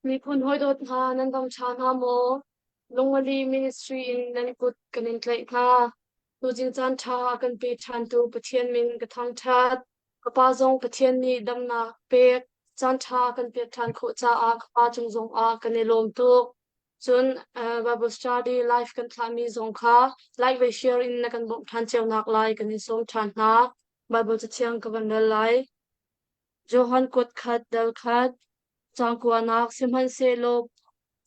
Miphun hawidawt hna nan dam ṭha hna maw? Lungmali Ministry in nan kut kan in tlaih hna. Tuzing caan ṭha a kan pe ṭhantu Pathian min ka thangṭhat. Ka pa zong Pathian nih damnak pek, caan ṭha kan pek ṭhan khawh caah ka pa cung zongah kan i lawm tuk. Cun uh, Bible study live kan thlahmi zong kha like le share in na kan bawmh ṭhan cio nak lai kan in sawm ṭhan hna. Bible cathiang ka van rel lai. Johan kuat khat dal khat Cangkuanak sihmanhsehlaw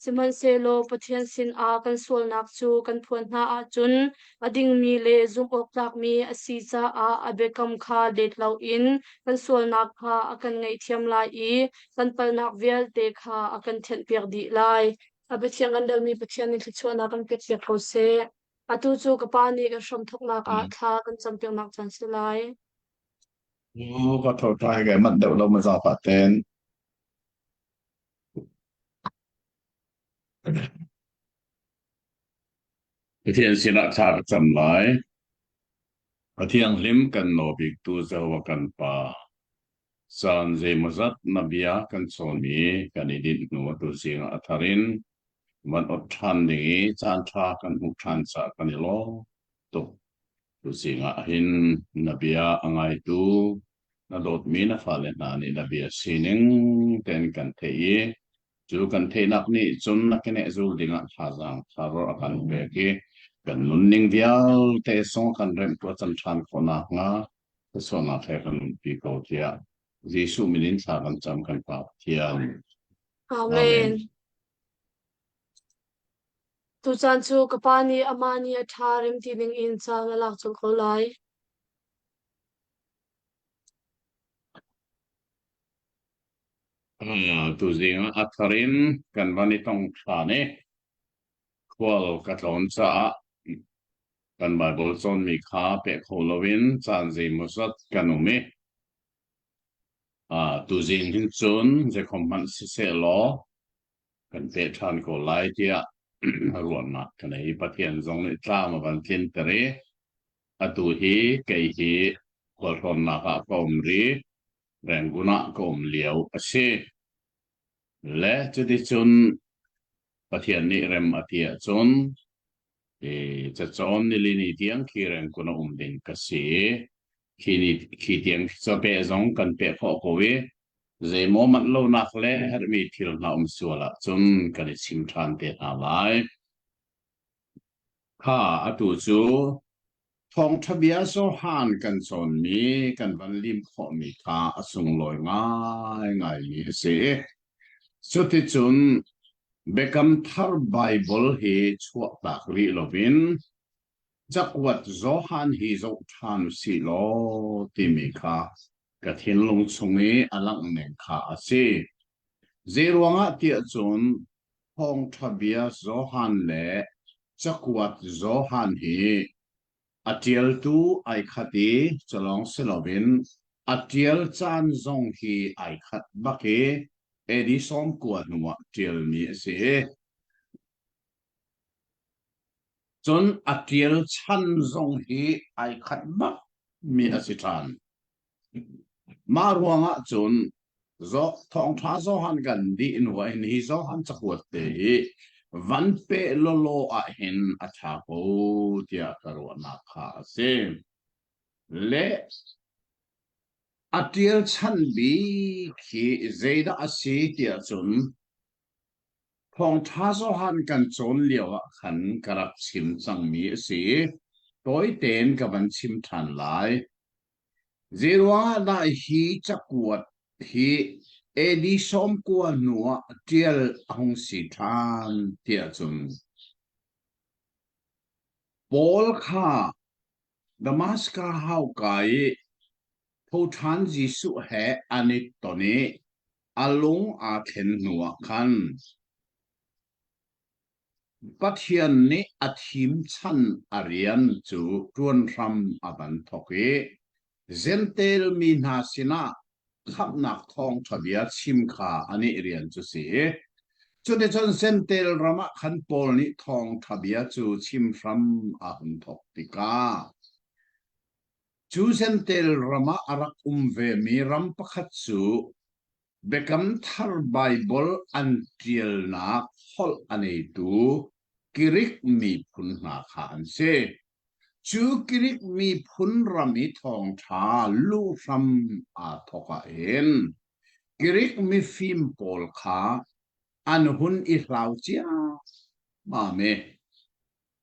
sihmanhsehlaw Pathian sinah kan sualnak cu kan phuan hna ahcun a dingmi le zumhawktlakmi a si caah a biakam kha let loin kan sualnak kha a kan ngaihthiam lai i kan palhnak vialte kha a kan thianhpiak dih lai. A biathiang kan relmi Pathian nih thluachuahnak kan pekpiak ko seh. Atu cu ka Pa nih kan hramthawknak ah thla kan campiaknak caan si lai. Ka tho ṭai ke manh deuh lo ma zafa ten. Pathian sinah thla ka cam lai. Pathian hlim kan naw bik tu Jehovah kan Pa. Caan zeimawzat na bia kan chawn i kan i dinh hnu atu zing ah a thar in van ot ṭhan ding i caan ṭha kan hmuh ṭhan caah kan i lawm tuk. Tuzing ah hin na bia a ngaitu na dawtmi na fale hna nih na bia sining tein kan theih i cu kan theihnak nih cun na keneh zul dingah thazaang thar a kan pek i kan nunning vialte song kan remh tuah can ṭhan khawh nakhnga thluachuahnak he kan umpi ko tiah Jesuh min in thla kan cam kan Pa Pathian. Amen. Amen. Tucaan cu ka pa nih amah nih a ṭha remti dingin caan a lak colh ko lai. Uh, tuzing ah a thar in kan van i tong ṭhan i khual ka tlawn caah kan Baibal cawnmi kha peh kho loin caan zeimawzat kan um i uh, tuzing hin cun zeikhom hmanh siseh law kan peh ṭhan ko lai tiah ruahnak ka nei. Pathian zong nih tlam a van tlinter i atu hi kei hi khualtlawnnak ah ka um rih. Rangoon ah ka um lio a si. Le cuticun Pathian nih rem a ti ahcun i cacawn nilini tiang khi Rangoon a um ding ka si i khi ni khi tiang cape zong kan peh khawh ko i zeimaw manh lonak le herhmi thil hna um sual ahcun kan i chim ṭhan te hna lai. Kha atu cu thawngṭha bia Johan kan cawnmi kan van lim khawhmi kha a sunglawi ngaingaimi a si. Cuticun Biakam Thar Baibal hi chuahtak rih loin cakuat Johan hi zoh ṭhan u sih law timi kha ka thinlung chung i a langh ning kha a si. Zeiruangah tiah cun thawngṭha bia Johan le cakuat Johan hi a ṭialtu ai khat i culawng si loin a ṭial caan zong hi ai khat bak i AD 90 hnuah ṭialmi a si. Cun a ṭial chan zong hi ai khat bak mi a si ṭhan. Mah ruangah cun thawngṭha Johan kan dih hnu ah hin hi Johan cakuat te hi van peh lawlaw ah hin a ṭha ko tiah ka ruahnak kha a si. Le a ṭial chan bik hi zeidah a si tiah cun Thawngṭha Johan kan cawn lio ah khan ka rak chim cangmi a si. Tawi tein ka van chim ṭhan lai. Zeiruangah dah hi cakuat hi AD 90 hnu ah ṭial a hung si ṭhan tiah cun Paul kha Damaskas hauka i thoṭhan Jesuh he an i ton i a lung aa thlen hnuah khan Pathian nih a thim chan a rian cu ṭuan hram a van thawk i Jentail mi hna sinah khamhnak thawngṭha bia chim kha anih rian cu si. Cuticun Jentail ram ah khan Paul nih thawngṭha bia cu chim hram a hun thawk tikah cu Jentail ram ah a rak um vemi ram pakhat cu. Biakam Thar Baibal an ṭialnak holh a neitu Greek miphun hna kha an si. Cu Greek miphun ram i thawngṭha luhram aa thawk ahhin Greek mifim pawl kha an hun i hlau ciammam i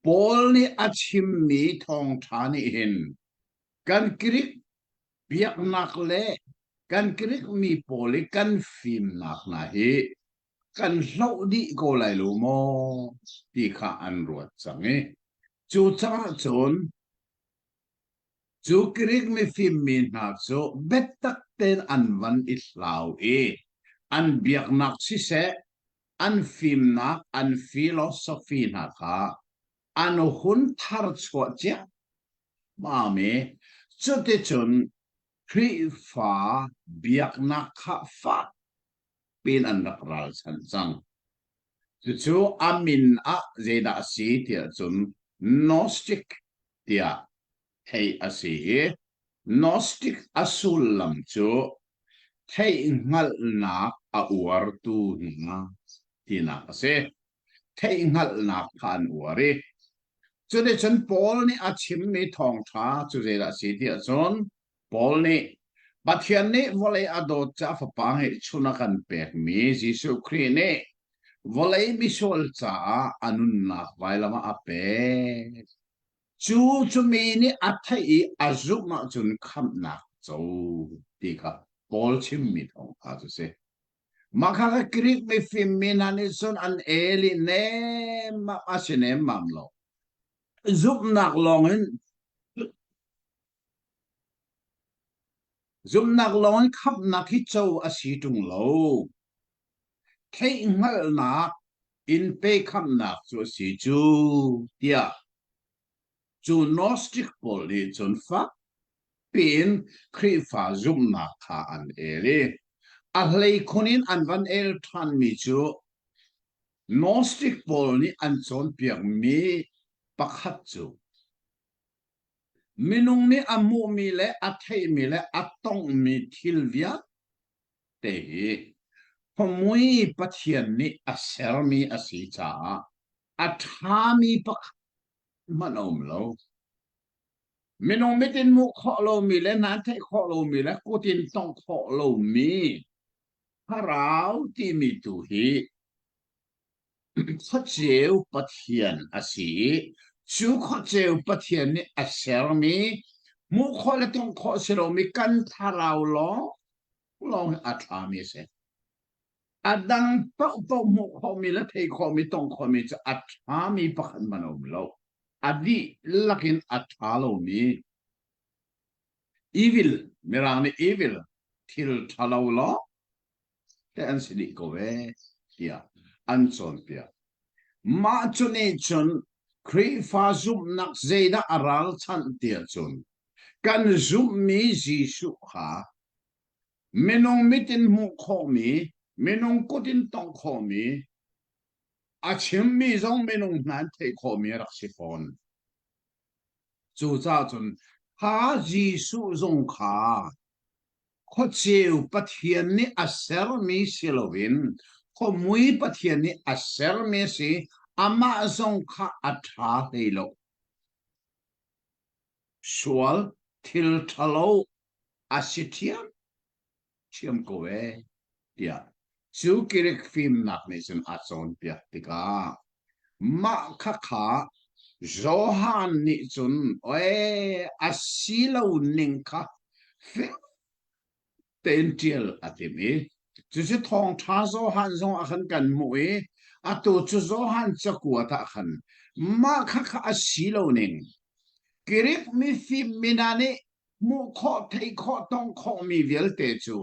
Paul nih a chimmi thawngṭha nih hin kan Greek biaknak le kan Greek mi pawl i kan fimnak hna hi kan hloh dih ko lai lo maw ti kha an ruat cang i cucaah cun cu Greek mifim mi hna cu biatak tein an van i hlau i an biaknak siseh an fimnak an philosophy hna kha an hun tharchuah ciammam i cuticun Khrihfa biaknak kha fak piin an rak ralchanh cang. Cucu a min ah zeidah a si tiah cun Gnostic tiah theih a si i Gnostic a sullam cu theihhngalhnak a uartu hna tinak a si. Theihhngalhnak kha an uar i cuticun Paul nih a chimmi thawngṭha cu zeidah a si tiah cun Paul nih Pathian nih vawlei a dawt caah Fapa ngeihchun a kan pekmi Jesuh Khrih nih vawlei misual caah a nunnak vailam ah a pek. Cu cu mi nih a theih i a zumh ahcun khamhnak co ti kha Paul chimmi thawngṭha cu a si. Mah kha ka Greek mifim mi hna nih cun an el i nemmam a si nemmam lo. Zumhnak lawngin Zumhnak lawngin khamhnak hi co a si ṭung lo. Theihhngalhnak in pe khamhnak cu a si cu tiah cu Gnostic pawl nih cun fak piin Khrihfa zumhnak kha an el i a hleikhun in an van el ṭhanmi cu Gnostic pawl nih an cawnpiakmi pakhat cu Minung nih a hmuhmi le a theihmi le a tonghmi thil vialte hi khuamui Pathian nih a sermi a si caah a ṭhami pakhat hmanh a um lo. Minung mit in hmuh khawh lomi le hna theih khawh lomi le kut in tongh khawh lomi thlarau timi tu hi Khuaceu Pathian a si i cu khuaceu Pathian nih a sermi hmuh khawh le tongh khawh si lomi kan thlarau lawng lawng hi a ṭhami a si. A dang paohpaoh hmuh khawhmi le theih khawhmi tongh khawhmi cu a ṭhami pakhat hmanh a um lo. A dihlak in a ṭha lomi evil, Mirang nih evil, thil ṭhalo lawng te an si dih ko ve tiah an cawnpiak. Mah cu nih cun Khrihfa zumhnak zeidah a ralchanh tiah cun kan zumhmi Jesuh kha minung mit in hmuh khawhmi, minung kut in tongh khawhmi, a chimmi zong minung hna in theih khawhmi a rak si fawn. Cucaah cun kha Jesuh zong kha Khuaceu Pathian nih a sermi si loin khuamui Pathian nih a sermi a si. Amah zong kha a ṭha hlei lo. Sual thil ṭhalo a si ṭhiamṭhiam ko ee tiah cu Greek fimnak nih cun a cawnpiak tikah mah khakha Johan nih cun oe a si lo ning kha fek tein ṭial a timh i cucu thawngṭha Johan zong ah khan kan hmuh i atu cu Johan cakuat ah khan mah khakha a si lo ning Greek mifim mi hna nih hmuh khawh theih khawh tong khawhmi vialte cu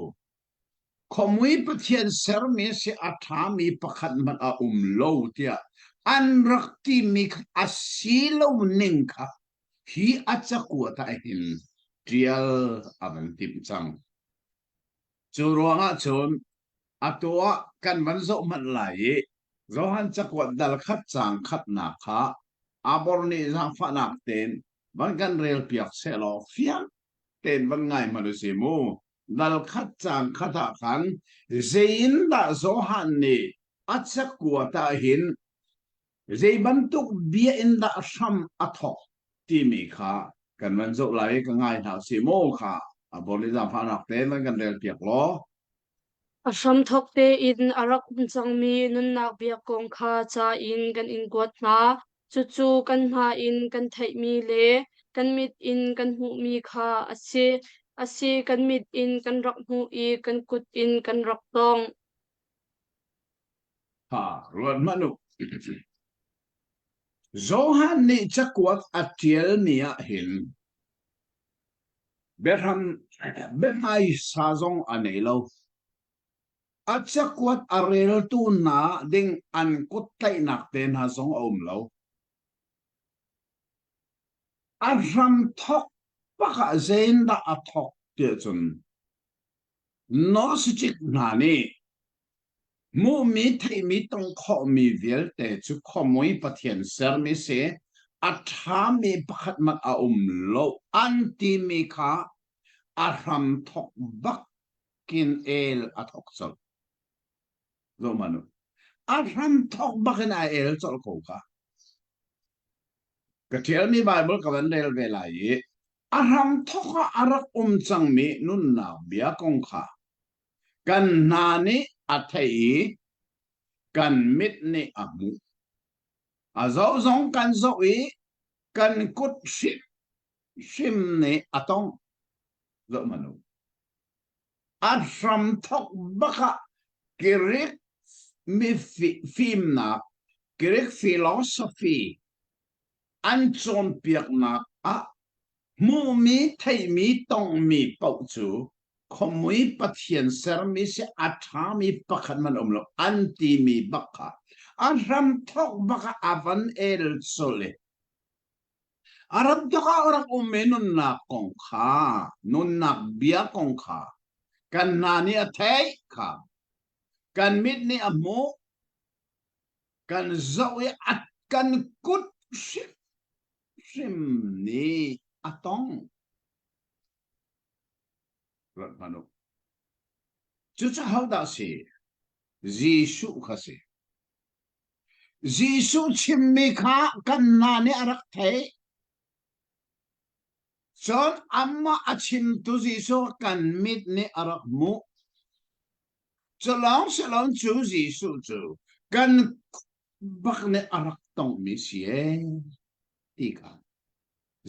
Khuamui Pathian sermi a si a ṭhami pakhat hmanh a um lo tiah an rak timi kha a si lo ning kha hi a cakuat ah hin ṭial a van timh cang. Cu ruangah cun atu ah kan van zoh hmanh lai i Johan cakuat dal khat caang khatnak kha Abor nih zaangfahnak tein van kan relpiak sehlaw fiang tein van ngai hmanh u si mu. Dal khat caang khat ah khan zei in dah Johan nih a cakuat ah hin zei bantuk bia in dah hram a thawk timi kha kan van zoh lai i ka ngai hna usih maw kha a bor i zaangfahnak tein van kan rel piak law. A hramthawk tein a rak um cangmi nunnak bia kong kha ca in kan in kuat hna. Cucu kan hna in kan theihmi le kan mit in kan hmuhmi kha a si. A si, kan mit in kan rak hmuh i kan kut in kan rak tawngh. Ha, ruat hmanh u. Johan nih cakuat a ṭialmi ah hin biahram biahmaisa zong a nei lo. A cakuat a reltu hna ding an kut tlaihnak te hna zong a um lo. A hram thawk bak ah zeindah a thawk tiah cun Gnostic hna nih hmuhmi theihmi tong khawhmi vialte cu khuamui Pathian sermi si a ṭhami pakhat hmanh a um lo an timi kha a hram thawk bak in el a thawk colh. Zoh hmanh u. A hram thawk bak in a el colh ko kha. Ka ṭialmi Baibal ka van rel ve lai i a hram thawk ah a rak um cangmi nunnak bia kong kha kan hna nih a theih i kan mit nih a hmuh. A zoh zong kan zoh i kan kut hrim nih a tongh. Zoh hmanh u. A hramthawk bak ah Greek mi fimnak, Greek philosophy an cawnpiaknak ah hmuhmi, theihmi, tonghmi paoh cu khuamui Pathian sermi si a ṭhami pakhat hmanh um lo an timi bak kha a hramthawk bak ah a van el colh i a ramthawk ah a rak ummi nunnak kong kha nunnak bia kong kha kan hna nih a theih kha kan mit nih a hmuh kan zoh i a kan kut hrimhrim nih a tong. Ruat hmanh u. Cucu hodah si? Jesuh kha si. Jesuh chimmi kha kan hna nih a rak theih. Cun amah a chimtu Jesuh kan mit nih a rak hmuh. Culawng silon cu Jesuh cu kan bak nih a rak tonghmi si ee ti kha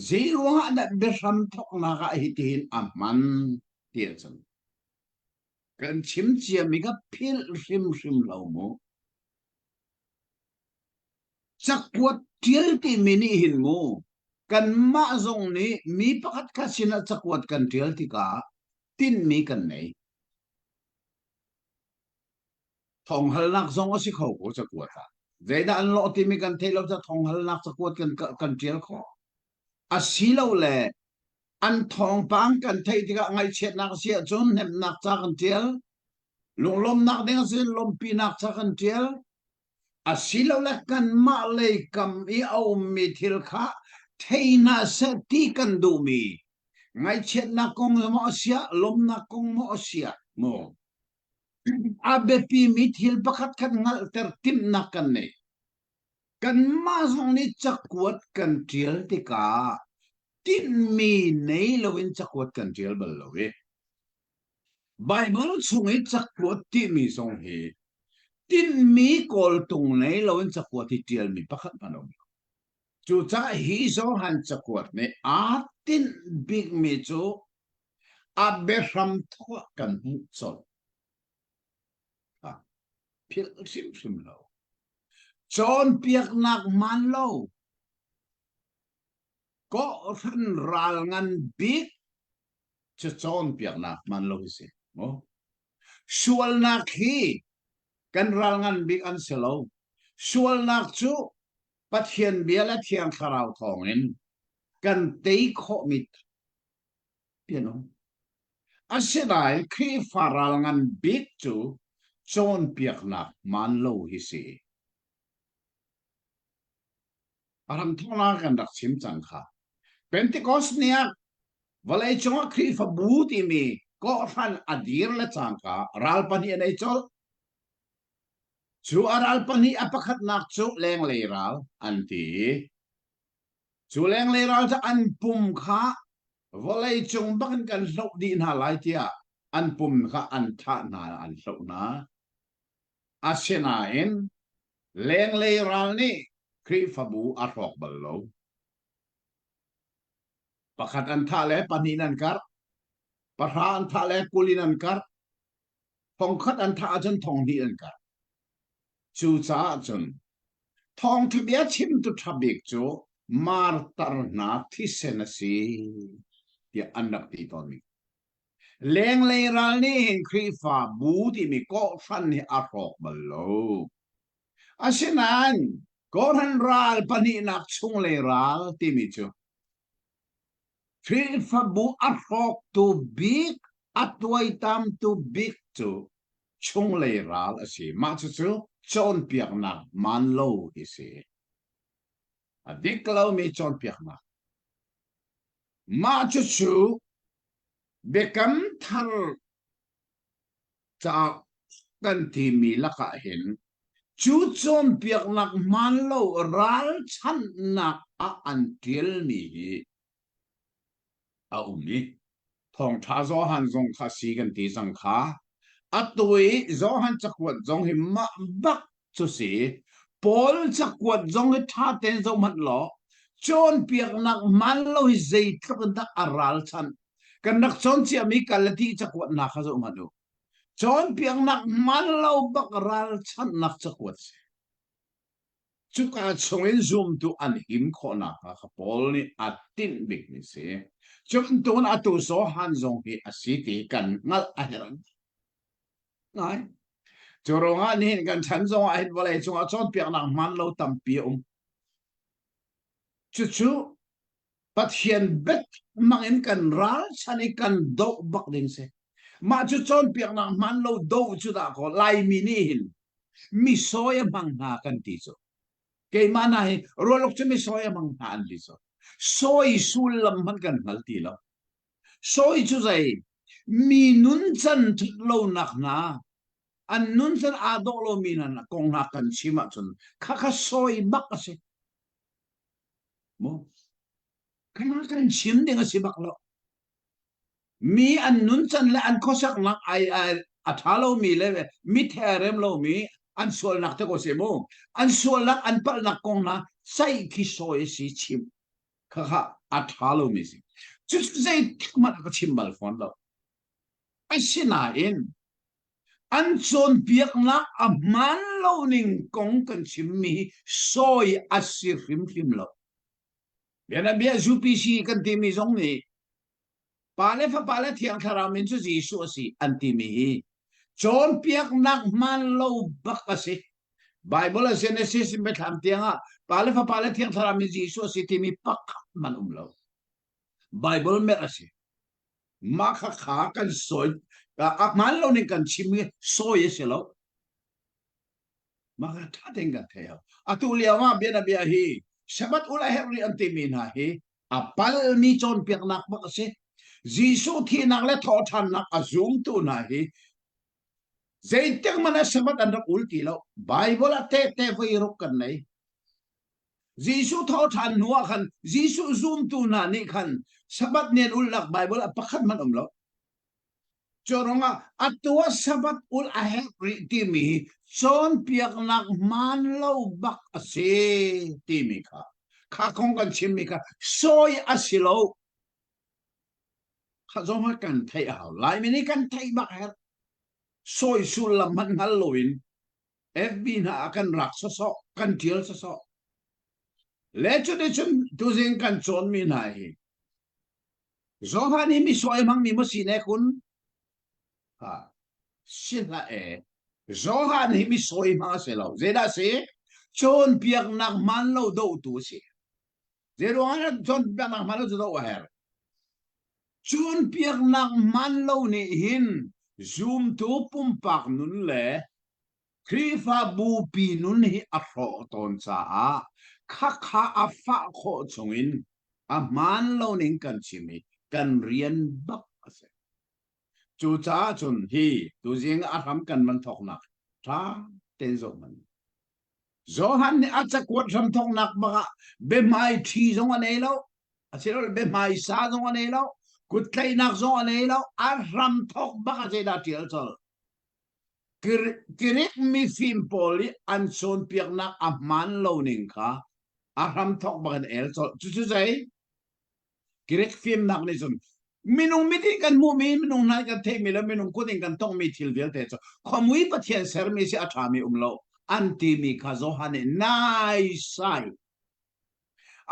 zei ruangah dah biahram thawknak ah hitihin a hman ti ahcun kan chim ciami kha philh hrimhrim lo mu. Cakuat ṭial timi nih hin mu kanmah zong nih mi pakhat khat sinah cakuat kan ṭial tikah tinhmi kan nei. Thawnghalnak zong a si kho ko cakuat ah. Zeidah an lawh timi kan theih lo caah thawnghalnak cakuat kan kan ṭial khawh. Asilole an thawngpang kan theih tikah ngaihchiatnak a si ahcun hnemhnak ca kan ṭial. Lunglawmhnak ding a si lawmhpinak ca kan ṭial. Asilole kanmah lei kam i a ummi thil kha thei hna seh ti kan duhmi ngaihchiatnak kong maw a siah lawmhnak kong maw a siah maw a biapimi thil pakhat khat hngalhter timhnak kan nei. Kanmah zong nih cakuat kan ṭial tikah tinhmi nei loin cakuat kan ṭial bal lo i Baibal chung i cakuat timi zong hi tinhmi kawltung nei loin cakuat hi ṭialmi pakhat hmanh a um lo. Cucaah hi Johan cakuat nih aa tinh bikmi cu a biahram thawk ah kan hmuh colh. Philh hrimhrim lo. Cawnpiaknak hmaan lo. Kawhhran ral ngan bik cu cawnpiaknak hmaan lo hi si. Maw? Sualnak hi kan ral ngan bik an si lo. Sualnak cu Pathian bia le Thiang Thlarau thawngin kan tei khawhmi pian um. Asinain Khrihfa ral ngan bik cu cawnpiaknak hmaan lo hi si. A ramthawknak kan rak chim cang kha. Pentecost ni ah vawleicung ah Khrihfabu timi Kawhhran a dir le cangka ral pahnih an ei colh. Cu a ral pahnih a pakhatnak cu lenglei ral an ti i cu lenglei ral cu an pum kha vawlei cung bak in kan hloh dih hna lai tiah an pum kha an thah hna an hloh hna. Asinain lenglei ral nih Khrihfabu a hrawk bal lo. Pakhat an thah le pahnih in an karh. Pahra an thah le 20 in an karh. Thongkhat an thah ahcun thonghnih an karh. Cucaah cun thawngṭha bia chimtu ṭha bik cu martar hna thisen a si tiah an rak ti tawnmi. Lenglei ral nih hin Khrihfabu timi kawhhran hi a hrawk bal lo. Asinain kawhhran ral pahnihnak chunglei ral timi cu Khrihfabu a hrawktu bik, a tuaitamtu bik cu chunglei ral a si. Mah cucu cawnpiaknak hmaan lo hi si. A dik lomi cawnpiaknak. Mah cucu Biakam Thar caah kan timi lakah hin cu cawnpiaknak hmaan lo ralchanhnak ah an ṭialmi hi a um i thawngṭha Johan zong kha si kan ti cang kha. Atu i Johan cakuat zong hi mah bak cu si. Paul cakuat zong hi ṭha tein zoh hmanh law cawnpiaknak hmaan lo hi zeitluk in dah a ralchanh. Kan rak cawn ciami Galati cakuat hna kha zoh hmanh u. Cawnpiaknak hmaan lo bak ralchanhnak cakuat si. Cuka chungin zumtu an him khawh nakhnga kha Paul nih a tinh bikmi si. Cu bantukin atu Johan zong hi a si ti kan hngalh a herh ngai. Cu ruangah nihin kan chan zongah hin vawlei cungah cawnpiaknak hmaan lo tampi a um. Cucu Pathian biatak hmang in kan ralchan i kan doh bak ding si. Mah cu cawnpiaknak hmaan lo doh cu dah kaw Laimi nih hin mi sawi a hmang hna kan ti cu. Keimah hna hi rualuk cu mi sawi a hmang hna an ti cu. Sawi sullam hmanh kan hngal ti lo. Sawi cu zei? Mi nuncan ṭhat lonak hna, an nuncan aa dawh lomi hna kong hna kan chim ahcun khakha sawi bak a si. Maw? Khakha kan chim ding a si bak lo. Mi an nuncan le an khuasaknak ai ai a ṭha lomi le mi the a rem lomi an sualnak te ko si mu. An sualnak an palhnak kong hna ceih khi sawi a si chim. Khakha a ṭha lomi si. Cucu zeitik hmanh a ka chim bal fawn lo. Asinain an cawnpiaknak a hmaan lo ning kong kan chimmi hi sawi a si hrimhrim lo. Bianabia UPC kan timi zong nih Pa le Fapa le Thiang Thlarau min cu Jesuh a si an timi hi cawnpiaknak hmaan lo bak a si. Bible a Genesis in Biathlam tiangah Pa le Fapa le Thiang Thlarau min Jesuh a si timi pakhat hmanh um lo. Bible merh a si. Mah kha kha kan sawi a hmaan lo ning kan chim i sawi a si lo. Mah kha ṭha tein kan thei hau. Atu lio ah bianabia hi Sabbath ul a herh rih an timi hna hi a palmi cawnpiaknak bak a si. Jesuh thihnak le thawhṭhannak a zumtu hna hi zeitik hmanh ah Sabbath an rak ul ti lo. Bible ah tehte voi ruk kan nei. Jesuh thawhṭhan hnu ah khan Jesuh zumtu hna nih khan Sabbath ni an ulnak Bible ah pakhat hmanh um lo. Cu ruangah atu ah Sabbath ul a herh rih timi hi cawnpiaknak hmaan lo bak a si timi kha kha kong kan chimmi kha sawi a si lo. Kha zong ah kan theih a hau. Laimi nih kan theih bak herh. Sawi sullam hmanh hngal loin FB hna ah kan rak sawsawh, kan ṭial sawsawh. Le cuticun tuzing kan cawnmi hna hi Johan hi mi sawi hmangmi maw si ne kun? Ha, si hlah e. Johan hi mi sawi hmang a si lo. Zeidah a si? Cawnpiaknak hmaan lo dohtu a si. Zeiruangah cawnpiaknak hmaan lo cu doh a herh? Cawnpiaknak hmaan lo nih hin zumtu pumpak nun le Khrihfabu pi nun hi a hrawh tawn caah khakha a fah khawh chungin a hmaan lo ning kan chim i kan rian bak a si. Cucaah cun hi tuzing a hram kan van thawknak ṭha tein zoh hmanh. Johan nih a cakuat hramthawknak bak ah biahmai ṭhi zong a nei lo, asilole biahmai sa zong a nei lo, kuttlaihnak zong a nei lo, a hramthawk bak ah zeidah a ṭial colh. Greek mifim pawl i an cawnpiaknak a hmaan lo ning kha a hramthawk bak in el colh. Cucu zei? Greek fimnak nih cun minung mit in kan hmuhmi minung hna kan theihmi le minung kut in kan tonghmi thil vialte cu khuamui Pathian sermi si a ṭhami um lo an timi kha Johan nih naisai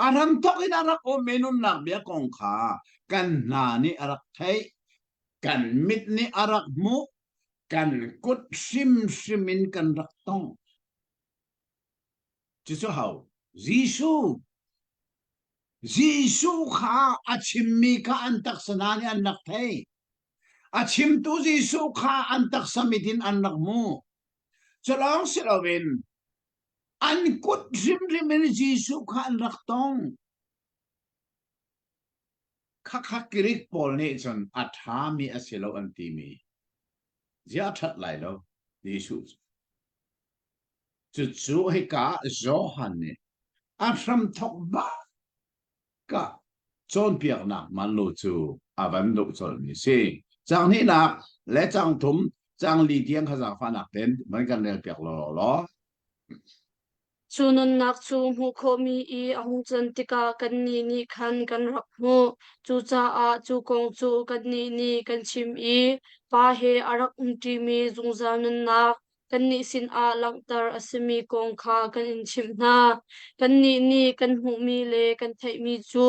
a hramthawk in a rak ummi nunnak bia kong kha kan hna nih a rak theih kan mit nih a rak hmuh kan kut hrimhrim in kan rak tong cucu ho Jesuh Jesuh kha a chimmi kha an taksa hna nih an rak thei. A chimtu Jesuh kha an taksa mit in an rak hmu. Cu lawng si loin an kut hrimhrim in Jesuh kha an rak tong. Khakha Greek pawl nih cun a ṭhami a si lo an timi. Ziah a ṭhat lai lo Jesuh cu. Cucu hika ah Johan nih a hramthawk bak ah cawnpiaknak man lo cu a van duh colhmi a si. Caang hnihnak le caang thum, caang li tiang kha zaangfahnak tein van kan relpiak law law. Cu nunnak cu hmuh khawhmi i a hung can tikah kannih nih khan kan rak hmuh. Cucaah cu kong cu kannih nih kan chim i Pa he a rak umṭimi zungzal nunnak kannih sinah langhter a simi kong kha kan in chimh hna. Kannih nih kan hmuhmi le kan theihmi cu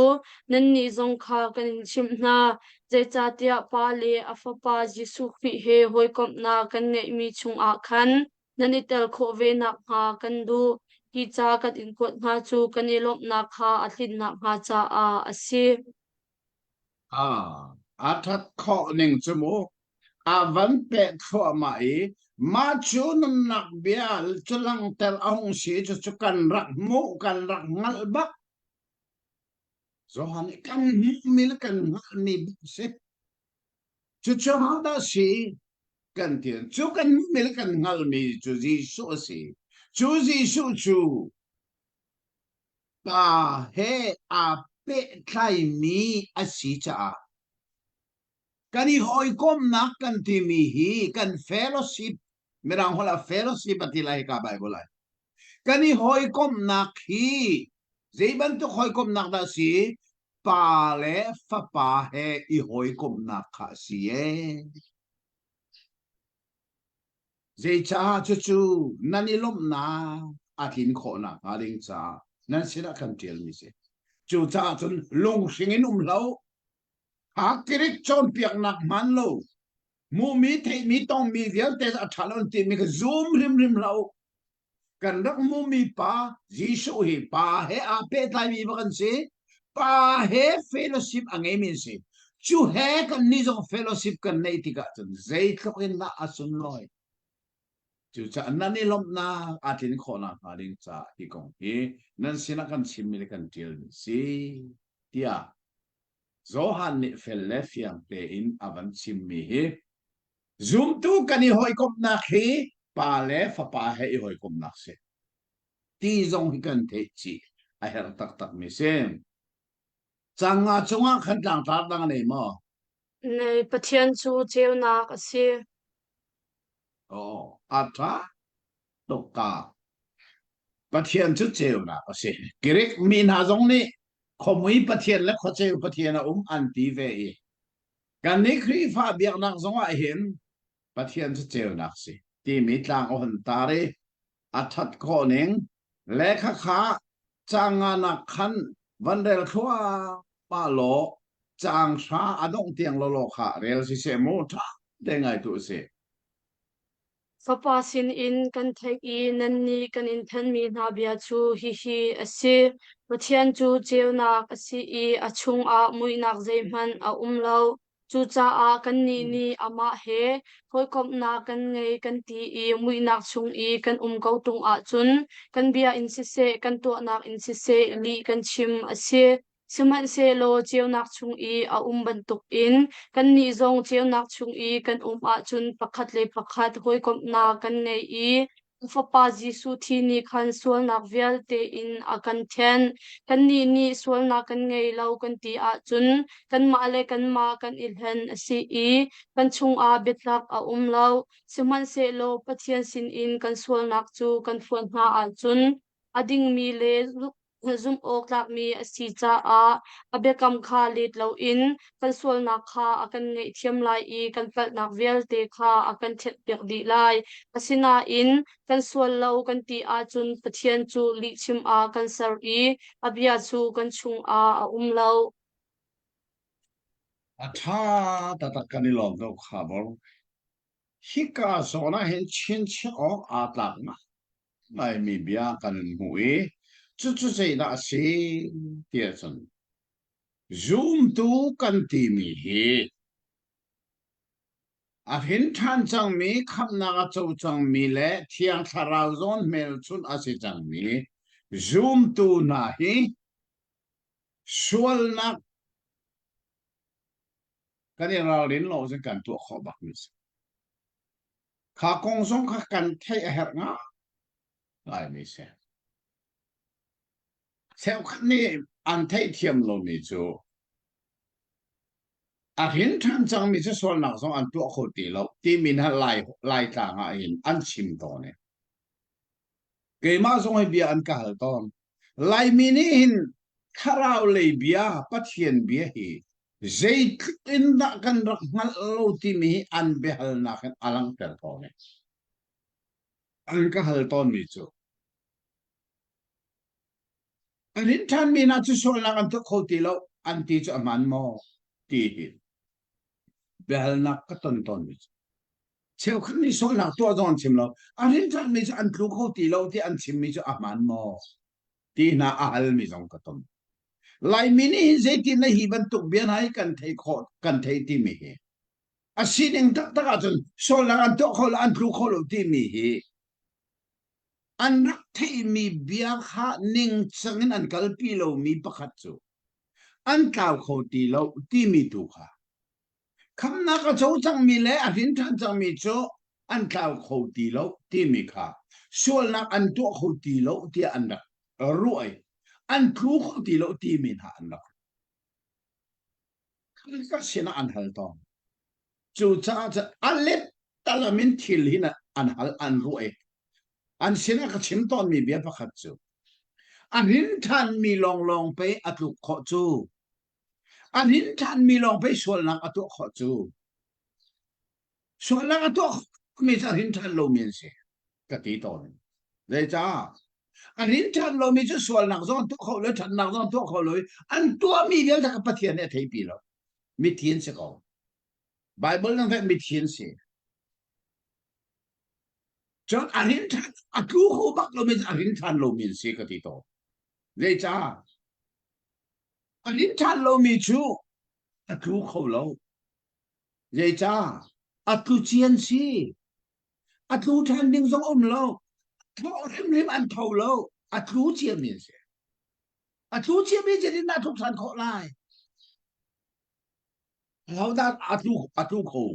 nannih zong kha kan in chimh hna. Zeicahtiah Pa le a Fapa Jesuh Khrih he hawikomhnak kan ngeihmi chungah khan nan i tel khawh ve nakhnga kan duh. Hi ca kan in kuat hna cu kan i lawmhnak kha a tlin nakhnga caah a si. Ah, a ṭhat khawh ning cu mu. A van peh thluahmah i mah cu nunnak bia cu langhter a hung si cucu kan rak hmuh kan rak hngalh bak. Johan nih kan hmuhmi le kan hngalhmi bak si. Cucu hodah si kan ti. Cu kan hmuhmi le kan hngalhmi cu Jesuh a si. Cu Jesuh cu Pa he aa pehtlaimi a si caah kan i hawikomhnak kan timi hi kan fellowship mirang holh ah fellowship a ti lai hika Bible ah kan i hawikomhnak hi zei bantuk hawikomhnak dah si pa le fapa he i hawikomhnak kha a si ee Zeicah cucu nan i lawmhnak a tlin khawh nakhnga ding caah nan sinah kan ṭialmi si. Cucaah cun lunghring in um hlah u. Greek cawnpiaknak hmaan lo, hmuhmi, theihmi, tongmi vialte a ṭha lo an timi kha zum hrimhrim hlah u. Kan rak hmuhmi pa Jesuh hi pa he aa pehtlaimi bak an si. Pa he fellowship a ngeimi an si. Cu he kannih zong fellowship kan neih tikah cun zeitluk in dah a sunlawi. Cucaah nan i lawmhnak aa tlin khawh nakhnga ding caah hi kong hi nan sinah kan chimmi le kan ṭialmi si tiah Johan nih fel le fiang tein a van chimmi hi Zumtu kan i hawikomhnak hi pa le fapa he i hawikomhnak si. Ti zong hi kan theih chih a herh taktakmi si. Cang nga cungah khan tlangtlak dang a nei maw? Nei, Pathian cu ceunak a si. Oh, a ṭha tuk ka. Pathian cu ceunak a si. Greek mi hna zong nih khuamui Pathian le khuaceu Pathian a um an ti ve i Kannih Khrihfa biaknak zongah hin Pathian cu ceunak si timi tlang a hun tar i a ṭhat khawh ning le khakha caang nganak khan van rel thluahmah law caang hra a dongh tiang lawlaw kha rel siseh mu ṭha te ngai tu a si. Fapa sinin kan theih i nannih kan in thanhmi hna bia cu hihi a si: Pathian cu ceunak a si i a chungah muihnak zeihmanh a um lo. Cucaah kannih nih amah he hawikomhnak kan ngei kan ti i muihnak chung i kan um ko ṭung ahcun kan bia in siseh, kan tuahnak in siseh lih kan chim a si. Sihmanhsehlaw ceunak chung i a um bantukin kannih zong ceunak chung i kan um ahcun pakhat le pakhat hawikomhnak kan ngei i a Fapa Jesuh thi nih khan sualnak vialte in a kan thianh. Kannih nih sualnak kan ngei lo kan ti ahcun kanmah le kanmah kan i hlen a si i kan chungah biatak a um lo. Sihmanhsehlaw Pathian sinin kan sualnak cu kan phuan hna ahcun a dingmi le zumh awk tlakmi a si caah a biakam kha let loin kan sualnak kha a kan ngaihthiam lai i kan palhnak vialte kha a kan thenhpiak dih lai. Asinain kan sual lo kan ti ahcun Pathian cu lihchim ah kan ser i a bia cu kan chungah a um lo. A ṭha taktak kan i lawm ko kha bor. Hika zawn ah hin chinchiah awk aa tlak ngaimi bia kan in hmuh i cucu zeidah a si tiah cun zumtu kan timi hi a hrin ṭhan cangmi khamhnak a co cangmi le Thiang Thlarau zawn hmelchunh a si cangmi zumtu hna hi sualnak kan i ralrin lo cun kan tuah khawh bakmi a si. Kha kong zong kha kan theih a herh ngaimi si. Cheukhat nih an theihthiam lomi cu a hrin ṭhan cangmi cu sualnak zong an tuah kho ti lo timi hna Lai, Laitlang ah hin an chim tawn i keimah zong hi bia an ka hal tawn. Laimi nih hin thlarau lei bia, Pathian bia hi zeitluk in dah kan rak hngalh lo timi hi an biahalnak in a langhter tawn i an ka hal tawnmi cu a rin ṭhanmi hna cu sualnak an tuah kho ti lo an ti cu a hmaan maw ti hi biahalnak ka ton tawnmi cu cheukhat nih sualnak tuah zong an chim lo a rin ṭhanmi cu an tlu kho ti lo ti an chimmi cu a hmaan maw ti hna a halmi zong ka ton Laimi nih hin zeitin na hi bantuk bia hna hi kan thei khawh kan thei timi hi a sining taktak ahcun sualnak an tuah kho lo an tlu kho lo timi hi an rak theihmi bia kha ningcang in an kalpi lomi pakhat cu an tlau kho ti lo timi tu kha Khamnak a co cangmi le a hrin ṭhan cangmi cu an tlau kho ti lo timi kha sualnak an tuah kho ti lo tiah an rak ruah i an tlu kho ti lo timi hna an rak ka sinah an hal tawn. Cucaah cun a let talam in thil hin an hal an ruah i an sinah ka chim tawnmi bia pakhat cu a hrin ṭhanmi lawnglawng pei a tluk khawh cu A hrin ṭhanmi lawng pei sualnak a tuah khawh cu. Sualnak a tuah mi cu a hrin ṭhan lomi an si ka ti tawn. Zeicah? A hrin ṭhan lomi cu sualnak zong an tuah kho lo, ṭhatnak zong an tuah kho lo i an tuahmi vialte kha Pathian nih a theipi lo. Mithi an si ko. Bible nang fek mithi an si. Cun a hrin ṭhan, a tlu kho bak lomi cu a hrin ṭhan lomi an si ka ti tawn. Zeicah? A rin ṭhan lomi cu a tlu kho lo. Zeicah? A tlu cian si. A tlu ṭhan ding zong um lo. Thawh hrimhrim an tho lo. A tlu ciami an si. A tlu ciami zeitin dah tluk ṭhan khawh lai? Hodah a tlu a tlu kho?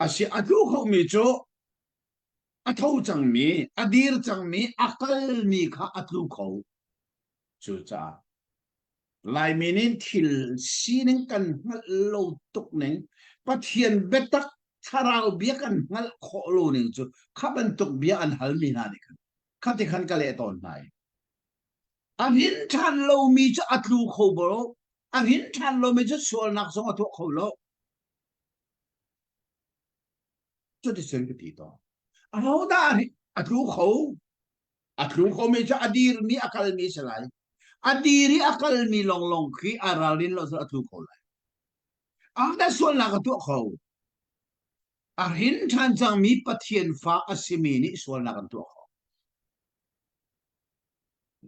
A si a tlu khomi cu a tho cangmi, a dir cangmi, a kalmi kha a tlu kho. Cucaah Laimi nih thil sining kan hngalh lo tuk ning, Pathian biatak thlarau bia kan hngalh khawh lo ning cu kha bantuk bia an halmi hna nih khan kha ti khan ka leh tawn hna i a rin ṭhan lomi cu a tlu kho bro a rin ṭhan lomi cu sualnak zong a tuah kho lo cuticun ka ti tawn ahodah a tlu kho A tlu khomi cu a dirmi a kalmi si lai. A dir i a kalmi lawnglawng khi a ralrin lo cu a tlu kho lai. Ahodah sualnak a tuah kho? A hrin ṭhan cangmi Pathian fa a simi nih sualnak an tuah kho.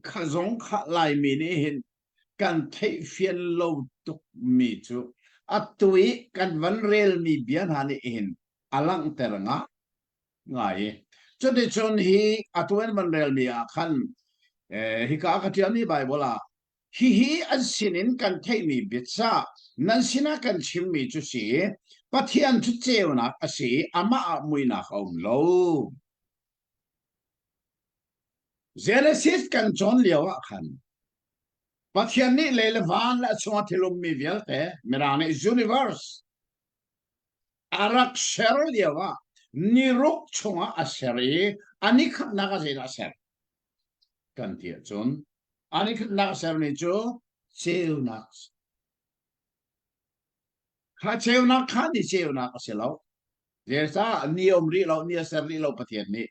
Kha zong kha Laimi nih hin kan theihfian lo tukmi cu atu i kan van relmi bia hna nih hin a langhter nga ngai. Cuticun hi atu in van relmi ah khan hika ka ṭialmi Baibal ah. Hihi an sinin kan theihmi biacah nan sinah kan chimmi cu si, Pathian cu ceunak a si i amah ah muihnak a um lo. Genesis kan cawn lio ah khan Pathian nih lei le van le a chungah thil ummi vialte, Mirang nih universe, a rak ser lio ah niruk chungah a ser i a nikhatnak ah zeidah a ser? Kan ti ahcun a nikhatnak a sermi cu ceunak. Kha ceunak kha ni ceunak a si lo. Zeicah ni a um rih lo, ni a ser rih lo Pathian nih.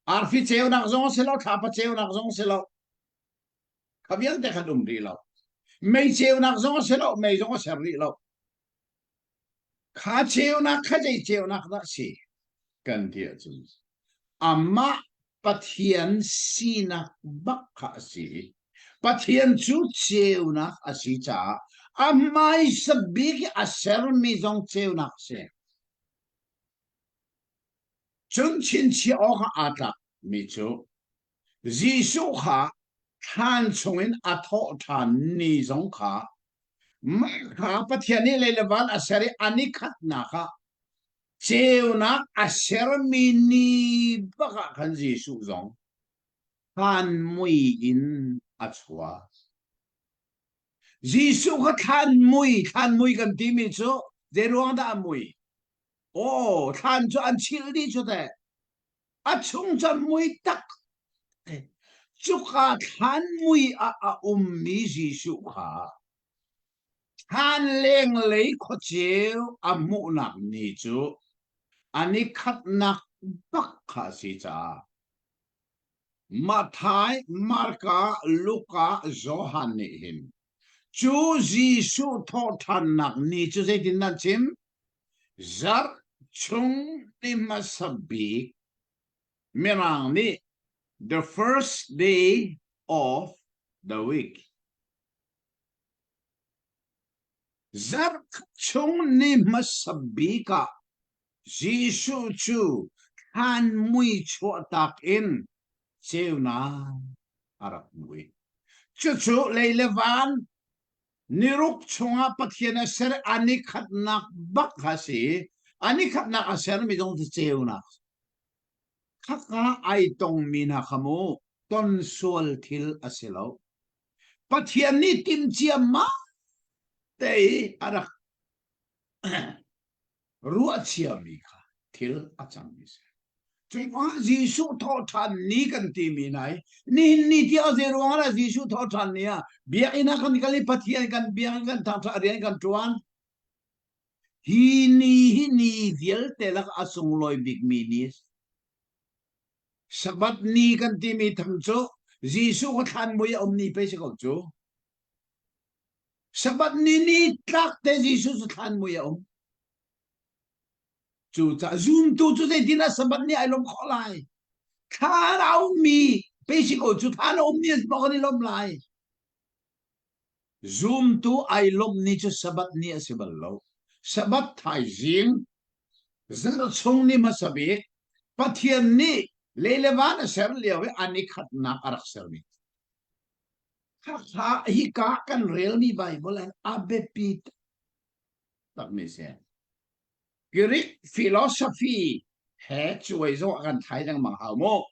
Arfi ceunak zong a si lo, thlapa ceunak zong a si lo. Kha vialte khan um rih lo. Mei ceunak zong a si lo, mei zong a ser rih lo. Kha ceunak kha zei ceunak dah si kan ti ahcun amah Pathian sinak bak kha a si. Pathian cu ceunak a si caah a hmaisa bik i a sermi zong ceunak a si. Cun chinchiah awk ah aa tlakmi cu Jesuh kha thlan chungin a thawh ṭhan ni zong kha mah kha Pathian nih lei le van a ser i a nikhatnak ah ceunak a sermi ni bak ah khan Jesuh zong thlan mui in a chuak. Jesuh kha thlan mui, thlan mui kan timi cu zei ruang dah a mui? Aw, thlan cu an chilh dih cu teh. A chung cu mui tak. Cuka thlan mui ah a ummi Jesuh kha thlan lenglei khuaceu a hmuhnak ni cu an i khatnak bak kha a si caah Matthai, Marka, Luka, Johan nih hin cu Jesuh thawhṭhannak ni cu zeitin nan chim? Zarh chung ni hmasa bik Mirang nih the first day of the week. Zarh chung ni hmasa bik ah Jesuh cu thlan mui chuahtak in ceunak a rak mui. Cucu lei le van Niruk chungah Pathian a ser a nikhatnak bak kha si. A nikhatnak a sermi zong cu ceunak. Khaka ai tongmi hna kha mu ton sual thil a si lo. Pathian nih timhcia mah te i a rak ruahciami kha thil a cangmi si. Cucaah Jesuh thawhṭhan ni kan timi nai nihin ni tiah zei ruangah dah Jesuh thawhṭhan ni ah biakinn ah kan kal i Pathian kan biakinn kan thangṭhat rian kan ṭuan. Hi ni hi ni vialte lak a sunglawi bikmi ni a si. Sabbath ni kan timi tham cu Jesuh kha thlan mui a um ni pei si ko cu. Sabbath ni ni tlak te Jesuh cu thlan mui a um. Cucaah zumtu cu zeitin ah Sabbath ni ai lawm khawh lai? Thlan a ummi basic ko cu thlan a ummi an kan i lawm lai. Zumtu ai lawmh ni cu Sabbath ni a si bal lo. Sabbath thaizing zarh chung ni hmasa bik Pathian nih lei le van a ser lio i an i khatnak a rak sermi. Khakha hika kan relmi Bible an a biapi takmi si. Greek philosophy he cuai zong a kan thlai lengmang hau mu.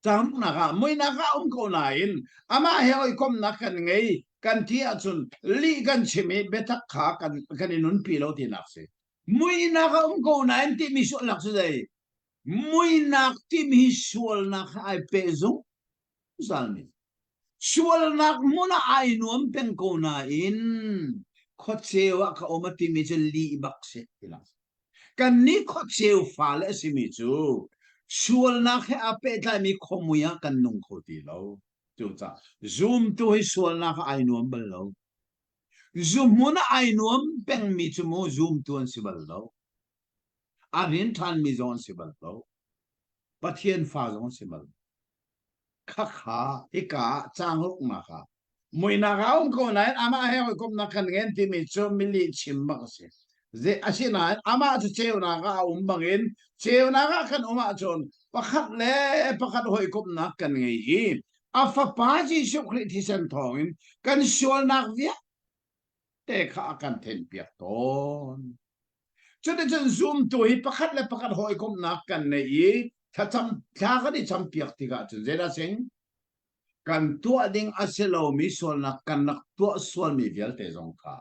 Camnak ah muinak ah um ko nain amah he hawikomhnak kan ngei kan ti ahcun lih kan chim i biatak kha kan kan i nunpi lo tinak si. Muinak a um ko nain timi sualnak cu zei? Muinak timi hi sualnak he ai peh zungzalmi. Sualnak hmun ah ai nuam peng ko nain khuaceu ah ka um a timi cu lih bak si tinak. Kannih khuaceu fale a simi cu sualnak he aa pehtlaimi khuamui ah kan nung kho ti lo. Cucaah zumtu hi sualnak ah ai nuam bal lo. Zuhmun ah ai nuam pengmi cu mu zumtu an si bal lo. A rian ṭhanmi zong an si bal lo. Pathian fa zong an si bal lo. Khakha hika ah caang ruknak ah muihnak a um ko nain amah he hawikomhnak kan ngen timi cu milih chim bak a si. Asinain amah cu ceunak ah a um bangin ceunak ah kan um ahcun pakhat le pakhat hawikomhnak kan ngei i. A fapa Jesuh Khrih thisen thawngin kan sualnak vialte kha a kan thenhpiak tawn. Cuticun zumtu hi pakhat le pakhat hawikomhnak kan nei i thlacam thla kan i campiak tikah cun zeidah sing kan tuah ding a si lomi sualnak kan rak tuah sualmi vialte zong kha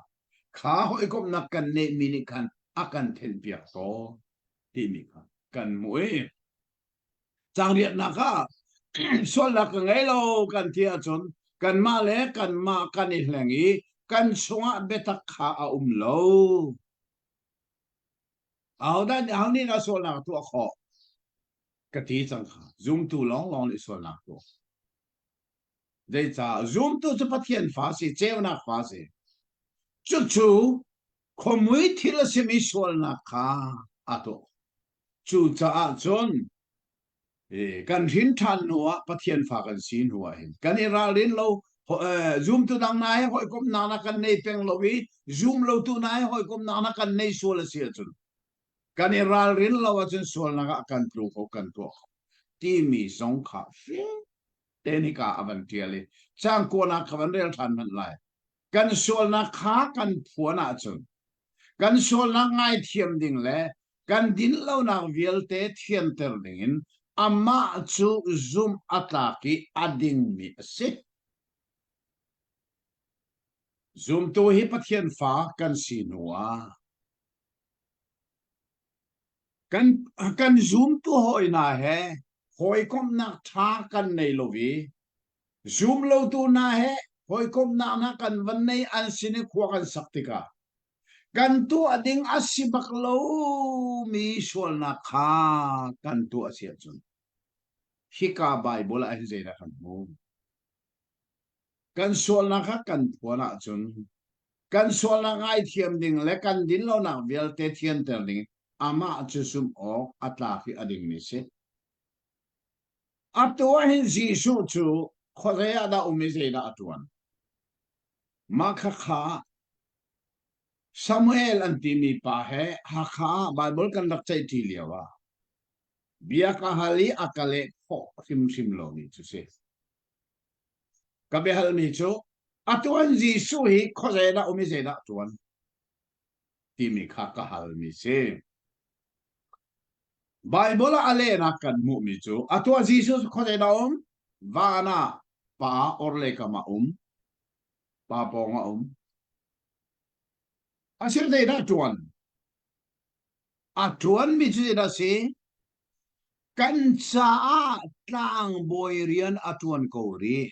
kha hawikomhnak kan neihmi nih khan a kan thenhpiak tawn timi kha kan hmuh i Cangriatnak ah sualnak ka ngei lo kan ti ahcun kanmah le kanmah kan i hleng i kan chungah biatak kha a um lo. Ahodah aho nih dah sualnak a tuah khawh? Ka ti cang kha. Zumtu lawnglawng nih sualnak tuah. Zeicah zumtu cu Pathian fa si, ceunak fa si. Cucu khuamui thil a simi sualnak kha a tuah. Cucaah cun kan hrin ṭhan hnuah Pathian fa kan si hnuah hin kan i ralrin lo zumtu dang na he hawikomhnak na kan nei peng lo i zum lotu na he hawikomhnak na kan nei sual a si ahcun kan i ralrin lo ahcun sualnak ah kan tlu ko kan tuah kho timi zong kha fiang tein hika a van ṭial i cang kuanak kha van rel ṭhan hmanh lai kan sualnak kha kan phuan ahcun kan sualnak ngaithiam ding le kan dinlonak vialte thianter dingin amah cu zumh a tlak i a dingmi a si. Zumtu hi Pathian fa kan si hnuah kan kan zumtu hawi hna he hawikomhnak ṭha kan nei lo i zum lotu hna he hawikomhnak hna kan van nei an sin i khua kan sak tikah kan tuah ding a si bak lomi sualnak kha kan tuah si ahcun hika Baibal ah hin zeidah kan hmuh? Kan sualnak kha kan phuan ahcun kan sualnak ngaithiam ding le kan dinlonak vialte thianter ding amah cu zumh awk a tlak i a dingmi si. Atu ah hin Jesuh cu khuazei ah dah um i zeidah a ṭuan? Mah khakha Samuel an timi pa he Hakha ah Baibal kan rak ceihṭi lio ah bia ka hal i a ka leh khawh hrimhrim lomi cu si. Ka biahalmi cu atu an Jesuh hi khuazei dah um i zeidah a ṭuan timi kha ka halmi si. Baibal ah a lehnak kan hmuhmi cu atu ah Jesuh cu khuazei dah um? Van ah pa orhlei kam ah um. Pa pawng ah um. A sir zeidah ṭuan? A ṭuanmi cu zeidah si? Kan caah tlangbawi rian a ṭuan ko rih.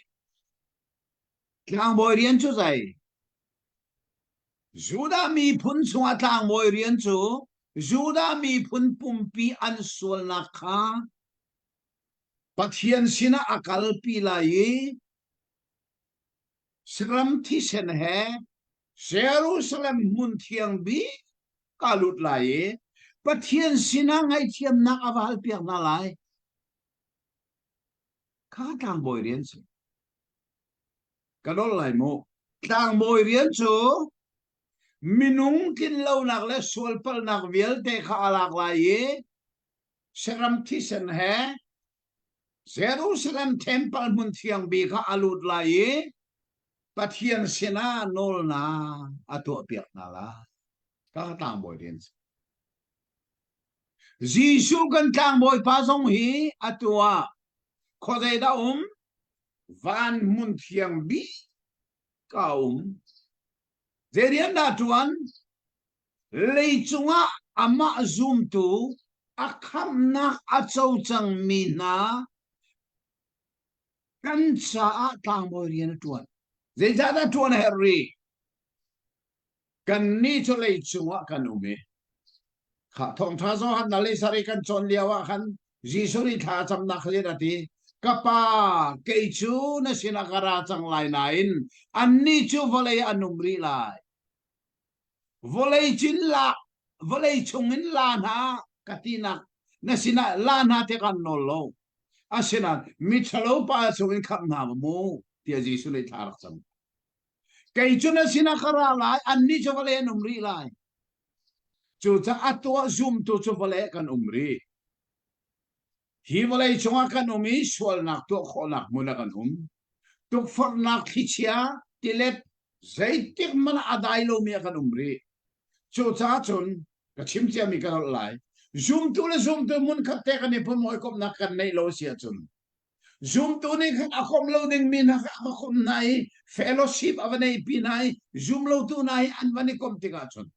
Tlangbawi rian cu zei? Judah miphun chungah tlangbawi rian cu Judah miphun pumpi an sualnak kha Pathian sinah a kalpi lai i saram thisen he Jerusalem hmun thiang bik ka lut lai i Pathian sinah ngaihthiamnak a va halpiak hna lai. Kha tlangbawi rian si. Ka dol lai mu. Tlangbawi rian cu minung tlinlonak le sualpalhnak vialte kha a lak lai i saram thisen he Jerusalem temple hmun thiang bik ah a lut lai i Pathian sinah nawlnak a tuahpiak hna lai. Ka tlangbawi rian si. Jesuh kan tlangbawi pa zong hi atu ah khuazei dah um? Van hmun thiang bik ka um. Zei rian dah ṭuan? Leicung ah amah zumtu a khamhnak a co cangmi hna kan caah tlangbawi rian a ṭuan. Zeicahdah ṭuan a herh rih? Kannih cu leicung ah kan um i kha thawngṭha Johan na lei sarih kan cawn lio ah khan Jesuh nih thla a camnak kha a ti ka pa kei cu na sinah ka ra cang lai nain annih cu vawlei an um rih lai vawlei cin la vawlei chungin la hna ka tinak na sinah la hna te kan nawl lo asinain miṭhalo pa chungin khamh hna mu tiah Jesuh nih thla rak cam Kei cu na sinah ka ra lai, annih cu vawlei an um rih lai. Cucaah a tuah zumtu cu vawlei kan um rih. Hi vawlei cungah kan um i sualnak tuah khawhnak hmun ah kan um. Tukforhnak thlichia, tilet, zeitik hmanh ah a dai lomi ah kan um rih. Cucaah cun ka chim ciami ka nolh lai. Zumtu le zumtu hmunkhat te kan i pum hawikomhnak kan neih lo si ahcun zumtu nih khan a komh lo dingmi hna kha a va komh hna i fellowship a va neihpi hna i zumlotu hna hi an van i komh tikah cun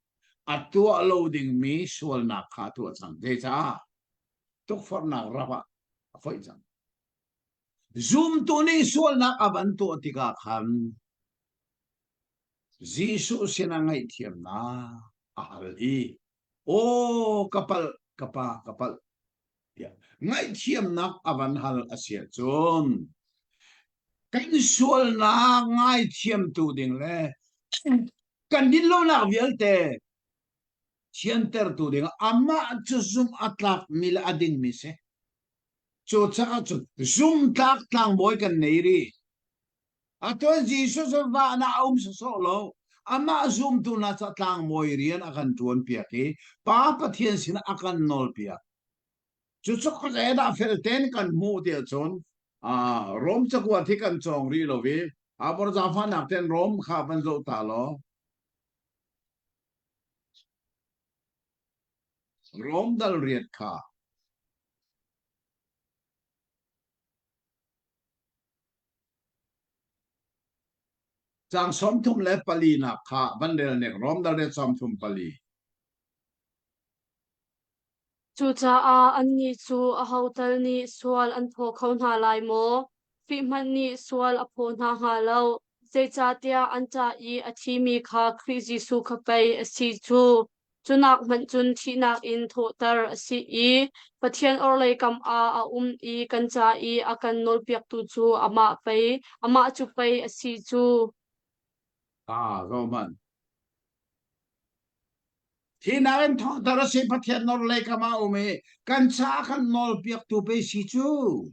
a tuah lo dingmi sualnak kha a tuah cang. Zeicah? Tukforhnak rap ah a foih cang. Zumtu nih sualnak a van tuah tikah khan Jesuh sinah ngaihthiamnak a hal i aw ka palh ka pa ka palh tiah ngaihthiamnak a van hal a si ahcun kan sualnak ngaithiamtu ding le kan dinlonak vialte thiantertu ding amah cu zumh a tlakmi le a dingmi si. Cucaah cun zumtlak tlangbawi kan nei rih. Atu Jesuh cu van ah a um sawsawh lo. Amah zumtu hna cu tlangbawi rian a kan ṭuan piak i Pa Pathian sinah a kan nawl piak. Cucu khuazei dah fel tein kan hmuh ti ahcun Rom cakuat hi kan cawng rih lo i Abor zaangfahnak tein Rom kha van zoh ta law Rom dal riat kha Caang 34 nak kha van rel nek Rom dal riat 34. Cucaah annih cu aho tal nih sual an phaw kho hna lai maw? Khrih hmanh nih sual a phaw hna hnga lo, zeicahtiah an ca i a thimi kha Khrih Jesuh kha pei a si cu. Cu nak hmanh cun thihnak in thawhter a si i Pathian orhlei kam ah a um i kan ca i a kan nawlpiaktu cu amah pei, amah cu pei a si cu. Ah, zohhmanh. Thihnak in thawhter a si Pathian orhlei kam ah a um i kan ca kan nawlpiaktu pei si cu.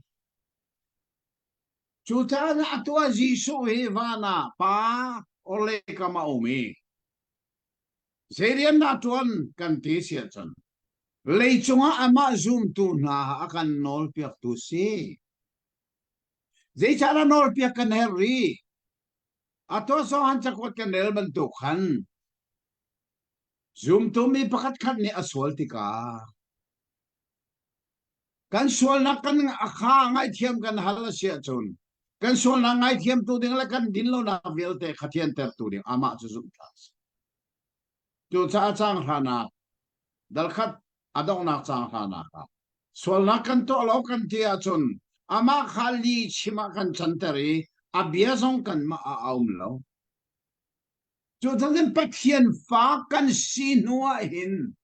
Cucaah atu ah Jesuh hi van ah Pa orhlei kam ah a um i Zei rian dah ṭuan kan ti si ahcun leicung ah amah zumtu hna a kan nawlpiaktu si. Zeicahdah nawlpiak kan herh rih? Atu Johan cakuat kan rel bantuk khan zumtu mi pakhatkhat nih a sual tikah kan sualnak kan a kha ngaihthiam kan hal a si ahcun kan sualnak ngaithiamtu ding le kan dinlonak vialte kha thiantertu ding amah cu zumh tlak a si. Cucaah caang hranak dalkhat a donghnak caang hranak ah sualnak kan tuah lo kan ti ahcun amah kha li chim ah kan canter i a bia zong kanmah ah a um lo. Cucaah Pathian fa kan si hnu ah hin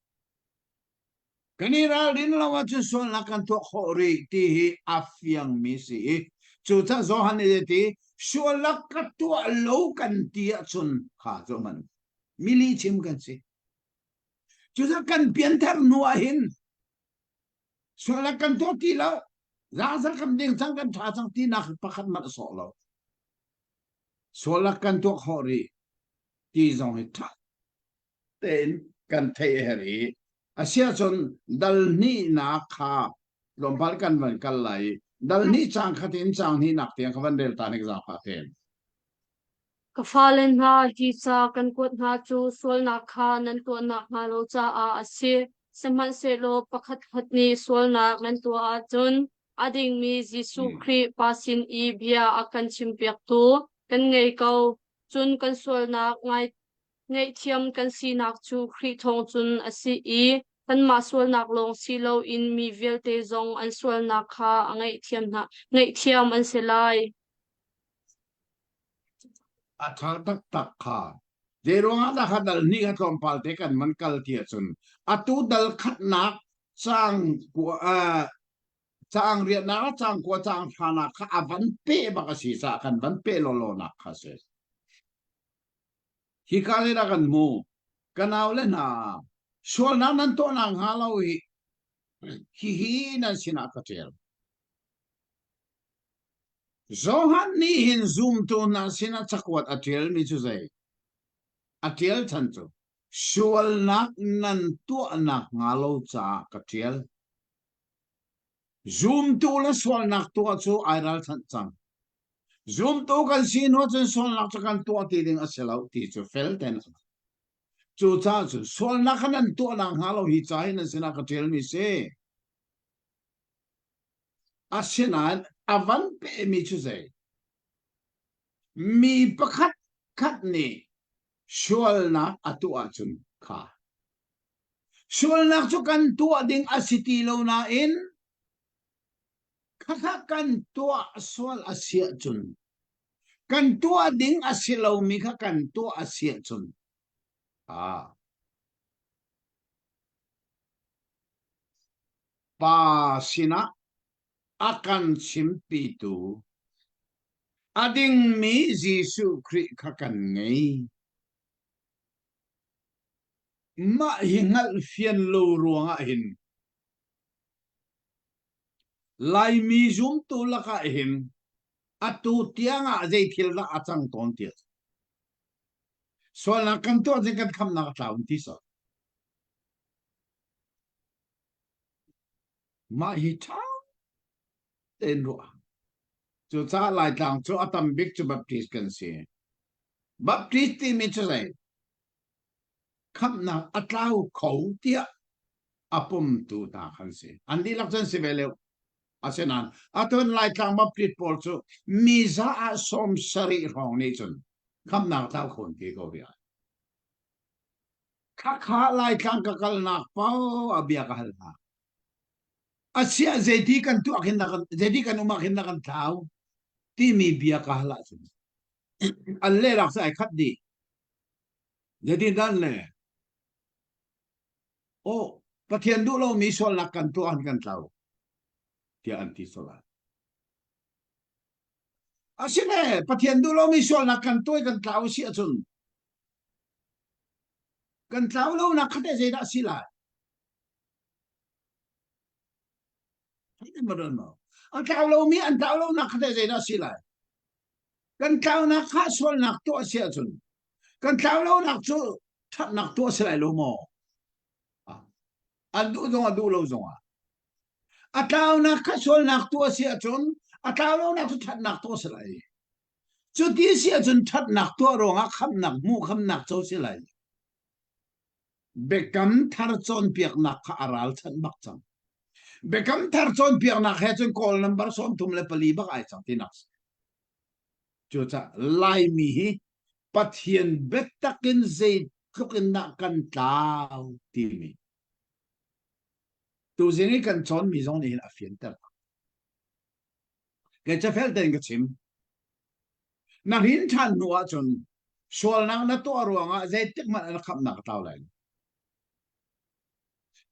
Kan i ralrin lo ahcun sualnak kan tuah khawh rih ti hi a fiangmi si i cucaah Johan nih a ti sualnak ka tuah lo kan ti ahcun kha cu man mili chim kan si. Cucaah kan pianthar hnu ah hin sualnak kan tuah ti lo zangzar kan ding cang kan ṭha cang tinak pakhat hmanh a sawh lo. Sualnak kan tuah khawh rih ti zong hi ṭha tein kan theih a herh i asiahcun dal hnihnak kha tlawmpal kan van kal lai i dal hnih caang khat in caang hnihnak tiang ka van rel ta nek zaangfah tein. Ka fale hna, hi ca kan kuat hna cu sualnak kha nan tuah nakhnga lo caah a si. Sihmanhsehlaw pakhatkhat nih sualnak nan tuah ahcun a dingmi Jesuh Khrih Pa sin i bia a kan chimpiaktu kan ngei ko. Cun kan sualnak ngai Ngaihthiam kan sinak cu Khrih thawng cun a si i kanmah sualnak lawng si loin mi vialte zong an sualnak kha a ngaihthiam hna, ngaihthiam an si lai. A ṭha taktak kha. Zei ruangah dah kha dal hnih kha tlawmpal te kan man kal ti ahcun atu dal khatnak caang kua caang riatnak le caang kua caang hranak kha a van peh bak a si caah kan van peh lawlaw nak kha a si. Hika leidah kan hmu? Ka naule hna, sualnak nan tuahnak hnga lo hi hihi nan sinah ka ṭial. Johan nih hin zumtu hna sinah cakuat a ṭialmi cu zei? A ṭial chan cu sualnak nan tuahnak hnga lo caah ka ṭial. Zumtu le sualnak tuah cu ai ralchanh cang. Zumtu kan si hnu cun sualnak cu kan tuah ti ding a si lo ti cu fel ten a Cucaah cun sualnak kha nan tuah nakhnga lo hi ca hi nan sinah ka ṭialmi si. Asinain a van pehmi cu zei? Mi pakhat khat nih sualnak a tuah ahcun kha sualnak cu kan tuah ding a si ti lo nain khakha kan tuah sual a si ahcun kan tuah ding a si lomi kha kan tuah a si ahcun ah Pa sinah a kan chimpitu a dingmi Jesuh Khrih kha kan ngei. Mah hi hngalhfian lo ruangah hin Laimi zumtu lakah hin atu tiangah zei thil dah a cang tawn ti sualnak kan tuah cun kan khamnak a tlau ti so Mah hi ṭha tein ruah. Cucaah Laitlang cu a tam bik cu Baptist kan si. Baptist timi cu zei? Khamhnak a tlau kho tiah a pumtu hna kan si. An dihlak cun si ve leu. Asinain atun Laitlang Baptist pawl cu mi za ah 70 hrawng nih cun khamhnak tlau kho an ti ko rih. Khakha Laitlang ka kalnak paoh ah bia ka hal hna. Asiah zeiti kan tuah khin na kan zeiti kan um ah khin na kan thlau timi bia ka hal ahcun an lehnak cu ai khat dih. Zeitin dah an leh? Oh, Pathian duh lomi sualnak kan tuah an kan tlau tiah an ti sual lai. Asine Pathian duh lomi sualnak kan tuah kan tlau si ahcun Kan tlau lonak kha teh zeidah a si lai? A tlau lomi an tlau lonak kha teh zeidah a si lai? Kan tlaunak kha sualnak tuah a si ahcun kan tlau lonak cu ṭhatnak tuah a si lai lo maw? An duh zong a duh lo zong ah. A tlaunak kha sualnak tuah a si ahcun a tlau lonak cu ṭhatnak tuah a si lai. Cuti si ahcun ṭhatnak tuah ruangah khamhnak hmuh khamnak co si lai. Biakam thar cawnpiaknak kha a ralchanh bak cang. Biakam thar cawnpiaknak he cun kawl number 34 bak ai cang tinak si. Cucaah Laimi hi Pathian biatak in zeitluk in dah kan tlau timi tuzing i kan cawnmi zong nih hin a fianter. Kei cafel tein ka chim. Na hrin ṭhan hnu ahcun sualnak na tuah ruangah zeitik hmanh na khamhnak a tlau lai lo.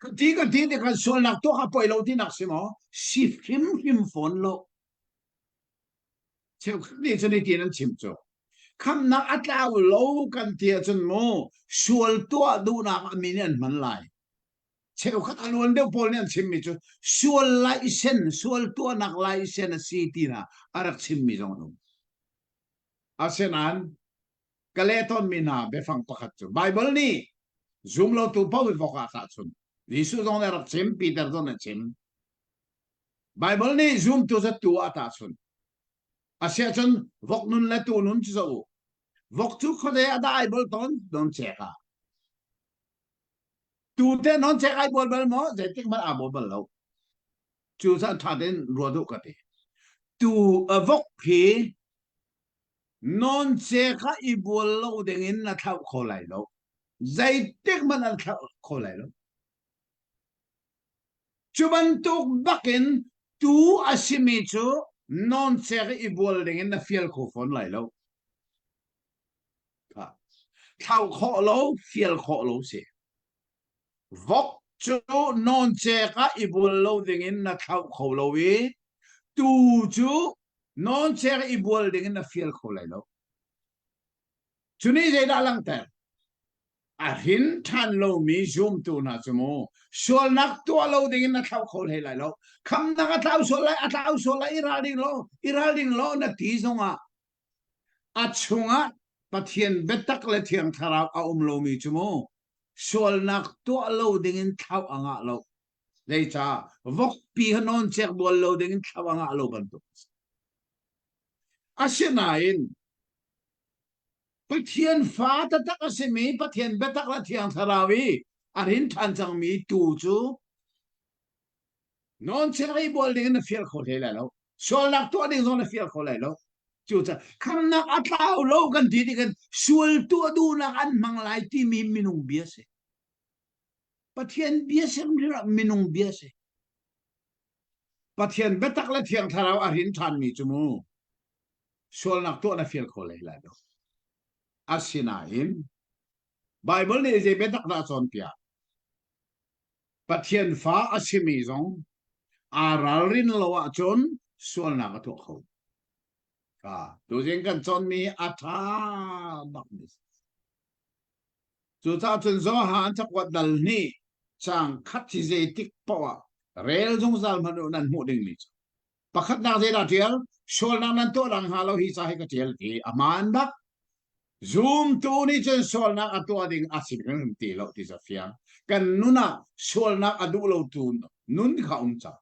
Ka ti ka ti tikah sualnak tuah kha poi lo tinak si maw? Si hrimhrim fawn lo. Cheukhat nih cun hitin an chim cu. Khamhnak a tlau lo kan ti ahcun mu sual tuah duhnak a min an hman lai. Cheukhat a luan deuh pawl nih an chimmi cu sual laisen, sual tuahnak laisen a si ti hna a rak chimmi zong an um. Asinain ka leh tawnmi hna biafang pakhat cu Baibal nih zumlotu paoh hi vok ah tahchun. Jesuh zong nih a rak chim, Peter zong nih a chim. Baibal nih zumtu cu tu ah tahchun. Asiahcun vok nun le tuu nun cu zoh u. Vok cu khuadei ah dah ai bol tawn, non cek ah. Tu te non cek ai bual bal maw? Zeitik hmanh aa bual bal lo. Cu caan ṭha tein ruah duh ka ti. Tu a vok hi non cek ah i bual lo ding in na thlauh kho lai lo. Zeitik hmanh an thlauh kho lai lo. Cu bantuk bakin tu a simi cu non cek i bual ding in na fial kho fawn lai lo. Thlauh khawh lo, fial khawh lo si. Vok cu nawncek ah i bual lo dingin na thlauh kho lo i tuu cu nawncek i bual dingin na fial kho lai lo. Cu nih zeidah langhter? A hrin ṭhan lomi zumtu hna cu mu sualnak tuah lo dingin na thlauh kho hlei lai lo. Khamnak a tlau sual lai, a tlau sual lai, i ralring law, i ralring law na ti zongah A chungah Pathian biatak le Thiang Thlarau a um lomi cu mu sualnak tuah lo dingin thlauh a ngah lo. Zeicah vokpi kha nawncek bual lo ding in thlau a ngah lo bantuk a si. Asinain Pathian fa taktak a simi Pathian biatak le Thiang Thlarau i a rin ṭhan cangmi tuu cu nawncek ei bual ding in na fial kho hlei lai lo. Sualnak tuah ding zong na fial kho lai lo. Cucaah khamnak a tlau lo kan ti tik in sual tuah duhnak an hmang lai timi minung bia si. Pathian bia si minung bia si. Pathian biatak le Thiang Thlarau a rin ṭhanmi cu mu sualnak tuah na fial kho hlei lai lo. Asinain Baibal nih zei biatak dah a cawnpiak? Pathian fa a simi zong aa ralrin lo ahcun sualnak a tuah kho. Ka tuzing kan cawnmi a ṭha bakmi Cucaah cun Johan cakuat dal hnih caang khat hi zeitik paoh ah rel zungzal hmanh u nan hmuh dingmi cu pakhatnak zeidah ṭial sualnak nan tuah dang hnga lo hi ca hi ka ṭial ti a hmaan bak zumtu nih cun sualnak a tuah ding a si kan ti lo ti cu fiang kan nun ah sualnak a duh lotu nun kha um cang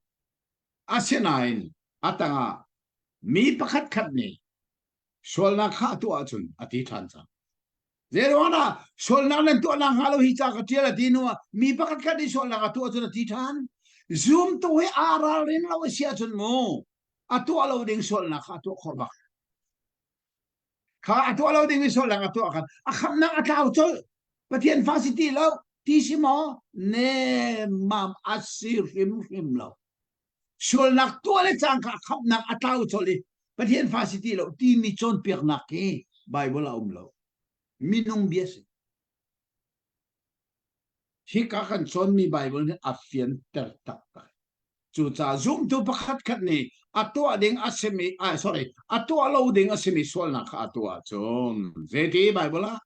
asinain a tangah mi pakhat khat nih sualnak kha a tuah ahcun a ti ṭhan cang Zeiruangah sualnak nan tuahnak hnga lo hi ca ka ṭial a ti hnu ah mi pakhat khat nih sualnak a tuah cun a ti ṭhan. Zumtu hi aa ralrin lo a si ahcun mu a tuah lo ding sualnak kha a tuah khawh bak. Kha a tuah lo ding mi sualnak a tuah khan a khamnak a tlau colh. Pathian fa si ti lo ti si maw? Nemmam a si hrimhrim lo. Sualnak tuah le cangka khamnak a tlau colh i Pathian fa si ti lo timi cawnpiaknak hi Bible a um lo. Minung bia si. Hika kan cawnmi Bible nih a fianter taktak. Cucaah zumtu pakhat khat nih a tuah ding a simi, ah, sorry, a tuah lo ding a simi sualnak kha a tuah ahcun zeiti Bible ah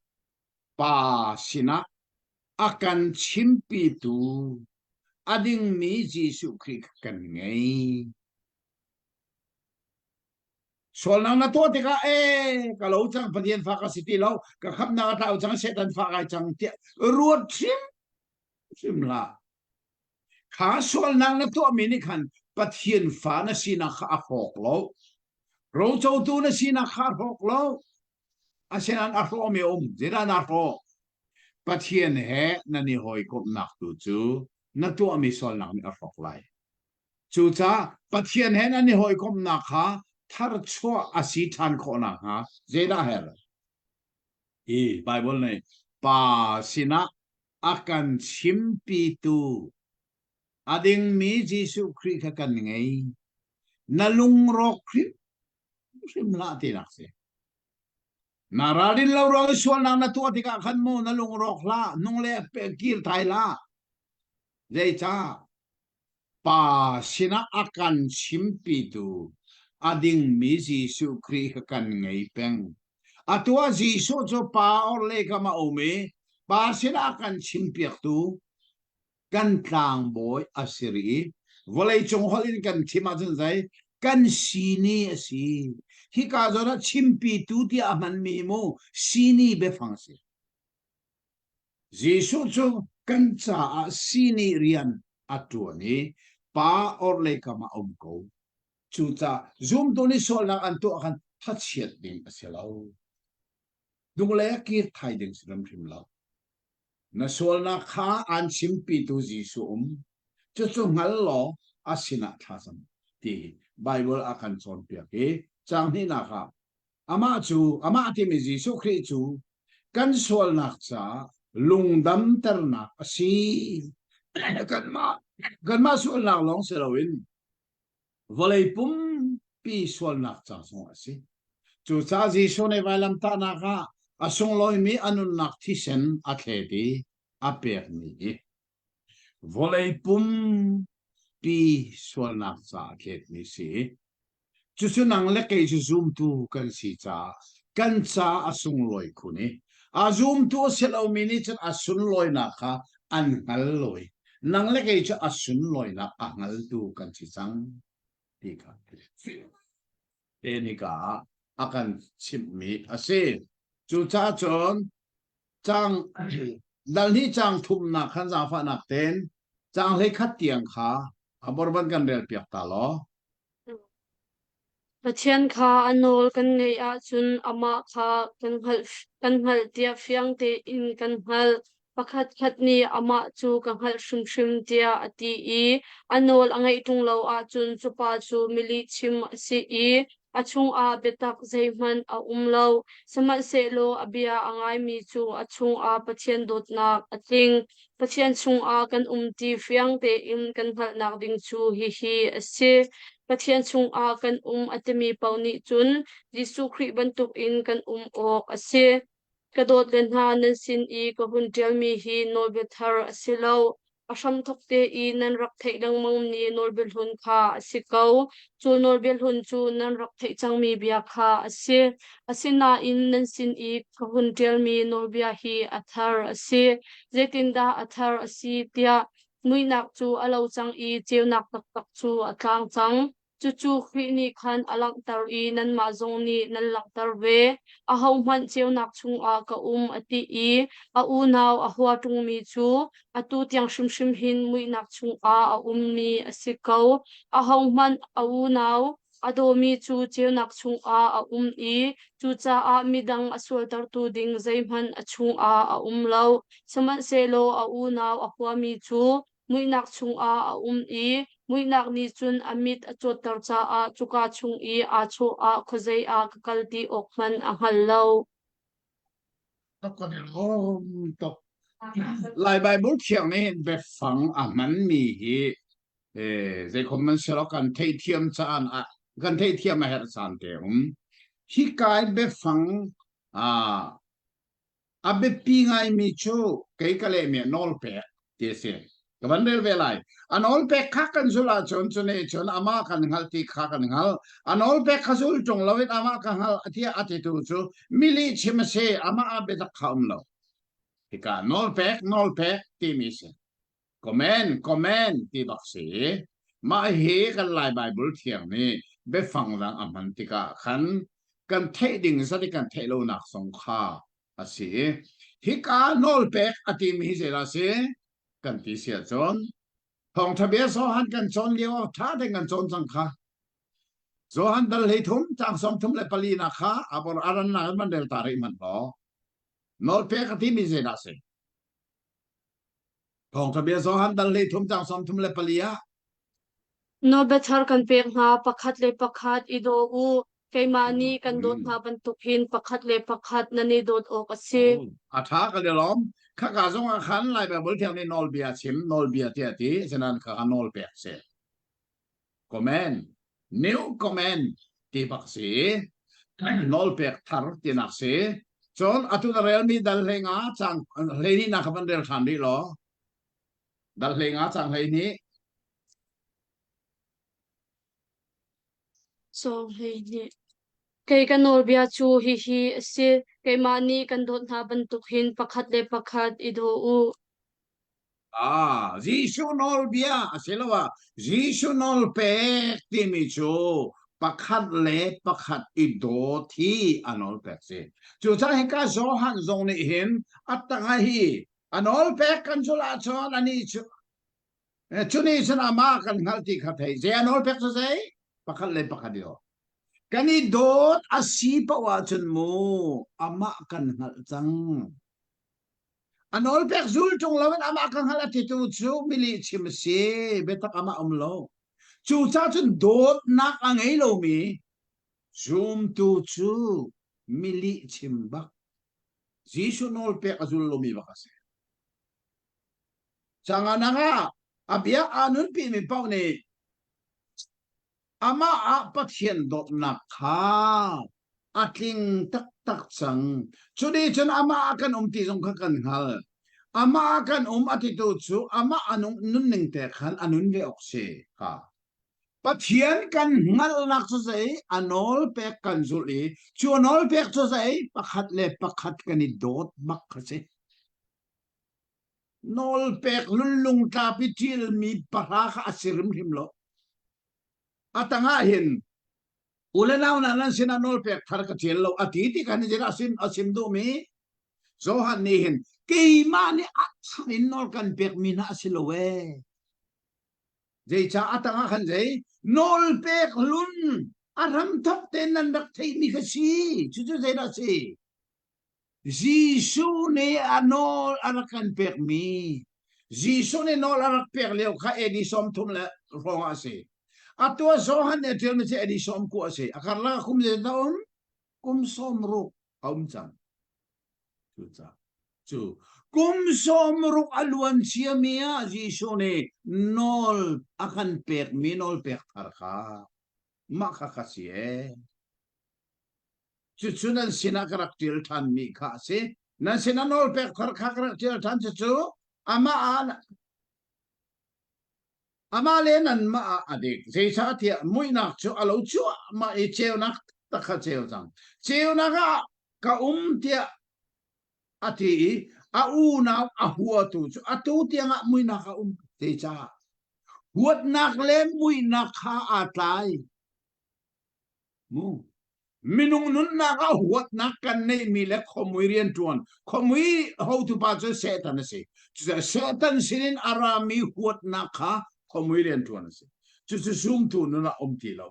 Pa sinah a kan chimpitu a dingmi Jesuh Khrih kan ngei. Sualnak na tuah tikah ee ka lo cang Pathian fa ka si ti lo ka khamnak a tlau cang Satan fa kai cang tiah ruat hrim hrim hlah. Kha sualnak na tuahmi nih khan Pathian fa na sinak kha a hrawk lo. Rocotu na sinak kha a hrawk lo. Asinain a hrawhmi a um. Zeidah na hrawh? Pathian he nan i hawikomhnak tu cu na tuahmi sualnak nih a hrawk lai. Cucaah Pathian he nan i hawikomhnak kha tharchuah a si ṭhan khawh nakhnga zeidah herh? Hi Baibal nih Pa sinah a kan chimpitu a dingmi Jesuh Khrih kha kan ngei. Na lungrawk hrimhrim hlah tinak si. Na ralrin lo ruang i sualnak na tuah tikah khan mu na lungrawk hlah, nung le kir thai hlah. Zeicah? Pa sinah a kan chimpitu a dingmi Jesuh Khrih kha kan ngei peng. Atu ah Jesuh cu Pa orhlei kam a um i Pa sinah a kan chimpiaktu kan tlangbawi a si rih i vawleicung holh in kan chim ahcun zei kan sini a si. Hika zawn ah chimpitu tiah a hmanmi hi mu sini biafang a si. Jesuh cu kan caah sini rian a ṭuan i Pa orhlei kam ah a um ko. Cucaah zumtu nih sualnak an tuah khan thachiat ding a si lo. Hnulei ah kir thai ding si hrimhrim lo. Na sualnak kha aan chimpitu Jesuh um. Cucu hngal law a sinah thlacam ti Baibal a kan cawnpiak i caang hnihnak ah Amah cu amah timi Jesuh Khrih cu kan sualnak caah lungdamternak a si. Kanmah kanmah sualnak lawng si loin vawlei pumpi sualnak ca zong a si. Cucaah Jesuh nih vailamtahnak ah a sunglawimi a nunnak thisen a thlet i a pekmi hi vawlei pumpi sualnak caah a thletmi si. Cucu nang le kei cu zumtu kan si caah kan caah a sunglawi khun i a zumtu a si lomi nih cun a sunlawinak kha an hngal lo i nang le kei cu a sunlawinak a hngaltu kan si cang ti kha te nika ah a kan chimhmi a si. Cucaah cun cang dal hnih cang thumnak khan zaangfahnak tein. Caang 11 tiang kha a borban kan rel piak ta law. Pathian kha a nawl kan ngaih ahcun amah kha kan hngalh, kan hngalh tiah fiang tein kan hngalh. Pakhatkhat nih amah cu ka hngalh hrimhrim tiah a ti i a nawl a ngaih ṭung lo ahcun cu pa cu milihchim a si i a chungah biatak zeihmanh a um lo. Sihmanhsehlaw a bia a ngaimi cu a chungah Pathian dawtnak a tling. Pathian chungah kan um ti fiang tein kan hngalhnak ding cu hihi a si. Pathian chungah kan um a timi paoh nih cun Jesuh Khrih bantukin kan um awk a si. Ka dawtle hna, nan sin i ka hun ṭialmi hi nawlbia thar a si lo. A hramthawk te i nan rak theih lengmangmi nawlbia hlun kha a si ko. Cu nawlbia hlun cu nan rak theih cangmi bia kha a si. Asinain nan sin i ka hun ṭialmi nawlbia hi a thar a si. Zeitindah a thar a si tiah muihnak cu a lo cang i ceunak taktak cu a tlang cang. Cucu Khrih nih khan a langhter i nanmah zong nih nan langhter ve. Ahohmanh ceunak chungah ka um a ti i a unau a hua ṭungmi cu atu tiang hrimhrim hin muihnak chungah a ummi a si ko. Ahohmanh a unau a dawmi cu ceunak chungah a um i cucaah midang a sualtertu ding zeihmanh a chungah a um lo. Sihmanhsehlaw a unau a huami cu muihnak chungah a um i muihnak nih cun a mit a cawtter caah cuka chung i aa chawh ah khuazei ah ka kal ti awk hmanh a hngal lo. Tok kan i lawm tuk. Lai Bible thiang nih hin biafang a hmanmi hi eh, zeikhom man selaw kan theihthiam caan ah kan theihthiam a herh caan te um. Hi kai biafang ah A biapi ngaimi cu kei ka lehmi ah nawlpek ti a si. Ka van rel ve lai. A nawlpek kha kan zulh ahcun cu nih cun amah kan hngalh ti kha kan hngalh. A nawlpek kha zul ṭung loin amah ka hngalh tiah a titu cu mi lihchim a si. Amah ah biatak kha um lo. Hika nawlpek, nawlpek timi si. Comment, comment ti bak si. Mah hi kan Lai Bible thiang nih biafang dang a hman tikah khan kan theih ding zat i kan theih lonak zong kha a si. Hika nawlpek a timi hi zeidah a si? Kan ti si ahcun thawngṭha bia Johan kan cawn lio ah ṭha tein kan cawn cang kha. Johan dal 13 caang 34 nak kha a bor a rannak in van rel ta rih hmanh law. Nawlpek a timi zeidah a si? Thawngṭha bia Johan dal 13 caang 34 ah Nawlbia thar kan pek hna, pakhat le pakhat i daw u. Keimah nih kan dawt hna bantuk hin pakhat le pakhat nan i dawt awk a si. A ṭha kan i lawm. Khaka zong ah khan Lai Baibal thiang nih nawlbia chim, nawlbia tiah ti, asinain khaka nawl pek si. Comment, new comment ti bak si. Nawlpek thar tinak si. Cun atu na relmi dal 15 caang 12 nak kha van rel ṭhan rih law. Dal 15 caang 12. Sawm 12. Kei ka nawlbia cu hihi a si, keimah nih kan dawt hna bantuk hin pakhat le pakhat i daw u. Ah, Jesuh nawlbia asiloah Jesuh nawlpek timi cu pakhat le pakhat i dawt hi a nawlpek si. Cucaah hika Johan zong nih hin a tangah hi a nawlpek kan zulh ahcun anih cu cu nih cun amah kan hngalh ti kha thei. Zei a nawlpek cu zei? Pakhat le pakhat i dawt. Kan i dawt a si paoh ahcun mu amah kan hngalh cang. A nawlpek zul ṭung loin amah ka hngalh a titu cu milihchim a si, biatak amah um lo. Cucaah cun dawtnak a ngei lomi zumtu cu milihchim bak, Jesuh nawlpek a zul lomi bak a si. Canganang ah a bia aa nunpimi paoh nih Amah ah Pathian dawtnak kha a tling taktak cang. Cu nih cun amah ah kan um ti zong kha kan hngalh. Amah ah kan um a titu cu amah a nunning te khan a nun ve awk si kha. Pathian kan hngalhnak cu zei a nawlpek kan zulh i cu a nawlpek cu zei pakhat le pakhat kan i dawt bak kha si. Nawlpek lunlungtlapi ṭialmi pahra kha a si hrimhrim lo. A tangah hin u le nau hna nan sinah nawlpek thar ka ṭial lo a ti ti khan zeidah a sim a chim duhmi Johan nih hin keimah nih a thar in nawl kan pekmi hna a si lo ee. Zeicah a tangah khan zei nawlpek hlun a hramthok tein nan rak theihmi kha si. Cucu zeidah si? Jesuh nih a nawl a rak kan pekmi Jesuh nih nawl a rak pek lio kha AD 30 le hrawng ah a si. Atu ah Johan nih a ṭialmi cu AD 90 a si. A karlak ah kum zeizat a um? Kum 60 a um cang. Cucaah cu kum 60 a luan ciami ah Jesuh nih nawl a kan pekmi nawl pek thar kha mah kha kha si ee. Cucu nan sinah ka rak ṭial ṭhanmi kha a si. Nan sinah nawl pek thar kha ka rak ṭial ṭhan cucu amah ah amah le nanmah ah a dik. Zeicahtiah muihnak cu a lo cuahmah i ceunak tak kha ceu cang. Ceunak ah ka um tiah a ti i a unau a huatu cu atu tiangah muihnak a um. Zeicah? Huatnak le muihnak kha aa tlai. Mu. Minung nunnak ah huatnak kan neihmi le khuamui rianṭuan khuamui hotupa cu Satan a si. Cucaah Satan sinin a rami huatnak kha khuamui rianṭuan a si. Cucu zumtu nun ah um ti lo.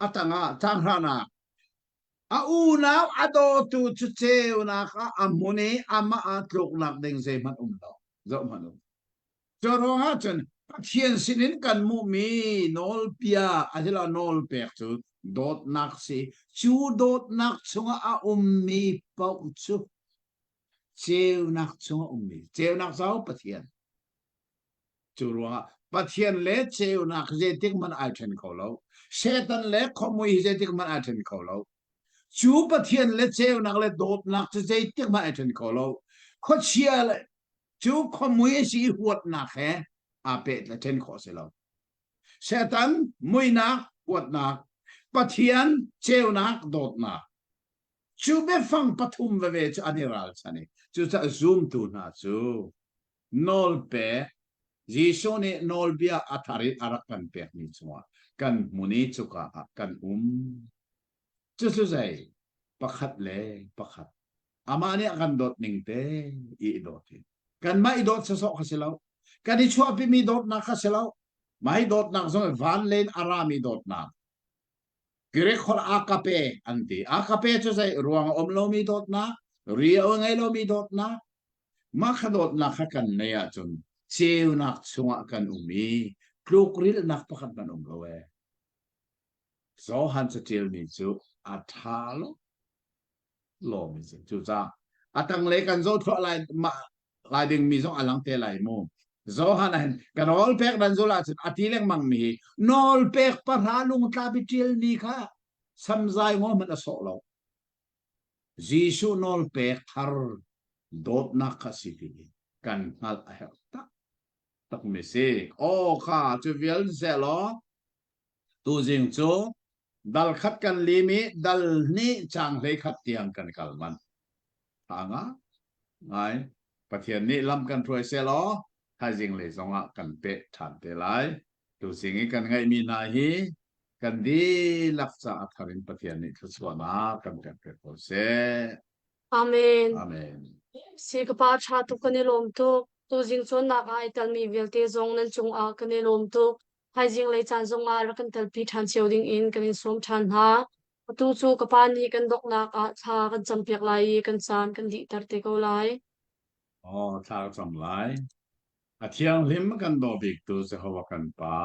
A tangah tlanghrahnak a unau a dawtu cu ceunak ah a hmun i amah ah tluknak ding zeihmanh um lo. Zoh hmanh u. Cu ruangah cun Pathian sinin kan hmuhmi nawlbia asiloah nawlpek cu dawtnak si. Cu dawtnak chungah a ummi paoh cu ceunak chungah ummi ceunak cu Pathian. Cu ruangah Pathian le ceunak zeitik hmanh ai ṭhen kho lo. Satan le khuamui hi zeitik hmanh ai ṭhen kho lo. Cu Pathian le ceunak le dawtnak cu zeitik hmanh ai ṭhen kho lo. Khuachia le cu khuamui a si i huatnak he aa peh le ṭhen khawh a si lo. Satan muinak huatnak, Pathian ceunak dawtnak. Cu biafang pathum veve cu an i ralchan i cucaah zumtu hna cu nawlpek Jesuh nih nawlbia a thar in a rak kan pekmi chungah kan hmun i cuka ah kan um. Cucu zei? Pakhat le pakhat. Amah nih a kan dawt ning te i i dawt hi. Kanmah i dawt sawsawh kha si lo. Kan i chuahpimi dawtnak kha si lo. Mah hi dawtnak zong van len a rami dawtnak. Greek holh agape an ti. Agape cu zei ruang a um lomi dawtnak, ri a ngei lomi dawtnak. Mah kha dawtnak kha kan nei ahcun ceunak chungah kan um i tlukrilhnak pakhat kan um lo ee. Johan caṭialmi cu a ṭha lo lomi si. Cucaah a tanglei kan zoh thluah lai mah lai dingmi zong a lang te lai mu. Johan ah hin ka nawl pek dan zul ahcun a ti lengmang mi hi nawl pek pahra lungtlapi ṭialmi kha samzai ngaw hmanh a sawh lo. Jesuh nawl pek thar dawtnak kha si ti hi kan hngalh a herh tak takmi si. Aw kha cu vial seh law Tuzing cu dal khat kan lim i dal hnih caang 11 tiang kan kal manh. Tha nga ngai. Pathian nih lam kan hruai seh law thaizing lei zongah kan peh ṭhan te lai. Tuzing i kan ngeihmi hna hi kan dihlak caah thar in Pathian nih thluachuahnak kan pek pek ko seh. Amen. Amen. Si ka pa ṭha tuk kan i lawm tuk. Tuzing cawnnak ah ai telmi vialte zong nan cungah kan i lawm tuk. Thaizing lei caan zongah rak kan telpi ṭhan cio dingin kan in sawm ṭhan hna. Atu cu ka pa nih kan donghnak ah thla kan campiak lai i kan caan kan dihter te ko lai. Aw, thla ka cam lai. A thianghlim kan daw biktu Jehovah kan Pa.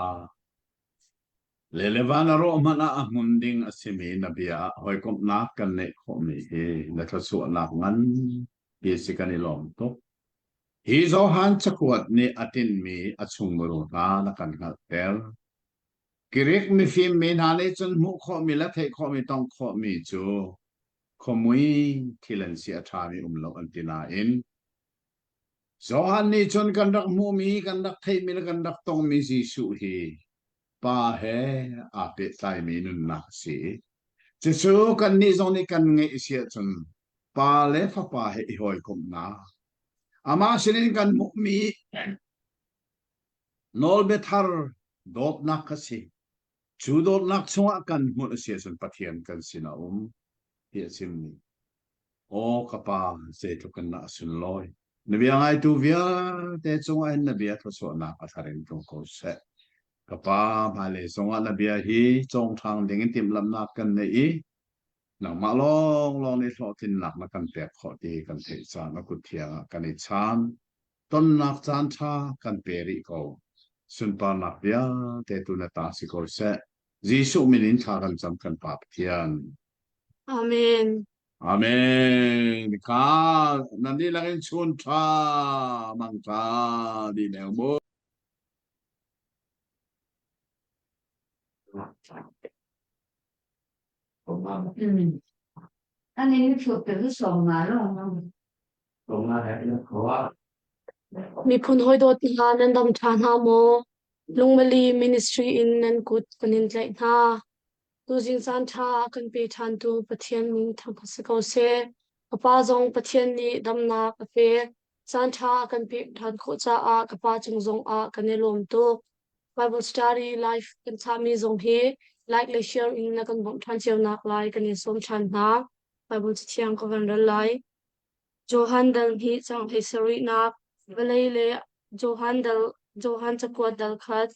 Le le van a rawh hmanh ah a hmun ding a simi na bia ah hawikomhnak kan neih khawhmi hi na thluachuahnak nganpi si kan i lawm tuk. Hi Johan cakuat nih a tinhmi a chungmuru hna na kan hngalhter. Greek mifim mi hna nih cun hmuh khawhmi le theih khawhmi tongh khawhmi cu khuamui thil an si a ṭhami um lo an ti nain Johan nih cun kan rak hmuhmi, kan rak theihmi le kan rak tongmi Jesuh hi Pa he aa pehtlaimi nunnak a si. Cucu kannih zong nih kan ngeih si ahcun Pa le Fapa he i hawikomhnak, amah sinin kan hmuhmi nawlbia thar dawtnak kha si. Cu dawtnak chungah kan hmuh a si ahcun Pathian kan sin a um ti a chimmi. Aw ka Pa, zeitluk in dah a sunlawi. Na bia ngaitu vialte cungah hin na bia thluachuahnak a thar in tlung ko seh. Ka pa, hmailei zongah na bia hi cawng ṭhang dingin timhlamhnak kan nei i nangmah lawnglawng nih hlawhtlinnak na kan pek khawh ti kan theih caan na kut thiang ah kan i chaan. Tonnak caan ṭha kan pe rih ko. Sunparnak vialte tu na ta si ko seh. Jesuh min in thla kan cam kan Pa Pathian. Amen. Amen. Ka nan dihlak in chun ṭha mang ṭha di neu mu. Miphun hawi dawt hna nan dam ṭha hna maw? Lungmali Ministry in nan kut kan in tlaih hna. Tuzing caan ṭha a kan pe ṭhantu Pathian min thangṭhat si ko seh. Ka pa zong Pathian nih damnak a pek. Caan ṭha a kan pek ṭhan khawh caah ka pa cung zongah kan i lawm tuk. Bible study live kan thlahmi zong hi like le share in na kan bawmh ṭhan cio nak lai kan in sawm ṭhan hna. Bible cathiang ka van rel lai. Johan dal hnih cang hlei sarihnak vawlei le Johan dal Johan cakuat dal khat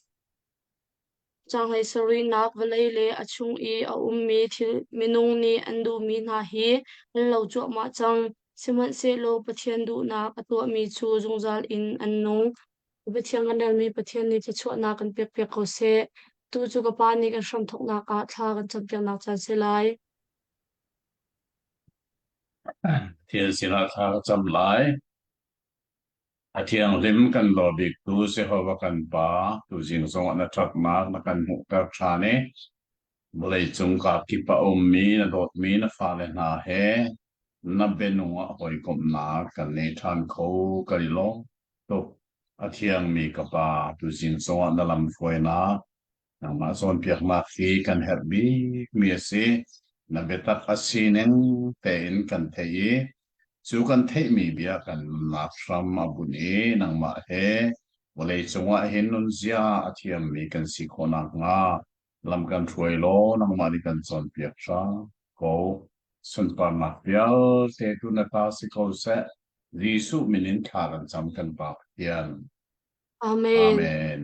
Caanghei sarihnak vawlei le a chung i a ummi thil minung nih an duhmi hna hi an lo cuahmah cang. Sihmanhsehlaw Pathian duhnak a tuahmi cu zungzal in an nung. Pathian kan relmi Pathian nih thluachuahnak kan pekpiak ko seh. Tu cu ka Pa nih kan hramthawknak ah thla kan campiaknak caan si lai. Thil sinah thla ka cam lai. A thianghlim kan daw biktu Jehovah kan Pa, tuzing zongah na ṭhatnak na kan hmuhter ṭhan i vawleicung kakip a ummi na dawtmi na fale hna he na bianung ah hawikomhnak kan nei ṭhan kho kan i lawm tuk. A thiangmi ka Pa, tuzing zongah na lamhruainak Nangmah cawnpiaknak hi kan herh bikmi a si. Na biatak a sining tein kan theih i cu kan theihmi bia kan nunnak hram a bunh i nangmah he vawleicung ah hin nunzia a thiammi kan si khawh nakhnga lam kan hruai law nangmah nih kan cawnpiak hram ko. Sunparnak vialte tu na ta si ko seh. Jesuh min in thla kan cam kan Pa Pathian. Amen. Amen.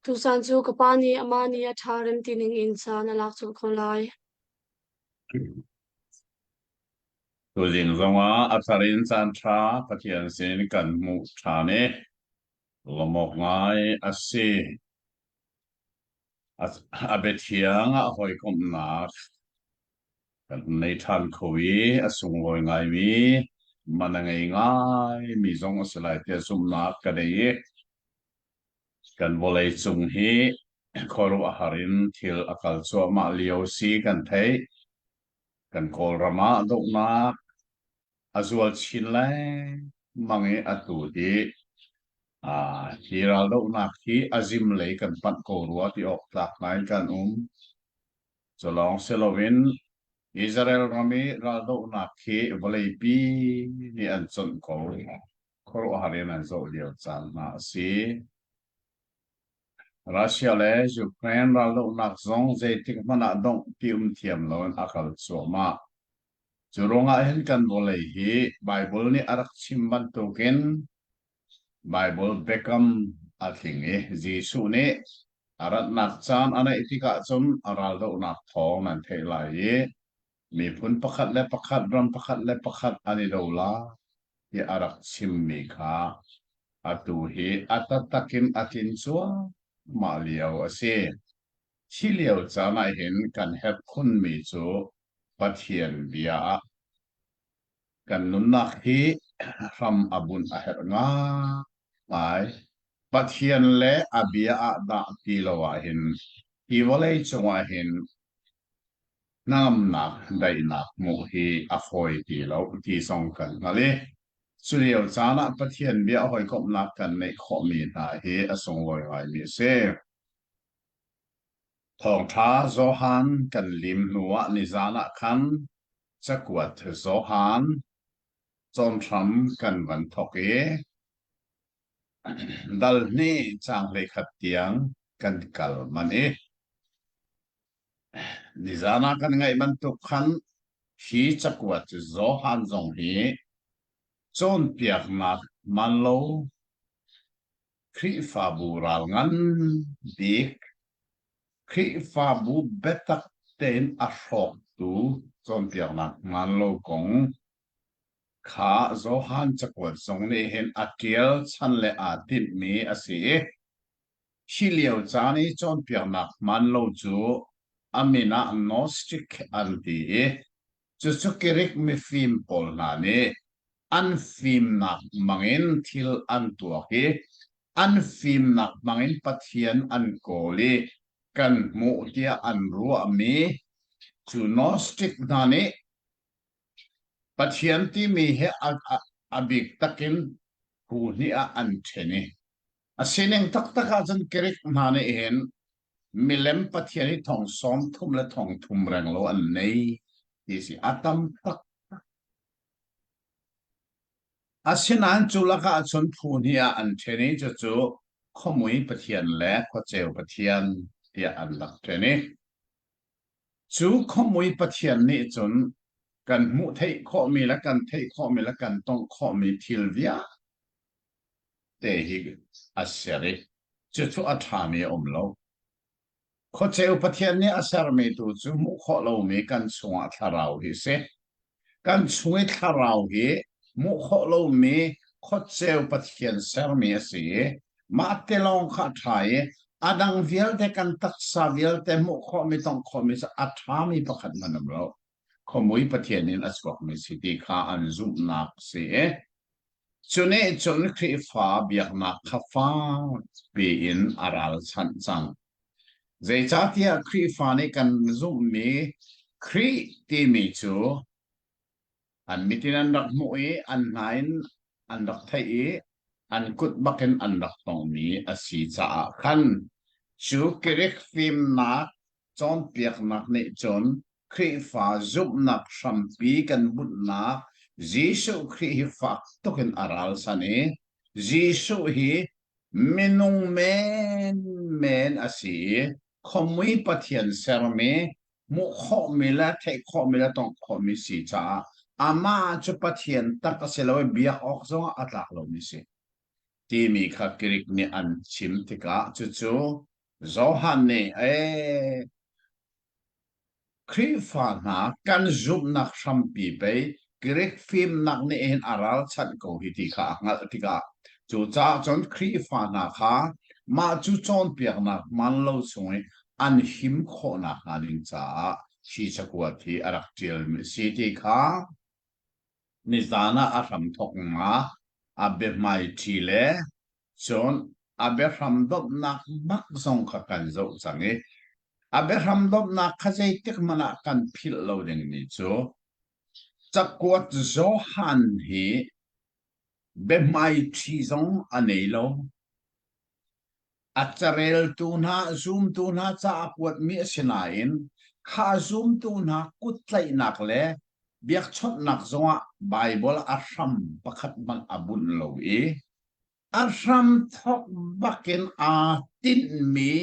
Tuzaan cu ka pa nih amah nih a ṭha rem ti ning in caan a lak colh ko lai. Tuzing zongah a thar in caan ṭha Pathian sin kan hmuh ṭhan i lawmawk ngai a si. A biathiang ah hawikomhnak kan nei ṭhan kho i a sunglawi ngaimi man a ngei ngaimi zong a si lai tiah zumhnak ka nei i kan vawlei cung hi khuaruahhar in thil a kal cuahmah lio si kan theih. Kan Kawlram ah dohnak a zual chin lengmang i atu hi hi raldohnak hi a zim lei kan panh ko rua ti awk tlak ngai kan um. Cu lawng si loin Israel ram i raldohnak hi vawleipi nih an conh ko. Khuaruahhar in an zoh lio caan hna a si. Russia le Ukraine raldohnak zong zeitik hmanh ah dongh ti um thiam loin a kal cuahmah. Cu ruangah hin kan vawlei hi Baibal nih a rak chim bantukin Baibal biakam a tling i Jesuh nih a ratnak caan a naih tikah cun a raldohnak thawng nan theih lai i miphun pakhat le pakhat, ram pakhat le pakhat an i do lai tiah a rak chimmi kha atu hi a taktak in a tlin cuahmah lio a si. Hi lio caan ah hin kan herh khunmi cu Pathian bia ah kan nunnak hi hram a bunh a herh ngaingai. Pathian le a bia ah dah ti lo ahhin hi vawlei cungah hin hnangamnak daihnak hmuh hi a fawi ti lo ti zong kan hngalh i cu lio caan ah Pathian bia hawikomhnak kan neih khawhmi hna hi a sunglawi ngaimi a si. Thawngṭha Johan kan lim hnuah nizan ah khan cakuat Johan cawnhram kan van thawk i dal hnih caang 11 tiang kan kal manh i nizan ah kan ngaih bantuk khan hi cakuat Johan zong hi cawnpiaknak Hmanlo Khrihfabu ral ngan bik, Khrihfabu biatak tein a hrawktu cawnpiaknak hmanlo kong kha Johan cakuat zong nih hin a ṭial chan le aa tinhmi a si i hi lio caan i cawnpiaknak hmanlo cu a min ah Gnostic an ti i cucu Greek mifim pawl hna nih an fimnak hmangin thil an tuak i an fimnak hmangin Pathian an kawl i kan hmuh tiah an ruahmi cu Gnostic hna nih Pathian timi hi a bik takin phu hnih ah an ṭhen i a sining taktak ahcun Greek hna nih hin milem Pathian hi thong 30 le thong thum renglo an nei ti si a tam tak. Asinain cu lakah cun phu hnih ah an ṭhen i cucu khuamui Pathian le khuaceu Pathian tiah an rak ṭhen i cu khuamui Pathian nih cun kan hmuh theih khawhmi le kan theih khawhmi le kan tongh khawhmi thil vialte hi a ser i cucu a ṭhami a um lo. Khuaceu Pathian nih a sermi tu cu hmuh khawh lomi kan chungah thlarau hi a si. Kan chung i thlarau hi hmuh khawh lomi khuaceu Pathian sermi a si i mah te lawng kha a ṭha i a dang vialte kan taksa vialte hmuh khawhmi tongh khawhmi cu a ṭhami pakhat hmanh um lo. Khuamui Pathian in a chuakmi si ti kha an zumhnak a si i Cu nih cun Khrihfa biaknak kha fakpi in a ralchanh cang. Zeicahtiah Khrihfa nih kan zumhmi Khrih timi cu an mit in an rak hmuh i an hna in an rak theih i an kut bakin an rak tongmi a si caah khan cu Greek fimnak cawnpiaknak nih cun Khrihfa zumhnak hrampi kan bunhnak Jesuh Khrih hi fak tuk in a ralchan i Jesuh hi minung menmen a si i khuamui Pathian sermi hmuh khawhmi le theih khawhmi le tongh khawhmi si caah amah cu Pathian tak a si lo i biak awk zongah a tlak lomi si timi kha Greek nih an chim tikah cucu Johan nih ee Khrihfa hna kan zumhnak hrampi pei Greek fimnak nih hin a ralchanh ko hi ti kha a hngalh tikah cucaah cun Khrihfa hna kha mah cu cawnpiaknak hmaan lo chung i an him khawhnak hnga ding caah hi cakuat hi a rak ṭialmi a si ti kha nizan ah a hramthawknak a biahmaiṭhi le Cun a biahram domhnak bak zong kha kan zoh cang i a biahram domhnak kha zeitik hmanh ah kan philh lo dingmi cu cakuat Johan hi biahmaiṭhi zong a nei lo. A careltu hna, zumtu hna ca a kuatmi a si nain kha zumtu hna kuttlaihnak le biakchawnhnak zongah Baibal a hram pakhat hmanh a bunh lo i A hramthawk bakin aa tinhmi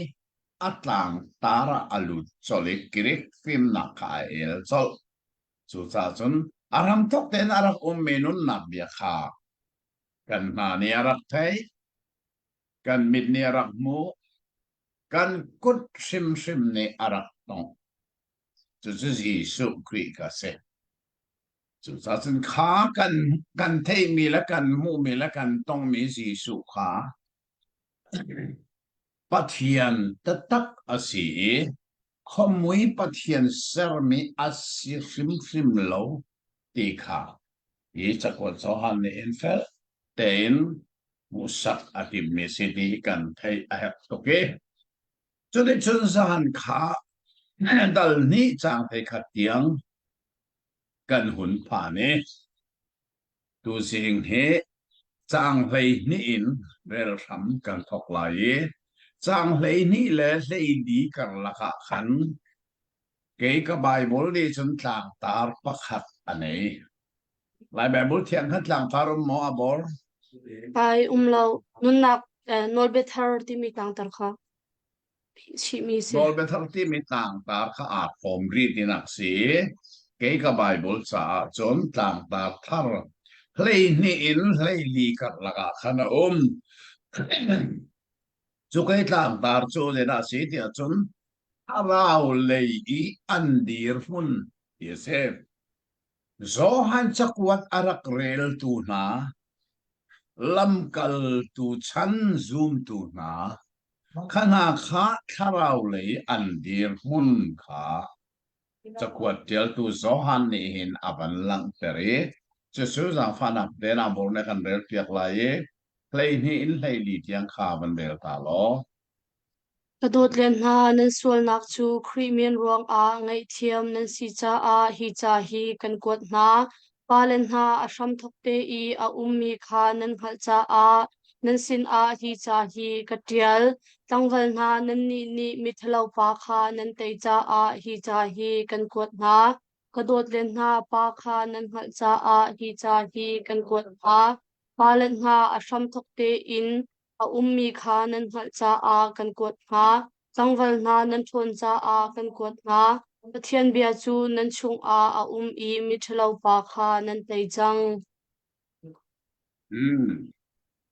a tlangtar ah a lut colh i Greek fimnak kha a el colh. Cucaah cun a hramthawk tein a rak ummi nunnak bia kha kan hna nih a rak theih, kan mit nih a rak hmuh, kan kut hrimhrim nih a rak tongh. Cucu Jesuh Khrih kha a si. Cucaah cun kha kan kan theihmi le kan hmuhmi le kan tongmi Jesuh kha Pathian taktak a si i khuamui Pathian sermi a si hrimhrim lo ti kha hi cakuat Johan nih in fel tein hmuhsak a timmi si ti hi kan theih a herh tuk i cuticun zan kha dal hnih caang theikhat tiang kan hun phan i tuzing hi caang 12 in rel hram kan thawk lai i caang 12 le 14 karlak ah khan kei ka Baibal nih cun tlangtar pakhat a nei. Lai Baibal thiang khan tlangtar um maw a bor? Ai um lo. Nunnak eh, nawlbia thar timi tlangtar kha. Chihmi si. Nawlbia thar timi tlangtar kha aa khawm rih tinak si. Kei ka Bible caah cun tlangtar thar. 12 in 14 karlak ah khan a um. Cukei tlangtar cu zeidah a si tiah cun thlarau lei i an dirhmun ti a si. Johan cakuat a rak reltu hna, lamkaltu chan zumtu hna, kha hna kha thlarau lei an dirhmun kha cakuat ṭialtu Johan nih hin a van langhter i cucu zaangfahnak te nambor nih kan relpiak lai i 12 in 14 tiang kha van rel ta law. Ka dawt len hna, nan sualnak cu Khrih min ruangah ngaihthiam nan si caah hi ca hi kan kuat hna. Pale hna a hramthawk te i a ummi kha nan hngalh caah nan sinah hi ca hi ka ṭial. Tlangval hna, nannih nih miṭhalo pa kha nan tei caah hi ca hi kan kuat hna. Ka dawt len hna, pa kha nan hngalh caah hi ca hi kan kuat hna. Pale hna, a hramthawk tein a ummi kha nan hngalh caah kan kuat hna. Tlangval hna nan ṭhawn caah kan kuat hna. Pathian bia cu nan chungah a um i miṭhalo pa kha nan tei cang. Hmm.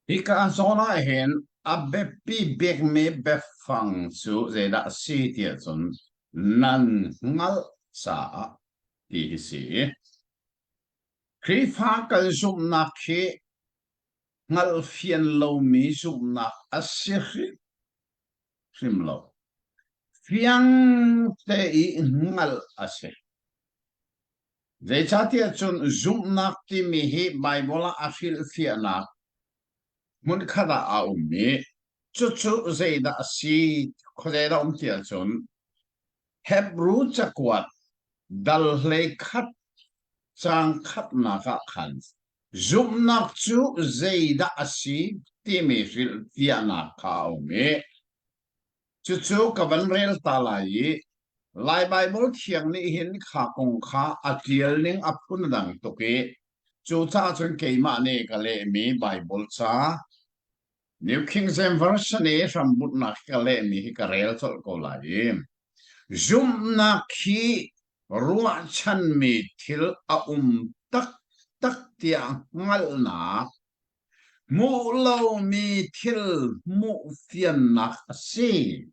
Hika zawn ah hin a biapi bikmi biafang cu zeidah a si tiah cun nan hngalh caah ti hi si. Khrihfa kan zumhnak hi hngalhfian lomi zumhnak a si hrimhrim lo. Fiang te i hngalh a si. Zeicahtiah cun zumhnak timi hi Baibal ah a hrilhfiahnak hmunkhat ah a um i cucu zeidah a si, khuazeidah a um ti ahcun Hebru cakuat dal 11 caang khatnak ah khan zumhnak cu zeidah a si timi hrilhfiahnak kha a um i Cucu ka van rel ta lai i Lai Baibal Thiang nih hin kha kong kha a ṭial ning a phun a dang tuk i cucaah cun keimah nih ka lehmi Baibal ca New King James Version i hrambunhnak ka lehmi hi ka rel colh ko lai i zumhnak hi ruahchanmi thil a um taktak tiah hngalhnak Hmuh lomi thil hmuh fiannak a si.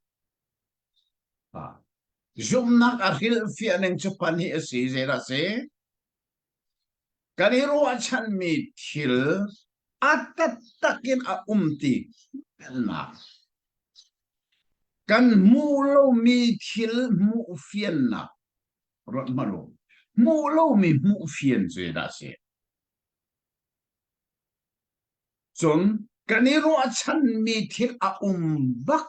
Zumhnak a hrilhfiah ning cu pahnih a si. Zeidah a si? Kan i ruahchanmi thil a taktak in a um ti hngalhnak. Kan hmuh lomi thil hmuh fiannak. Ruat hmanh u. Hmuh lomi hmuh fian cu zeidah a si? Cun kan i ruahchanmi thil a um bak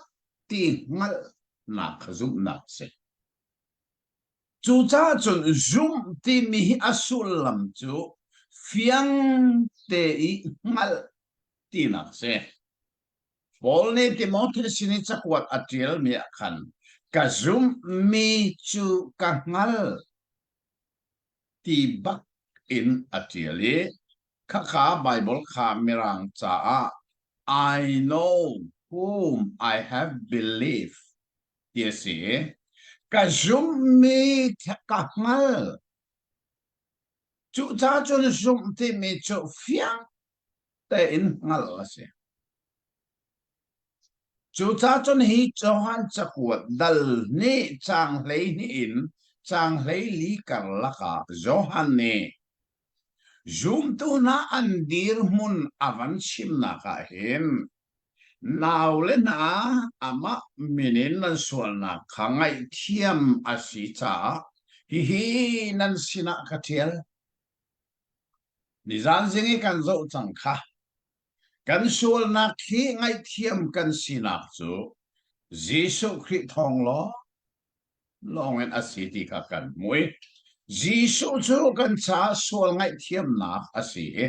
ti hngalhnak kha zumhnak a si. Cucaah cun zumh timi hi a sullam cu fiang te i hngalh tinak a si. Paul nih Timote sin i cakuat a ṭialmi ah khan ka zumhmi cu ka hngalh ti bak in a ṭial i khakha Baibal kha Mirang caah I know whom I have believed ti a si. Ka zumhmi ka hngal. Cucaah cun zumh timi cu fiang tein hngalh a si. Cucaah cun hi Johan cakuat dal nih caang 12 in caang 14 karlak ah Johan nih zumtu hna an dirhmun a van chimnak ah hin naule hna amah min in nan sualnak kha ngaihthiam a si caah hihi nan sinah ka ṭial. Nizan zing i kan zoh cang kha. Kan sualnak hi ngaihthiam kan sinak cu Jesuh Khrih thawng lawng lawngin a si ti kha kan hmuh i Jesuh cu kan caah sual ngaihthiamnak a si i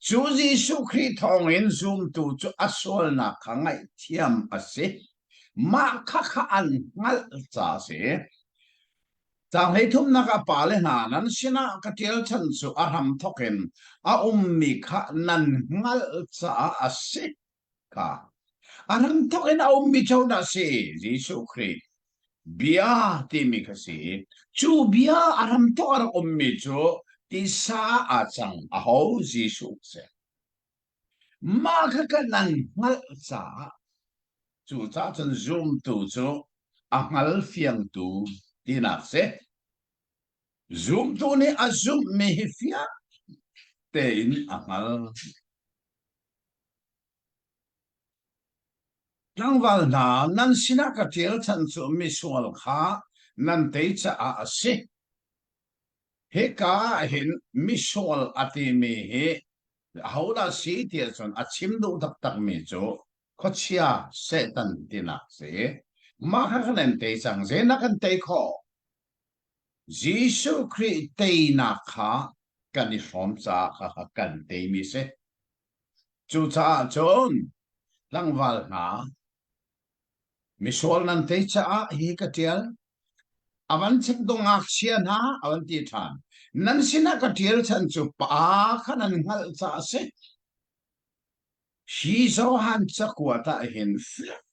cu Jesuh Khrih thawngin zumtu cu a sualnak kha ngaihthiam a si. Mah kha kha an hngalh ca a si. Caang hleithumnak ah pale hna nan sinah ka ṭial chan cu a hramthawk in a ummi kha nan hngalh caah a si kha. A hramthawk in a ummi cu dah si? Jesuh Khrih bia timi kha si. Cu bia a hramthawk a rak ummi cu Tisa ah aa cang. Aho Jesuh si. Mah kha kan nan hngalh caah cucaah cun zumtu cu a hngal fiangtu tinak si. Zumtu nih a zumhmi hi fiang tein a hngal. Tlangval hna, nan sinah ka ṭial chan cu misual kha nan tei caah a si. Hika ah hin misual a timi hi ahodah si tiah cun a chim duh taktakmi cu khuachia Satan tinak si. Mah kha kan in tei cang. Zeinak kan tei khawh? Jesuh Khrih teinak kha kan i hrawm caah kha kan teimi si. Cucaah cun tlangval hna, misual nan tei caah hi ka ṭial. A van chek dong ngakchia hna a van ti ṭhan. Nan sinah ka ṭial chan cu pa kha nan hngalh caah a si. Hi Johan cakuat ah hin fiang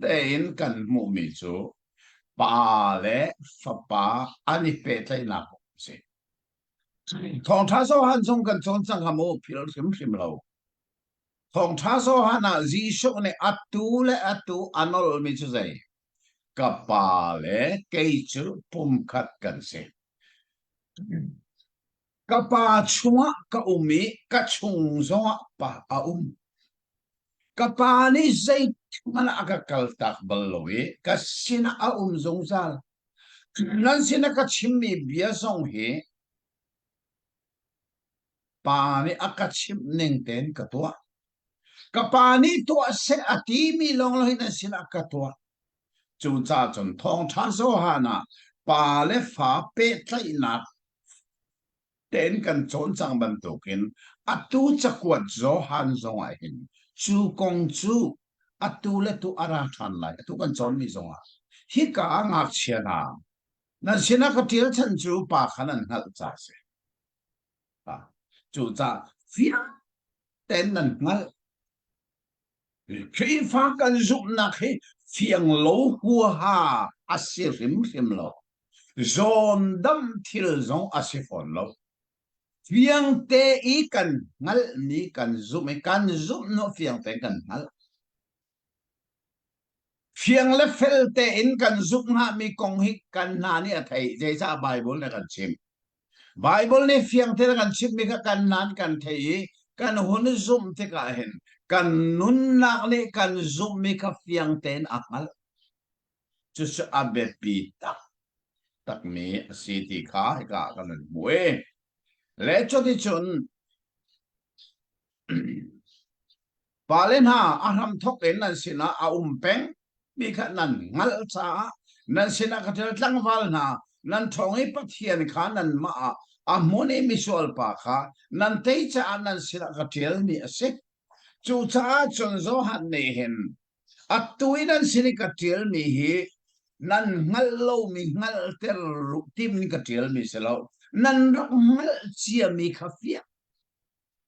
tein kan hmuhmi cu pa le fapa an i pehtlaihnak kong a si. Thawngṭha Johan zong kan cawn cang hnga maw? Philh hrimhrim lo. Thawngṭha Johan ah Jesuh nih atu le atu a nolmi cu zei? Ka pa le kei cu pumkhat kan si. Ka pa chungah ka um i ka chung zongah pa a um. Ka pa nih zeithmanh a ka kaltak bal lo i ka sinah a um zungzal. Nan sinah ka chimmi bia zong hi pa nih a ka chimh ning tein ka tuah. Ka pa nih tuah seh a timi lawng hi nan sinah ka tuah. Cucaah cun thawngṭha Johan ah pa le fa pehtlaihnak tein kan cawn cang bantukin atu cakuat Johan zongah hin cu kong cu atu le tu a ra ṭhan lai. Atu kan cawnmi zongah hika ah ngakchia hna nan sinah ka ṭial chan cu pa kha nan hngalh ca a si. Cucaah fiang tein nan hngalh. Khrihfa kan zumhnak hi fiang lo huaha a si hrimhrim lo. Zawndam thil zong a si fawn lo. Fiang te i kan hngalhmi kan zumh i kan zumh nu fiang tein kan hngalh. Fiang le fel tein kan zumh hngami kong hi kan hna nih a theih. Zeicah Bible nih a kan chimh? Bible nih fiang tein a kan chimhmi kha kan nan kan theih i kan hun zumh tikah hin kan nunnak nih kan zumhmi kha fiang tein a hngalh. Cucu a biapi taktakmi a si ti kha hika ah kan hun hmuh i le cuticun Pale hna, a hramthawk in nan sinah a um peng mi kha nan hngalh caah nan sinah ka ṭial tlangval hna, nan ṭhawng i Pathian kha nanmah ah a hmun i misual pa kha nan tei caah nan sinah ka ṭialmi a si. Cucaah cun Johan nih hin atu i nan sin i ka ṭialmi hi nan hngalh lomi hngalhter tim in ka ṭialmi si lo, nan rak hngalh ciami kha fiang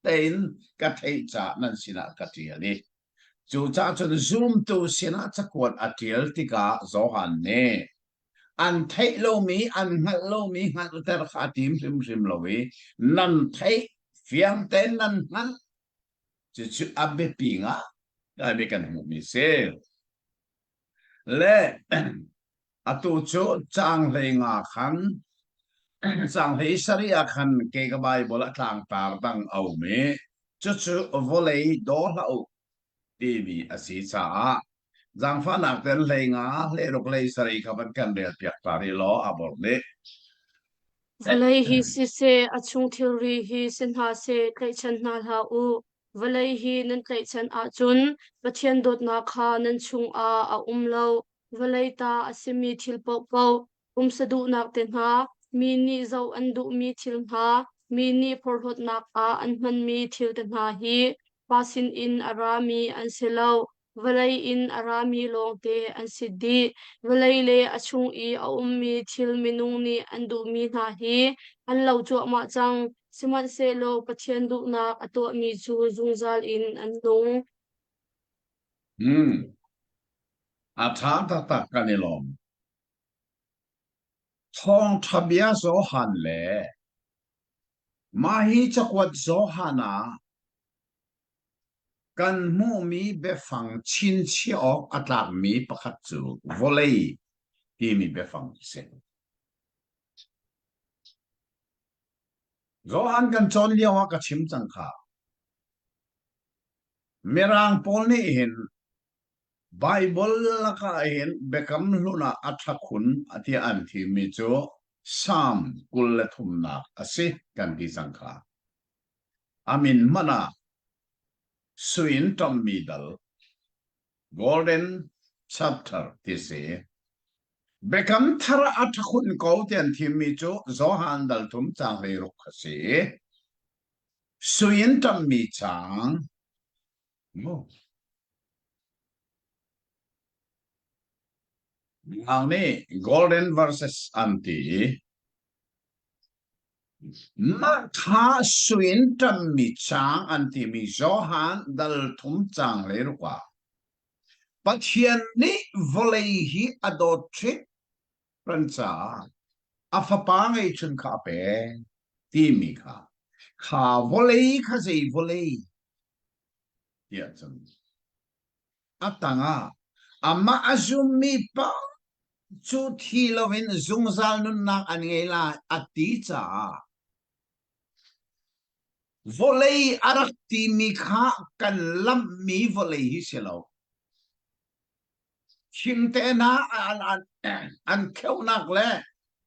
tein ka theih caah nan sinah ka ṭial i cucaah cun zumtu sinah cakuat a ṭial tikah Johan nih an theih lomi an hngalh lomi hngalhter kha a tim hrimhrim lo i nan theih fiang tein nan hngalh cucu a biapi ngai kan hmuhmi si. Le atu cu caang 15 khan caang 17 ah khan kei ka Baibal ah tlangtar dang a um i cucu vawlei daw hlah u timi a si caah zaangfahnak ten 15 16 17 kha van kan rel piak ta rih law a bor nih. Vawlei hi siseh, a chung thilri hi si hna seh, tlaihchan hna hlah u. Vawlei hi nan tlaihchan ahcun Pathian dawtnak kha nan chungah a um lo. Vawlei ta a simi thil paohpaoh, pumsa duhnak te hna, mi nih zoh an duhmi thil hna, mi nih porhlawtnak ah an hmanmi thil te hna hi Pa sinin a rami an si lo. Vawlei in a rami lawngte an si dih. Vawlei le a chung i a ummi thil minung nih an duhmi hna hi an lo cuahmah cang. Sihmanhsehlaw Pathian duhnak a tuahmi cu zungzal in an nung. Hmm. A ṭha taktak kan i lawm. Thawngṭha bia Johan le. Mah hi cakuat Johan ah kan hmuhmi biafang chinchiah awk a tlakmi pakhat cu vawlei timi biafang a si. Johan kan cawn lio ah ka chim cang kha. Mirang pawl nih hin Baibal lakah hin Biakam Hlun ah a ṭha khun tiah an thimmi cu Salm 23nak a si kan ti cang kha. A min hmanh ah sui in ṭamhmi dal Golden Chapter ti si. Biakam Thar ah a ṭha khun ko ti an thimmi cu Johan dal thum caang 16 a si. Sui in ṭamhmi caang Mirang nih golden verses an ti i mah kha sui in ṭammi caang an timi Johan dal thum caang 16 ah Pathian nih vawlei hi a dawt hringhran caah a fapa ngeihchun kha a pek timi kha kha vawlei kha zei vawlei tiah cun a tangah amah a zummi paoh cu thi loin zungzal nunnak an ngei lai a ti caah vawlei a rak timi kha kan lamhmi vawlei hi si lo. Thimte hna an, an, an kheuhnak le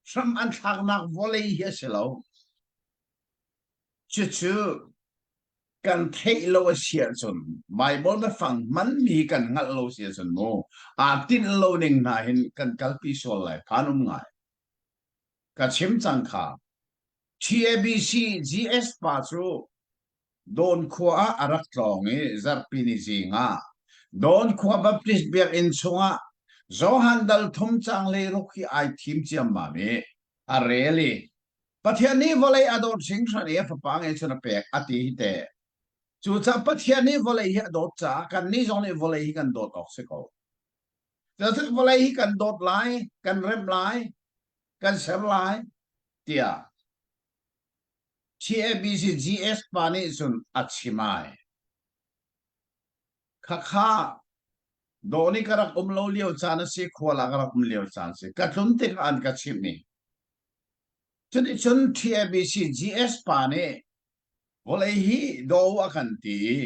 hram an thlaknak vawlei hi a si lo. Cucu kan theih lo a si ahcun Baibal biafang hmanmi kan hngalh lo si ahcun mu aa tinh lo ning hna hin kan kalpi sual lai phan um ngai. Ka chim cang kha TABC GS pa cu Dawn khua ah a rak tlawng i zarhpi ni zing ah Dawn khua Baptist biakinn chungah Johan dal thum cang le ruk hi ai thim ciammam i a rel i Pathian nih vawlei a dawt hringhran i a fapa ngeihchun a pek a ti hi teh. Cucaah Pathian nih vawlei hi a dawt caah kannih zong nih vawlei hi kan dawt awk si ko. Cucaah vawlei hi kan dawt lai, kan remh lai, kan ser lai tiah TABC GS pa nih cun a chim ai. Khakha dawh nih ka rak um lo lio caan a si, khual ah ka rak um lio caan a si. Ka tlun tikah an ka chimh i Cuticun TABC GS pa nih vawlei hi daw a kan ti i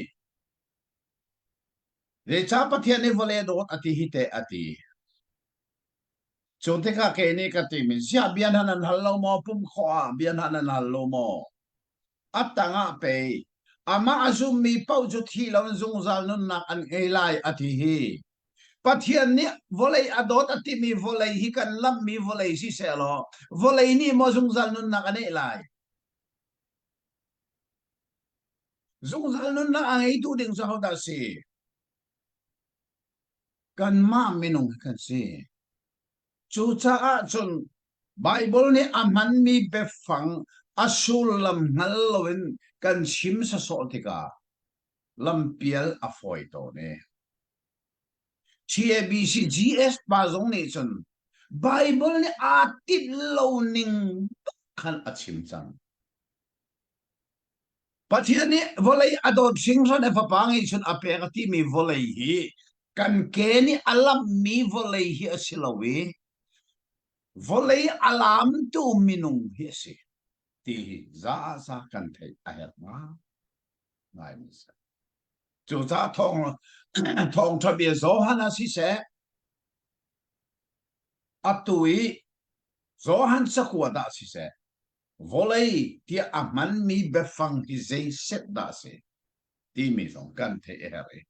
zeicah Pathian nih vawlei a dawt a ti hi teh a ti. Cu tikah kei nih ka timi ziah bia hna nan hal lo maw pum khawh ah bia hna nan hal lo maw? A tangah pei amah a zummi paoh cu thi loin zungzal nunnak an ngei lai a ti hi. Pathian nih vawlei a dawt a timi vawlei hi kan lamhmi vawlei siseh law vawlei nih maw zungzal nunnak a neih lai? Zungzal nunnak a ngeitu ding cu hodah si? Kanmah minung hi kan si. Cucaah cun Baibal nih a hmanmi biafang a sullam hngal loin kan chim sawsawh tikah lampial a fawi tawn i TABC GS pa zong nih cun Baibal nih aa tinh lo ning khan a chim cang. Pathian nih vawlei a dawt hringhran a fapa ngeihchun a pek a timi vawlei hi kan ke nih a lamhmi vawlei hi a si lo i vawlei a lamtu minung hi a si ti hi za za kan theih a herh ngaimi si. Cucaah thawng thawngṭha bia Johan ah siseh atu i Johan cakuat ah siseh vawlei tiah a hmanmi biafang hi zei set dah a si timi zong kan theih a herh i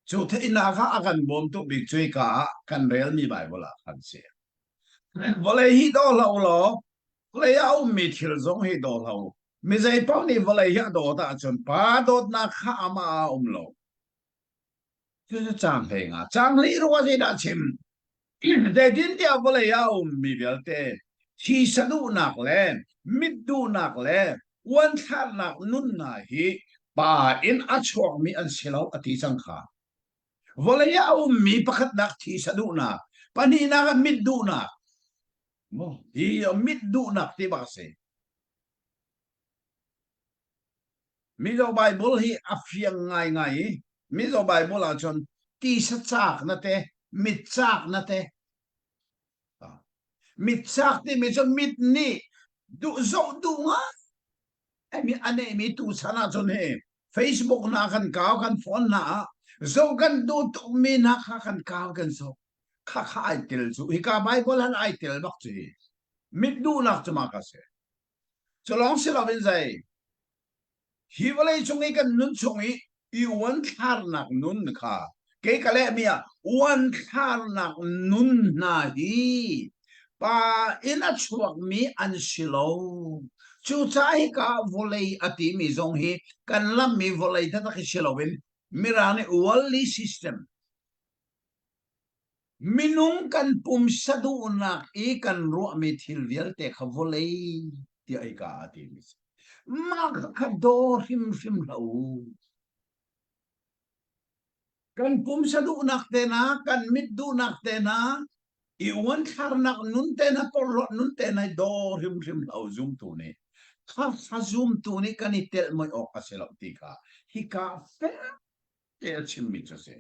cu theihnak ah a kan bawmtu bik cu hika ah kan relmi Baibal ah khan si. Vawlei hi daw hlah u law vawlei ah a ummi thil zong hi daw hlah u. Mi zei paoh nih vawlei hi a dawt ahcun pa dawtnak kha amah ah a um lo. Cucu caang 15. Caang 16 ah zeidah a chim? Zeitintiah vawlei ah a ummi vialte thisa duhnak le mit duhnak le uanthlarnak nun hna hi pa in a chuakmi an si lo a ti cang kha. Vawlei ah a ummi pakhatnak thisa duhnak, pahnihnak ah mit duhnak. Hi mit duhnak ti bak a si. Mizo Bible hi a fiang ngaingai i Mizo Bible ahcun tisa caak na te, mit caak na te. Mit caak timi cu mit nih duh zoh duh ngai mi a neihmi tuchan ahcun hi Facebook hna kan kau kan phone hna ah zoh kan duh tukmi hna kha kan kau kan zoh. Kha kha ai tel cu hika Bible han ai tel bak cu hi. Mit duhnak cu mah ka si. Cu lawng si loin zei hi vawlei cung i kan nun chung i i uanthlarnak nun kha kei ka lehmi ah uanthlarnak nun hna hi pa in a chuakmi an si lo. Cucaah hika vawlei a timi zong hi kan lammi vawlei taktak hi si loin Mirang nih worldly system Minung kan pumsa duhnak i kan ruahmi thil vialte kha vawlei tiah hika ah a timi a si. Mah kha daw hrimhrim hlah u. Kan pumsa duhnak te hna, kan mit duhnak te hna, i uanthlarnak nun te hna, porhlawt nun te hna i daw hrimhrim hlah u zumtu nih. Kha kha zumtu nih kan i telh moi awk a si lo ti kha hika fek te a chimmi cu a si.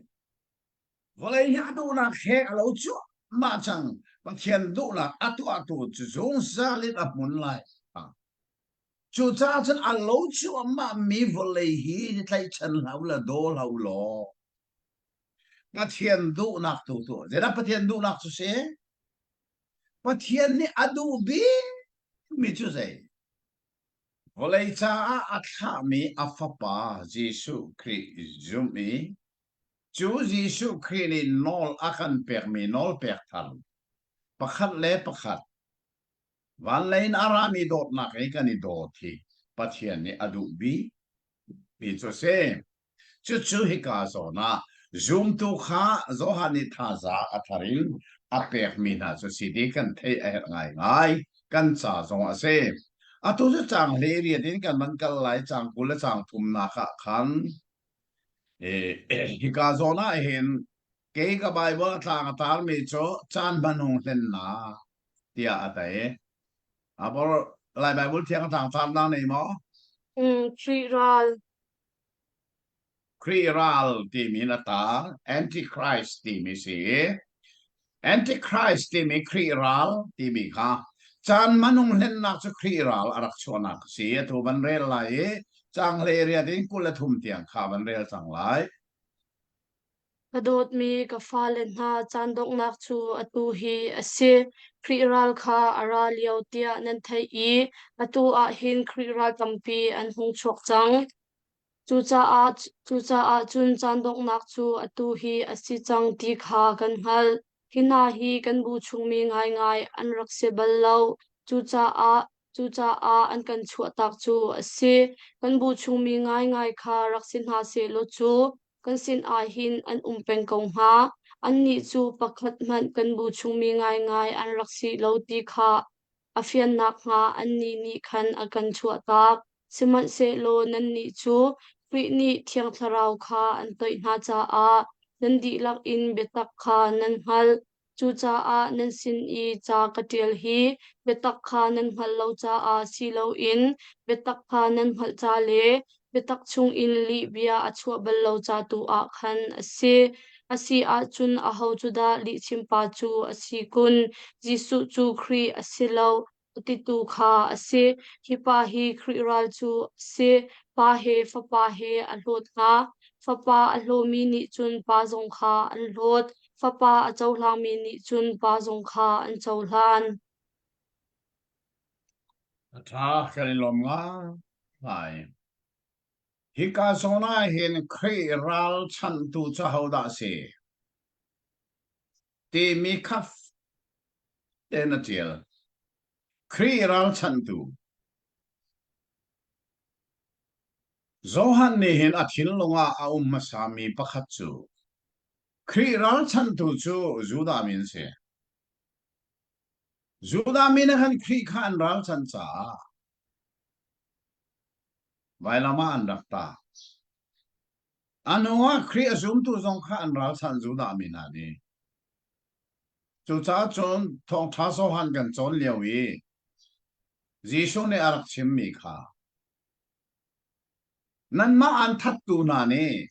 Vawlei hi a duhnak he a lo cuahmah cang. Pathian duhnak a tuahtu cu zungzal in a hmun lai. Cucaah cun a lo cuahmahmi vawlei hi tlaihchan hlah u law daw hlah u law Pathian duhnak tu tuah. Zeidah Pathian duhnak cu si? Pathian nih a duh bikmi cu zei? Vawlei caah a thlahmi a Fapa Jesuh Khrih zumh i Cu Jesuh Khrih nih nawl a kan pekmi nawlpek thar pakhat le pakhat van lei in a rami dawtnak i kan i dawt hi Pathian nih a duh bik mi cu a si. Cucu hika zawn ah zumtu kha Johan nih thazaang a thar in a pekmi hna cu si ti kan theih a herh ngaingai. Kan ca zong a si. Atu cu caang 18 in kan van kal lai caang 20 le caang thumnak ah khan Hika zawn ah hin kei ka Baibal a tlang a tarmi cu caan hmanung hlennak tiah a ti. Abor Lai Baibal thiang a tlang tarnak nei maw? Khrih ral. Khrih ral timi in a tar Antichrist timi si i Antichrist timi Khrih ral timi kha caan hmanung hlennak cu Khrih ral a rak chuahnak a si. Atu van rel lai i caang 18 in 23 tiang kha van rel cang lai. Ka dawtmi ka fale hna caan donghnak cu atu hi a si. Khrih ral kha a ra lio tiah nan theih i atu ah hin Khrih ral tampi an hung chuak cang. Cucaah cun caan donghnak cu atu hi a si cang ti kha kan hngalh. Hi hna hi kan bu chungmi ngaingai an rak si bal lo. Cucaah cucaah an kan chuahtak cu a si. Kan bu chungmi ngaingai kha rak si hna sehlaw cu kan sinah hin an um peng ko hnga. Annih cu pakhat hmanh kan bu chungmi ngaingai an rak si lo ti kha a fian nakhnga annih nih khan a kan chuahtak. Sihmanhsehlaw nannih cu Khrih nih Thiang Thlarau kha an toih hna caah nan dihlak in biatak kha nan hngalh. Cucaah nan sin i ca ka ṭial hi biatak kha nan hngalh lo caah si loin biatak kha nan hngalh ca le biatak chungin lihbia a chuah bal lo ca tu ah khan a si. A si ahcun aho cu dah lihchimpa cu a si kun? Jesuh cu Khrih a si lo, a titu kha a si. Hi pa hi Khrih ral cu a si. Pa he Fapa he a hlawt hnga. Fapa a hlawmi nih cun Pa zong kha an hlawt. Fapa a cohlangmi nih cun Pa zong kha an cohlan. A ṭha, kan i lawm ngai. Hika zawn ah hin Khrih ralchanhtu cu hodah a si? Timi kha tein a ṭial. Khrih ralchanhtu. Johan nih hin a thinlung ah a um hmasami pakhat cu Khrih ralchanhtu cu Judah mi an si. Judah mi nih khan Khrih kha an ralchanh caah vailam ah an rak tah. A hnuah Khrih a zumtu zong kha an ralchanh Judah mi hna nih. Cucaah cun thawngṭha Johan kan cawn lio i Jesuh nih a rak chimmi kha. Nanmah an thattu hna nih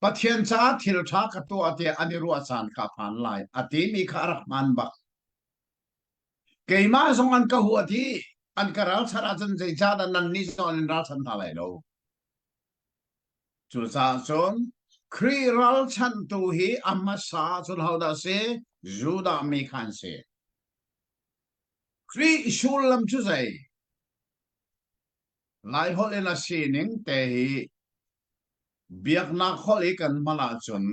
Pathian caah thil ṭha ka tuah tiah an i ruah caan kha a phan lai a timi kha a rak hmaan bak. Keimah zong an ka huat i an ka ralchanh ahcun zeicahdah nannih zong an in ralchanh hna lai lo? Cucaah cun Khrih ralchanhtu hi a hmasa cun hodah a si? Judah mi kha an si. Khrih sullam cu zei? Laiholh in a sining te hi biaknak holh i kan hman ahcun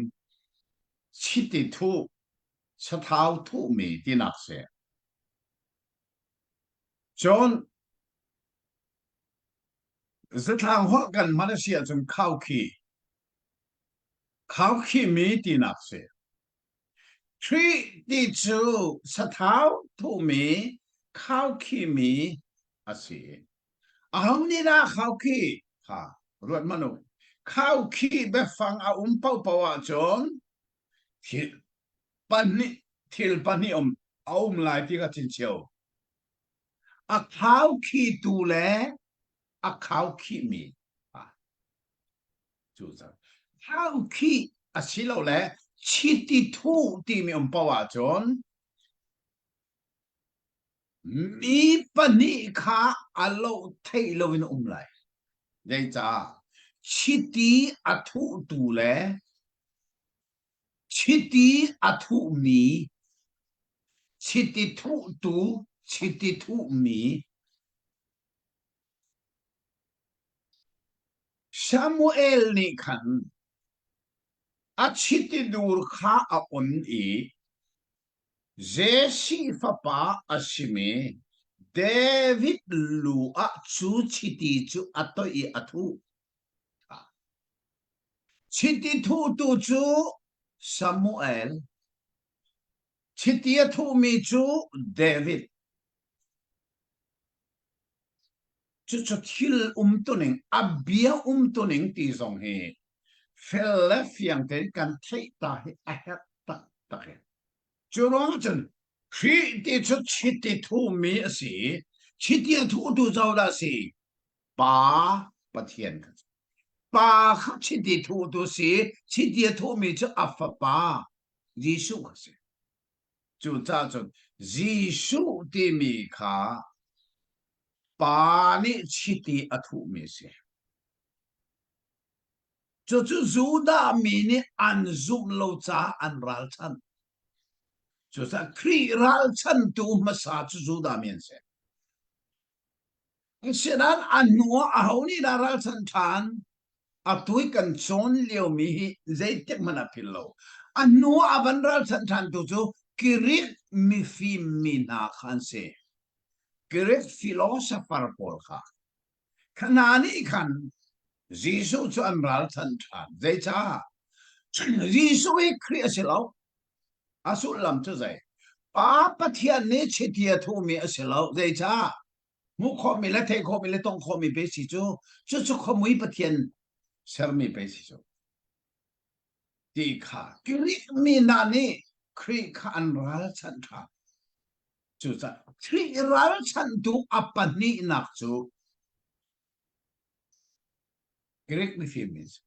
chiti thuh, sathau thuhmi tinak si. Cun zatlang holh kan hman a si ahcun khaukhih, khaukhihmi tinak si. Khrih ti cu sathau thuhmi, khaukhihmi a si. Aho nih dah khaukhih? Kha ruat hmanh u. Khaukhih biafang a um paohpaoh ahcun thil pahnih thil pahnih um a um lai ti kha chinchio. A khaukhihtu le a khaukhihmi. Cucaah khaukhih asilole chiti thuh timi um paoh ahcun mi pahnih kha a loh theih loin a um lai. Zeicah? Chiti a thuhtu le chiti a thuhmi, chiti thuhtu, chiti thuhmi Samuel nih khan a chiti dur kha a on i Jesse fapa a simi David lu ah cu chiti cu a toih i a thuh. Chiti thuhtu cu Samuel, chiti a thuhmi cu David. Cucu thil umtuning, a bia umtuning ti zong hi fel le fiang tein kan theih ta hi a herh taktak i. Cu ruang cun Khrih ti cu chiti thumi a si i chiti a thutu codah a si? Pa Pathian kha. Pa kha chiti thutu si, chiti a thuhmi cu a fapa Jesuh kha si. Cucaah cun Jesuh timi kha Pa nih chiti a thuhmi a si. Cucu Judah mi nih an zumh lo caah an ralchanh. Cucaah Khrih ralchantu hmasa cu Judah mi an si. Asinain a hnu ah aho nih dah ralchanh ṭhan? Atu i kan cawn liomi hi zeitik hmanh ah philh lo. A hnu ah a van ralchanh ṭhantu cu Greek mifim mi hna kha an si. Greek philosopher pawl kha. Kha hna nih khan Jesuh cu an ralchanh ṭhan. Zeicah? Jesuh hi Khrih a si lo. A sullam cu zei? Pa Pathian nih chiti a thuhmi a si lo. Zeicah? Hmuh khawhmi le theih khawhmi le tongh khawhmi pe si cu cucu khuamui Pathian sermi pe si cu. Ti kha Greek mi hna nih Khrih kha an ralchanh ṭhan. Cucaah Khrih ralchanhtu a pahnihnak cu Greek mifim mi si.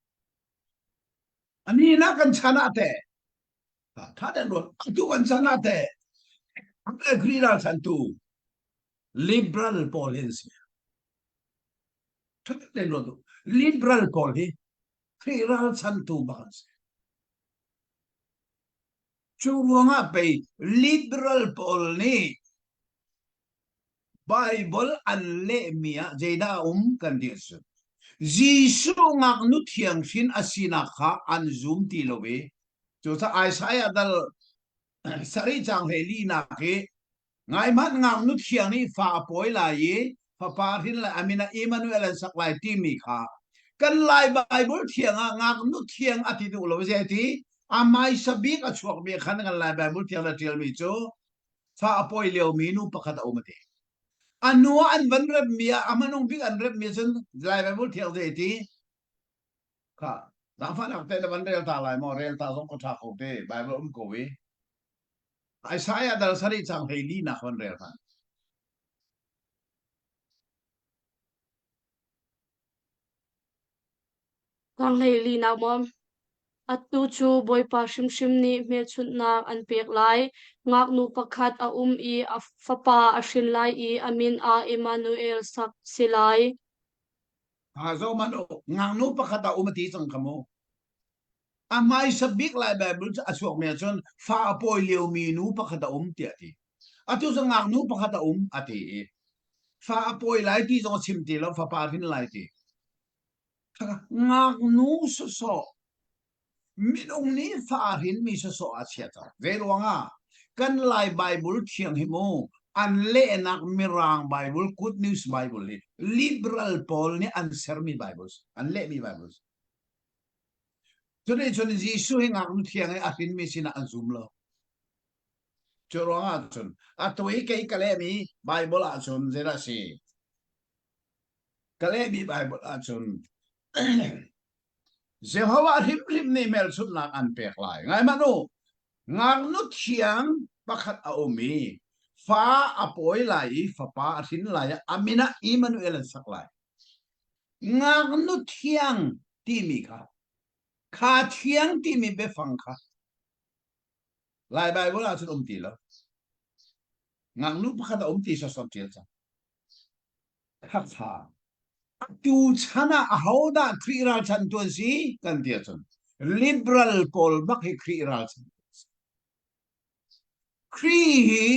Ani na kan chan ah teh tha den ruat atu kan chan ah teh Khrih ralchanhtu liberal pawl hi an si. Tha den ruat liberal pawl hi Khrih ralchanhtu bak an si. Cu ruangah pei liberal pawl nih Bible an lehmi ah zeidah a um kan ti ahcun Jesuh ngaknu thianghrin a sinak kha an zum ti lo i cucaah Isaiah dal sarih caang 14nak hi Ngaihmanh ngaknu thiang nih fa a pawi lai i fapa hrin lai a min ah Emmanuel an sak lai timi kha kan Lai Bible thiang ah ngaknu thiang a ti duh lo zei ti a hmaisa bik a chuakmi khan kan Lai Bible thiang le ṭialmi cu fa a pawi liomi nu pakhat a um a ti. A hnu ah an van remmi ah a hmanung bik an remmi cun Lai Bible thiang zei ti kha zaangfahnak te na van rel ta lai maw rel ta zong ko ṭha ko te Bible um ko i Isaiah dal sarih cang 14 nak van rel hmanh. Caang 14 maw? Atu cu Bawipa hrimhrim nih hmelchunhnak an pek lai. Ngaknu pakhat a um i a fapa a hrin lai i a min ah Immanuel sak si lai. Ha zo man u ngaknu pakhat a um a ti cang kha mu. A hmaisa bik lai Bible cu a chuakmi ahcun fa a pawi liomi nu pakhat a um tiah a ti. Atu cu ngaknu pakhat a um a ti i fa a pawi lai ti zong a chim ti lo fapa a hrin lai ti. Ngaknu sawsawh minung nih fa a hrinmi sawsawh a chia cang. Zei ruangah kan Lai Bible thiang hi mu an lehnak Mirang Bible Good News Bible hi liberal pawl nih an sermi Bible an lehmi Bible Cunih cun Jesuh hi ngaknu thiang i a hrinmi sinah an zum lo. Cu ruangah cun atu i kei ka lehmi Bible ahcun zeidah a si? Ka lehmi Bible ahcun Jehovah hrimhrim nih hmelchunhnak an pek lai. Ngai hmanh u, ngaknu thiang pakhat a um i fa a pawi lai i fapa a hrin lai i a min ah Immanuel an sak lai. Ngaknu thiang timi kha kha thiang timi biafang kha Lai Bible ah cun um ti lo. Ngaknu pakhat a um ti sawsawt ṭial cang. Khakha atu chan ah ahodah Khrih ralchantu an si kan ti ahcun liberal pawl bak hi Khrih ralchantu an si. Khrih hi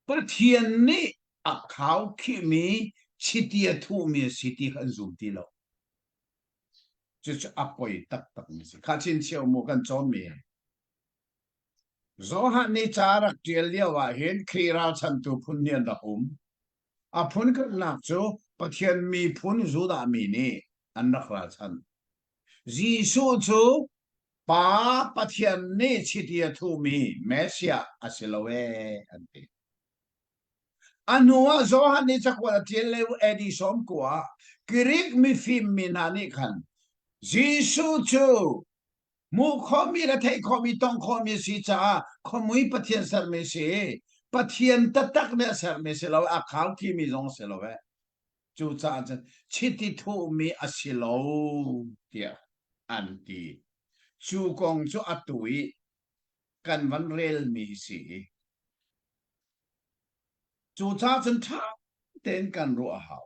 Pathian nih a khaukhihmi chiti a thuhmi a si ti kha an zum ti lo. Cucu a poi taktakmi a si. Kha chinchin mu kan cawnmi. Johan nih ca a rak ṭial lio ah hin Khrih ralchantu phun hnih an rak um. A phun khatnak cu Pathian miphun Judah mi nih an rak ralchanh. Jesuh cu Pa Pathian nih chiti a thuhmi Messiah a si lo ee an ti. A hnu ah Johan nih cakuat a ṭial lio AD 90 ah Greek mifim mi hna nih khan Jesuh cu hmuh khawhmi le theih khawhmi tong khawhmi a si caah khuamui Pathian sermi a si. Pathian taktak nih a sermi si lo a khau khimi zong a si lo eh. Cucaah cun chiti thuhmi a si lo tiah an ti. Cu kong cu atu i kan van relmi si. Cucaah cun ṭha tein kan ruah a hau.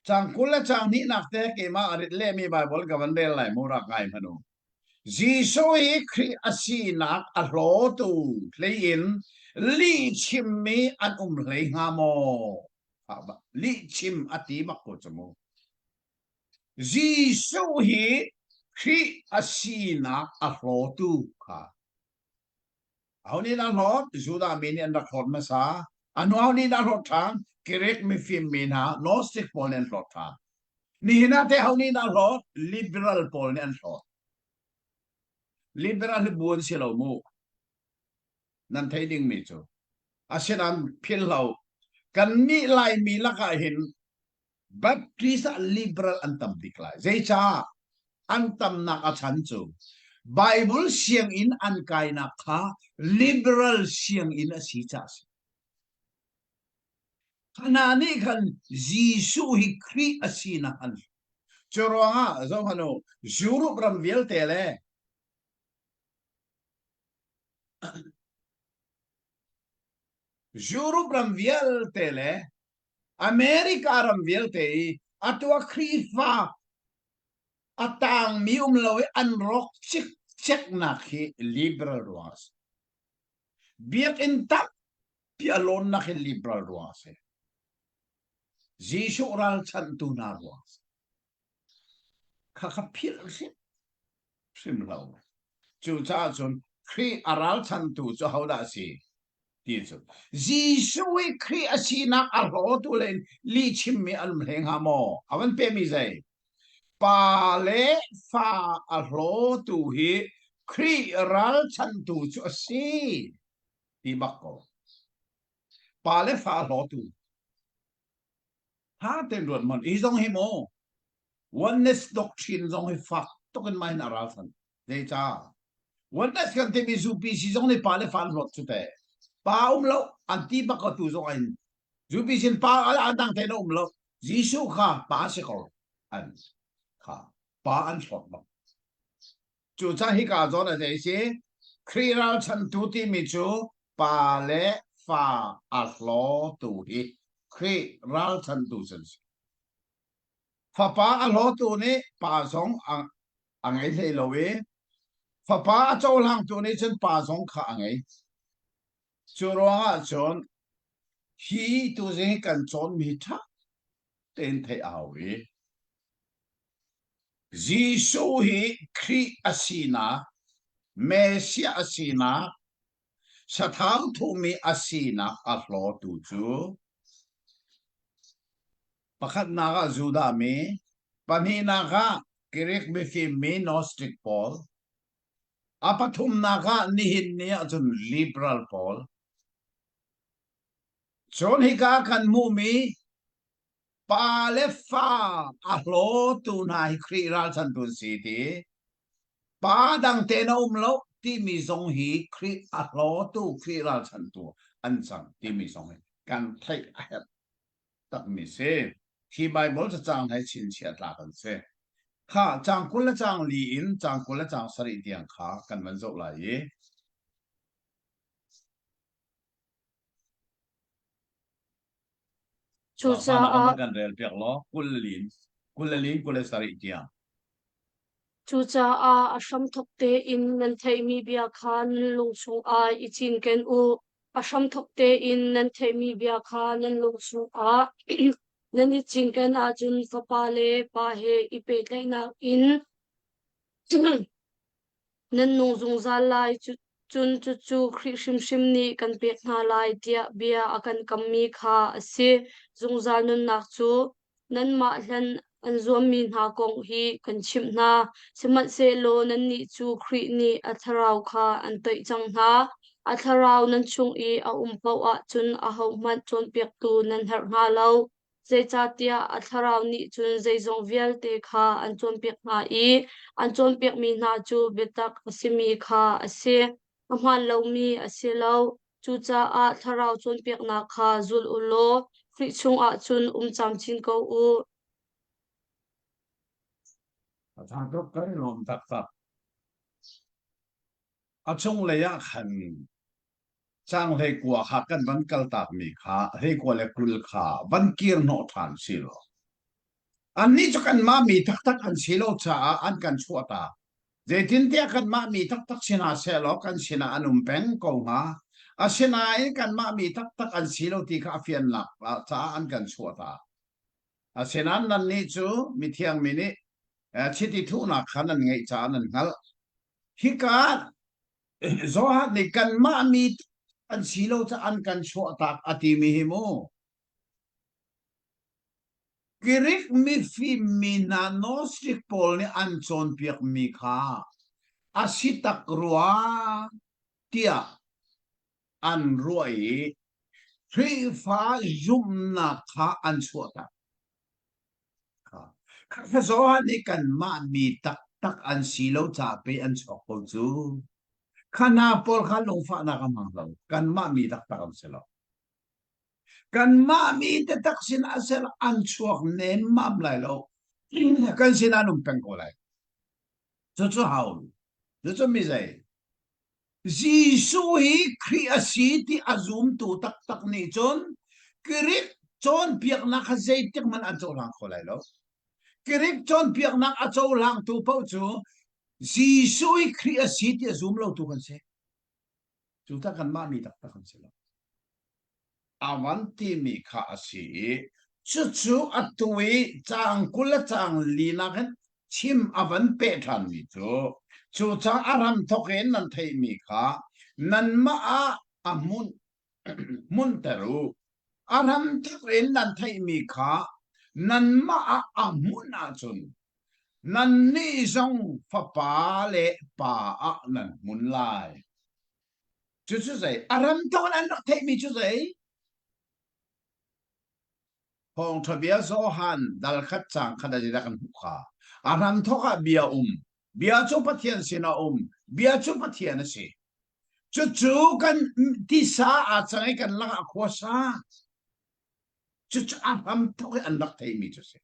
Caang 20 le caang hnihnak te keimah a rit lehmi Baibal ka van rel lai mu rak ngai hmanh u. Jesuh hi Khrih a sinak a hlawtu hlei in lih chimmi an um hlei hnga maw? Lihchim a ti bak ko cu mu. Jesuh hi Khrih a sinak a hlawtu kha aho nih dah hlawt? Judah mi nih an rak hlawt hmasa. A hnu aho nih dah hlawt ṭhan? Greek mifim mi hna Gnostic pawl nih an hlawt ṭhan. Nihin ah teh aho nih dah hlawt? Liberal pawl nih an hlawt. Liberal hi bu an si lo mu. Nan theih dingmi cu. Asinain philhlo kannih Laimi lakah hin Baptist ah liberal an tam bik lai. Zeicah? An tamnak a chan cu Bible sianginn an kainak kha liberal sianginn a si caah a si. Hna nih khan Jesuh hi Khrih a sinak an Cu ruangah zohhmanh u, Europe ram vialte le Europe ram vialte le America ram vialte i atu ah Khrihfa a tangmi um lo i an rawk cikceknak hi liberal ruang a si. Biakinn tampi a lawnnak hi liberal ruang a si. Jesuh ralchanhtu hna ruang a si. Khakha philh hrim hrim lo. Cucaah cun Khrih a ralchantu cu hodah a si? Ti cu Jesuh i Khrih a sinak a hlawtu le lih chimmi an um hlei hnga maw? A van pehmi zei? Pa le fa a hlawtu hi Khrih ralchantu cu a si ti bak ko. Pa le fa a hlawtu. Ha ten ruat mon. Hi zong hi maw? Oneness doctrine zong hi fak tuk in mah hin a ral than. Zeicah? Oneness kan timi UPC zong nih pa le fa an hlawt cu te. Pa um lo, an ti bak ko tu zong in. UPC in pa a dang te na um lo. Jesuh kha pa si ko. An. Kha pa an hlawt bak. Cucaah hika zawn a zei si Khrih ralchanhtu timi cu pa le fa a hlawtu hi Khrih ralchanhtu cu an si. Fapa a hlawtu nih pa zong a, a ngei hlei lo i fapa a cohlangtu nih cun pa zong kha a ngei. Cu ruangah cun hi tuzing hi kan cawnmi ṭha tein theih a hau i Jesuh hi Khrih a sinak, Messiah a sinak, sathau thuhmi a sinak a hlawtu cu pakhatnak ah Judah mi, pahnihnak ah Greek mifim mi Gnostic pawl, a pathumnak ah nihin ni ahcun liberal pawl. Cun hika kan hmuhmi pa le fa a hlawtu hna hi Khrih ralchantu an si ti pa dang te na um lo timi zong hi Khrih a hlawtu Khrih ralchantu an cang timi zong hi kan theih a herh takmi si. Hi Bible cacang hna hi chinchiah tlak an si. Kha caang 20 le caang li in caang 20 le caang sarih tiang kha kan van zoh lai i Cucaah kan rel piak law 20 lin 20 lin 27 tiang. Cucaah a hramthawk tein nan theihmi bia kha nan lung chungah i cinken u. A hramthawk tein nan theihmi bia kha nan lung chungah nan i cinken ahcun Fapa le Pa he i pehtlaihnak in Nan nung zungzal lai, cun cucu Khrih hrimhrim nih kan pek hna lai tiah bia a kan kammi kha a si. Zungzal nunnak cu nanmah hlan an zuammi hna kong hi kan chimh hna. Sihmanhsehlaw nannih cu Khrih nih a thlarau kha an toih cang hna. A thlarau nan chung i a um paoh ahcun ahohmanh cawnpiaktu nan herh hnga lo. Zeicahtiah a thlarau nih cun zeizong vialte kha an cawnpiak hna i an cawnpiakmi hna cu biatak a simi kha a si, a hmaan lomi a si lo. Cucaah thlarau cawnpiaknak kha zul u law Khrih chungah cun um camcin ko u. A ṭha tuk kan i lawm taktak. A chunglei ah khan Caang 19 kha kan van kaltakmi kha 21 le 20 kha van kir hnawh ṭhan si law annih cu kanmah mi taktak an si lo caah an kan chuahtak. Zeitintiah kanmah mi taktak si hna sehlaw kan sinah an um peng ko hnga. Asinain kanmah mi taktak an si lo ti kha a fiannak caah an kan chuahtak. Asinain nannih cu mithiang mi nih chiti thuhnak kha nan ngeih caah nan hngalh. Hika Johan nih kanmah mi an si lo ca an kan chuahtak a timi hi mu. Greek mifim mi hna Gnostic pawl nih an cawnpiak mi kha a si tak rua tiah an ruah i Khrihfa zumhnak kha an chuahtak. Kha Johan nih kanmah mi taktak an si lo ca pei an chuak ko cu. Kha hna pawl kha lungfahnak a hmang lo. Kanmah mi taktak an si lo. Kanmah mi taktak sin a ser an chuak nemmam lai lo. Kan sin an um peng ko lai. Cucu hau. Cucu mi zei? Jesuh hi Khrih a si ti a zumtu taktak nih cun Greek cawnpiaknak kha zeitik hmanh an cohlang kho lai lo. Greek cawnpiaknak a cohlangtu paoh cu Jesuh hi Khrih a si ti a zum lotu kan si. Cu tak kanmah mi taktak kan si lo. A van timi kha a si i cucu atu i caang 20 le caang linak hin chim a van peh ṭhanmi cu cu caang a ram thawk in nan theihmi kha nanmah ah a hmun hmunter u. A ram thawk in nan theihmi kha nanmah ah a hmun ahcun nannih zong fapa le pa ah nan hmun lai. Cucu zei? A ram tawn an rak theihmi cu zei? Thawngṭha bia Johan dal khat caang khat a kan hmuh kha. A hramthawk ah bia um. Bia cu Pathian sin a um. Bia cu Pathian a si. Cucu kan tisa aa cang i kan lakah khua sa. Cucu a hramthawk i an rak theihmi cu si.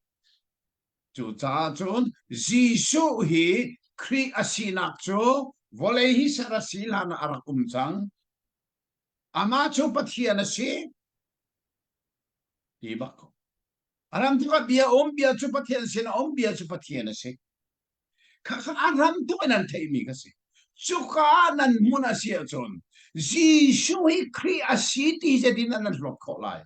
Cucaah cun Jesuh hi Khrih a sinak cu vawlei hi ser a si hlan ah a rak um cang. Amah cu Pathian a si. Ti bak ko. A ram tuk ah bia um, bia cu Pathian sin a um, bia cu Pathian a si. Khakha a ram tuk in an theihmi ka si. Cuka ah nan hmun a si ahcun Jesuh hi Khrih a si ti zetin nan hlawt khawh lai.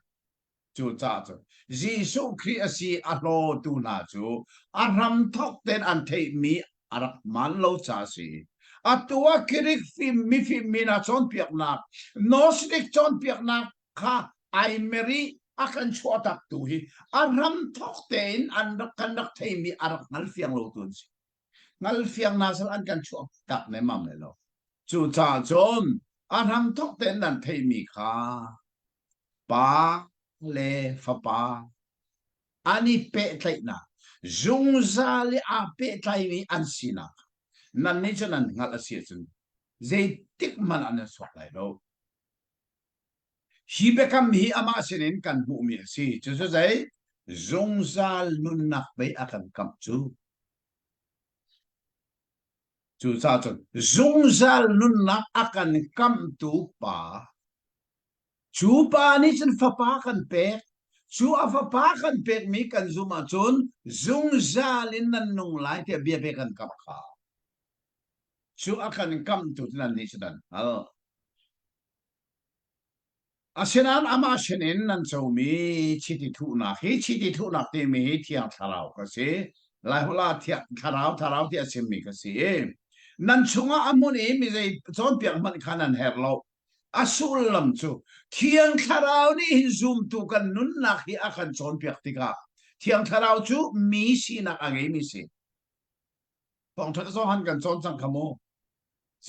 Cucaah cun Jesuh Khrih a si a hlawtu hna cu a hramthawk tein an theihmi a rak hmaan lo ca a si. Atu ah Greek fim mifim mi hna cawnpiaknak, Gnostic cawnpiaknak kha ai mer i a kan chuahtaktu hi a hramthawk tein an rak kan rak theimi a rak hngalfiang lotu an si. Hngalfiang hna sal an kan chuahtak nemmam lai lo. Cucaah cun a hramthawk tein nan theihmi kha Pa le Fapa an i pehtlaihnak, zungzal i aa pehtlaimi an sinak nannih cu nan hngalh a si ahcun zeitik hmanh ah nan suak lai lo. Hi biakam hi amah sinin kan hmuhmi a si. Cucu zei? Zungzal nunnak pei a kan kamh cu. Cucaah cun zungzal nunnak a kan kamhtu Pa Cu pa nih cun fapa kan pek. Cu a fapa kan pekmi kan zumh ahcun zungzal in nan nung lai tiah bia pe kan kamh kha. Cu a kan kamhtu cu nan nih cu nan hngalh. Asinain amah sinin nan comi chiti thuhnak hi chiti thuhnak timi hi Thiang Thlarau ka si. Laiholh ah Thiang Thlarau Thlarau ti a chimmi ka si. Nan chungah a hmun i mi zei cawnpiak hmanh kha nan herh lo. A sullam cu Thiang Thlarau nih hin zumtu kan nunnak hi a kan cawnpiak tikah Thiang Thlarau cu mi sinak a ngeimi si. Thawngṭha zong han kan cawn cang kha mu.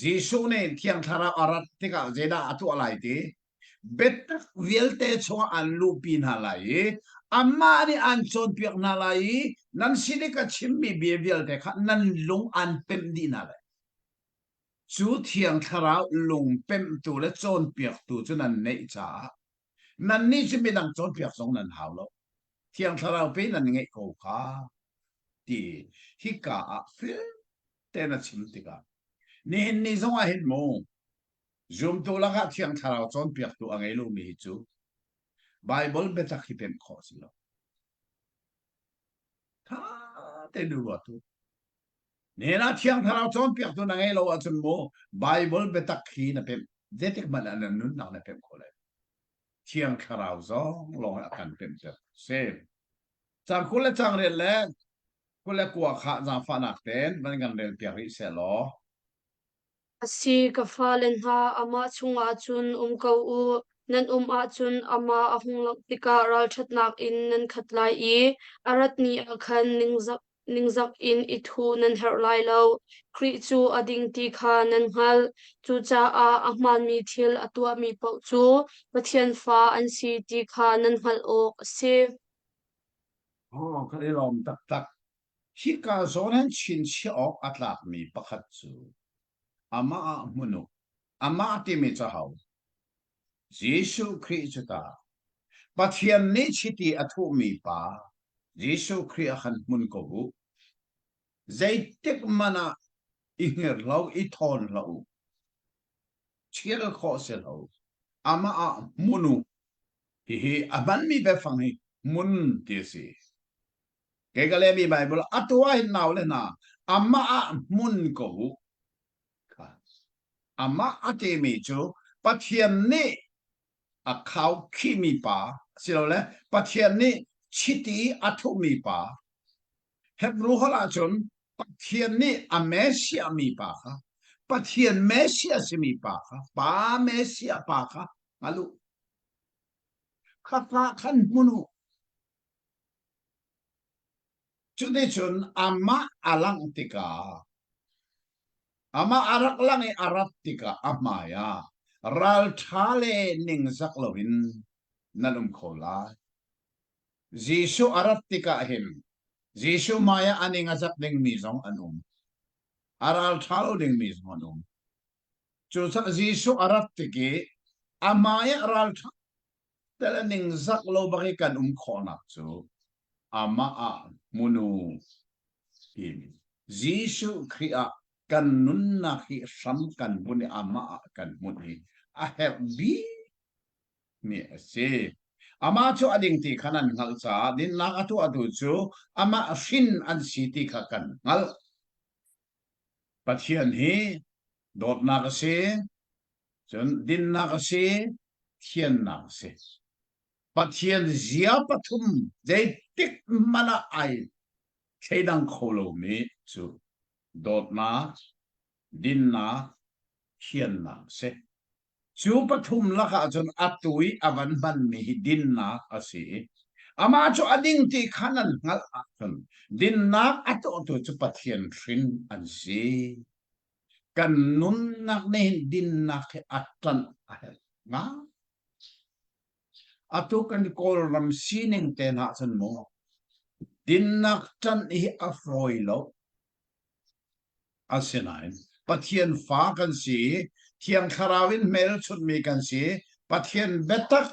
Jesuh nih Thiang Thlarau a rat tikah zeidah a tuah lai ti? Biatak vialte chungah an luhpi hna lai i amah nih an cawnpiak hna lai i nan sin i ka chimmi bia vialte kha nan lung an pemh dih hna lai. Cu Thiang Thlarau lungpemhtu le cawnpiaktu cu nan neih caah nannih cu midang cawnpiak zong nan hau lo. Thiang Thlarau pe nan ngeih ko kha ti hika ah fil tein a chim tikah nihin ni zong ah hin mu zumtu lakah Thiang Thlarau cawnpiaktu a ngei lomi hi cu Baibal biatak hi pemh khawh a si lo. Tha tein ruat u. Nihin ah Thiang Thlarau cawnpiaktu na ngeih lo ahcun mu Bible biatak hi na pemh zeitik hmanh ah na nunnak na pemh kho lai. Thiang Thlarau zong lawng a kan pemhter. Si. Cang 20 le cang riat le 29 kha zaangfahnak tein van kan rel piak rih seh law. A si, ka fale hna, amah chungah cun um ko u. Nan um ahcun amah a hung langh tikah ralṭhatnak in nan khat lai i a rat ni ah khan ningzak, ningzak in i thuh nan herh lai lo. Khrih cu a ding ti kha nan hngalh. Cucaah a hmaanmi thil a tuahmi paoh cu Pathian fa an si ti kha nan hngalh awk a si. Oh, kan i lawm taktak. Hika zawn hin chinchiah awk a tlakmi pakhat cu amah ah hmun u. Amah timi cu aho? Jesuh Khrih cu ta. Pathian nih chiti a thuhmi pa Jesuh Khrih ah khan hmun ko u. Zeitik hmanh ah i hngir hlah u, i thawn hlah u. Thial khawh si hlah u. Amah ah hmun u. Hihi a hmanmi biafang hi hmun ti a si. Kei ka lehmi Baibal atu ah hin nau le hna amah ah hmun ko u. Amah a timi cu Pathian nih a khaukhihmi pa asilole Pathian nih chiti a thuhmi pa. Hebrew holh ahcun Pathian nih a Messiah mi pa kha Pathian Messiah simi pa kha pa Messiah pa kha hngal u. Khakha khan hmun u. Cuticun amah a langh tikah amah a rak lang i a rat tikah a hmai ah ralṭha le ningzak loin nan um kho lai. Jesuh a rat tikah hin Jesuh hmai ah a ning a zak dingmi zong an um. A ralṭha lo dingmi zong an um. Cucaah Jesuh a rat tik i a hmai ah ralṭha tel a ningzak lo bak i kan um khawhnak cu. Amah ah hmun u timi Jesuh Khrih ah kan nunnak hi hram kan bunh i amah ah kan hmunh hi a herh bik mi a si. Amah cu a ding ti kha nan hngalh caah dinnak a tuahtu cu amah hrin an si ti kha kan hngalh. Pathian hi dawtnak a si, cun dinnak a si, thiannak a si. Pathian zia pathum zeitik hmanh ah ai thleidang kho lomi cu dawtnak, dinnak, thiannak a si. Cu pathum lakah cun atu i a van hmanmi hi dinnak a si i amah cu a ding ti kha nan hngalh ahcun dinnak a tuahtu cu Pathian hrin an si. Kan nunnak nih hin dinnak hi a ṭanh a herh ngai. Atu kan Kawlram sining te hna cun mu dinnak ṭanh hi a fawi lo. Asinain Pathian fa kan si i Thiang Thlarau in hmelchunhmi kan si i Pathian biatak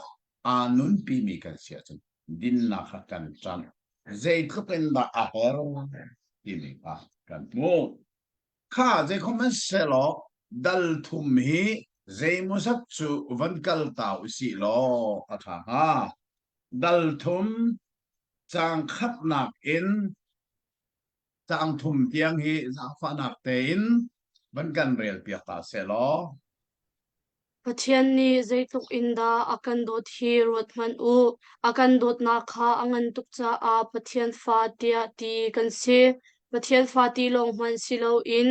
aa nunpimi kan si ahcun dinnak kha kan ṭanh. Zeitluk in dah a her timi kha kan hmuh. Kha zeikhom an selaw dal thum hi zeimawzat cu van kal ta usih law a ṭha hnga. Dal thum caang khatnak in caang thum tiang hi zaangfahnak tein van kan rel piak ta seh law. Pathian nih zeitluk in dah a kan dawt hi ruat hmanh u. A kan dawtnak kha a ngan tuk caah Pathian fa tiah ti kan si. Pathian fa ti lawng hmanh si loin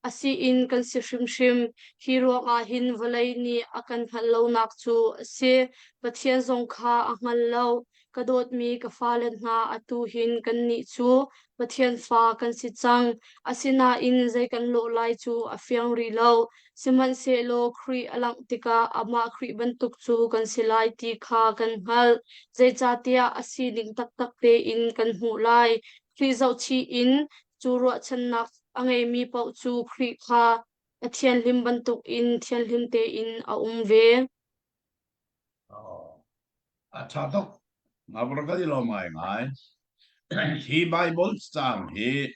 a si in kan si hrimhrim. Hi ruangah hin vawlei nih a kan hngalh lonak cu a si. Pathian zong kha a hngal lo. Ka dawtmi ka fale hna, atu hin kannih cu Pathian fa kan si cang. Asinain zei kan lawh lai cu a fiang rih lo. Sihmanhsehlaw Khrih a langh tikah amah Khrih bantuk cu kan si lai ti kha kan hngalh. Zeicahtiah a sining taktak tein kan hmuh lai. Khrih zohchih in cu ruahchannak a ngeimi paoh cu Khrih kha a thianhlim bantukin thianhlim tein a um ve. A ṭha tuk. Ngabur kan i lawm ngaingai. Hi Bible caang hi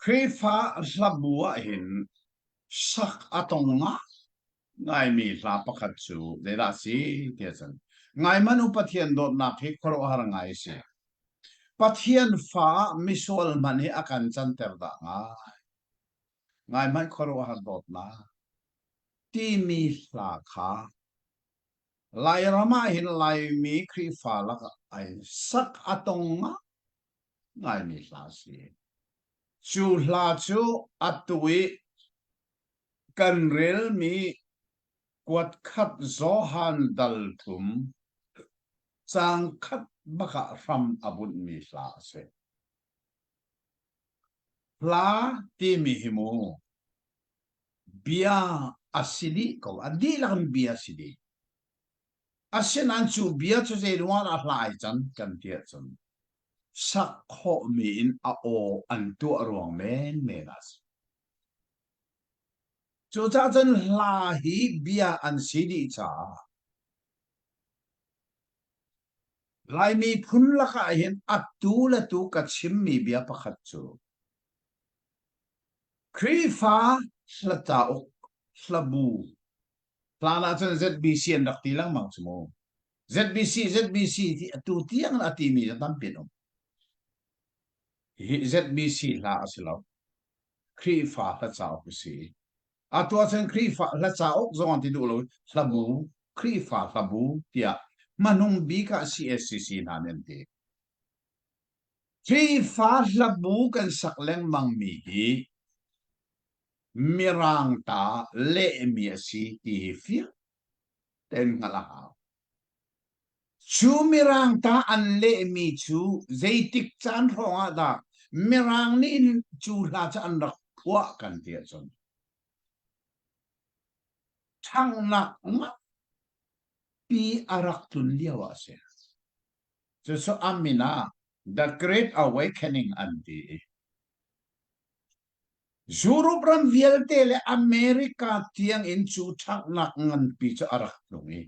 Khrihfa hlabu ah hin sak a tong ngaimi hla pakhat cu zeidah a si ti ahcun ngaihmanh u Pathian dawtnak hi khuaruahhar ngai a si. Pathian fa ah misual hmanh hi a kan canter dah ngai. Ngaihmanh khuaruahhar dawtnak timi hla kha Lairam ah hin Laimi Khrihfa lakah ai sak a tong ngaimi hla a si. Cu hla cu atu i kan relmi kuatkhat Johan dal thum caang khat bak ah hram a bunhmi hla a si. Hla timi hi mu bia a si dih ko. A dihlak in bia a si dih. Asinain cu bia cu zei ruang ah hla ai can kan ti ahcun sak khawhmi in a aw an tuah ruang menmen ah a si. Cucaah cun hla hi bia an si dih caah Laimi phun lakah hin atu le tu ka chimmi bia pakhat cu Khrihfa hla cauk hlabu hlan ahcun ZBC an rak ti lengmang cu mu. ZBC ZBC ti atu tiang a timi cu tampi an um. Hi ZBC hla a si lo. Khrihfa hla cauk a si. Atu ahcun Khrihfa hla cauk zong an ti duh lo hlabu Khrihfa hlabu tiah hmanung bik ah CSCC hna nih an ti. Khrihfa hlabu kan sak lengmang mi hi Mirang ta lehmi a si ti hi fiang tein hngalh a hau. Cu Mirang ta an lehmi cu zeitik caan hrawng ah dah Mirang nih cu hla cu an rak phuah kan ti ahcun ṭhanghnak nganpi a rak tlun lio ah a si. Cucu a min ah The Great Awakening an ti i Europe ram vialte le America tiang in cu ṭhanghnak nganpi cu a rak tlung i.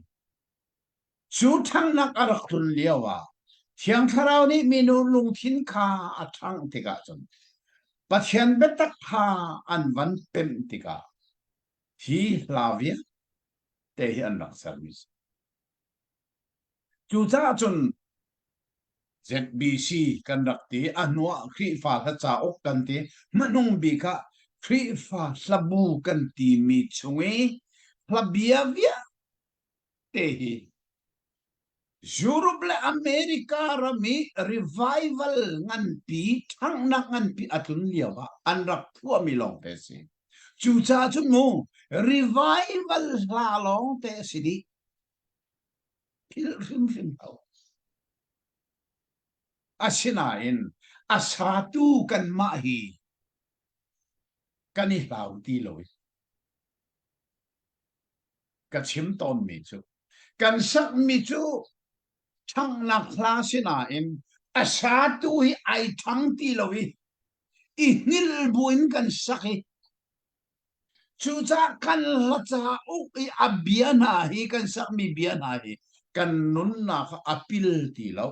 Cu ṭhanghnak a rak tlun lio ah Thiang Thlarau nih minu lungthin kha a ṭhangh tikah cun Pathian biatak kha an van pemh tikah hi hla vialte hi an rak sermi a si. Cucaah cun ZBC kan rak ti, a hnuah Khrihfa hla cauk kan ti, hmanung bik ah Khrihfa hlabu kan timi chung i hlabia vialte hi Europe le America ram i revival nganpi, ṭhanghnak nganpi a tlun lio ah an rak phuahmi lawngte a si. Cucaah cun mu revival hla lawngte a si dih. Philh hrimhrim lo. Asinain a satu kanmah hi kan i hlau ti lo i ka chim tawnmi cu kan sakmi cu ṭhanghnak hla sinain a satu hi ai ṭhang ti lo i i hngilh buin kan sak i Cucaah kan hla cauk i a bia hna hi kan sakmi bia hna hi kan nunnak ah a pil ti lo.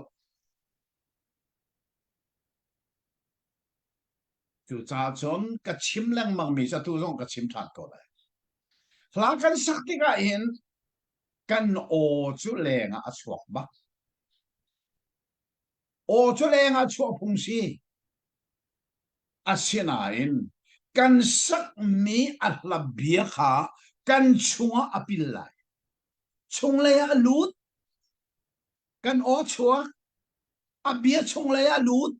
Cucaah cun ka chim lengmangmi cu atu zong ka chim ṭhan ko lai. Hla kan sak tikah hin kan aw cu lengah a chuak bak. Aw cu lengah chuah phung si. Asinain kan sakmi a hla bia kha kan chungah a pil lai. Chunglei ah a lut, kan aw chuak, a bia chunglei ah a lut.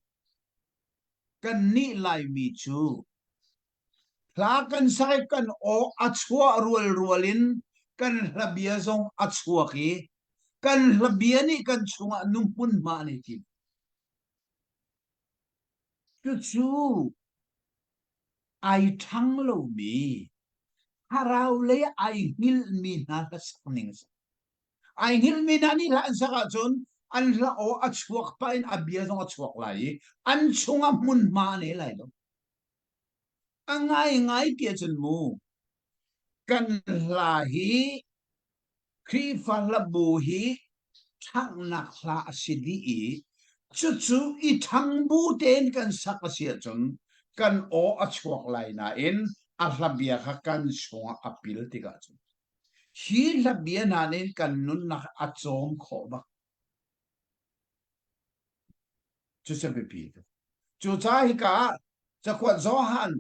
Kannih Laimi cu hla kan sak i kan aw a chuah rualrual in kan hla bia zong a chuak i kan hla bia nih kan chungah nu hmunhma an i tim. Cucu ai ṭhang lomi, thlarau lei ai hngilhmi hna hlasak ning a si. Ai hngilhmi hna nih hla an sak ahcun an hla aw a chuak pah in a bia zong a chuak lai i an chungah hmunhma a nei lai lo. A ngaingai ti ahcun mu, kan hla hi Khrihfa hlabu hi ṭhanghnak hla a si dih i cucu i ṭhang bu tein kan sak a si ahcun kan aw a chuak lai nain a hlabia kha kan chungah a pil tikah cun hi hlabia hna nih kan nunnak a cawm khawh bak. Cucu biapi tuk. Cucaah hika ah cakuat Johan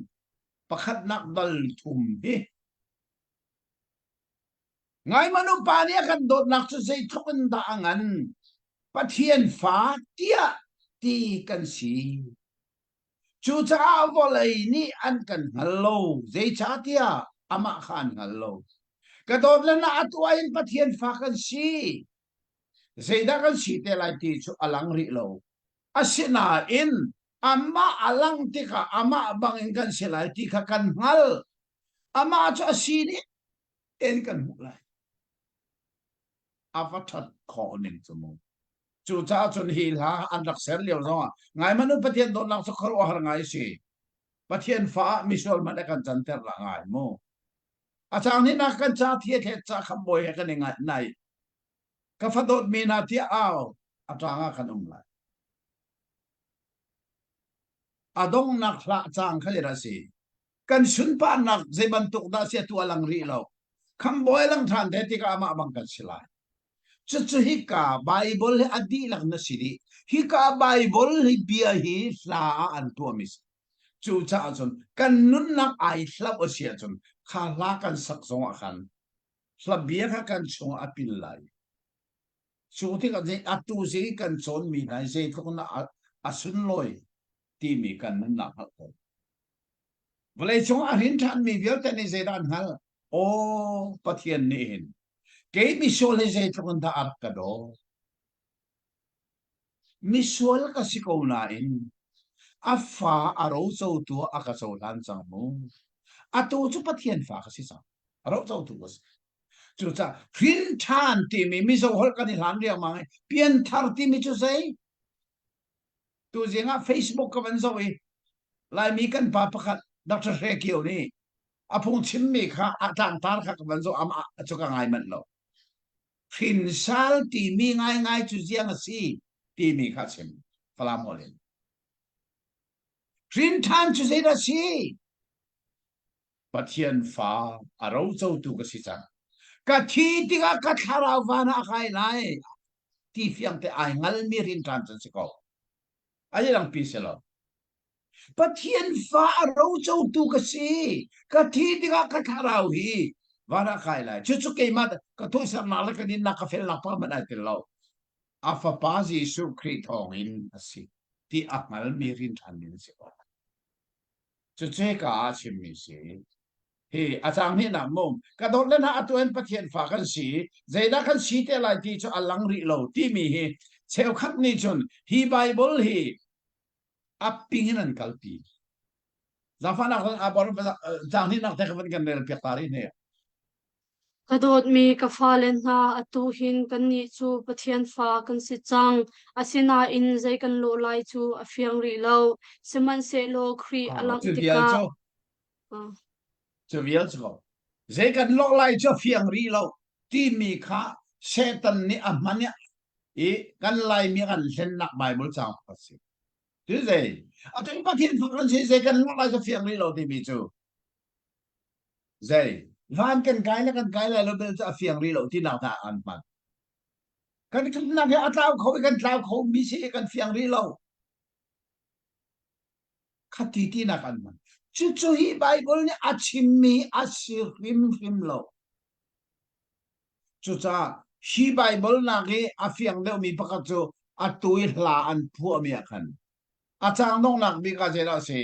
pakhatnak dal thum hi Ngaihmanh u, Pa nih a kan dawtnak cu zeitluk in dah a ngan. Pathian fa tiah ti kan si. Cucaah vawlei nih an kan hngal lo, zeicahtiah amah kha an hngal lo. Ka dawt le na atu ah hin Pathian fa kan si. Zeidah kan si te lai ti cu a lang rih lo. Asinain amah a lang tikah amah bangin kan si lai ti kha kan hngalh. Amah cu a si ning tein kan hmuh lai. A va ṭhat khawh ning cu mu. Cucaah cun hi hla an rak ser lio zongah ngaihmanh u Pathian dawtnak cu khuaruahhar ngai a si. Pathian fa ah misual hmanh a kan canter la ngai mu. A cang ni nak kan ca thi thlet ca khambawi he kan i ngai nai. Ka fa dawtmi hna tiah au a ṭang ah kan um lai. A donghnak hlah cang kha a si. Kan sunparnak zei bantuk dah si atu a lang rih lo. Khambawi lang ṭhan te tikah amah bang kan si lai. Cucu hika Bible hi a dihlak na si dih. Hika Bible hi bia hi hla ah an tuahmi si. Cucaah cun kan nunnak ai hlauh a si ahcun kha hla kan sak zongah khan hla bia kha kan chungah a pil lai. Cu tikah atu zei kan cawnmi hna zeitluk in a sunlawi timi kan nunnak hngalh ko. Vawleicung a hrin ṭhanmi vialte nih zeidah an hngalh? Aw, Pathian nih hin kei misual hi zeitluk in dah a rak ka dawt. Misual ka si ko nain a fa a rocotu ah a ka cohlan cang mu. Atu cu Pathian fa ka si cang. A rocotu ka si. Cucaah hrin ṭhan timi Mizo holh kan i hlan riangmang i pianthar timi cu zei? Tuzing ah Facebook ka van zoh i Laimi kan pa pakhat Dr. Hre Kio nih a phungchimmi kha a tlangtar kha ka van zoh amah cu ka ngai manh lo. Hrinsal timi ngaingai cu ziang a si timi kha chim. Falam holh in. Hrinṭhan cu zeidah si? Pathian fa a rocotu ka si cang. Ka thi tikah ka thlarau van ah a kai lai ti fiang te ai ngalmi rinṭhan cu si ko. A dangpi si lo. Pathian fa a rocotu ka si. Ka thi tikah ka thlarau hi van ah kai lai. Cucu keimah ka tuahsernak le ka dinnak ka felnak pa hmanh ai tel lo. A fapa Jesuh Khrih thawngin a si ti a hngalmi rinṭhan min a si ko. Cucu hika ah a chimmi si. Hi a cang hnihnak mum ka dawt le hna atu in Pathian fa kan si zeidah kan si te lai ti cu a lang rih lo timi hi cheukhat nih cun hi Bible hi a ping in an kalpi. Zaangfahnak abor cang hnihnak te ka van kan rel piak ta rih ne. Ka dawtmi ka fale hna, atu hin kannih cu Pathian fa kan si cang. Asinain zei kan lawh lai cu a fiang rih lo. Sihmanhsehlaw Khrih a langh Cu vial tikah cu cu vial cu ko. Zei kan lawh lai cu a fiang rih lo timi kha Satan nih a hman i kan Laimi kan hlennak Bible caang pakhat si. Cu zei? Atu Pathian fa kan si zei kan lawh lai cu fiang rih lo timi cu Zei? Van kan kai le kan kai lai lo bel cu a fiang rih lo tinak hna an hman. Kan khamnak hi a tlau kho i kan tlau kho mi si kan fiang rih lo. Khati tinak an hman. Cucu hi Bible nih a chimmi a si hrimhrim lo. Cucaah hi Bible nak i a fiang deuhmi pakhat cu atu i hla an phuahmi ah khan a cang donghnak bik ah zeidah a si?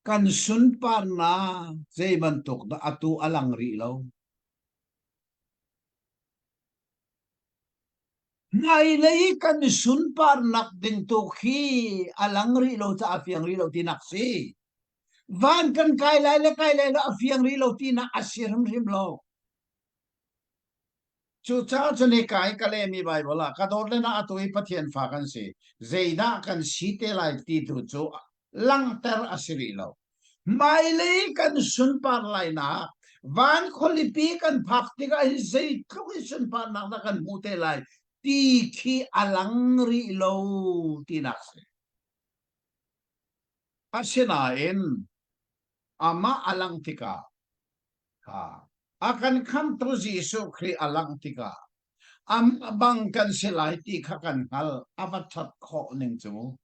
Kan sunparnak zei bantuk dah atu a lang rih lo. Hmailei kan sunparnak ding tu khi a lang rih lo caah a fiang rih lo tinak si. Van kan kai lai le kai lai lo a fiang rih lo tinak a si hrimhrim lo. Cucaah cun hika i ka lehmi Baibal ah ka dawt le na atu i Pathian fa kan si, zeidah kan si te lai ti tu cu langhter a si rih lo. Hmailei kan sunpar lainak van khualipi kan phak tikah hin zeitluk in sunparnak dah kan hmuh te lai ti khi a lang rih lo tinak si. Asinain amah a langh tikah A kan khamtu Jesuh Khrih a langh tikah amah bang kan si lai ti kha kan hngalh. A va ṭhat khawh ning cu.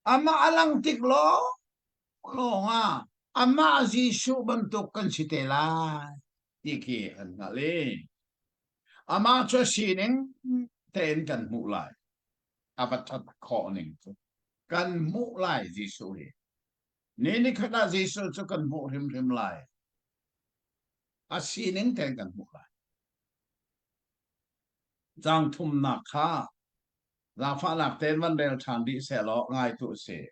Amah a langh tik lawng ah amah Jesuh bantuk kan si te lai ti khi kan hngalh i amah cu a sining tein kan hmuh lai. A va ṭhat khawh ning cu. Kan hmuh lai Jesuh hi. Ni nikhat ah Jesuh cu kan hmuh hrimhrim lai. A sining tein kan hmuh lai. Caang thumnak kha zaangfahnak tein van rel ṭhan rih sehlaw ngai tuah sih.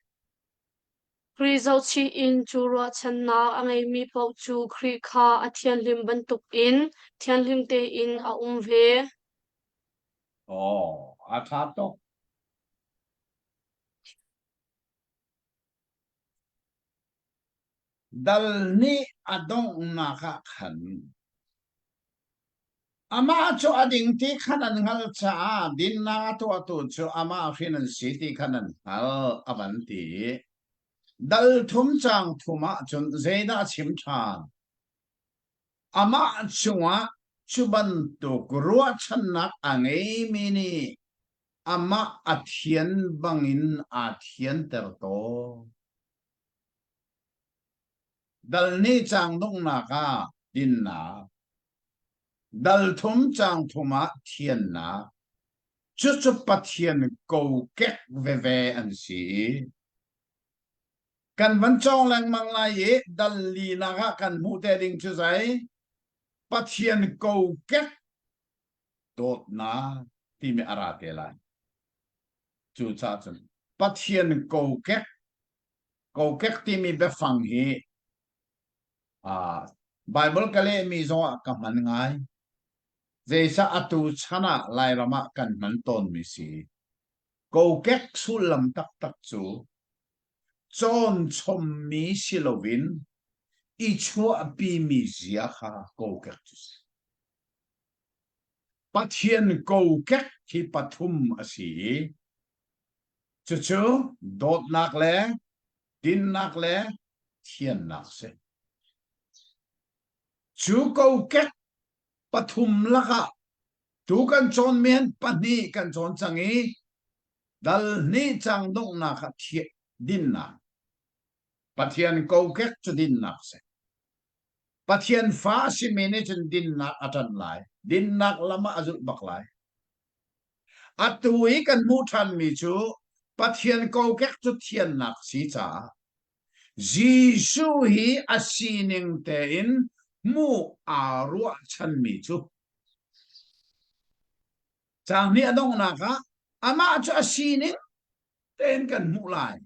Khrih zohchih in cu ruahchannak a ngeimi paoh cu Khrih kha a thianhlim bantukin thianhlim tein a um ve. Aw, a ṭha tuk. Dal nih a donghnak ah khan amah cu a ding ti kha nan hngalh caah dinnak a tuahtu cu amah hrin an si ti kha nan hngalh a van ti i dal thum caang thum ah cun zeidah a chim ṭhan? Amah cungah cu bantuk ruahchannak a ngeimi nih amah a thian bangin aa thianter tawn. Dal nih caang donghnak ah dinnak, dal thum caang thum ah thiannak, cucu Pathian kokek veve an si i kan van cawng lengmang lai i dal linak ah kan hmuh te ding cu zei? Pathian kokek dawtnak timi a ra te lai. Cucaah cun Pathian kokek kokek timi biafang hi uh, Bible ka lehmi zongah ka hman ngai. Zeicah atu chan ah Lairam ah kan hman tawnmi si. Kokek sullam taktak cu cawn chommi si loin. i chuahpimi zia kha kokek cu si. Pathian kokek hi pathum a si i cucu dawtnak le dinnak le thiannak si. Cu kokek pathum lakah tu kan cawnmi han pahnih kan cawn cang i dal hnih cang donghnak ah dinnak Pathian kokek cu dinnak si. Pathian fa a simi nih cun dinnak a ṭanh lai. Dinnak lam ah a zulh bak lai. Atu i kan hmuh ṭhanmi cu Pathian kokek cu thiannak si caah Jesuh hi a sining tein hmuh aa ruahchanmi cu caang nih a donghnak ah amah cu a sining tein kan hmuh lai.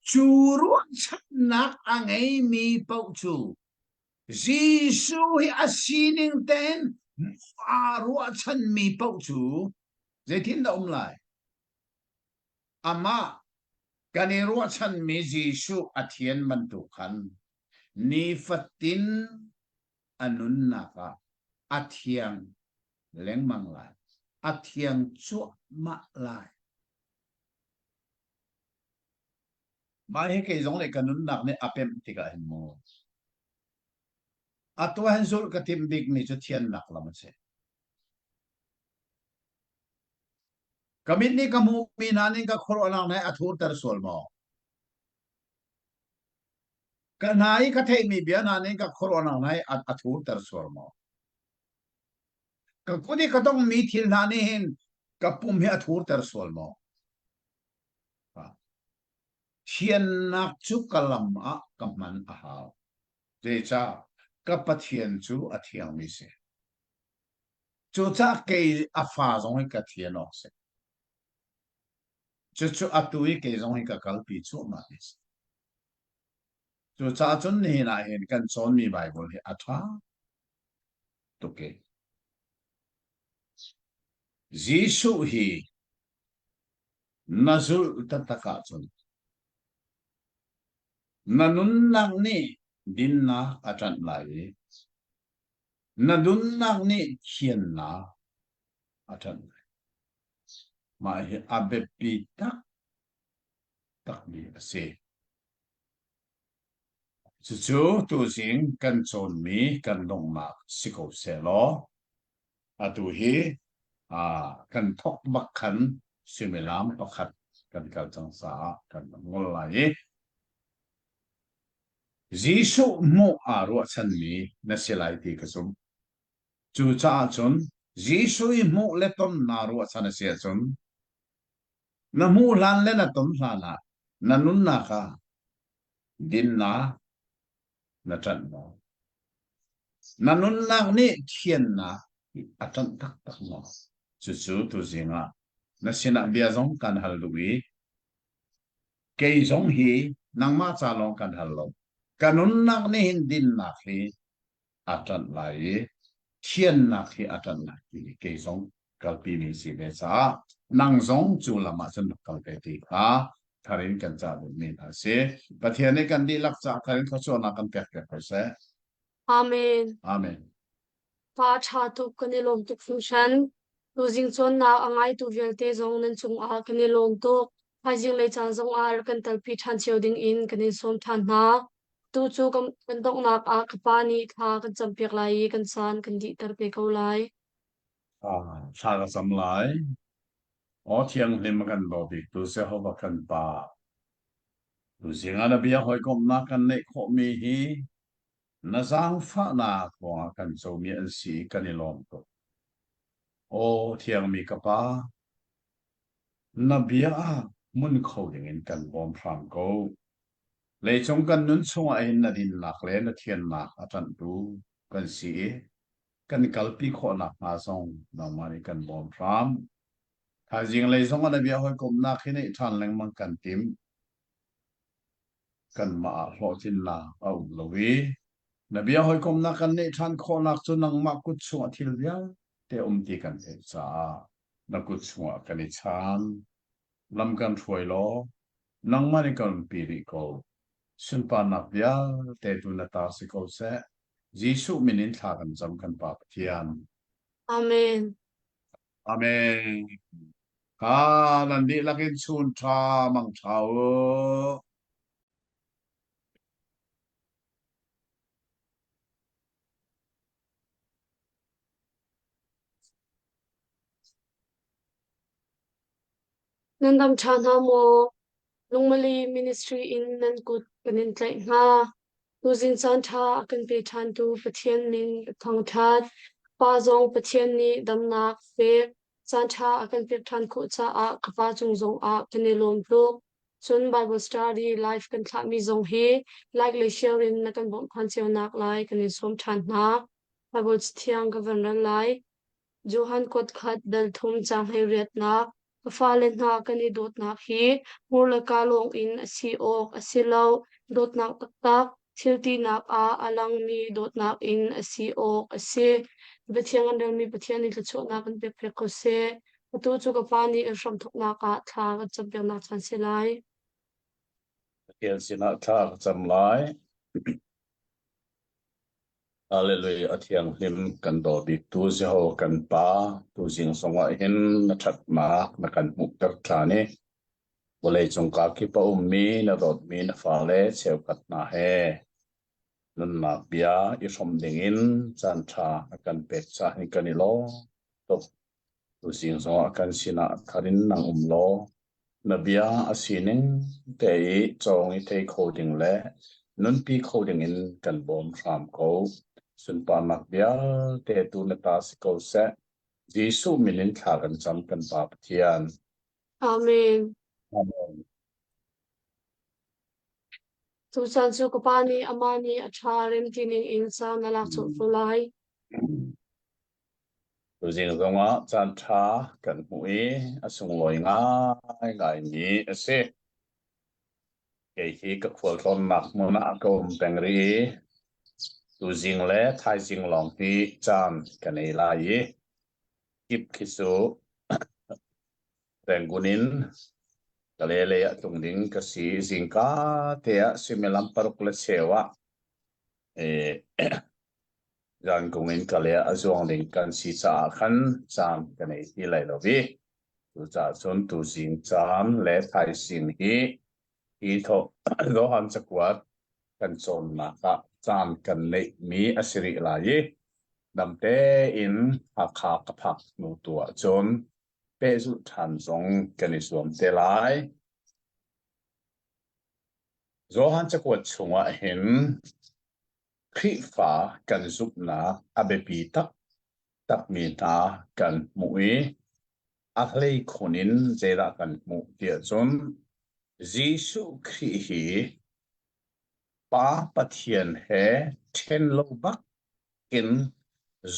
Cu ruahchannak a ngeimi paoh cu Jesuh hi a sining tein aa ruahchanmi paoh cu zeitindah um lai? Amah kan i ruahchanmi Jesuh a thian bantuk khan nifatin a nunnak ah a thiang lengmang lai. A thiang cuahmah lai. Mah hi kei zong nih ka nunnak nih a pemh tikah hin mu atu hin zulh ka timh bikmi cu thiannak lam a si. Ka mit nih ka hmuhmi hna nih ka khuaruahnak nih a thurter sual maw? Ka hna i ka theihmi bia hna nih ka khuaruahnak hna hi a thurter sual maw? Ka kut i ka tongmi thil hna nih hin ka pum hi a thurter sual maw? Thiannak cu ka lam ah ka hman a hau. Zeicah? Ka Pathian cu a thiangmi si. Cucaah kei a fa zong hi ka thian awk si. Cucu atu i kei zong hi ka kalpi cuahmah mi si. Cucaah cun nihin ah hin kan cawnmi Baibal hi a ṭha tuk i Jesuh hi na zulh taktak ahcun na nunnak nih dinnak a ṭanh lai i na nunnak nih thiannak a ṭanh lai. Mah hi a biapi taktakmi a si. Cucu tuzing kan cawnmi kan donghnak si ko sehlaw atu hi kan thawk bak khan suimilam pakhat kan kal cang caah kan ngol lai i Jesuh hmuh aa ruahchanmi na si lai ti ka zumh. Cucaah cun Jesuh i hmuh le ton naa ruahchan a si ahcun na hmuh hlan le na ton hlan ah na nunnak ah dinnak na ṭanh maw? Na nunnak nih thiannak a ṭanh taktak maw? Cucu tuzing ah na sinah bia zong kan hal duh i kei zong hi nangmah ca lawng kan hal lo. Ka nunnak nih hin dinnak hi a ṭanh lai i thiannak hi a ṭanh lai ti kei zong kalpi mi si ve caah nang zong cu lam ah cun rak kal ve ti kha thar in kan cah duhmi hna si. Pathian nih kan dihlak caah thar in thluachuahnak kan pek piak ko seh. Amen. Amen. Pa ṭha tuk kan i lawm tuk hringhran. Tuzing cawnnak a ngaitu vialte zong nan cungah kan i lawm tuk. Thaizing lei caan zongah rak kan telpi ṭhan cio dingin kan in sawm ṭhan hna. Tu cu kan, kan donghnak ah ka pa nih thla kan campiak lai i kan caan kan dihter te ko lai. Thla ka cam lai. Aw thianghlim a kan daw biktu Jehovah kan Pa. Tuzing ah na bia hawikomhnak kan neih khawhmi hi na zaangfahnak ruangah kan comi an si i kan i lawm tuk. Aw thiangmi ka Pa, na bia ah hmun kho dingin kan bawm hram ko. Leicung kan nun chungah hin na dinnak le na thiannak a ṭanhtu kan si i kan kalpi khawh nakhnga zong nangmah nih kan bawm hram. Thaizing lei zong ah na bia hawikomhnak hi neih ṭhan lengmang kan timh. Kanmah ah hlawhtlinnak a um lo i na bia hawikomhnak kan neih ṭhan khawhnak cu nangmah kut chungah thil vialte um ti kan theih caah na kut chungah kan i chaan. Lam kan hruai law nangmah nih kan umpi rih ko. Sunparnak vialte tu na ta si ko seh. Jesuh min in thla kan cam kan Pa Pathian. Amen. Amen. Ka nan dihlak in chun ṭha mang ṭha u. Nan dam ṭha hna maw? Lungmali Ministry in nan kut kan in tlaih hna. Tuzing caan ṭha a kan pe ṭhantu Pathian min ka thangṭhat. Pa zong Pathian nih damnak pek, caan ṭha a kan pek ṭhan khawh caah ka pa cung zongah kan i lawm tuk. Cun Bible study live kan thlahmi zong hi like le share in na kan bawmh ṭhan cio nak lai kan in sawm ṭhan hna. Bible Cathiang ka van rel lai. Johan kuat khat dal thum caang hleiriatnak Ka fale hna kan i dawtnak hi hmur le kaa lawng in a si awk a si lo. Dawtnak taktak thil tinak ah a langmi dawtnak in a si awk a si. Biathiang an relmi Pathian nih thluachuahnak kan pekpiak ko seh. Atu cu ka pa nih a hramthawknak ah thla kan campiaknak caan si lai. Pathian sinah thla ka cam lai. Hallelujah a thianghlim kan daw biktu Jehovah kan Pa tuzing zongah hin na ṭhatnak na kan hmuhter ṭhan i vawleicung kakip a ummi na dawtmi na fale cheukhat hna he nunnak bia i hrawm dingin caanṭha na kan pek caah hin kan i lawm tuk. Tuzing zongah kan sinah thar in nang um law na bia a sining te i cawng i thei kho ding le nunpi kho ding in kan bawm hram ko. Sunparnak vialte tu na ta si ko seh. Jesuh min in thla kan cam kan Pa Pathian. Amen. Amen. Tuchan cu ka pa nih amah nih a ṭha rem ti ning in caan a lak colh ko lai. Tuzing zongah caanṭha kan hmuh i a sunglawi ngaingaimi a si. Kei hi ka khualtlawnnak hmun ah ka um peng rih i tuzing le thaizing lawng hi caan ka nei lai i kip khi cu Rangoon in Kale lei ah tlung ding ka si. Zingka te ah suimilam paruk le cheu ah Zankung in kale ah a zuang ding kan si caah khan caan ka nei ti lai lo i cucaah cun tuzing caan le thaizing hi hi thawh Johan cakuat kan cawnnak ah caan kan neihmi a si rih lai i dam tein Hakha ka phak hnu tu ahcun pehzulh ṭhan zong kan i zuam te lai. Johan cakuat chungah hin Khrihfa kan zumhnak a biapi taktakmi hna kan hmuh i a hleikhun in zeidah kan hmuh tiah cun Jesuh Khrih hi Pa Pathian he ṭhen lo bak in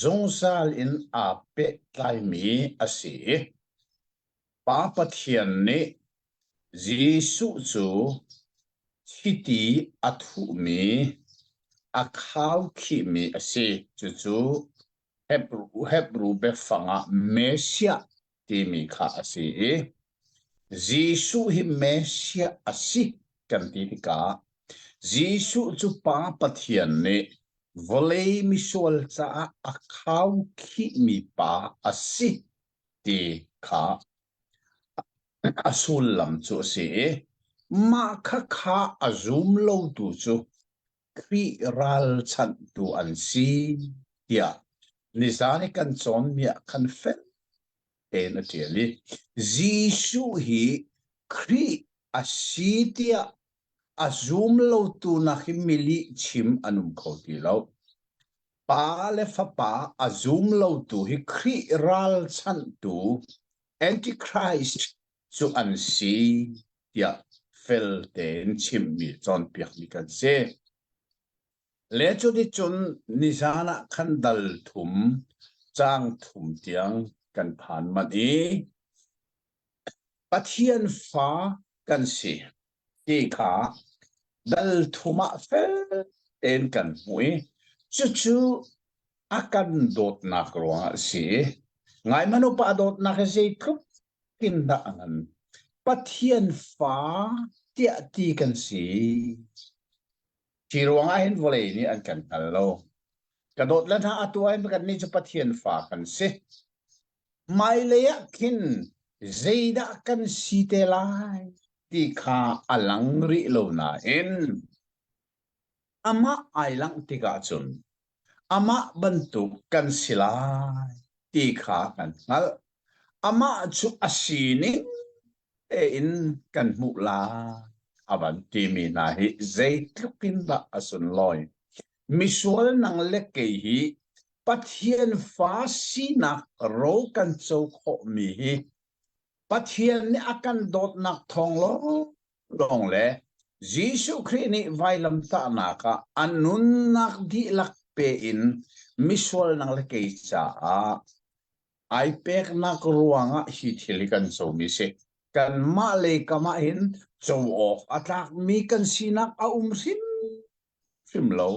zungzal in aa pehtlaimi a si i Pa Pathian nih Jesuh cu chiti a thuhmi, a khaukhihmi a si. Cucu Hebru biafang ah Messiah timi kha a si i Jesuh hi Messiah a si kan ti tikah Jesuh cu Pa Pathian nih vawlei misual caah a khaukhihmi pa a si ti kha a sullam cu a si i mah khakha a zum lotu cu Khrih ralchanhtu an si tiah nizan i kan cawnmi ah khan fel tein a ṭial i Jesuh hi Khrih a si tiah a zum lotu nak hi milih chim an um kho ti lo. Pa le Fapa a zum lotu hi Khrih ralchanhtu Antichrist cu an si tiah fel tein chimhmi cawnpiakmi kan si. Le cuticun nizan ah khan dal thum, caang thum tiang kan phan manh i Pathian fa kan si ti kha dal thum ah fel tein kan hmuh i cucu a kan dawtnak ruangah a si. Ngai hmanh upa dawtnak hi zeitluk in dah a ngan. Pathian fa tiah ti kan si. Hi ruangah hin vawlei nih an kan hngal lo. Ka dawt le hna atu ah hin kannih cu Pathian fa kan si. Hmailei ah khin zeidah kan si te lai ti kha a lang rih lo nain amah ai langh tikah cun amah bantuk kan si lai ti kha kan hngalh. Amah cu a sining tein kan hmuh lai a van timi hna hi zeitluk in dah a sunlawi. Misual nang le kei hi Pathian fa sinak ro kan co khawhmi hi Pathian nih a kan dawtnak thawng lawnglawng le Jesuh Khrih nih vailamtahnak ah a nunnak dihlak pe in misual nang le kei caah ai peknak ruangah hi thil hi kan comi si. Kanmah lei kam ah hin co awk a tlakmi kan sinak a um hrimhrim lo.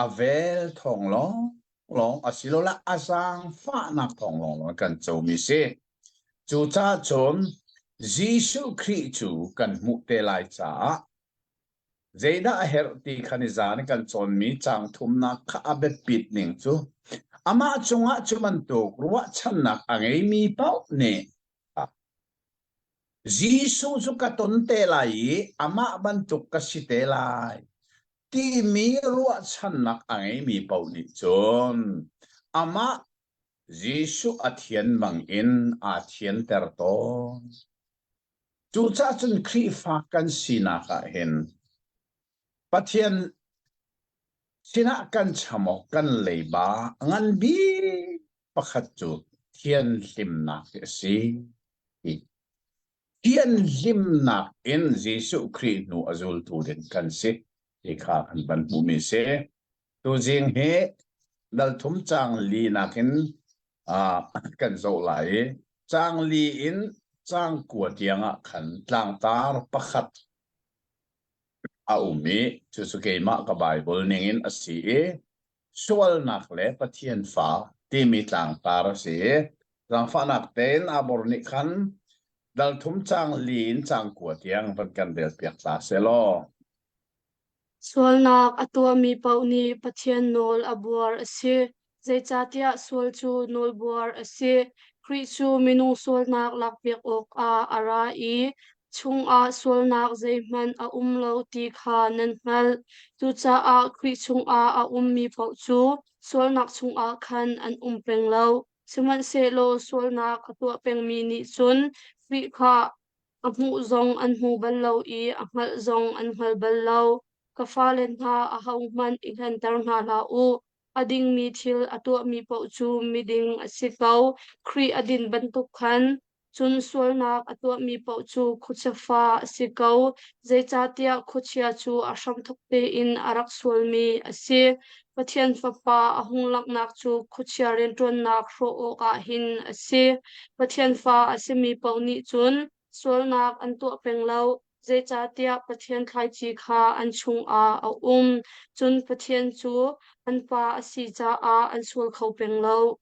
A vel thawng lawnglawng asilole a zaangfahnak thawng lawnglawng kan comi si. Cucaah cun Jesuh Khrih cu kan hmuh te lai caah Zeidah a herh ti kha nizan kan cawnmi caang thumnak kha a biapit ning cu amah cungah cu bantuk ruahchannak a ngeimi paoh nih Jesuh cu ka ton te lai i amah bantuk ka si te lai timi ruahchannak a ngeimi paoh nih cun amah Jesuh a thian bangin aa thianter tawn. Cucaah cun Khrihfa kan sinak ah hin Pathian sinah kan cham awk kan leiba ngan bik pakhat cu thianhlimnak hi a si. Thianhlimnak in Jesuh Khrih hnu a zultu ding kan si ti kha kan van hmuhmi si. Tuzing hi dal thum caang li nakin kan zoh lai i caang li in caang kua tiangah khan tlangtar pakhat a um i cucu keimah ka Baibal ningin a si i sualnak le Pathian fa timi tlangtar a si i zaangfahnak tein Abor nih khan dal thum caang li in caang kua tiang van kan relpiak ta seh law. Sualnak a tuahmi paoh nih Pathian nawl a buar a si, zeicahtiah sual cu nawlbuar a si. Khrih cu minung sualnak lakpiak awkah a ra i chungah sualnak zeihmanh a um lo ti kha nan hngalh. Cucaah Khrih chungah a ummi paoh cu sualnak chungah khan an um peng lo. Sihmanhsehlaw sualnak a tuah pengmi nih cun Khrih kha A hmuh zong an hmu bal lo i a hngalh zong an hngal bal lo. Ka fale hna, ahohmanh i hlenter hna hlah u. A dingmi thil a tuahmi paoh cu miding a si ko, Khrih a din bantuk khan. Cun sualnak a tuahmi paoh cu khuachia fa a si ko, zeicahtiah khuachia cu a hramthawk tein a rak sualmi a si. Pathian Fapa a hung langhnak cu khuachia rianṭuannak hrawh awkah hin a si. Pathian fa a simi paoh nih cun sualnak an tuah peng lo, zeicahtiah Pathian thlaici kha an chungah a um. Cun Pathian cu an Pa a si caah an sual kho peng lo.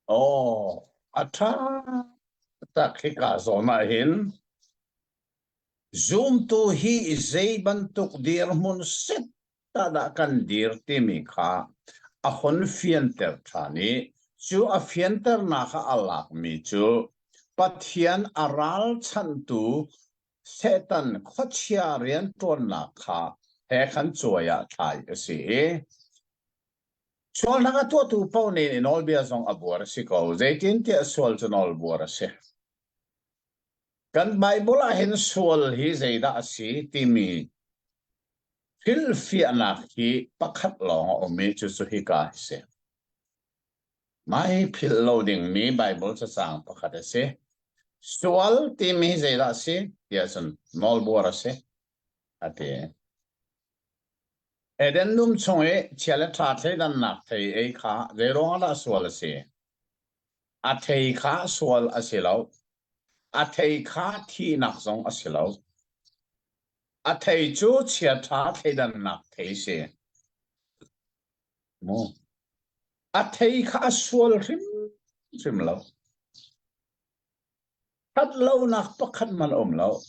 Aw, a ṭha tak hika zawn ah hin Zumtu hi zei bantuk dirhmun set dah kan dir timi kha a hon fianter ṭhan i cu a fianternak ah a lakmi cu Pathian a ralchanhtu Satan khuachia rianṭuannak kha he khan cuai ah thlai a si i sualnak a tuahtu paoh nih nawlbia zong a buar a si ko zeitintiah sual cu nawlbuar a si. Kan Baibal ah hin sual hi zeidah a si timi hrilhfiahnak hi pakhat lawng a um i cucu hika hi si. Mah hi philh lo dingmi Baibal cacang pakhat a si. Sual timi hi zeidah a si tiah cun nawlbuar a si a ti. Eden dum chung i chia le ṭha thleidannak thei ei kha zeiruangah dah sual a si? A thei kha sual a si lo. A thei kha thihnak zong a si lo. A thei cu chiaṭha thleidannak thei si. Mu. A thei kha a sual hrimhrim lo. Ṭhat lonak pakhat man um lo.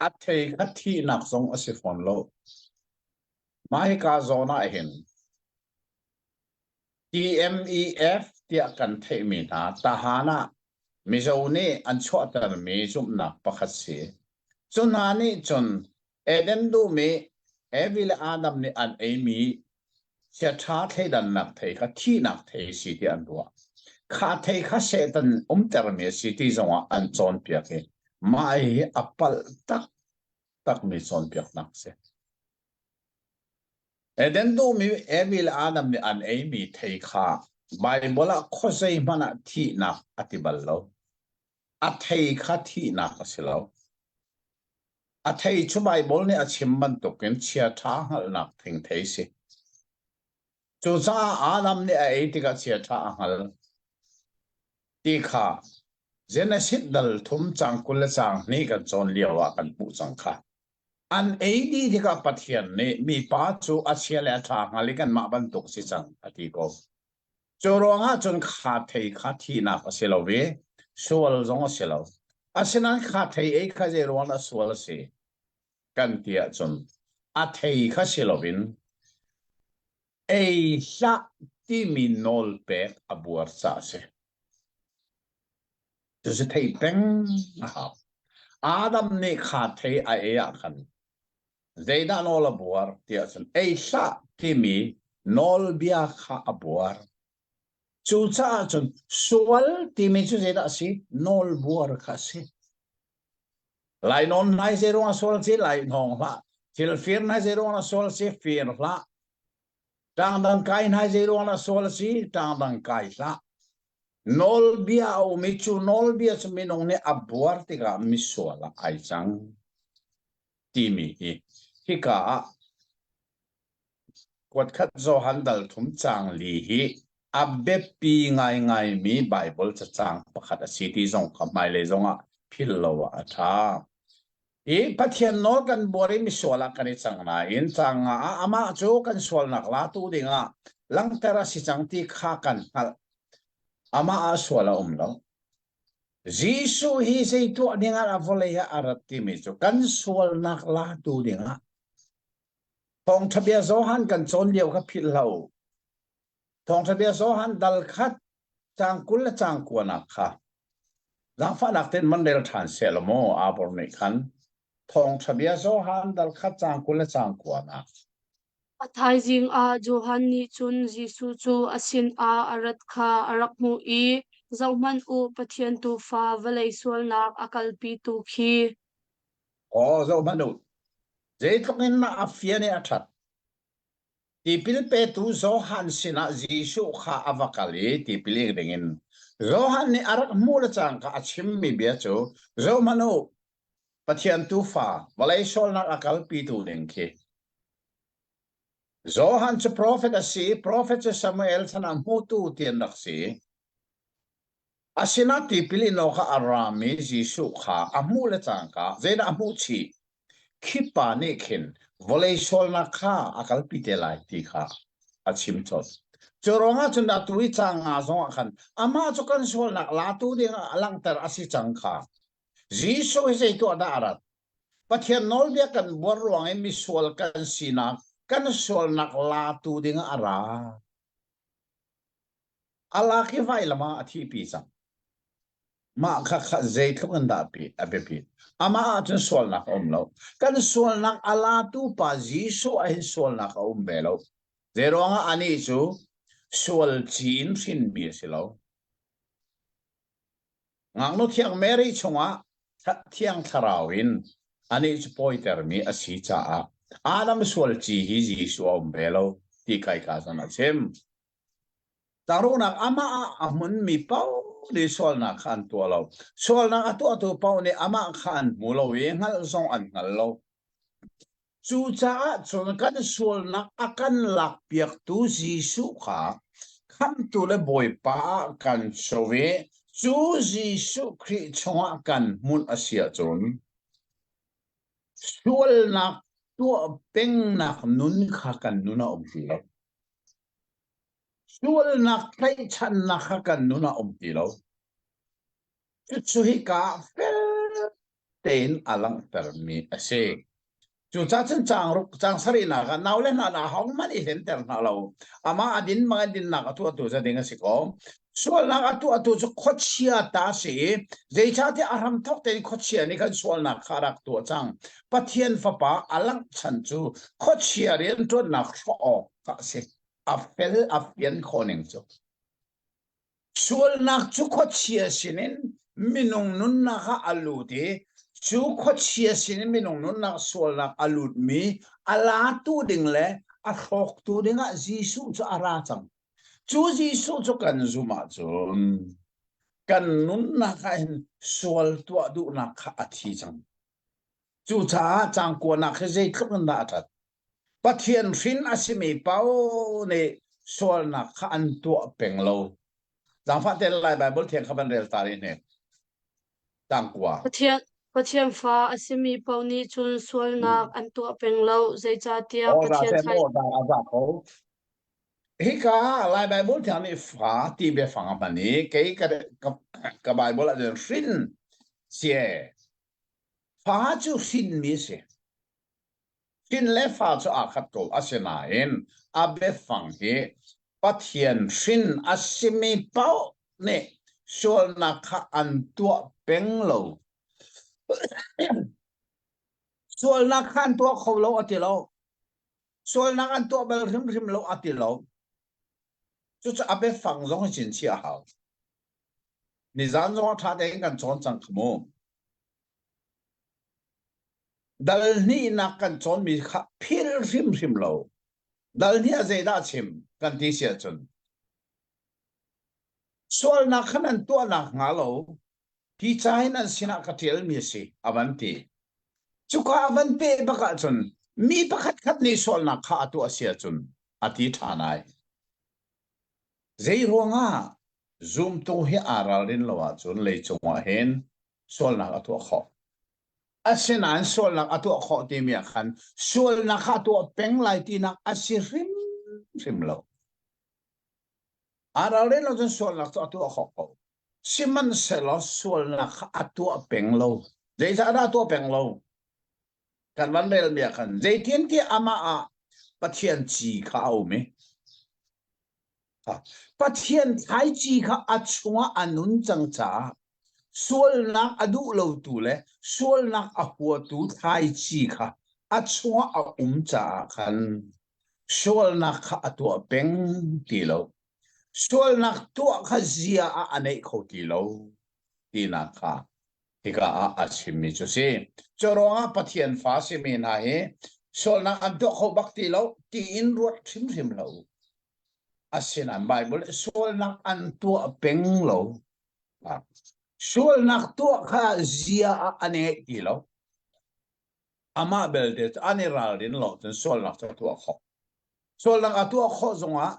A thei kha thihnak zong a si fawn lo. Mah hika zawn ah hin TMEF tiah kan theihmi hna Tahan ah Mizo nih an chuahtermi zumhnak pakhat si. Cu hna nih cun Eden dum i Evi le Adam nih an eimi chiaṭha thleidannak thei kha thihnak thei a si tiah an ruah. Kha thei kha Satan umtermi a si ti zongah an cawnpiak i mah hi a palh taktakmi cawnpiaknak a si. Eden dum i Evi le Adam nih an eimi thei kha Baibal ah khuazei hmanh ah thihnak a ti bal lo. A thei kha thihnak a si lo. A thei cu Baibal nih a chim bantukin chiaṭha hngalhnak thingthei si. Cucaah Adam nih a ei tikah chiaṭha a hngal ti kha Genesis dal thum cang 20 le cang hnih kan cawn lio ah kan hmuh cang kha. An ei dih tikah Pathian nih mipa cu a chia le a ṭha hngal i kanmah bantuk si cang a ti ko. Cu ruangah cun kha thei kha thihnak a si lo i sual zong a si lo. Asinain kha thei ei kha zei ruang dah sual a si kan ti ahcun a thei kha si loin ei hlah timi nawl pek a buar caah a si. Cucu thei peng a hau. Adam nih kha thei a ei ah khan zeidah nawl a buar tiah cun ei hlah timi nawlbia kha a buar. Cucaah cun sual timi cu zeidah a si? Nawlbuar kha a si. Lainawn nai zei ruang sual si lai hnawng hlah. Thil fir nai zei ruang sual si fir hlah. Ṭangdang kai hna zei ruang dah sual a si? Ṭangdang kai hlah. Nawlbia a um i cu nawlbia cu minung nih a buar tikah misual ah ai cang timi hi hika ah kuatkhat Johan dal thum caang li hi a biapi ngaingaimi Baibal cacang pakhat a si ti zong kha hmailei zongah philh lo ah a ṭha. I Pathian nawl kan buar i misual ah kan i cang nain caang nga ah amah cu kan sualnak latu dingah langhter a si cang ti kha kan hngalh. Amah ah sual a um lo. Jesuh hi zei tuah dingah a vawlei ah a rat timi cu kan sualnak latu dingah Thawngṭha bia Johan kan cawn lio kha philh hlah u. Thawngṭha bia Johan dal khat caang 20 le caang kuanak kha zaangfahnak tein man rel ṭhan seh law maw Abor nih khan Thawngṭha bia Johan dal khat caang 20 le caang kuanak. A thaizing ah Johan nih cun Jesuh cu a sinah a rat kha a rak hmuh i, Zohhmanh u, Pathian Tuufa vawlei sualnak a kalpitu khi. Aw, zohhmanh u, zeitluk in mah a fian i a ṭhat. Tipil petu Johan sinah Jesuh kha a va kal i tipil ing dingin Johan nih a rak hmuh le cangka a chimmi bia cu zohhmanh u Pathian Tuufa vawlei sualnak a kalpitu ding khi Johan cu profet a si profet cu Samuel chan ah hmutu ti an rak si A sinah tipil in awkah a rami Jesuh kha a hmuh le cangka zeidah a hmuh chih? Khi pa nih khin vawlei sualnak kha a kalpi te lai ti kha a chim colh. Cu ruangah cun atu i caang nga zongah khan amah cu kan sualnak latu dingah a langhter a si cang kha. Jesuh hi zei tuah dah a rat? Pathian nawlbia kan buar ruang i misual kan sinak, kan sualnak latu dingah a ra. A lak i vailam ah a thihpi cang. Mah kha kha zeitluk in dah a biapit. Amah ahcun sualnak a um lo. Kan sualnak a latu pa Jesuh ah hin sualnak a um ve lo. Zeiruangah anih cu sual ci in hrinmi a si lo. Ngaknu thiang Mary chungah thiang thlarau in anih cu pawitermi a si caah Adam sual ci hi Jesuh a um ve lo ti kai ka zan a chim. Tarunak amah ah a hmunmi paoh nih sualnak kha an tuah lo. Sualnak a tuahtu paoh nih amah kha an hmu lo i hngalh zong an hngal lo. Cucaah cun kan sualnak a kan lakpiaktu Jesuh kha Khamhtu le Bawipa ah kan co i cu Jesuh Khrih chungah kan hmunh a si ahcun sualnak tuah pengnak nun kha kan nun a um ti lo. Sualnak tlaihchannak kha kan nun ah um ti lo. Cucu hika ah fel. tein a langhtermi a si. Cucaah cun caang ruk caang sarihnak ah naule hna na ahohmanh i hlenter hna lo. Amah a din bang in dinnak a tuahtu cu ding a si ko. Sualnak a tuahtu cu khuachia ta a si i zeicahtiah a hramthawk tein khuachia nih khan sualnak kha a rak tuah cang. Pathian Fapa a langh chan cu khuachia rianṭuannak hrawh awk kha a si. A fel a fian khawh ning cu. Sualnak cu khuachia sinin minung nunnak ah a lut i cu khuachia sinin minung nunnak sualnak a lutmi a latu ding le a hrawktu dingah Jesuh cu a ra cang. Cu Jesuh cu kan zumh ahcun kan nunnak ah hin sual tuah duhnak kha a thi cang. Cucaah cangkuanak hi zeitluk in dah a ṭhat? Pathian hrin a simi paoh nih sualnak kha an tuah peng lo. Zaangfah tein Lai Baibal thiang kha van rel ta rih hnik. Tangkua. Pathian, Pathian fa a simi paoh nih cun sualnak an tuah peng lo, zeicahtiah Aw za Pathian seh thlai maw za a za ko. Hika Lai Baibal thiang nih fa ti biafang a hman i kei ka, ka, ka Baibal ah cun hrin sie. Fa cu hrinmi a si. Hrin le fa cu aa khat ko. Asinain a biafang hi Pathian hrin a simi paoh nih sualnak kha an tuah peng lo. Sualnak kha an tuah kho lo a ti lo. Sualnak an tuah bal hrimhrim lo a ti lo. Cucu a biafang zong hi cinchiah a hau. Nizan zong ah ṭha tein kan cawn cang kha mu. Dal hnihnak kan cawnmi kha philh hrimhrim lo. Dal hnih ah zeidah chim kan ti si ahcun sualnak kha nan tuahnak hnga lo hi ca hin an sinah ka ṭialmi a si a van ti. Cuka a van peh bak ahcun mi pakhat khat nih sualnak kha a tuah si ahcun a ti ṭhan ai. Zei ruangah zumtu hi aa ralrin lo ahcun leicung ah hin sualnak a tuah khawh. Asinain sualnak a tuah khawh timi ah khan sualnak kha a tuah peng lai tinak a si hrimhrim lo. Aa ralrin lo cun sualnak cu a tuah khawh ko. Sihmanhsehlaw sualnak kha a tuah peng lo. Zeicah dah a tuah peng lo? Kan van relmi ah khan zeitintiah amah ah Pathian ci kha a um i Pathian thlaici kha a chungah a nun cang caah sualnak a duh lotu le sualnak a huatu thlaici kha a chungah a um caah khan sualnak kha a tuah peng ti lo. Sualnak tuah kha zia ah a neih kho ti lo tinak kha hika ah a chimmi cu si. Cu ruangah Pathian fa simi hna hi sualnak an tuah kho bak ti lo tiin ruat hrimhrim lo. Asinain Baibal sualnak an tuah peng lo. Sualnak tuah kha zia ah an i ngeih ti lo. Amah belte cu an i ralrin lo cun sualnak cu a tuah khawh. Sualnak a tuah khawh zongah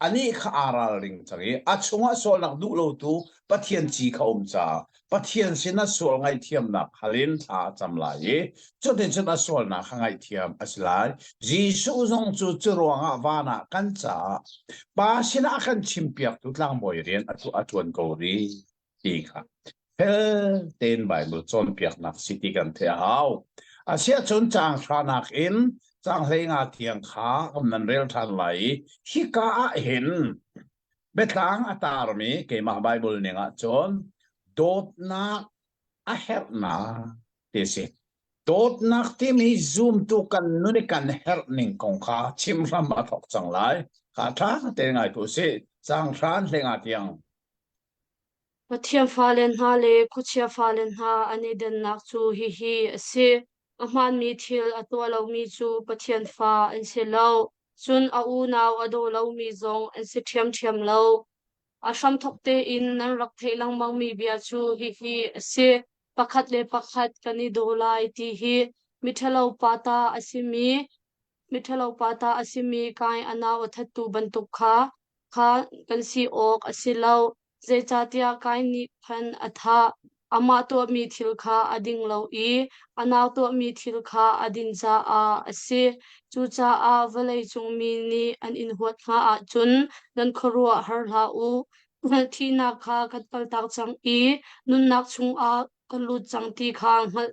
anih kha aa ralring cang i a chungah sualnak duh lotu Pathian ci kha um caah Pathian sinah sual ngaihthiamnak hal in thla a cam lai i cuticun a sualnak kha ngaihthiam a si lai. Jesuh zong cu cu ruangah van ah kan caah Pa sinah a kan chimpiaktu tlangbawi rian a a ṭuan ko rih ti kha fel tein Baibal cawnpiaknak si ti kan theih a hau. Asiahcun caang hranak in caang 15 tiang kha kan nan rel ṭhan lai i hika ah hin biatlang a tarmi keimah Baibal ning ah cun dawtnak a herhnak ti a si. Dawtnak timi zumtu kan nun i kan herh ning kong kha chim hram a thawk cang lai. Kha ṭha tein ngai tu sih. Caang hran 15 tiang. Pathian fale hna le khuachia fale hna an i dannak cu hihi a si: A hmaanmi thil a tuah lomi cu Pathian fa an si lo, cun a unau a daw lomi zong an si ṭhiamṭhiam lo. A hramthawk tein nan rak theih lengmangmi bia cu hihi a si: Pakhat le pakhat kan i daw lai ti hi miṭhalo pa ta a simi miṭhalo pa ta a simi Kain a nau a thattu bantuk kha kha kan si awk a si lo. Zeicahtiah Kain nih khan a thah. Amah tuahmi thil kha a ding lo i a nau tuahmi thil kha a din caah a si. Cucaah vawleicung mi nih an in huat hna ahcun nan khuaruah har hlah u. Thihnak kha kan kaltak cang i nunnak chungah. kan lut cang ti kha hngalh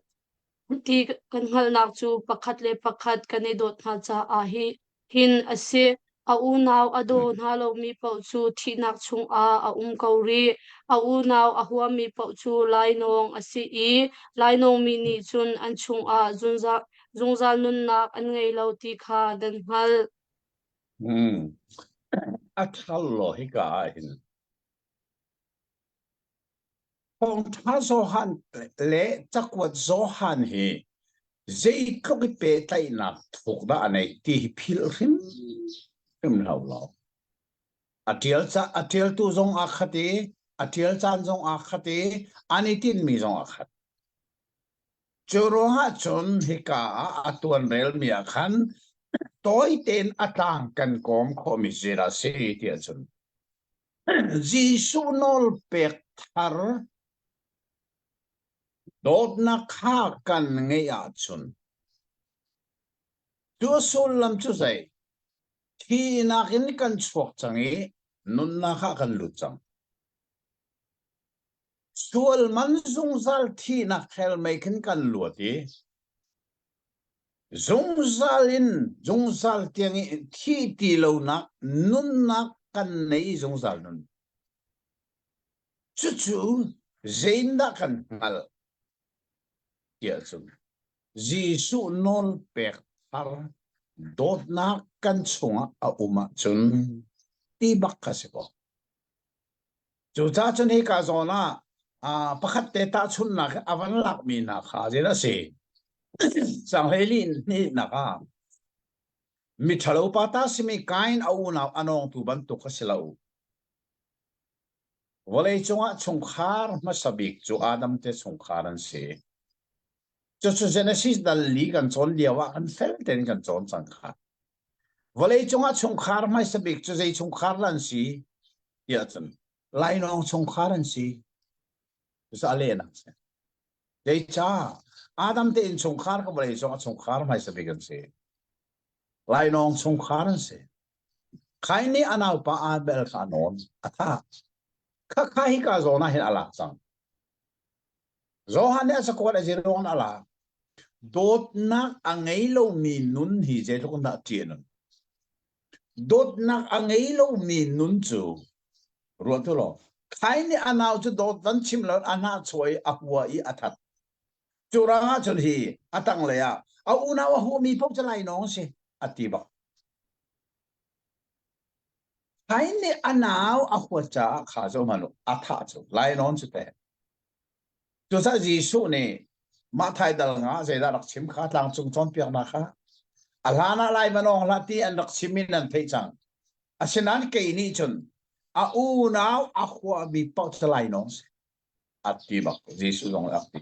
ti kan hngalhnak cu pakhat le pakhat kan i dawt hna caah hi hin a si. A unau a daw hna lomi paoh cu thihnak chungah a um ko rih. A unau a huami paoh cu lainawng a si i lainawngmi nih cun an chungah zungzal, zungzal nunnak an ngei lo ti kha nan hngalh. Hmm. A thal law hika ah hin Thawngṭha Johan le cakuat Johan hi zeitluk i pehtlaihnak thuk dah a neih ti hi philh hrimhrim hlah law. A ṭial ca a ṭialtu zong aa khat i a ṭial caan zong aa khat i an i tinhmi zong aa khat. Cu ruangah cun hika ah a tuanrelmi ah khan tawi tein a tlang kan kawm khawhmi zeidah a si ti ahcun Jesuh nawlpek thar dawtnak kha kan ngeih ahcun cu a sullam cu zei? Thihnak in kan chuak cang i nunnak ah kan lut cang. Sual man zungzal thihnak hell mei khin kan luat i Zungzal in zungzal tiang i thih ti lonak nunnak kan nei zungzal nun. Cucu zeindah kan hngalh tiah cun Jesuh nawl pek thar dawtnak kan chungah a um ahcun ti bak kha si ko. Cucaah cun hika zawn ah pakhat te tahchunhnak a van lakmi hna kha zeidah a si? Sanghlei hnihnak ah miṭhalo pa ta simi Kain a unau a nawngtu bantuk a si lo. Vawlei cungah chungkhar hmasa bik cu Adam te chungkhar an si. Cucu Genesis dal li kan cawn lio ah kan fel tein kan cawn cang kha. Vawlei cungah chungkhar hmaisa bik cu zei chungkhar dah an si? Tiah cun lainawng chungkhar an si. Cucu a lehnak si. Zeicah Adam te innchungkhar ka vawlei cung a chungkhar hmaisa bik an si. Lainawng chungkhar an si. Kain nih a naupa Abel kha a nawn, a thah. Khakha hika zawn ah hin a lak cang. Johan nih a cakuat a ziruang a lak. Dawtnak a ngei lomi nun hi zeitluk in dah ṭih a nun. Dawtnak a ngei lomi nun cu ruah tu law Kain nih a nau cu dawt van chim lo a hnah chuah i a hua i a that. Cu rangah cun hi a tanglei ah a unau a huami paoh cu lainawng a si a ti bak. Kain nih a nau a huat caah kha cu hmanh a thah cu lainawn cu teh. Cucaah Jesuh nih mah thai dal nga zeidah rak chim kha tlangcung cawnpiaknak kha a hlan ah lai va nawng hlah ti an rak chim in an theih cang. Asinain kei nih cun a unau a huami paoh cu lainawng si a ti bak Jesuh zong rak ti.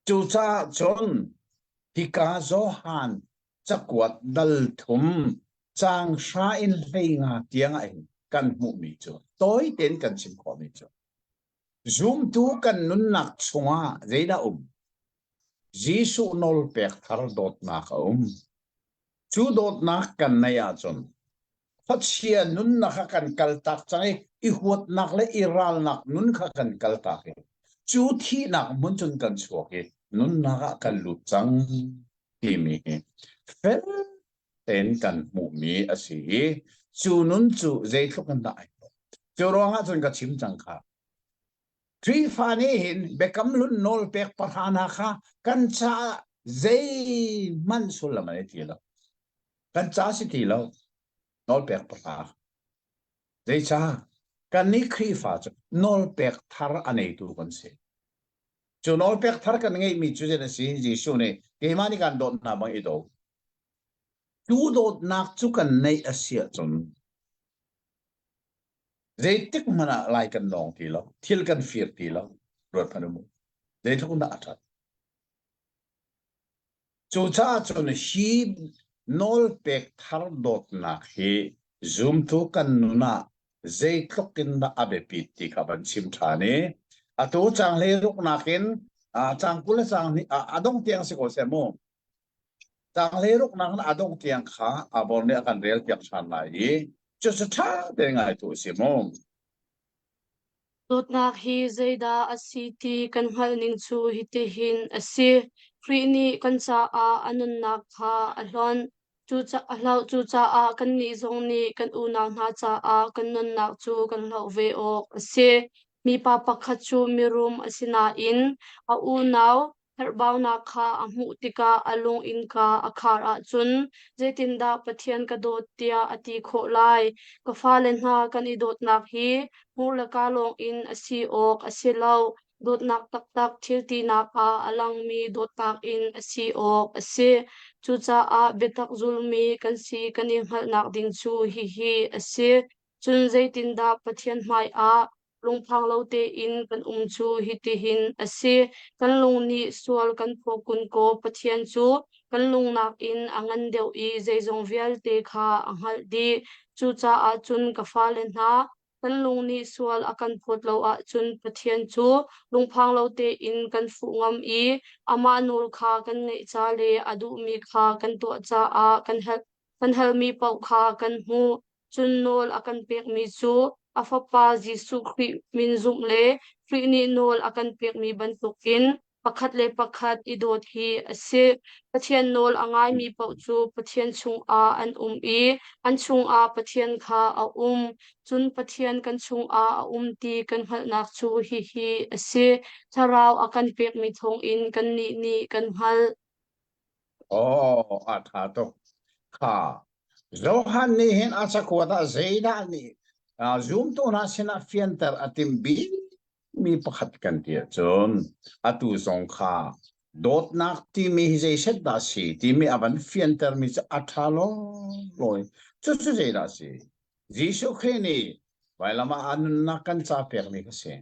Cucaah cun hika Johan cakuat dal thum caang hra in 15 tiang ah hin kan hmuhmi cu tawi tein kan chim khawhmi cu zumtu kan nunnak chungah zeidah um? Jesuh nawlpek thar dawtnak a um. Cu dawtnak kan neih ahcun khuachia nunnak kha kan kaltak cang i i huatnak le i ralnak nun kha kan kaltak i cu thihnak hmun cun kan chuak i nunnak ah kan lut cang timi hi fel tein kan hmuhmi a si i cu nun cu zeitluk in dah ai cu ruangah cun ka chim cang kha Khrihfa nih hin biakam hlun nawl pek pahra hna kha kan caah zeihmanh sullam an ti lo. Kan ca si ti lo. Nawlpek pahra. Zeicah? Kannih Khrihfa cu nawlpek thar a neitu kan si. Cu nawlpek thar kan ngeihmi cu zeidah a si? Jesuh nih keimah nih kaan dawt hna bang i daw. Cu dawtnak cu kan neih a si ahcun Zeitik hmanh ah lai kan nawng ti lo, thil kan fir ti lo, ruat hmanh u. Zeitluk in dah a ṭhat. Cucaah cun hi nawlpek thar dawtnak hi zumtu kan nun ah zeitluk in dah a biapit ti kha van chim ṭhan i atu caang hleiruknak in caang 20 le caang a dong tiang si ko seh mu. Caang hleiruknak in a dongh tiang kha Abor nih a kan relpiak ṭhan lai i cucu ṭha tein ngai tu a si mu. Dawtnak hi zeidah a si ti kan hngalh ning cu hitihin a si: Khrih nih kan caah a nunnak kha a hlonh. A hloh. Cucaah kannih zong nih kan unau hna caah kan nunnak cu kan hloh ve awk a si. Mipa pakhat cu mirum a si nain a unau herhbaunak kha a hmuh tikah a lung innka a khar ahcun zeitindah Pathian ka dawt tiah a ti khawh lai? Ka fale hna kan i dawtnak hi hmur le kaa lawngin a si awk a si lo. Dawtnak taktak thil tinak ah a langmi dawtnak in a si awk a si. Cucaah biatak zulmi kan si kan i hngalhnak ding cu hihi a si. Cun zeitindah Pathian hmaiah lungphang lo tein kan um cu hitihin a si. Kan lung nih sual kan phaw kun kaw Pathian cu kan lung nakin a ngan deuh i zeizong vialte kha a hngalh dih. Cucaah cun ka fale hna, kan lung nih sual a kan phawt lo ahcun Pathian cu lungphang lo tein kan fuh ngam i amah nawl kha kan ngaih ca le a duhmi kha kan tuah caah kan hal kan halmi paoh kha kan hmuh. Cun nawl a kan pekmi cu a Fapa Jesuh Khrih min zumh le Khrih nih nawl a kan pekmi bantukin pakhat le pakhat i dawt hi a si. Pathian nawl a ngaimi paoh cu Pathian chungah an um i an chungah Pathian kha a um. Cun Pathian kan chungah a um ti kan hngalhnak cu hihi a si: Thlarau a kan pekmi thawngin kannih nih kan hngalh. Oh, a ṭha tuk. Kha Johan nih hin a cakuat ah zeidah nih zumtu hna sinah fianter a timh bikmi pakhat kan ti ahcun atu zong kha dawtnak timi hi zeiset dah si timi a van fiantermi cu a ṭha lawlaw. Cucu zeidah si? Jesuh Khrih nih vailam ah a nunnak kan ca pekmi kha si.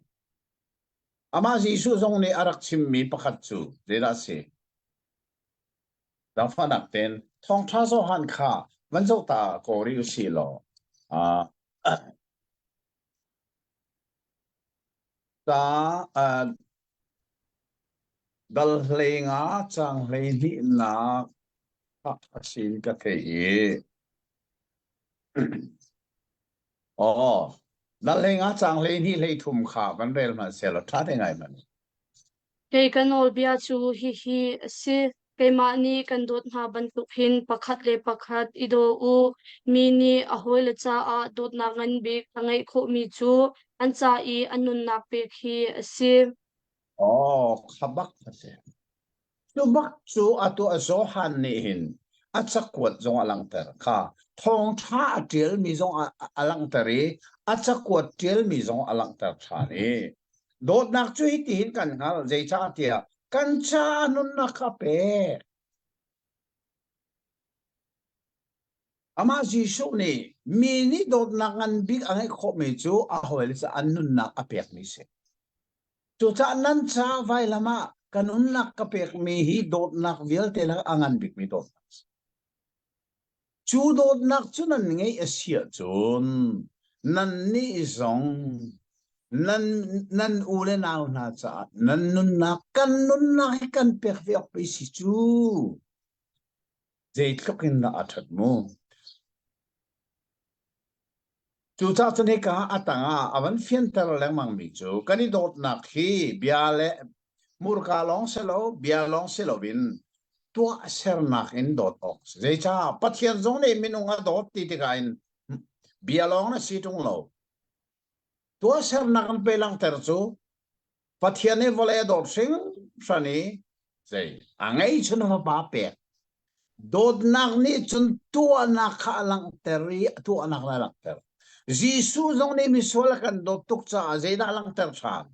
Amah Jesuh zong nih a rak chimmi pakhat cu zeidah a si? Zaangfahnak tein thawngṭha Johan kha van zoh ta ko rih u sih law uh, ta uh, dal hlei nga cang hlei hnihnak a sin ka thei i Aw, na hlei nga cang 12 13 kha van rel hmanh seh law ṭha te ngai hmanh. Kei ka nawlbia cu hihi a si: Keimah nih kan dawt hna bantuk hin pakhat le pakhat i daw u. Mi nih a hawile caah dawtnak ngan bik a ngeih khawhmi cu an ca i a nunnak pek hi a si. Aw, kha bak a si. Cu bak cu atu a Johan nih hin a cakuat zong a langhter kha thawngṭha a ṭialmi zong a langhter i a cakuat ṭialmi zong a langhter ṭhan i dawtnak cu hitihin kan hngalh zeicahtiah kan caah nunnak kha a pek. Amah Jesuh nih mi nih dawtnak ngan bik a ngeih khawhmi cu a hawile caah an nunnak a pekmi si. Cucaah nan ca vailam ah ka nunnak ka pekmi hi dawtnak vialte lakah a ngan bikmi dawtnak a si. Cu dawtnak cu nan ngeih a si ahcun nannih zong nan, nan u le nau hna caah nan nunnak kan nunnak hi kan pek ve awk pei si cu. Zeitluk in dah a ṭhat mu. Cucaah cun hika a tangah a van fianter lengmangmi cu kan i dawtnak hi bia le hmurka lawng si lo, bia lawng si loin tuahsernak in dawt awk a si. Zeicah Pathian zong nih minung a dawt ti tikah in bia lawng na si ṭung lo. Tuahsernak in pe langhter cu Pathian nih vawlei a dawt hringhran i zei a ngeihchun fapa pek. Dawtnak nih cun tuahnak kha a langhter i tuahnak a langhter. Jesuh zong nih misual a kan dawt tuk caah zeidah a langhter ṭhan?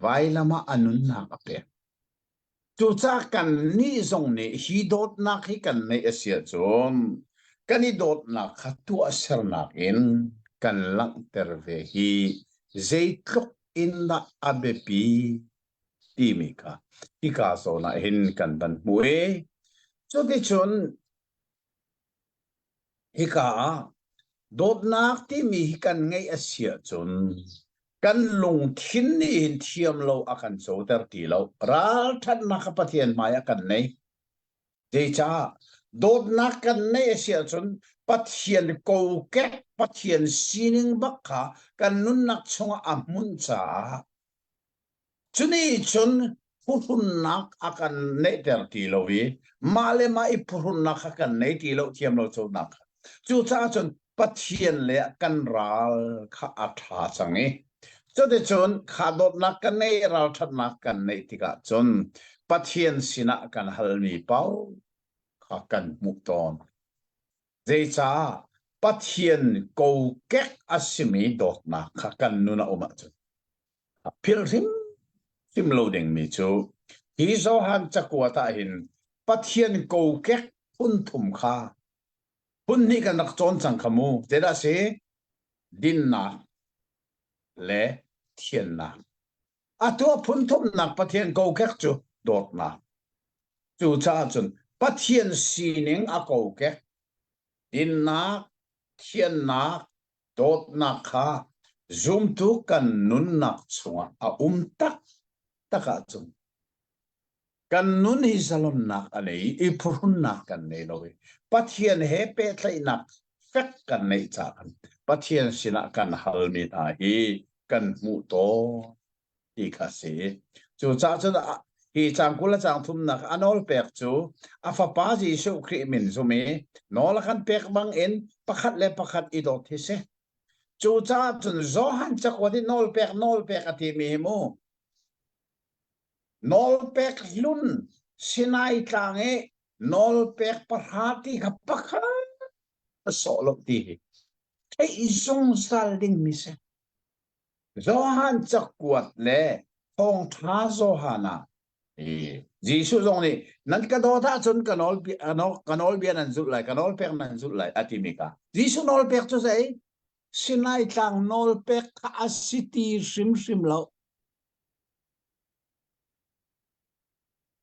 Vailam ah a nunnak a pek. Cucaah kannih zong nih hi dawtnak hi kan neih a si ahcun kan i dawtnak kha tuahsernak in kan langhter ve hi zeitluk in dah a biapi timi kha hika zawn ah hin kan van hmuh i cuticun Hika ah dawtnak timi hi kan ngeih a si ahcun kan lungthin nih hin thiam lo a kan coter ti lo. Ralṭhatnak kha Pathian hmai ah kan nei. Zeicah? Dawtnak kan neih a si ahcun Pathian kokek, Pathian sining bak kha kan nunnak chungah a hmunh caah Cunih cun phuhrunnak a kan neihter ti lo i mah le mah i phuhrunnak kha kan nei ti lo thiam lo conak kha. Cucaah cun Pathian le kan ral kha a ṭha cang i cuticun kha dawtnak kan neih ralṭhatnak kan neih tikah cun Pathian sinah kan halmi paoh kha kan hmuh tawn. Zeicah Pathian kokek a simi dawtnak kha kan nun a um ahcun philh hrimhrim lo dingmi cu hi Johan cakuat ah hin Pathian kokek phun thum kha phun hnih kan rak cawn cang kha mu. Zeidah si? Dinnak le thiannak. Atu a phun thumnak Pathian kokek cu dawtnak. Cucaah cun Pathian sining a kokek, dinnak, thiannak, dawtnak kha zumtu kan nunnak chungah a um taktak ahcun kan nun hi zalonnak a nei i phuhrunnak kan nei lo i Pathian he pehtlaihnak fek kan neih caah Pathian sinah kan halmi hna hi kan hmuh tawn ti kha a si. Cucaah cun hi caang 20 le caang thumnak a nawl pek cu a fapa Jesuh Khrih min zum i nawl a kan pek bangin pakhat le pakhat i dawt hi si. Cucaah cun Johan cakuat i nawl pek nawl pek a timi hi mu nawl pek hlun Sinai tlang i nawl pek pahra ti kha pakhat a sawh lo ti hi theih zungzal dingmi si. Johan cakuat le thawngṭha Johan ah Jesuh zong nih nan ka dawt ahcun ka nawl ka nawlbia nan zulh lai ka nawlpek nan zulh lai a timi kha Jesuh nawlpek cu zei Sinai tlang nawlpek kha a si ti hrimhrim lo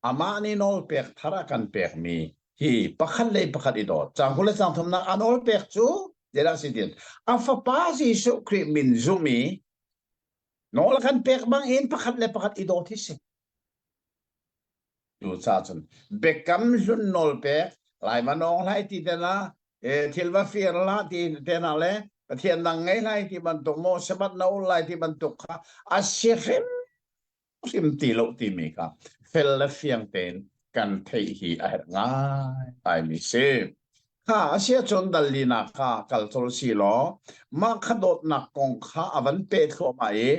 Amah nih nawlpek thar a kan pekmi hi pakhat le pakhat i dawt. Caang 20 le caang thumnak a nawlpek cu zeidah a si tin a fapa Jesuh Khrih min zum i nawl a kan pek bang in pakhat le pakhat i dawt hi si. Cucaah cun biakam hlun nawlpek lai va nawng hlai ti te na thil va fir hlah ti te na le Pathian dang ngei hlai ti bantuk maw Sabbath na ul lai ti bantuk kha a si hrim hrim ti lo timi kha fel le fiang tein kan theih hi a herh ngai ngaimi si. Kha a si ahcun dallinak kha kal col si law mah kha dawtnak kong kha a van peh thluahmah i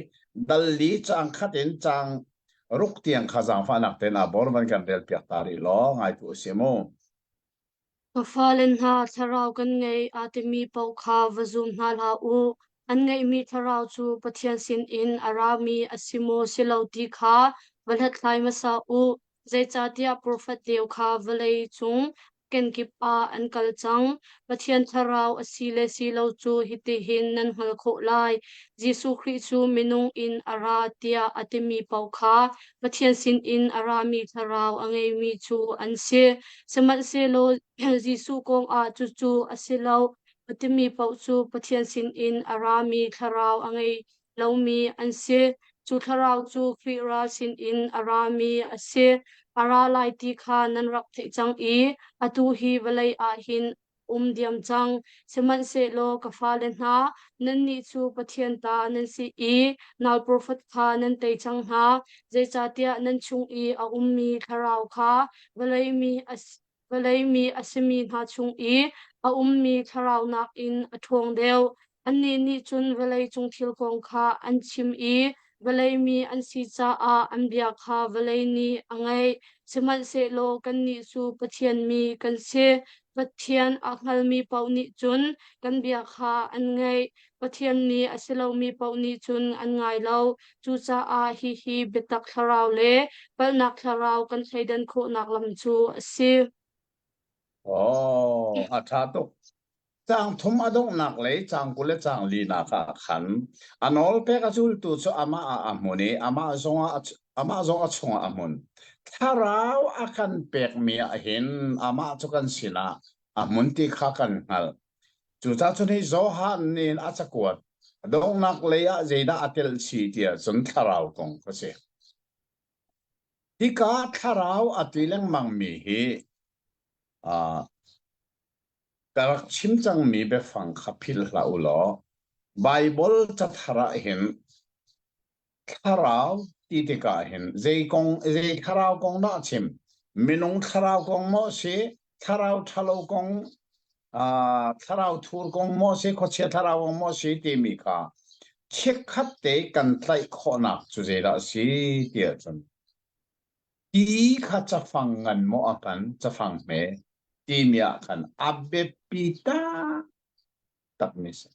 dalli caang khat in caang ruk tiang kha zaangfahnak tein aa bor van kan rel piak ta rih law ngai tu a si mu. Ka fale hna, thlarau kan ngei aa timi paoh kha va zum hna hlah u. An ngeihmi thlarau cu Pathian sinin a rami a si maw si lo ti kha va hlathlai hmasa u. Zeicahtiah profet deu kha vawlei cung kenkip ah an kal cang. Pathian thlarau a si le si lo cu hitihin nan hngalh khawh lai. Jesuh Khrih cu minung in a ra tiah a timi paoh kha Pathian sinin a rami thlarau a ngeimi cu an si. Sihmanhsehlaw Jesuh kong ah cucu a si lo. A timi paoh cu Pathian sinin a rami thlarau a ngei lomi an si. Cu thlarau cu Khrih ral sinin a rami a si. A ra lai ti kha nan rak theih cang i atu hi vawlei ah hin um diam cang. Sihmanhsehlaw ka fale hna, nannih cu Pathian ta nan si i nal profet kha nan tei cang hna, zeicahtiah nan chung i a ummi thlarau kha vawlei mi a vawlei mi a simi hna chung i a ummi thlarau nakin a ṭhawng deuh. Annih nih cun vawlei cung thil kong kha an chim i vawlei mi an si caah an bia kha vawlei nih a ngaih. Sihmanhsehlaw kannih cu Pathian mi kan si. Pathian a hngalmi paoh nih cun kan bia kha an ngaih. Pathian mi a si lomi paoh nih cun an ngai lo. Cucaah hihi biatak thlarau le palhnak thlarau kan thleidan khawhnak lam cu a si. Oh, a ṭha tuk. Caang thum a donghnak lei caang 20 le caang linak ah khan a nawlpek a zultu cu amah ah a hmun i amah zong ah amah zong a chungah a hmun. Thlarau a kan pekmi ah hin amah cu kan sinah a hmun ti kha kan hngalh. Cucaah cun hi Johan nih a cakuat donghnak lei ah zeidah a telh chih tiah cun thlarau kong kha si. Hika thlarau a ti lengmangmi hi uh, Ka rak chim cangmi biafang kha philh hlah u law Baibal cathar ah hin thlarau ti tikah hin zei kong zei thlarau kong dah a chim? Minung thlarau kong maw a si? Thlarau ṭhalo kong uh, thlarau thur kong maw a si? Khuachia thlarau kong maw a si timi kha chikkhat te kan tlaih khawhnak cu zeidah a si ti ahcun Ti kha cafang ngan maw a hman, cafang hme timi ah khan a biapi taktakmi a si.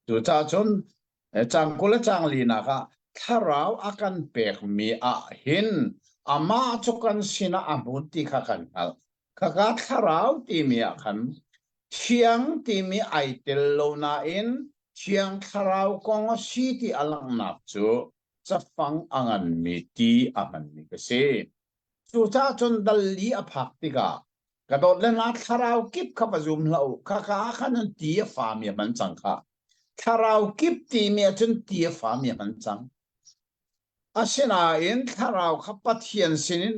Cucaah cun caang 20 le caang linak ah thlarau a kan pekmi ah hin amah cu kan sinah a hmun ti kha kan hngalh. Khaka thlarau timi ah khan thiang timi ai tel lo nain thiang thlarau kong a si ti a langhnak cu cafang a nganmi ti a hmanmi ka si. Cucaah cun dal li a phak tikah ka dawt le hna thlarau kip kha va zum hlah u. Khaka ah khan an ti a fami a hman cang kha. Thlarau kip timi ahcun ti a fami a hman cang. Asinain thlarau kha Pathian sinin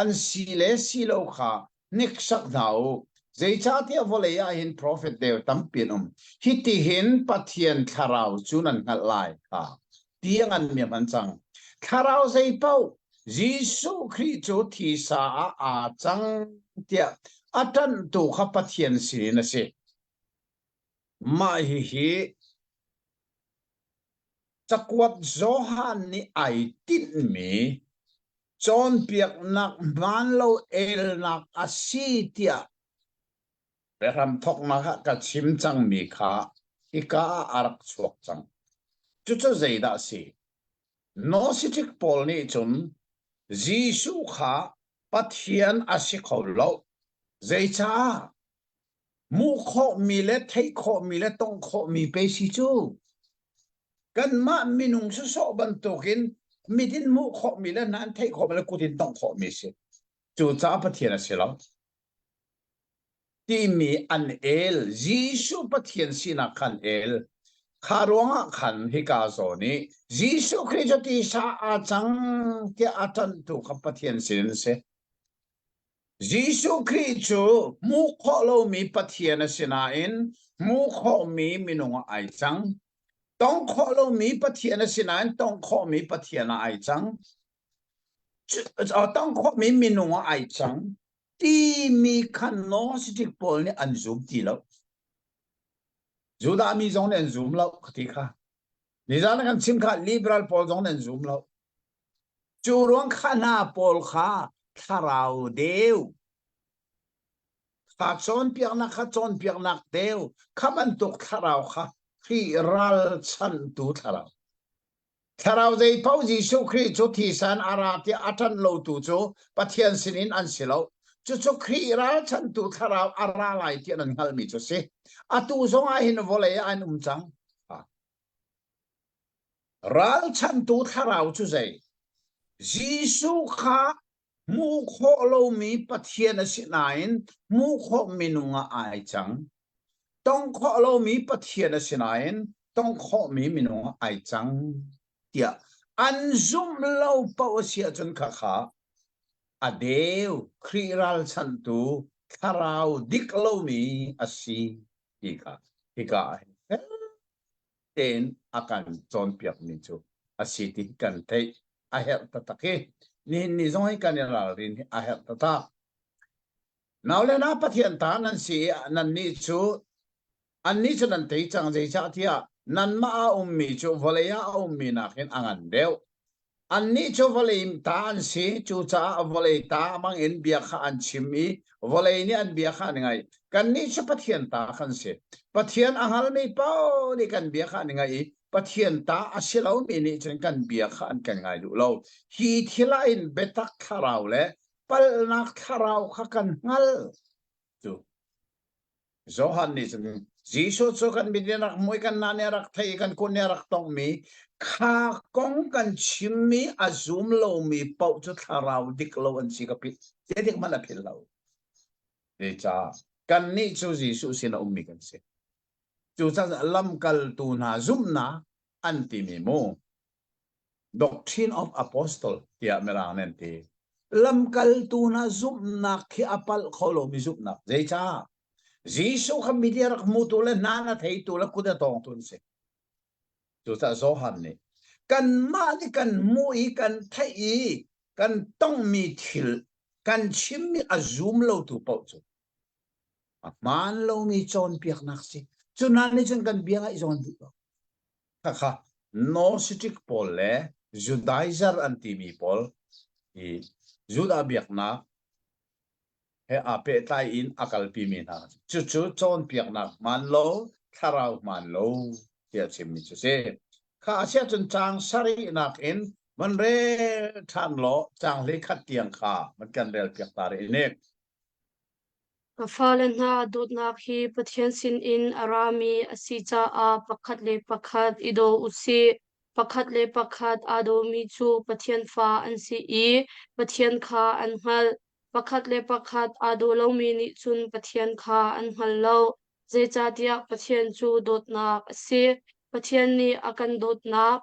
an si le si lo kha hniksak hna u. Zeicahtiah vawlei ah hin profet deu tampi an um. Hitihin Pathian thlarau cu nan hngalh lai kha ti a nganmi a hman cang. Thlarau zeipaoh Jesuh Khrih cu thisa ah aa cang tiah a ṭanhtu kha Pathian sinin a si. Mah hihi Cakuat Johan nih ai tinhmi cawnpiaknak hmaanlo elnak a si tiah biahram thawknak ah ka chim cangmi kha hika ah a rak chuak cang. Cucu zeidah a si? Gnostic pawl nih cun Jesuh kha Pathian a si kho lo. Zeicah? Hmuh khawhmi le theih khawhmi le tongh khawhmi pei si cu. Kanmah minung sawsawh bantukin mit in hmuh khawhmi le hna in theih khawhmi le kut in tongh khawhmi a si. Cucaah Pathian a si lo. Timi an el. Jesuh Pathian sinak khan el. Kha ruangah khan hika zawn i Jesuh Khrih cu tisa aa cang tiah a ṭanhtu kha Pathian sin in a si. Jesuh Khrih cu hmuh khawh lomi Pathian a si nain hmuh khawhmi minung ah ai cang. Tong khawh lomi Pathian a si nain tong khawhmi Pathian ah ai cang. Tong khawhmi minung ah ai cang timi kha Gnostic pawl nih an zum ti lo. Judah mi zong nih an zum lo ti kha. Nizan kan chim kha liberal pawl zong nih an zum lo. Cu ruang kha hna pawl kha thlarau deu kha cawnpiaknak kha cawnpiaknak deu kha bantuk thlarau kha Khrih ralchanhtu thlarau. Thlarau zeipaoh Jesuh Khrih cu thisan a ra tiah a ṭanh lotu cu Pathian sinin an si lo. Cucu Khrih ralchanhtu thlarau a ra lai tiah nan hngalhmi cu a si. Atu zong ah hin vawlei ah an um cang. Ralchanhtu thlarau cu zei? Jesuh kha hmuh khawh lomi Pathian a si nain hmuh khawh minung ah ai cang. Tong khawh lomi Pathian a si nain tong khawhmi minung ah ai cang tiah an zumh lo paoh a si ahcun khakha a deu Khrih ralchanhtu thlarau dik lomi a si ti kha hika ah hin tein a kan cawnpiakmi cu a si ti kan theih a herh taktak hi nihin ni zong hi kan i ralrin hi a herh taktak. Nau le na Pathian ta nan si i nannih cu annih cu nan tei cang zeicahtiah nanmah a ummi cu vawlei ah a ummi nakin a ngan deuh. Annih cu vawlei ta an si, cucaah vawlei ta bangin bia kha an chim i vawlei nih an bia kha an ngaih. Kannih cu Pathian ta kan si. Pathian a hngalmi paoh nih kan bia kha an ngaih i Pathian ta a si lomi nih cun kan bia kha an kan ngai duh lo. Hi thil ah hin biatak thlarau le palhnak thlarau kha kan hngalh. Cu Johan nih cun Jesuh cu kan mit nih rak hmuh i kan hna nih rak theih i kan kut nih rak tonghmi kha kong kan chimmi a zum lomi paoh cu thlarau dik lo an si ka philh zeitik hmanh a philh lo. Zeicah kannih cu Jesuh sin a ummi kan si. Cucaah lamkaltu hna zumhnak an timi mu Doctrine of Apostle tiah Mirang nih an ti. Lamkaltu hna zumhnak khi a palh kho lomi zumhnak. Zeicah? Jesuh kha media rak hmutu le hna na theitu le kut a tawngtu an si. Cucaah Johan nih kanmah nih kan hmuh i kan theih i kan tongmi thil kan chimmi a zum lotu paoh cu a hmaan lomi cawnpiaknak si. Cu hna nih cun kan bia ngaih zawn duh lo. Khakha Gnostic pawl le Judaizer an timi pawl i Judah biaknak he aa pehtlai in a kalpimi hna. Cucu cawnpiaknak hmaan lo, thlarau hmaan lo tiah chimmi cu si. Kha a siah cun caang sarihnak in van rel ṭhan law caang 11 tiang kha van kan rel piak ta rih nik. Ka fale hna dawtnak hi Pathian sinin a rami a si caah pakhat le pakhat i daw u sih. Pakhat le pakhat aa dawmi cu Pathian fa an si i Pathian kha an hngalh. Pakhat le pakhat aa daw lomi nih cun Pathian kha an hngal lo, zeicahtiah Pathian cu dawtnak a si. Pathian nih a kan dawtnak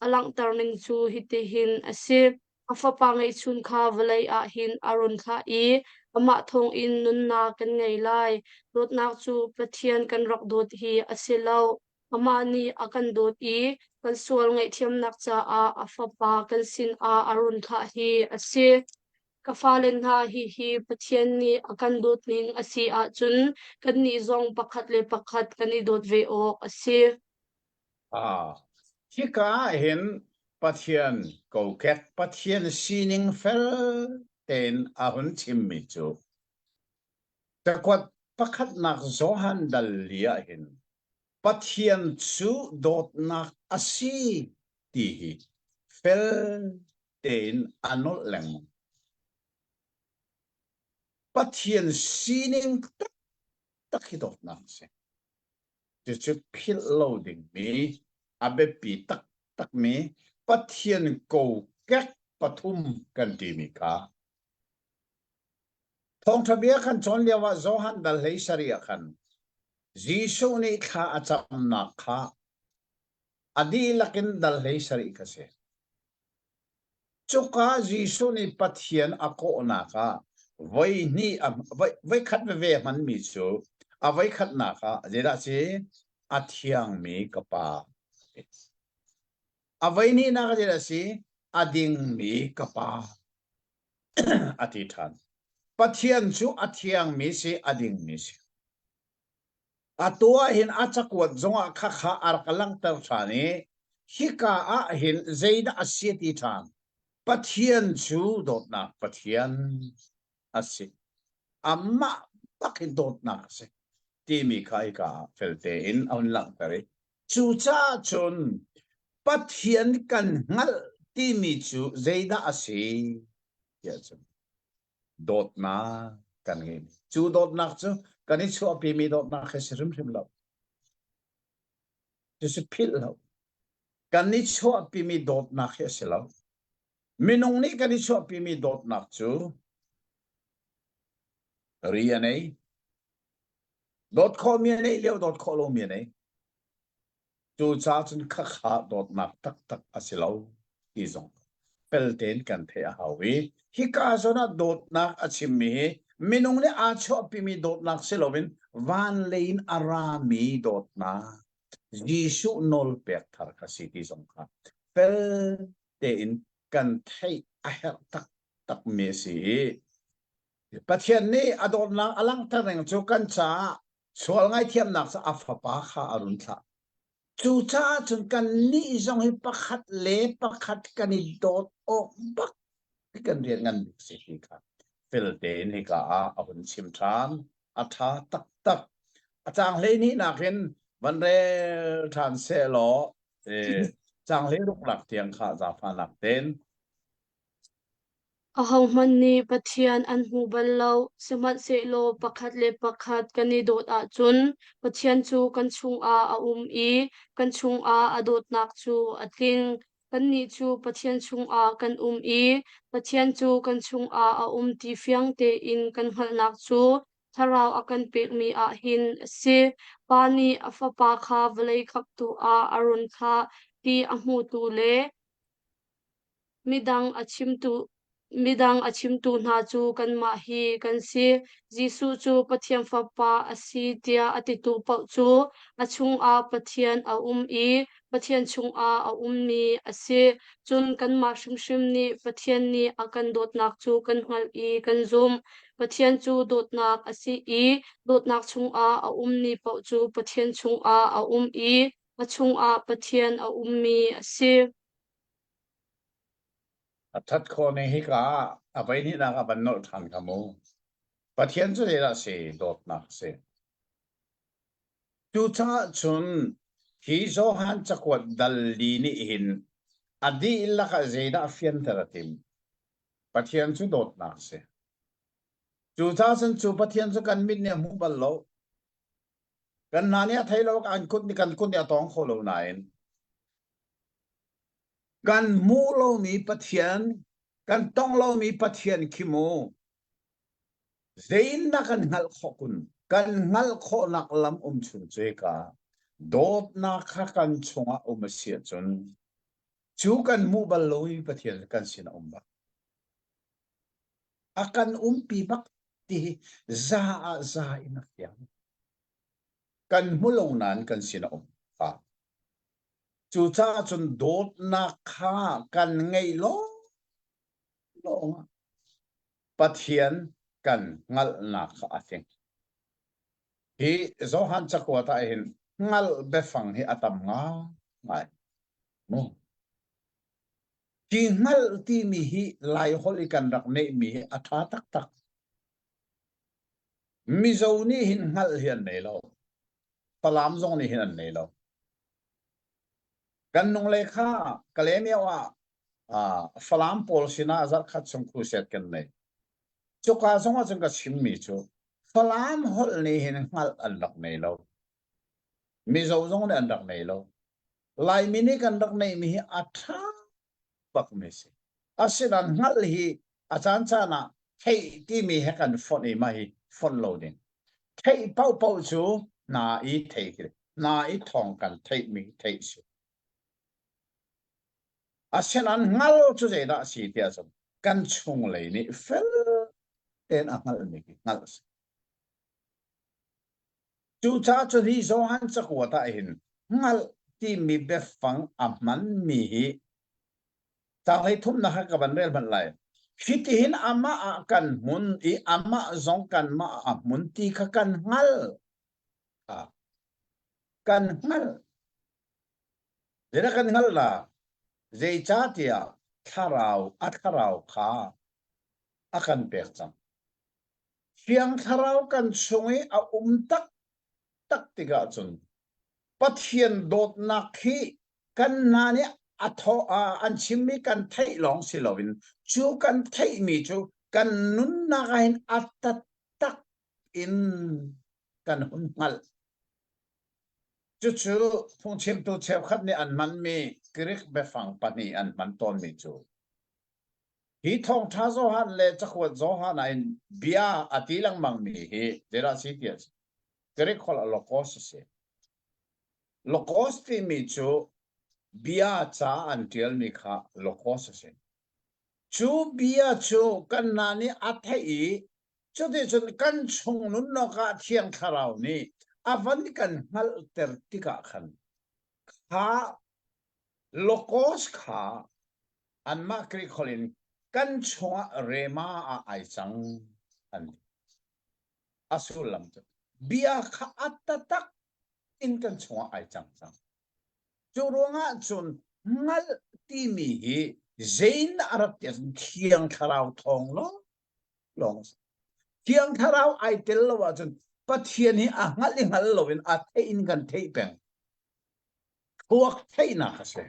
a langhter ning cu hitihin a si: A Fapa ngeihchun kha vawlei ah hin a run thlah i amah thawngin nunnak kan ngei lai. Dawtnak cu Pathian kan rak dawt hi a si lo. Amah nih a kan dawt i kan sual ngaihthiamnak caah a Fapa kan sinah a run thlah hi a si. Ka fale hna, hihi Pathian nih a kan dawtning a si ahcun kannih zong pakhat le pakhat kan i dawt ve awk a si. Ah, hika ah hin Pathian kokek Pathian sining fel tein a hun chimmi cu cakuat pakhatnak Johan dal li ah hin Pathian cu dawtnak a si ti hi fel tein a nolh lengmang. Pathian sining taktak hi dawtnak a si. Cucu philh lo dingmi a biapi taktakmi Pathian kokek pathum kan timi kha Thawngṭha bia kan cawn lioah Johan dal 17 ah khan Jesuh nih thla a camnak kha a dihlak in dal 17 kha si. Cuka Jesuh nih Pathian a kawhnak ah voihnih voikhat veve a hmanmi cu a voikhatnak ah zeidah a si? A thiangmi ka Pa. A voihnihnak ah zeidah a si? A dingmi ka Pa a ti ṭhan. Pathian cu a thiangmi si, a dingmi si. Atu ah hin a cakuat zongah khakha a rak langhter ṭhan i hika ah hin zeidah a si ti ṭhan. Pathian cu dawtnak Pathian a si. Amah bak hi dawtnak a si timi kha hika ah felte in a hun langhter i cucaah cun Pathian kan hngalh timi cu zeidah a si tiah cun dawtnak kan ngei. Cu dawtnak cu kan i chuahpimi dawtnak he si hrimhrim lo. Cucu philh lo. Kan i chuahpimi dawtnak hi a si lo. Minung nih kan i chuahpimi dawtnak cu ri a nei. Dawt khawhmi a neih lio, dawt khawh lomi a nei. Cucaah cun khakha dawtnak taktak a si lo ti zong fel tein kan theih a hau i hika zawn ah dawtnak a chimmi hi minung nih aa chuahpimi dawtnak si loin van lei in a rami dawtnak Jesuh nawlpek thar kha si ti zong kha fel tein kan theih a herh taktakmi a si i Pathian nih a dawtnak a langhter ning cu kan caah Sual ngaithiamnak cu a fapa kha a run thlah. Cucaah cun kannih zong hi pakhat le pakhat kan i dawt awk bak kan rian ngan bik si ti kha fel tein hika ah a hun chim ṭhan. A ṭha taktak. A caang 12 in van rel ṭhan sehlaw caang 16 tiang kha zaangfahnak tein Ahohmanh nih Pathian an hmu bal lo, sihmanhsehlaw pakhat le pakhat kan i dawt ahcun Pathian cu kan chungah a um i kan chungah a dawtnak cu a tling. Kannih cu Pathian chungah kan um i Pathian cu kan chungah a um ti fiang tein kan hngalhnak cu Thlarau a kan pekmi ah hin a si. Pa nih a Fapa kha vawlei khamhtu ah a run thlah ti a hmutu le midang a chimtu. Midang a chimtu hna cu kanmah hi kan si. Jesuh cu Pathian Fapa a si tiah a titu paoh cu a chungah Pathian a um i Pathian chungah a ummi a si. Cun kanmah hrimhrim nih Pathian nih a kan dawtnak cu kan hngalh i kan zumh. Pathian cu dawtnak a si i dawtnak chungah a ummi paoh cu Pathian chungah a um i a chungah Pathian a ummi a si. A ṭhat khawh ning hika ah a voihnihnak a van nolh ṭhan kha mu. Pathian cu zeidah a si? Dawtnak a si. Cucaah cun hi Johan cakuat dal li nih hin a dihlak ah zeidah fianter a timh? Pathian cu dawtnak a si. Cucaah cun cu Pathian cu kan mit nih a hmu bal lo. Kan hna nih a thei lo, kan kut nih kan kut nih a tawng kho lo nain Kan hmuh lomi Pathian, kan tong lomi Pathian khi mu zeiindah kan hngalh khawh kun? Kan hngalh khawhnak lam um chun cu hika dawtnak kha kan chungah um a si ahcun cu kan hmuh bal lomi Pathian kan sin a um bak. A kan umpi bak ti hi za ah za in a fiang. Kan hmu lo nain kan sin a um. Cucaah cun dawtnak kha kan ngeih lawnglawng ah Pathian kan hngalhnak kha a tling. Hi Johan cakuat ah hin hngalh biafang hi a tam ngaingai. Mu. Hi hngalh timi hi Laiholh i kan rak neihmi hi a ṭha taktak. Mizo nih hin hngalh hi an nei lo. Falam zong nih hin an nei lo. Kan nung le kha Kalaymyo ah Falam pawl sinah zarhkhat chung crusade kan nei. Cuka zong ah cun ka chimmi cu Falam holh nih hin hngalh an rak nei lo. Mizo zong nih an rak nei lo. Laimi nih kan rak neihmi hi a ṭha bakmi si. Asinain hngalh hi a caancaan ah theih timi he kan fonh i mah hi fonh lo ding. Theih paohpaoh cu hna i thei khi hna i thawng kan theihmi theih si. Asinain hngal cu zeidah a si tiah cun kan chunglei nih fel tein a hngalhmi khi hngalh a si. Cucaah cun hi Johan cakuat ah hin hngalh timi biafang a hmanmi hi caang thumnak kha ka van rel hmanh lai. Hitihin amah ah kan hmun i amah zong kanmah ah a hmun ti kha kan hngalh. Kan hngalh. Zeidah kan hngalh la? Zeicahtiah thlarau a thlarau kha a kan pek cang. Thiang Thlarau kan chung i a um taktak tikah cun Pathian dawtnak hi kan hna nih a thaw an chimmi kan theih lawng si loin cu kan theihmi cu kan nunnak ah hin a taktak in kan hun hngalh. Cucu phungchimtu cheukhat nih an hmanmi Greek biafang pahnih an hman tawnmi cu Hi thawngṭha Johan le cakuat Johan ah hin bia a ti lengmangmi hi zeidah a si ti a si. Greek holh ah logos a si. Logos timi cu bia ca an ṭialmi kha logos a si. Cu bia cu kan hna nih a theih i cuticun kan chung nunnak ah Thiang Thlarau nih a van kan hngalhter tikah khan kha logos kha anmah Greek holh in kan chungah rema ah ai cang an ti. A sullam cu bia kha a tatak in kan chungah ai cang cang. Cu ruangah cun hngalh timi hi zein a rat ti ahcun Thiang Thlarau thawng lawng lawng a si. Thiang Thlarau ai tel lo ahcun Pathian hi a hngalh i hngal loin a theih in kan theih peng. Thluak theihnak a si.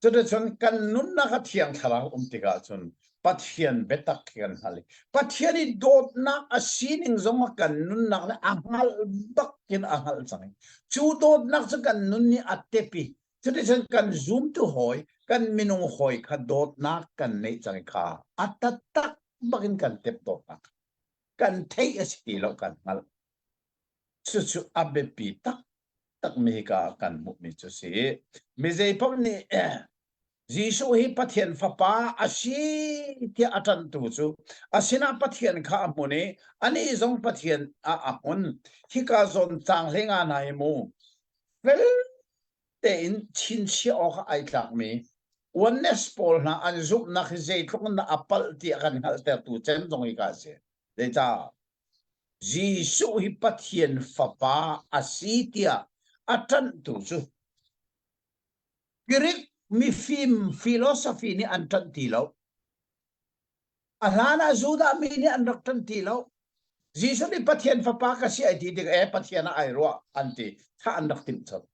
Cuticun kan nunnak a thiang thlarau um tikah cun Pathian biatak khi kan hngalh i Pathian i dawtnak a sining zong a kan nunnak nih a hngalh bak in a hngalh cang i cu dawtnak cu kan nun nih a tep i cuticun kan zumtu hawi kan minung hawi kha dawtnak kan neih cang i kha a taktak bak in kan tep dawtnak kan theih a si ti lo kan hngalh cucu a biapi taktak mi ka kan hmuhmi cu si mi zei paoh nih. Jesuh hi Pathian fapa a si tiah a ṭanhtu cu a sinah Pathian kha a hmun i anih zong Pathian ah a hmun. Hika zawn caang hlenga hna hi mu fel tein chinchiah awk ah ai tlakmi oneness pawl hna an zumhnak hi zeitluk in dah a palh ti a kan hngalhtertu cem zong hi ka si. Zeicah? Jesuh hi Pathian fapa a si tiah a ṭanhtu cu Greek mifim philosophy nih an ṭanh ti lo. A hlan ah Judah mi nih an rak ṭanh ti lo. Jesuh nih Pathian fapa ka si ai ti tik e Pathian ah ai ruah an ti. Thah an rak timh cang.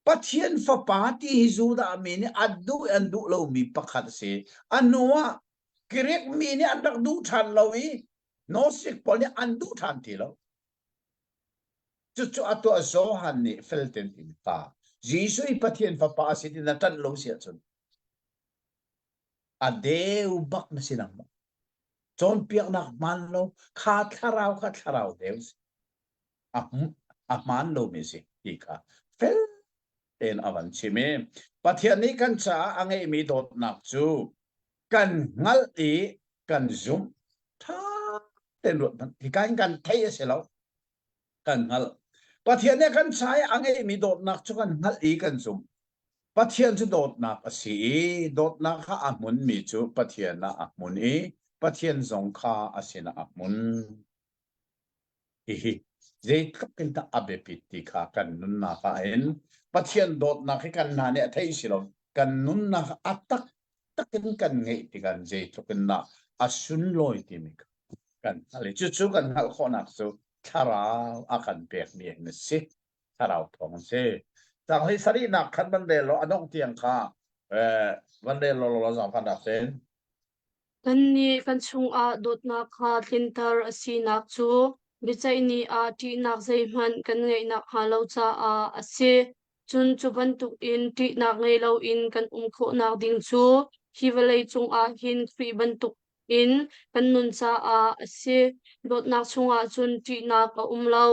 Pathian fapa ti hi Judah mi nih an duh an duh lomi pakhat a si. A hnu ah Greek mi nih an rak duh ṭhan lo i Gnostic pawl nih an duh ṭhan ti lo. Cucu a tuah Johan nih felten in pa Jesuh i Pathian fapa a si ti na ṭanh lo si ahcun a deu bak na si nangmah. Cawnpiaknak hmaan lo kha thlarau kha thlarau deu si. A a hmaan lomi si ti kha fel tein a van chim i Pathian nih kan caah a ngeihmi dawtnak cu kan hngalh i kan zumh ṭha tein ruat hmanh hika hin kan theih a si lo kan hngalh Pathian nih kan ca i a ngeihmi dawtnak cu kan hngalh i kan zumh Pathian cu dawtnak a si i dawtnak kha a hmunmi cu Pathian ah a hmun i Pathian zong kha a sinah a hmun Hihi zeitluk in dah a biapit ti kha kan nunnak ah hin Pathian dawtnak hi kan hna nih a theih si lo kan nunnak a taktak in kan ngeih tikah zeitluk in dah a sunlawi timi kha kan hngalh i cucu kan hngalh khawhnak cu thlarau a kan pekmi in a si thlarau thawng a si Tang hlei sarihnak khan van rel law a dongh tiang kha eh, van rel law law zaangfahnak sen Kannih kan chungah dawtnak kha tlinter a sinak cu biaceih ni ah ṭihnak zeihmanh kan ngeih nakhnga lo caah a si. Cun cu bantukin ṭihnak ngei loin kan um khawhnak ding cu hi vawlei cungah hin Khrih bantukin kan nun caah a si. Dawtnak chungah cun ṭihnak a um lo.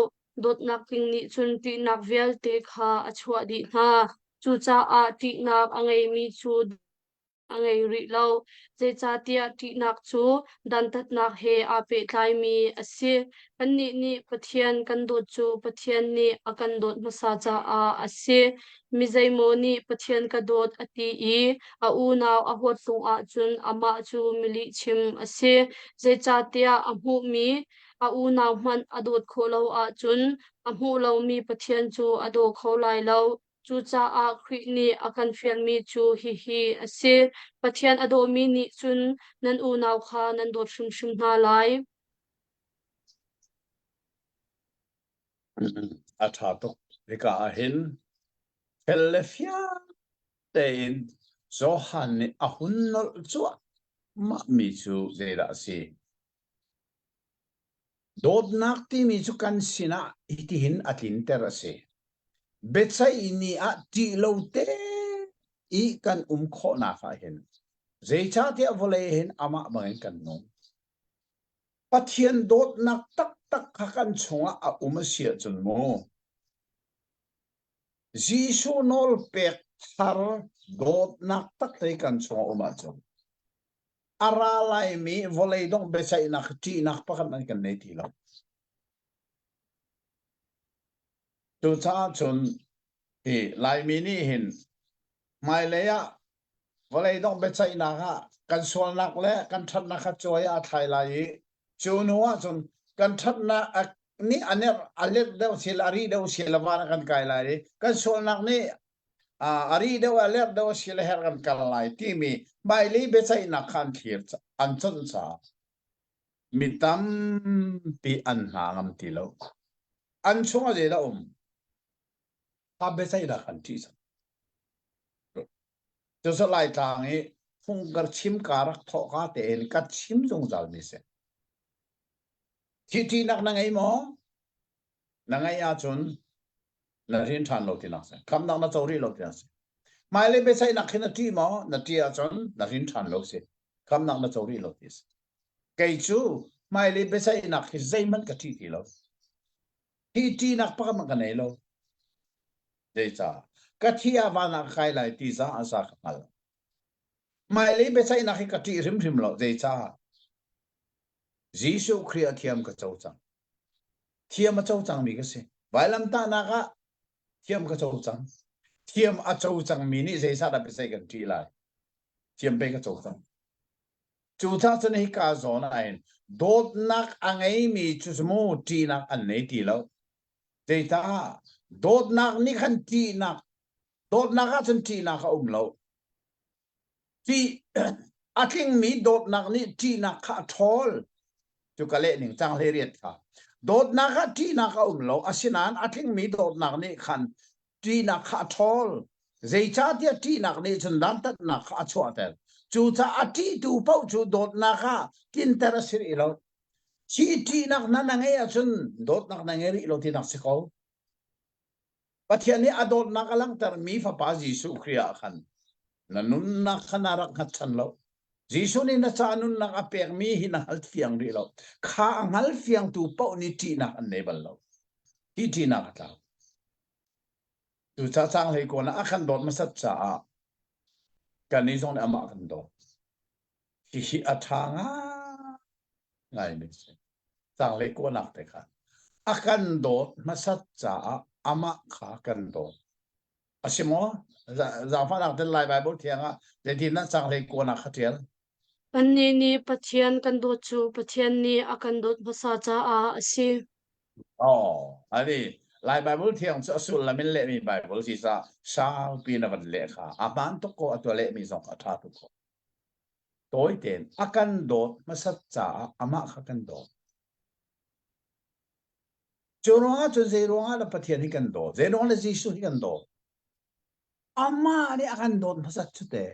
Dawtnak tling nih cun ṭihnak vialte kha a chuah dih hna. Cucaah ṭihnak a ngeimi cu a ngei rih lo. Zeicahtiah ṭihnak cu dantatnak he aa pehtlaimi a si. Kannih nih Pathian kan dawt cu Pathian nih a kan dawt hmasa caah a si. Mi zeimaw nih Pathian ka dawt a ti i a unau a huat tung ahcun amah cu milihchim a si. Zeicahtiah a hmuhmi a unau hmanh a dawt khawh lo ahcun a hmuh lomi Pathian cu a daw kho lai lo. Cucaah Khrih nih a kan fialmi cu hihi a si: Pathian a dawmi nih cun nan unau kha nan dawt hrimhrim hna lai. A ṭha tuk. Hika ah hin fel le fiang tein Johan nih a hun nolh cuahmahmi cu zeidah a si? Dawtnak timi cu kan sinah hitihin a tlinter a si. Biaceih ni ah ṭih lo te i kan um khawhnak ah hin zeicahtiah vawlei hin amah bangin kan nung. Pathian dawtnak taktak kha kan chungah a um a si ahcun mu Jesuh nawl pek thar dawtnak takte kan chungah um ahcun a ra laimi vawlei dongh biaceihnak ṭihnak pakhat an kan nei ti lo. Cucaah cun hi Laimi nih hin hmailei ah vawlei dongh biaceihnak ah kan sualnak le kan ṭhatnak kha cuai ah a thlai lai i cu hnu ah cun kan ṭhatnak nih a ner a let deuh sil a ri deuh sil a van ah kan kai lai i kan sualnak nih a ri deuh a lerh deuh a si le herh kan kal lai timi hmailei biaceihnak kha an thlir an conh caah mi tampi an hna ngam ti lo an chungah zeidah um kha biaceihnak an ṭih cang cucu Laitlang i phung kar chim ka rak thawh ka tein ka chim zungzal mi si thihṭihnak na ngei maw na ngeih ahcun na rian ṭhan lo tinak si khamnak na co rih lo tinak si hmailei biaceihnak khi na ṭih maw na ṭih ahcun na rin ṭhan lo si khamnak na co rih lo ti si kei cu hmailei biaceihnak hi zeihmanh ka ṭih ti lo hi ṭihnak pakhat ka nei lo zeicah ka thi ah van ah ka kai lai ti za a za ka hngal. Hmailei biaceihnak hi ka ṭih hrimhrim lo. Zeicah? Jesuh Khrih ah thiam ka co cang. Thiam a co cangmi ka si. Vailamtahnak ah thiam ka co cang. Thiam a co cangmi nih zeizah dah biaceih kan ṭih lai? Thiam pei ka co cang. Cucaah cun hika zawn ah hin dawtnak a ngeimi cu mu ṭihnak an nei ti lo. Zeicah? Dawtnak nih khan ṭihnak dawtnak ah cun ṭihnak a um lo. Ṭih a tlingmi dawtnak nih ṭihnak kha a ṭhawl. Cu ka leh ning cang hlei riat kha. Dawtnak ah ṭihnak a um lo. Asinain a tlingmi dawtnak nih khan ṭihnak kha a ṭhawl. Zeicahtiah ṭihnak nih cun dantatnak kha a chuahter. Cucaah a ṭihtu paoh cu dawtnak ah tlinter a si rih lo. Hi ṭihnak na na ngeih ahcun dawtnak na ngei rih lo tinak si ko. Pathian nih a dawtnak a langhtermi Fapa Jesuh Khrih ah khan na nunnak kha na rak hngatchan lo. Jesuh nih na ca nunnak a pekmi hi na hngal fiang rih lo. Kha a hngal fiangtu paoh nih ṭihnak an nei bal lo. Hi ṭihnak a tlau. Cucaah caang hlei kawn ah a kan dawt hmasat caah kannih zong nih amah kan dawt. Hihi a ṭha ngaingaimi a si. Caang kuahnak te kha a kan dawt hmasat caah amah kha kan dawt. A si maw? Zaangfahnak ten Lai Baibal thiang ah zeitindah caang kuahnak kha ṭial? Annih nih Pathian kan dawt cu Pathian nih a kan dawt hmasa caah a si. Oh, ani Lai Baibal thiang cu a sullam in lehmi Baibal si caah saupi na van leh kha a hmaan tuk ko a tua lehmi zong a ṭha tuk ko. Tawi tein a kan dawt hmasat caah amah kha kan dawt. Cu ruangah cun zei ruangah dah Pathian hi kan dawt? Zei ruangah dah Jesuh hi kan dawt? Amah nih a kan dawt hmasat cu te.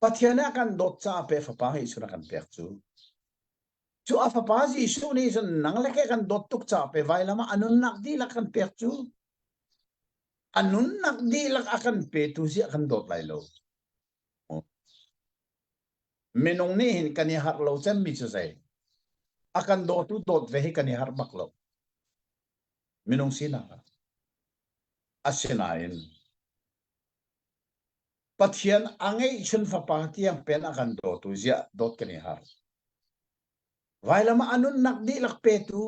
Pathian nih a kan dawt caah pe fapa Jesuh a kan pek cu. Cu a fapa Jesuh nih cun nang le ke kan dawt tuk caah pe vailam ah a nunnak dihlak kan pek cu. A nunnak dihlak a kan petu ziah kan dawt lai lo. Minung nih hin kan i harh lo cemmi cu zei? A kan dawtu dawt ve hi kan i harh bak lo. Minung sinak ah. Asinain Pathian a ngeihchun fapa tiang pen a kan dawtu ziah dawt kan i harh. Vailam ah a nunnak dihlak petu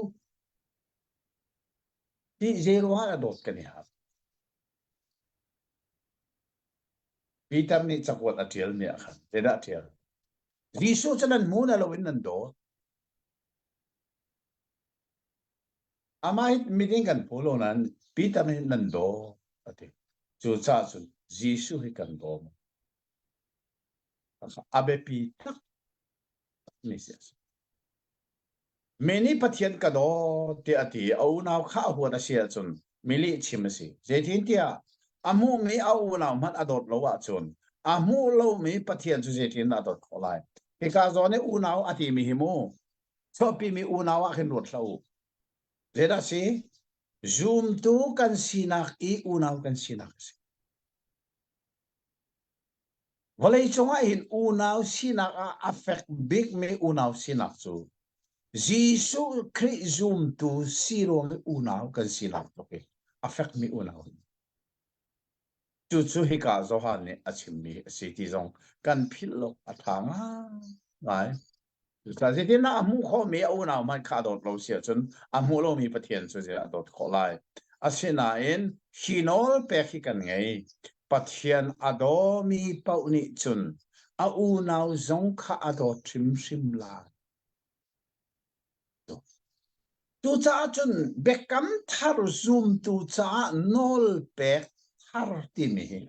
ti zei ruangah a dawt kan i harh. Peter nih cakuat a ṭialmi ah khan zeidah a ṭial? Jesuh cu nan hmu na loin nan dawt. Amah hi miding kan phu lo nain Peter nih nan dawt a ti. Cucaah cun Jesuh hi kan daw maw? A biapi tak mi si a si. Mi nih Pathian ka dawt tiah a ti i a unau kha a huat a si ahcun mi lihchim a si. Zeitintiah a hmuhmi a unau hmanh a dawt lo ahcun a hmuh lomi Pathian cu zeitindah a dawt khawh lai? Hika zawn i unau a timi hi mu chuahpimi unau ah khin ruat hlah u. Zeidah a si? Zumtu kan sinak i unau kan sinak a si. Vawleicung ah hin unau sinak ah a fek bikmi unau sinak cu Jesuh Khrih zumtu si ruang i unau kan sinak tluk i a fekmi unau. Cucu hika Johan nih a chimmi a si ti zong kan philh lo a ṭha ngai. Cucaah zeitindah a hmuh khawhmi a unau hmanh kha a dawt lo si ahcun a hmuh lomi Pathian cu zeidah a dawt khawh lai? Asinain hi nawl pek hi kan ngei. Pathian a dawmi paoh nih cun a unau zong kha a dawt hrimhrim lai. Cucaah cun biakam thar zumtu caah nawl pek thar timi hi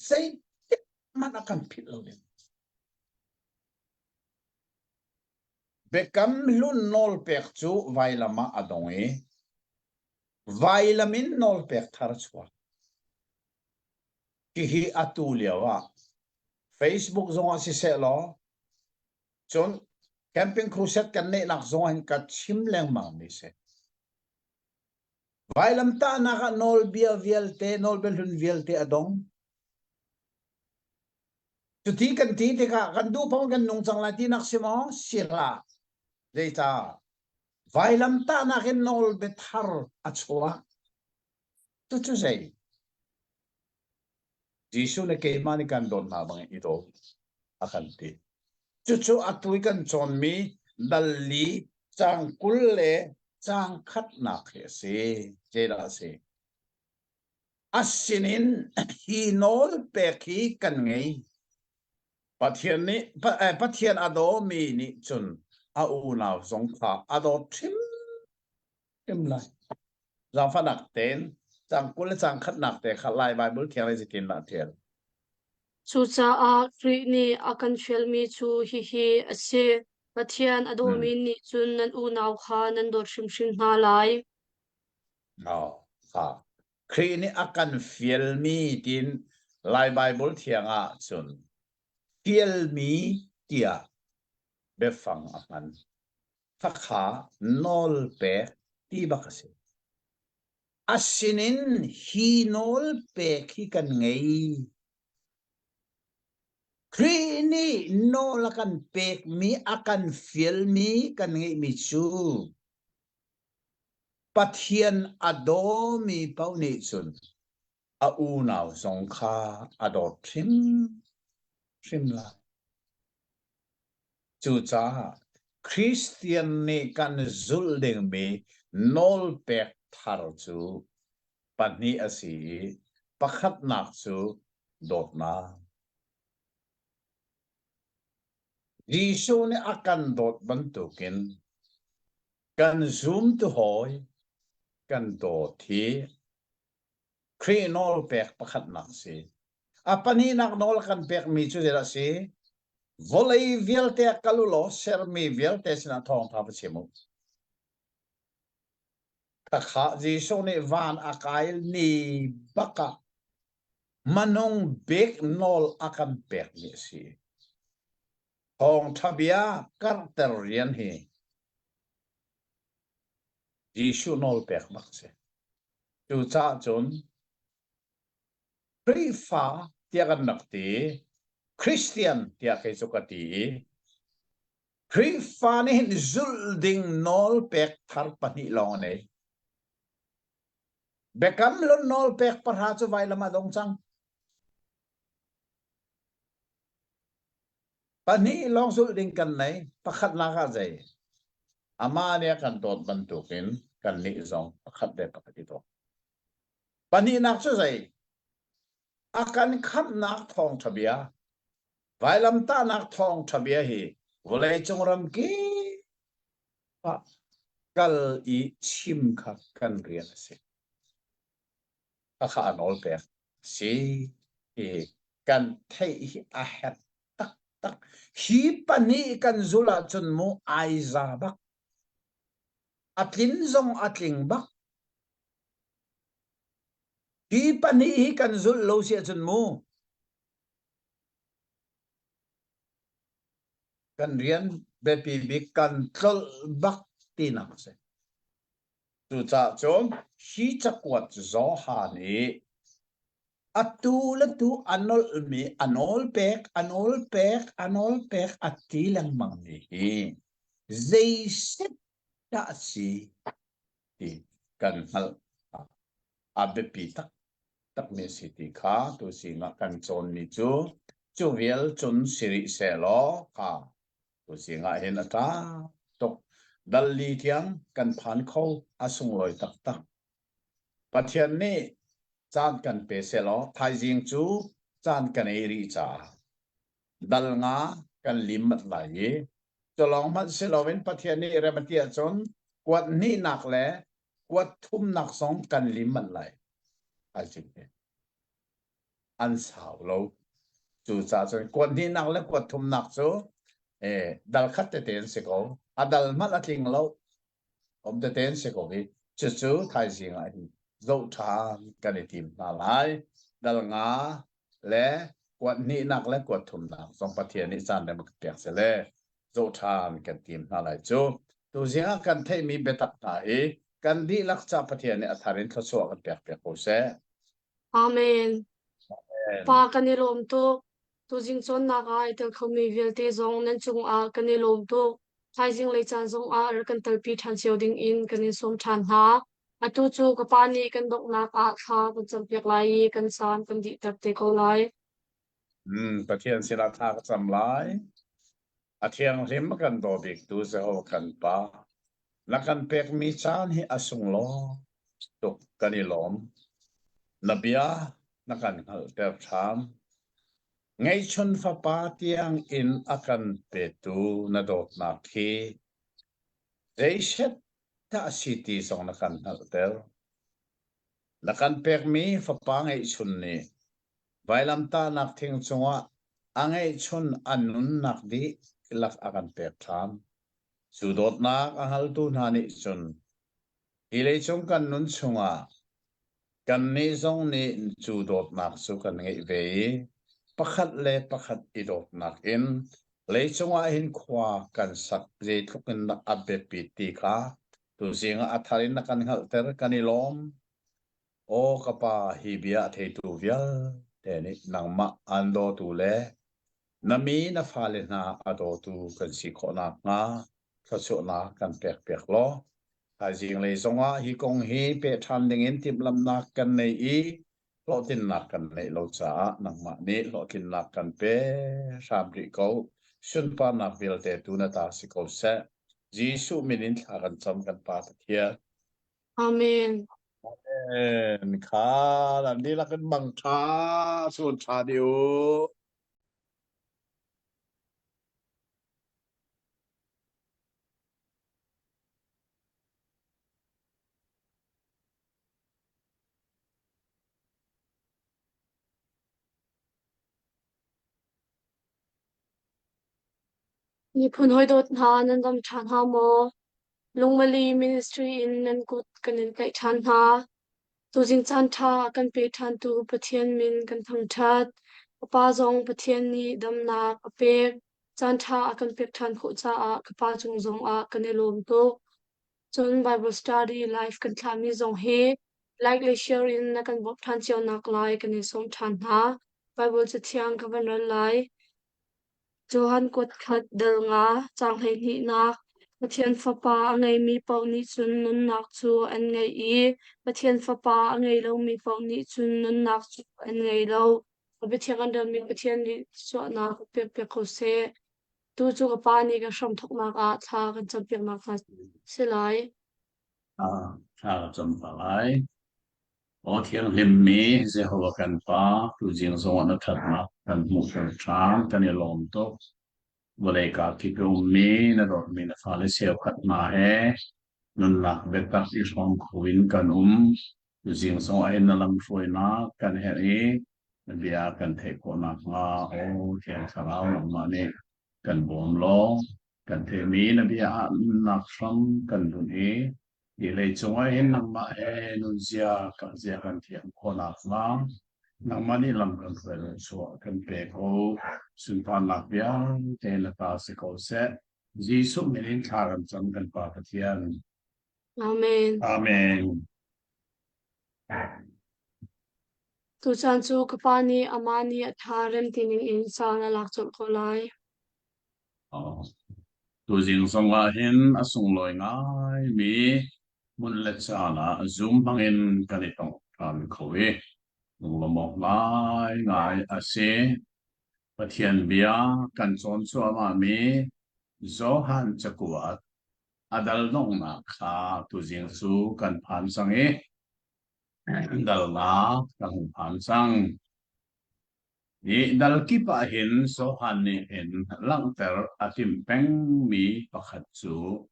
zeitik hmanh a kan philh lo ding. Biakam hlun nawlpek cu vailam ah a dong i vailam in nawlpek thar a chuak. Hihi atu lio ah Facebook zong ah siseh law cun camping crusade kan neihnak zong ah hin ka chim lengmang mi si. Vailamtahnak ah nawlbia vialte, nawlbia hlun vialte a dong. Cuti kan ti tikah kan duh paoh kan nung cang lai tinak si maw? Si hlah. Zeicah? Vailamtahnak in nawlbia thar a chuak. Cucu zei? Jesuh nih keimah nih kan dawt hna bangin i daw a kan ti. Cucu atu i kan cawnmi dal li caang 20 le caang khatnak hi a si. Zeidah a si? A sinin hi nawl pek hi kan ngei. Pathian nih Pathian a dawmi nih cun a unau zong kha a dawt hrimhrim lai. Zaangfahnak tein caang 20 le caang khatnak te kha Lai Baibal Thiang nih zeitindah a ṭial? Cucaah Khrih nih a kan fialmi cu hihi a si: Pathian a dawmi nih cun nan unau kha nan dawt hrimhrim hna lai. Oh, kha. Khrih nih a kan fialmi tiin Lai Baibal Thiang ah cun fialmi tiah biafang a hman. Khakha nawl pek ti bak a si. A sinin hi nawl pek hi kan ngei. Khrih nih nawl a kan pekmi, a kan fialmi kan ngeihmi cu Pathian a dawmi paoh nih cun a unau zong kha a dawt hrimhrim lai. Cucaah Christian nih kan zulh dingmi nawlpek thar cu pahnih a si i pakhatnak cu dawtnak. Jesuh nih a kan dawt bantukin kan zumtu hawi kan dawt hi Khrih nawlpek pakhatnak a si. A pahnihnak nawl a kan pekmi cu zeidah a si? Vawlei vialte ah kal u law sermi vialte sinah thawngṭha va chim u. Khakha Jesuh nih van a kai ni bak ah manung bik nawl a kan pekmi a si. Thawngṭha bia karhter rian hi Jesuh nawl pek bak si. Cucaah cun Khrihfa tiah kan rak ti, Christian tiah kei cu ka ti i Khrihfa nih hin zulh ding nawl pek thar pahnih lawng a nei. Biakam hlun nawl pek pahra cu vailam ah dong cang. Pahnih lawng zulh ding kan nei. Pakhatnak ah zei? Amah nih a kan dawt bantukin kannih zong pakhat le pakhat i daw. Pahnihnak cu zei? A kan khamhnak thawngṭha bia, vailamtahnak thawngṭha bia hi vawleicung ram kip ah kal i chim kha kan rian a si. Khakha a nawl pek si i kan theih hi a herh taktak. Hi pahnih kan zulh ahcun mu ai za bak. A tlin zong a tling bak. Hi pahnih hi kan zulh lo si ahcun mu kan rian biapi bik kan tlolh bak tinak a si. Cucaah cun hi cakuat Johan i atu le tu a nolhmi a nawl pek a nawl pek a nawl pek a ti lengmangmi hi zei set dah a si ti kan hngalh a biapi taktakmi a si ti kha tuzing ah kan cawnmi cu cu vial cun si rih sehlaw kha tuzing ah hin a ṭha tuk. Dal li tiang kan phan kho a sunglawi taktak. Pathian nih caan kan pe sehlaw thaizing cu caan kan ei rih caah dal nga kan lim mat lai i cu lawng hmanh si loin Pathian nih rem a ti ahcun kuat hnihnak le kuat thumnak zong kan lim manh lai. Thaizing hi an sau lo. Cucaah cun kuat hnihnak le kuat thumnak cu eh, dal khat tete an si ko. A dal hmanh a tling lo. Om tete an si ko hi. Cucu thaizing ah hin zoh ṭhan kan i tim hna lai. Dal nga le kuat hnihnak le kuat thumnak zong Pathian nih caan rem a kan pek sile zoh ṭhan kan tim hna lai cu. Tuzing ah kan theihmi biatak hna hi kan dihlak ca Pathian nih a thar in thluachuah kan pek piak ko seh. Amen. Pa kan i lawm tuk. Tuzing cawnnak ah ai tel khomi vialte zong nan cungah kan i lawm tuk. Thaizing lei caan zongah rak kan telpi ṭhan cio dingin kan in sawm ṭhan hna. Atu cu ka pa nih kan donghnak ah thla kan campiak lai i kan caan kan dihter te ko lai. Pathian sinah thla ka cam lai. A thianghlim a kan daw biktu Jehovah kan Pa, na kan pekmi caan hi a sunglawi tuk kan i lawm. Na bia na kan hngalhter ṭhan. Ngeihchun fapa tiang in a kan petu na dawtnak hi zeiset dah a si ti zong na kan hngalhter. Na kan pekmi fapa ngeihchun nih vailamtahnak thing cungah a ngeihchun a nunnak dihlak a kan pek ṭhan. Cu dawtnak a hngaltu hna nih cun hi leicung kan nun chungah kannih zong nih cu dawtnak cu kan ngeih ve i pakhat le pakhat i dawtnak in leicung ah hin khua kan sak zeitluk in dah a biapit ti kha tuzing ah a thar in na kan hngalhter kan i lawm. Aw ka pa, hi bia a theitu vialte nih nangmah aan dawtu le na mi na fale hna a dawtu kan si khawh nakhnga thluachuahnak kan pekpiak law thaizing lei zongah hi kong hi peh ṭhan dingin timhlamhnak kan nei i hlawhtlinnak kan neih lo caah nangmah nih hlawhtlinnak kan pe hram rih ko. Sunparnak vialte tu na ta si ko seh. Jesuh min in thla kan cam kan Pa Pathian. Amen. Amen. Kha nan dihlak in mang ṭha sun ṭha dih u. Miphun hawidawt hna nan dam ṭha hna maw? Lungmali Ministry in nan kut kan in tlaih ṭhan hna. Tuzing caan ṭha a kan pe ṭhantu Pathian min kan thangṭhat. Ka pa zong Pathian nih damnak a pek. Caan ṭha a kan pek ṭhan khawh caah ka pa cung zongah kan i lawm tuk. Cun Bible study live kan thlahmi zong hi like le share in na kan bawmh ṭhan cio nak lai kan in sawm ṭhan hna. Bible cathiang ka van rel lai. Johan kuat khat dal nga caang hleihnihnak Pathian Fapa a ngeimi paoh nih cun nunnak cu an ngei i Pathian Fapa a ngei lomi paoh nih cun nunnak cu an ngei lo. A biathiang an relmi Pathian nih suahnak pekpiak ko seh. Tu cu ka pa nih kan hramthawknak ah thla kan campiaknak hna si lai. Thla ka cam ta lai. Aw thianghlimmi Jehovah kan Pa, tuzing zongah na ṭhatnak kan hmuhter ṭhan, kan i lawm tuk. Vawlei ka kip i ummi na dawtmi na fale cheukhat hna he nunnak biatak i hrawm kho in kan um. Tuzing zongah hin na lamhruainak kan herh i na bia kan theih khawh nakhnga aw Thiang Thlarau nangmah nih kan bawm law kan theihmi na bia ah nunnak hram kan bunh i Hi leicung ah hin nangmah he nunzia zia kan thiam khawh nakhnga nangmah nih lam kan hruai chuah kan pe ko. Sunparnak vialte na ta si ko seh. Jesuh min in thla kan cam kan Pa Pathian. Amen. Amen. Tuchan cu ka pa nih amah nih a ṭha rem ti ning in caan a lak colh ko lai. Oh. Tuzing zong ah hin a sunglawi ngaimi hmun le caan ah Zoom hmangin kan i tong ṭhan kho i lunglawm awk ngaingai a si. Pathian bia kan cawn cuahmahmi Johan cakuat a dal donghnak kha tuzing cu kan phan cang i dalnak kan hung phan cang. Hi dal kip ah hin Johan nih hin langhter a timh pengmi pakhat cu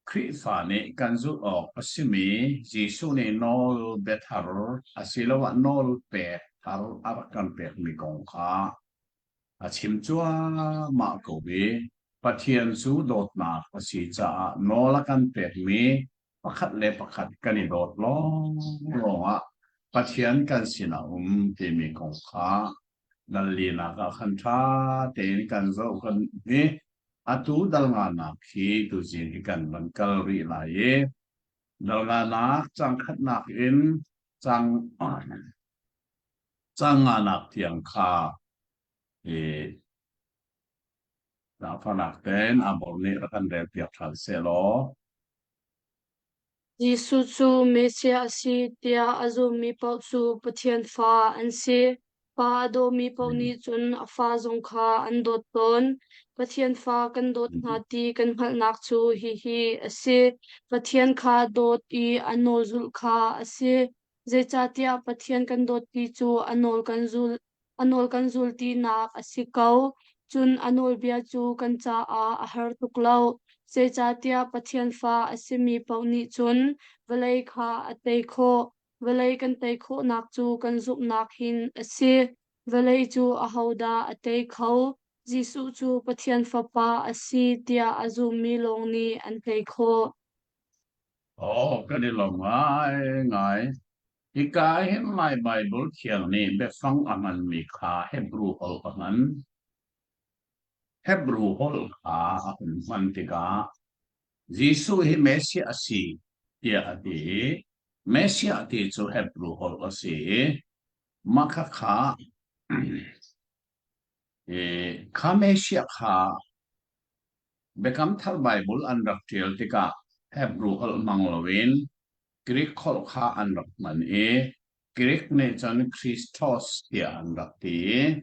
Khrihfa nih kan zulh awk a simi Jesuh nih nawl biathar asiloah nawl pek thar a rak kan pekmi kong kha a chim cuahmah ko i Pathian cu dawtnak a si caah nawl a kan pekmi pakhat le pakhat kan i dawt lawnglawng ah Pathian kan sinah um timi kong kha dal linak ah khan ṭha tein kan zoh kan i atu dal nganak hi tuzing hi kan van kal rih lai i dal nganak cang khatnak in cang cang nganak tiang kha i zaangfahnak tein Amor nih rak kan rel piak ṭhan seh law. Jesuh cu Messiah a si tiah a zummi paoh cu Pathian fa an si. Pa a dawmi paoh nih cun a fa zong kha an dawt tawn. Pathian fa kan dawt hna ti kan hngalhnak cu hihi a si: Pathian kha dawt i a nawl zulh kha a si. Zeicahtiah Pathian kan dawt ti cu a nawl kan zul a nawl kan zul tinak a si ko. Cun a nawlbia cu kan caah a har tuk lo. Zeicahtiah Pathian fa a simi paoh nih cun vawlei kha a tei khawh. Vawlei kan tei khawhnak cu kan zumhnak hin a si. Vawlei cu ahodah a tei kho? Jesuh cu Pathian Fapa a si tiah a zummi lawng nih an tei khawh. Oh, kan i lawm ngaingai. Hika hin Lai Baibal Thiang nih biafang a hmanmi kha Hebru holh a hman. Hebru holh kha a hun hman tikah Jesuh hi Messiah a si tiah a ti i Messiah ti cu Hebru holh a si i mah khakha kha Messiah kha Biakam Thar Baibal an rak ṭial tikah Hebru holh hmang loin Greek holh kha an rak hman i Greek nih cun Christos tiah an rak ti i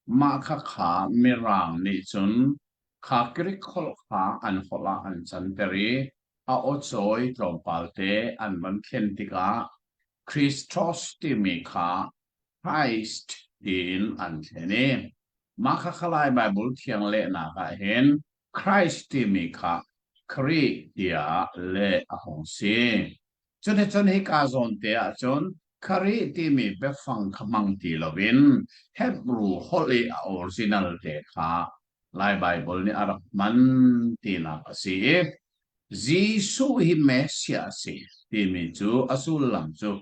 mah khakha Mirang nih cun kha Greek holh kha an holh ah an canter i a awcawi tlawmpal te an van thlen tikah Christos timi kha Christ tiin an thlen i mah khakha Lai Baibal Thiang lehnak ah hin Christ timi kha Khrih tiah leh a hung si. Cuticun hika zawn te ahcun Khrih timi biafang kha hmang ti loin Hebru holh i a original te kha Lai Baibal nih a rak hman tinak a si i Jesuh hi Messiah a si timi cu a sullam cu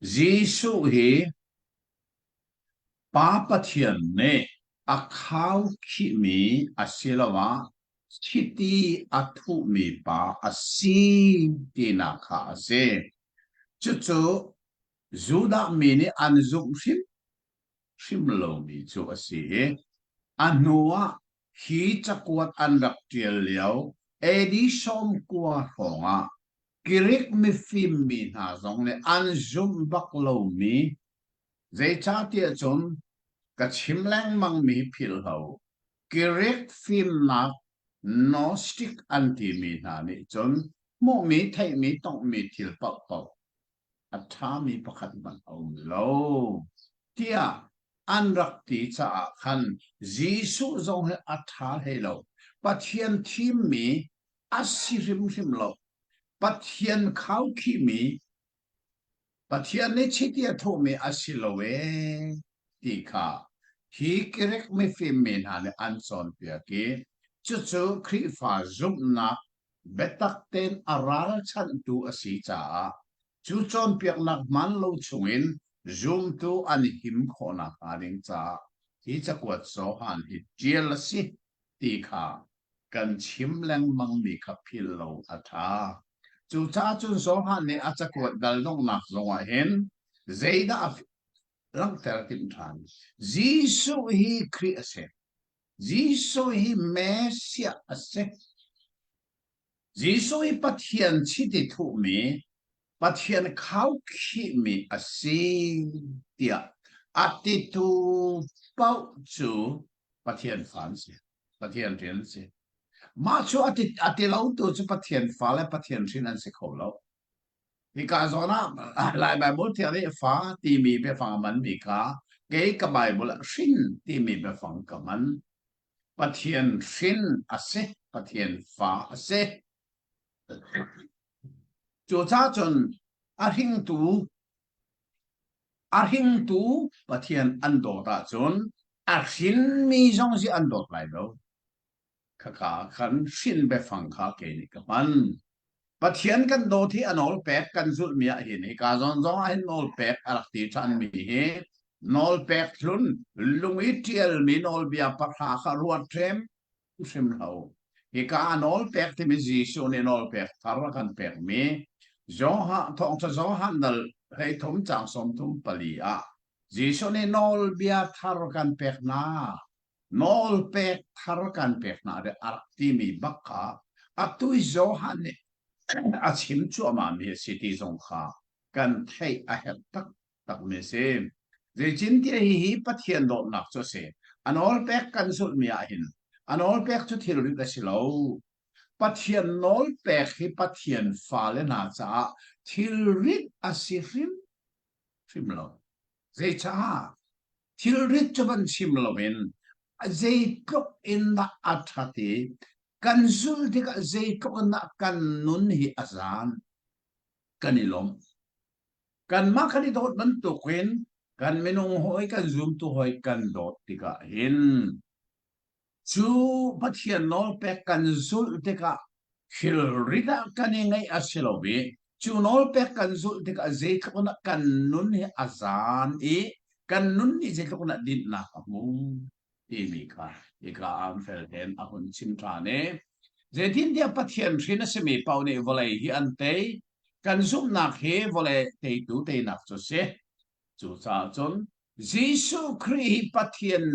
Jesuh hi Pa Pathian nih a khaukhihmi asiloah chiti a thuhmi pa a si tinak kha a si. Cucu Judah mi nih an zumh hrimhrim lomi cu a si i a hnuah hi cakuat an rak ṭial lio AD 90 hrawngah Greek mifim mi hna zong nih an zumh bak lomi Zeicahtiah cun ka chim lengmangmi philhlo Greek fimnak Gnostic an timi hna nih cun hmuhmi, theihmi, tonghmi thil paohpaoh a ṭhami pakhat hmanh a um lo tiah an rak ti caah khan Jesuh zong hi a ṭha hlei lo. Pathian thimmi a si hrimhrim lo. Pathian khaukhihmi Pathian nih chiti a thuhmi a si lo ee ti kha hi Greek mifim mi hna nih an cawnpiak i cucu Khrihfa zumhnak biatak tein a ralchanhtu a si caah cu cawnpiaknak hmaan lo chungin zumtu an him khawh nakhnga ding caah hi cakuat Johan hi ṭial a si ti kha kan chim lengmangmi kha philh lo a ṭha. Cucaah cun Johan nih a cakuat dal donghnak zongah hin zeidah a langhter timh ṭhan? Jesuh hi Khrih a si. Jesuh hi Messiah a si. Jesuh hi Pathian chiti thuhmi, Pathian khaukhihmi a si tiah a titu paoh cu Pathian fa an si. Pathian rian a si. Mah cu a ti, a ti lotu cu Pathian fa le Pathian hrin an si kho lo. Hika zawn ah Lai Baibal thiang nih fa timi biafang a hmanmi kha kei ka Baibal ah hrin timi biafang ka hman. Pathian hrin a si, Pathian fa a si. Cucaah cun a hringtu A hringtu Pathian an dawt ahcun a hrinmi zong si an dawt lai lo. Khaka khan hrin biafang kha kei nih ka hman. Pathian kan dawt hi a nawl pek kan zulhmi ah hin hika zawn zong ah hin nawl pek a rak ti ṭhanmi hi nawl pek hlun lung i ṭialmi nawlbia pahra kha ruat ṭhem hrim lo. Hika ah nawl pek timi Jesuh nih nawl pek thar a kan pekmi Johan thawngṭha Johan dal 13 caang 34 ah Jesuh nih nawlbia thar kan pek hna nawl pek thar kan pek hna de a rak timi bak kha atu i Johan nih. a chim cuahmahmi a si ti zong kha kan theih a herh taktakmi a si. Zeitintiah hihi Pathian dawtnak cu a si. A nawlpek kan zulhmi ah hin a nawlpek cu thilrit a si lo. Pathian nawlpek hi Pathian fale hna caah thilrit a si hrimhrim lo. Zeicah? Thilrit cu van chim loin zeitluk in dah a ṭhat i kan zulh tikah zeitluk in dah kan nun hi a zan kan i lawmh. Kanmah kan i dawt bantukin kan minung hawi kan zumtu hawi kan dawt tikah hin cu Pathian nawlpek kan zulh tikah thilrit ah kan i ngeih a si lo i cu nawlpek kan zulh tikah zeitluk in kan nun hi a zan i kan nun nih zeitluk in dinhnak a hmu timi kha hika ah fel tein a hun chim ṭhan i zeitintiah Pathian hrin a simi paoh nih vawlei hi an tei kan zumhnak hi vawlei teitu teinak cu a si Cucaah cun Jesuh Khrih hi Pathian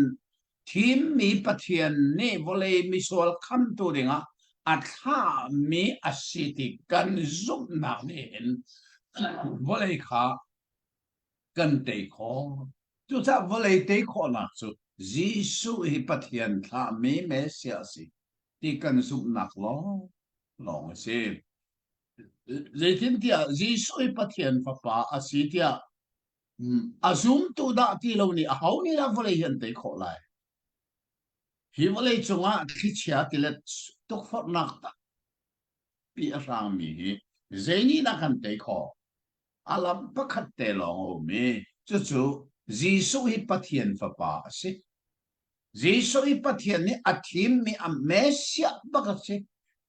thimmi Pathian nih vawlei misual khamtu dingah a thlahmi a si ti kan zumhnak nih hin vawlei kha kan tei khawh. Cucaah vawlei tei khawhnak cu Jesuh hi Pathian thlahmi Messiah a si ti kan zumhnak lawng lawng a si. Zeitintiah Jesuh hi Pathian Fapa a si tiah a zumtu dah ti lo nih aho nih dah vawlei hi an tei khawh lai? Hi vawlei cungah thlichia tilet tukforhnak tampi a hrangmi hi zei nih dah kan tei khawh? A lam pakhat te lawng a um i cucu Jesuh hi Pathian Fapa a si. Jesuh hi Pathian nih a thimmi a Messiah bak a si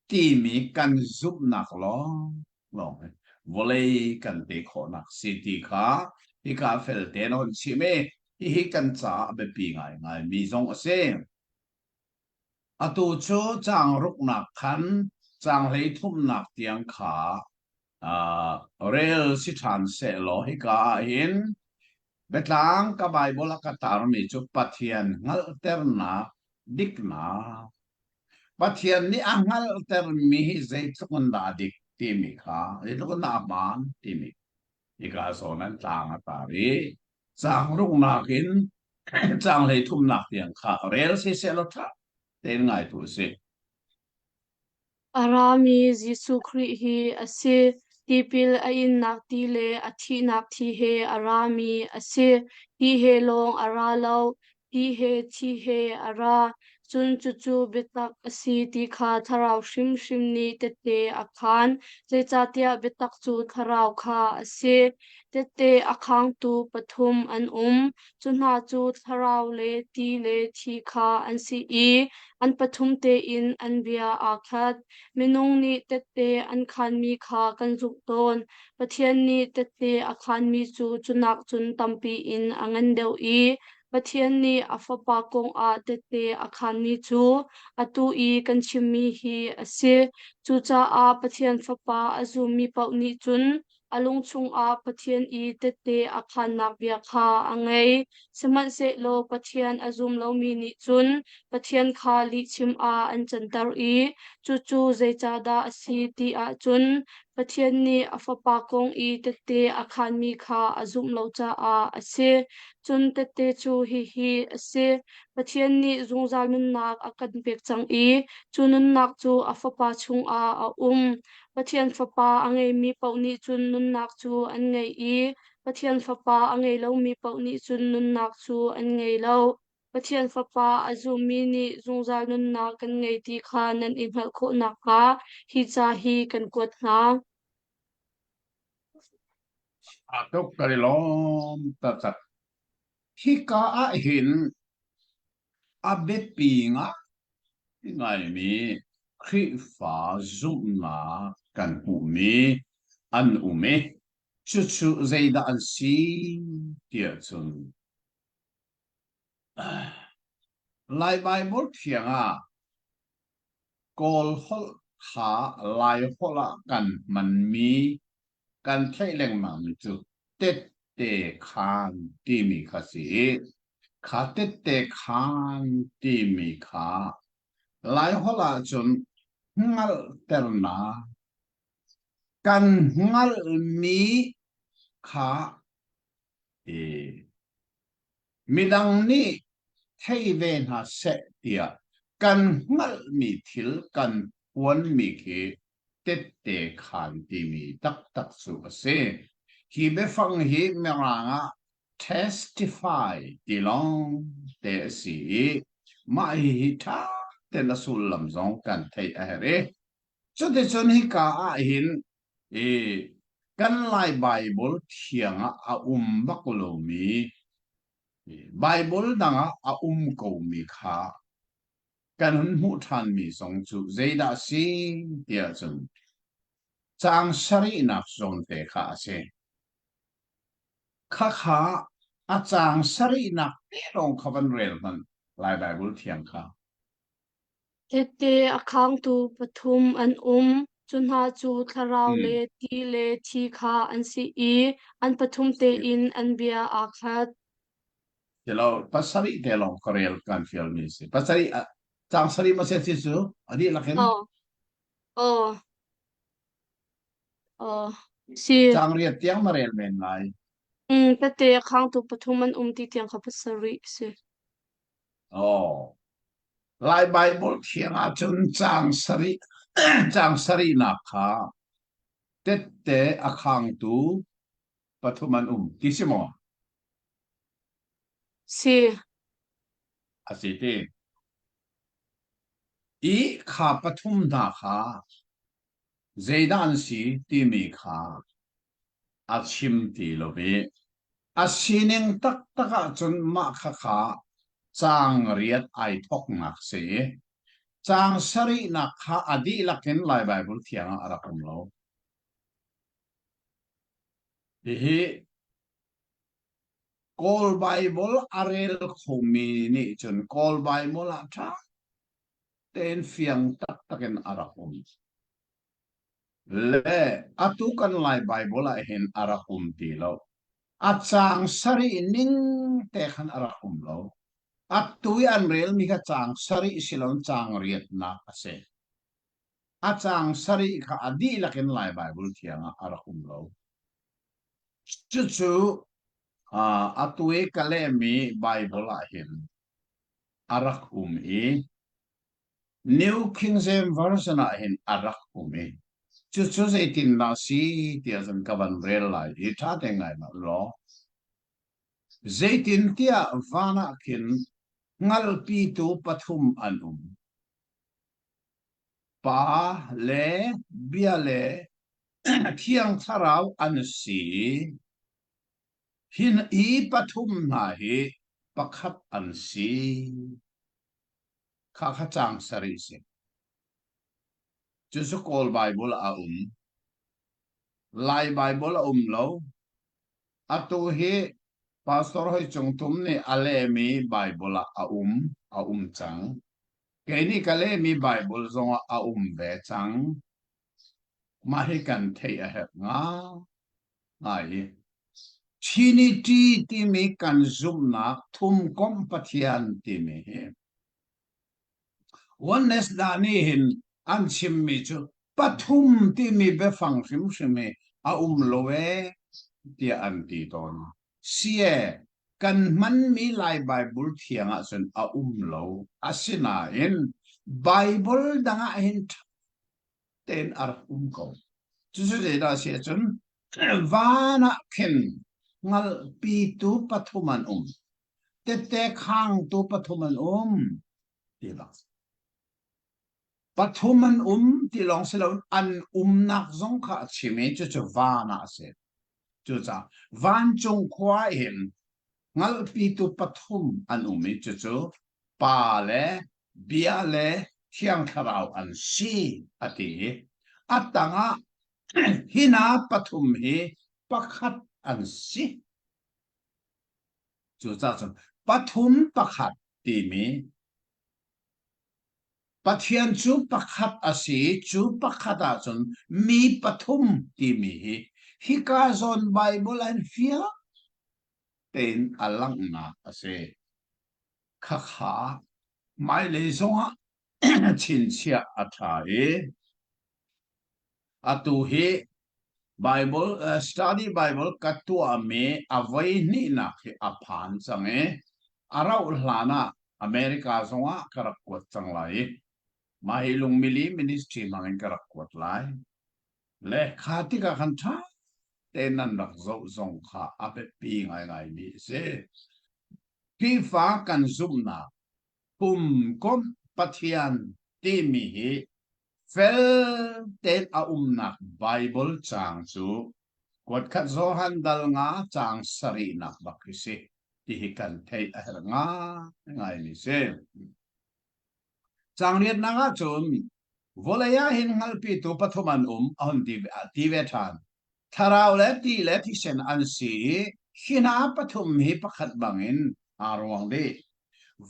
timi kan zumhnak lawng lawng hi vawlei kan te khawhnak si ti kha hika fel tein a hun chim i hihi kan caah a biapi ngaingai mi zong a si. Atu cu caang ruknak khan caang hleithumnak tiang kha uh, rel si ṭhan sehlaw hika ah hin biatlang ka Baibal a ka tarmi cu Pathian hngalhternak diknak Pathian nih a hngalhtermi hi zeitluk in dah a dik timi kha zeitluk in dah a hmaan timi hika zawn an tlang a tar i caang ruknak in caang hleithumnak tiang kha rel si sehlaw ṭha tein ngai tu a si. A rami Jesuh Khrih hi a si. Tipil a innak ti le a thihnak thi he a rami a si. Ti he lawng a ra lo, ti he thi he a ra. Cun cucu biatak a si ti kha Thlarau hrimhrim nih tehte a khaan. Zeicahtiah biatak cu Thlarau kha a si. Tehte a khaangtu pathum an um. Cu hna cu Thlarau le ti le thi kha an si i an pathum tein an bia aa khat. Minung nih tehte an khaanmi kha kan zumh tawn. Pathian nih tehte a khaanmi cu cu nakcun tampi in a ngan deuh i Pathian nih a Fapa kong ah tehte a khaanmi cu atu i kan chimmi hi a si. Cucaah Pathian Fapa a zummi paoh nih cun a lung chungah Pathian i tehte a khaannak bia kha a ngei. Sihmanhsehlaw Pathian a zum lomi nih cun Pathian kha lihchim ah an canter i cucu zeicahdah a si ti ahcun Pathian nih a Fapa kong i tehte a khaanmi kha a zumh lo caah a si. Cun tehte cu hihi a si: Pathian nih zungzal nunnak a kan pek cang i cu nunnak cu a Fapa chungah a um. Pathian Fapa a ngeimi paoh nih cun nunnak cu an ngei i Pathian Fapa a ngei lomi paoh nih cun nunnak cu an ngei lo. Pathian Fapa a zummi nih zungzal nunnak kan ngei ti kha nan i hngalh khawh nakhnga hi ca hi kan kuat hna. A tuk kan i lawm taktak. Hika ah hin A biapi ngaingaimi Khrihfa zumhnak kan hmuhmi an um i cucu zeidah an si tiah cun Lai Baibal Thiang ah Kawl holh kha Lai holh ah kan hmanmi kan theih lengmangmi cu tette khaan timi kha si i kha tette khaan timi kha Laiholh ahcun hngalhternak. Kan hngalhmi kha i midang nih thei ve hna seh tiah kan hngalhmi thil kan phuanmi khi tette khaan timi taktak cu a si. Hi biafang hi Mirang ah testify ti lawng te a si i mah hihi ṭha tein a sullam zong kan theih a herh i cuticun hika ah hin i kan Lai Baibal thiang ah a um bak lomi Baibal dang ah a um komi kha kan hun hmuh ṭhanmi zong cu zeidah a si tiah cun caang sarihnak zawnte kha a si. Khakha a caang sarihnak te lawng kha van rel hmanh Lai Baibal thiang kha. Tette a khangtu pathum an um. Cu hna cu thlarau le ti le thi kha an si i an pathum tein an bia aa khat. Tilo pasarih te lawng ka rel kan fialmi si. Pasarih caang sarih ma se cu a dihlak in? Aw. Aw. Aw. Si. Caang riat tiang na rel men lai. Mm, tette a khangtu pathum an um ti tiang kha pasarih si. Aw. Lai Baibal thiang ahcun caang sarih caang sarihnak kha tette a khangtu pathum an um ti si maw? Si. A si ti. I kha pathum hna kha zeidah an si timi kha a chim ti lo i a sining taktak ahcun mah khakha caang riat ai thawknak si i caang sarihnak kha a dihlak in Lai Baibal thiang ah a rak um lo. Hihi Kawl Baibal a rel khomi nih cun Kawl Baibal ah ṭha tein fiang taktak in a rak um. Le atu kan Lai Baibal ah hin a rak um ti lo. A caang sarih ning te khan a rak um lo. Atu i an relmi kha caang sarih si loin caang riatnak a si. A caang sarih kha a dihlak in Lai Baibal thiang ah a rak um lo. Cucu atu i ka lehmi Baibal ah hin a rak um i New King James Version ah hin a rak um i cucu zeitindah si tiah cun ka van rel lai i ṭha tein ngai hmanh law zeitintiah van ah khin hngalhpitu pathum an um Pa le Bia le Thiang Thlarau an si hi hi pathum hna hi pakhat an si. Kha kha caang sarih si. Cucu Kawl Baibal a um. Lai Baibal a um lo. Atu hi Pastor Hoi Cung Tum nih a lehmi Baibal ah a um, a um cang. Kei nih ka lehmi Baibal zongah a um ve cang. Mah hi kan theih a herh ngai. Trinity timi kan zumhnak thumkomh Pathian timi hi Oneness hna nih hin an chimmi cu pathum timi biafang hrimhrim hi a um lo ee tiah an ti tawn. Si ee, kan hmanmi Lai Baibal thiang ahcun a um lo. Asinain Baibal dang ah hin tein a rak um ko. Cucu zeidah a si ahcun van ah khin hngalhpitu pathum an um. Tette khangtu pathum an um ti bak. Pathum an um ti lawng si loin an umnak zong kha a chim i cucu van ah a si. Cucaah vancung khua hin hngalhpitu pathum an um i cucu Pa le Bia le Thiang Thlarau an si a ti i a tangah hi hna pathum hi pakhat an si. Cucaah cun pathum pakhat timi Pathian cu pakhat a si i cu pakhat ahcun mi pathum timi hi hika zawn Baibal an fiang tein a langhnak a si. Khakha hmailei zongah chinchiah a ṭha i atu hi. Bible uh, study Bible ka tuahmi a voi hnihnak hi a phan cang i a rauh hlan ah America zongah ka rak kuat cang lai i mah hi lungmili ministry hmang in ka rak kuat lai. Le kha tikah khan ṭha tein nan rak zoh zong kha a biapi ngaingaimi a si. Khrihfa kan zumhnak pumkomh Pathian timi hi fel tein a umnak Baibal caang cu kuatkhat Johan dal nga caang sarihnak bak hi si ti hi kan theih a herh ngaingaimi si. Caang riatnak ahcun vawlei ah hin hngalhpitu pathum an um a hun ti, ti ve ṭhan. Thlarau le ti le thisen an si i hi hna pathum hi pakhat bangin aa ruang dih.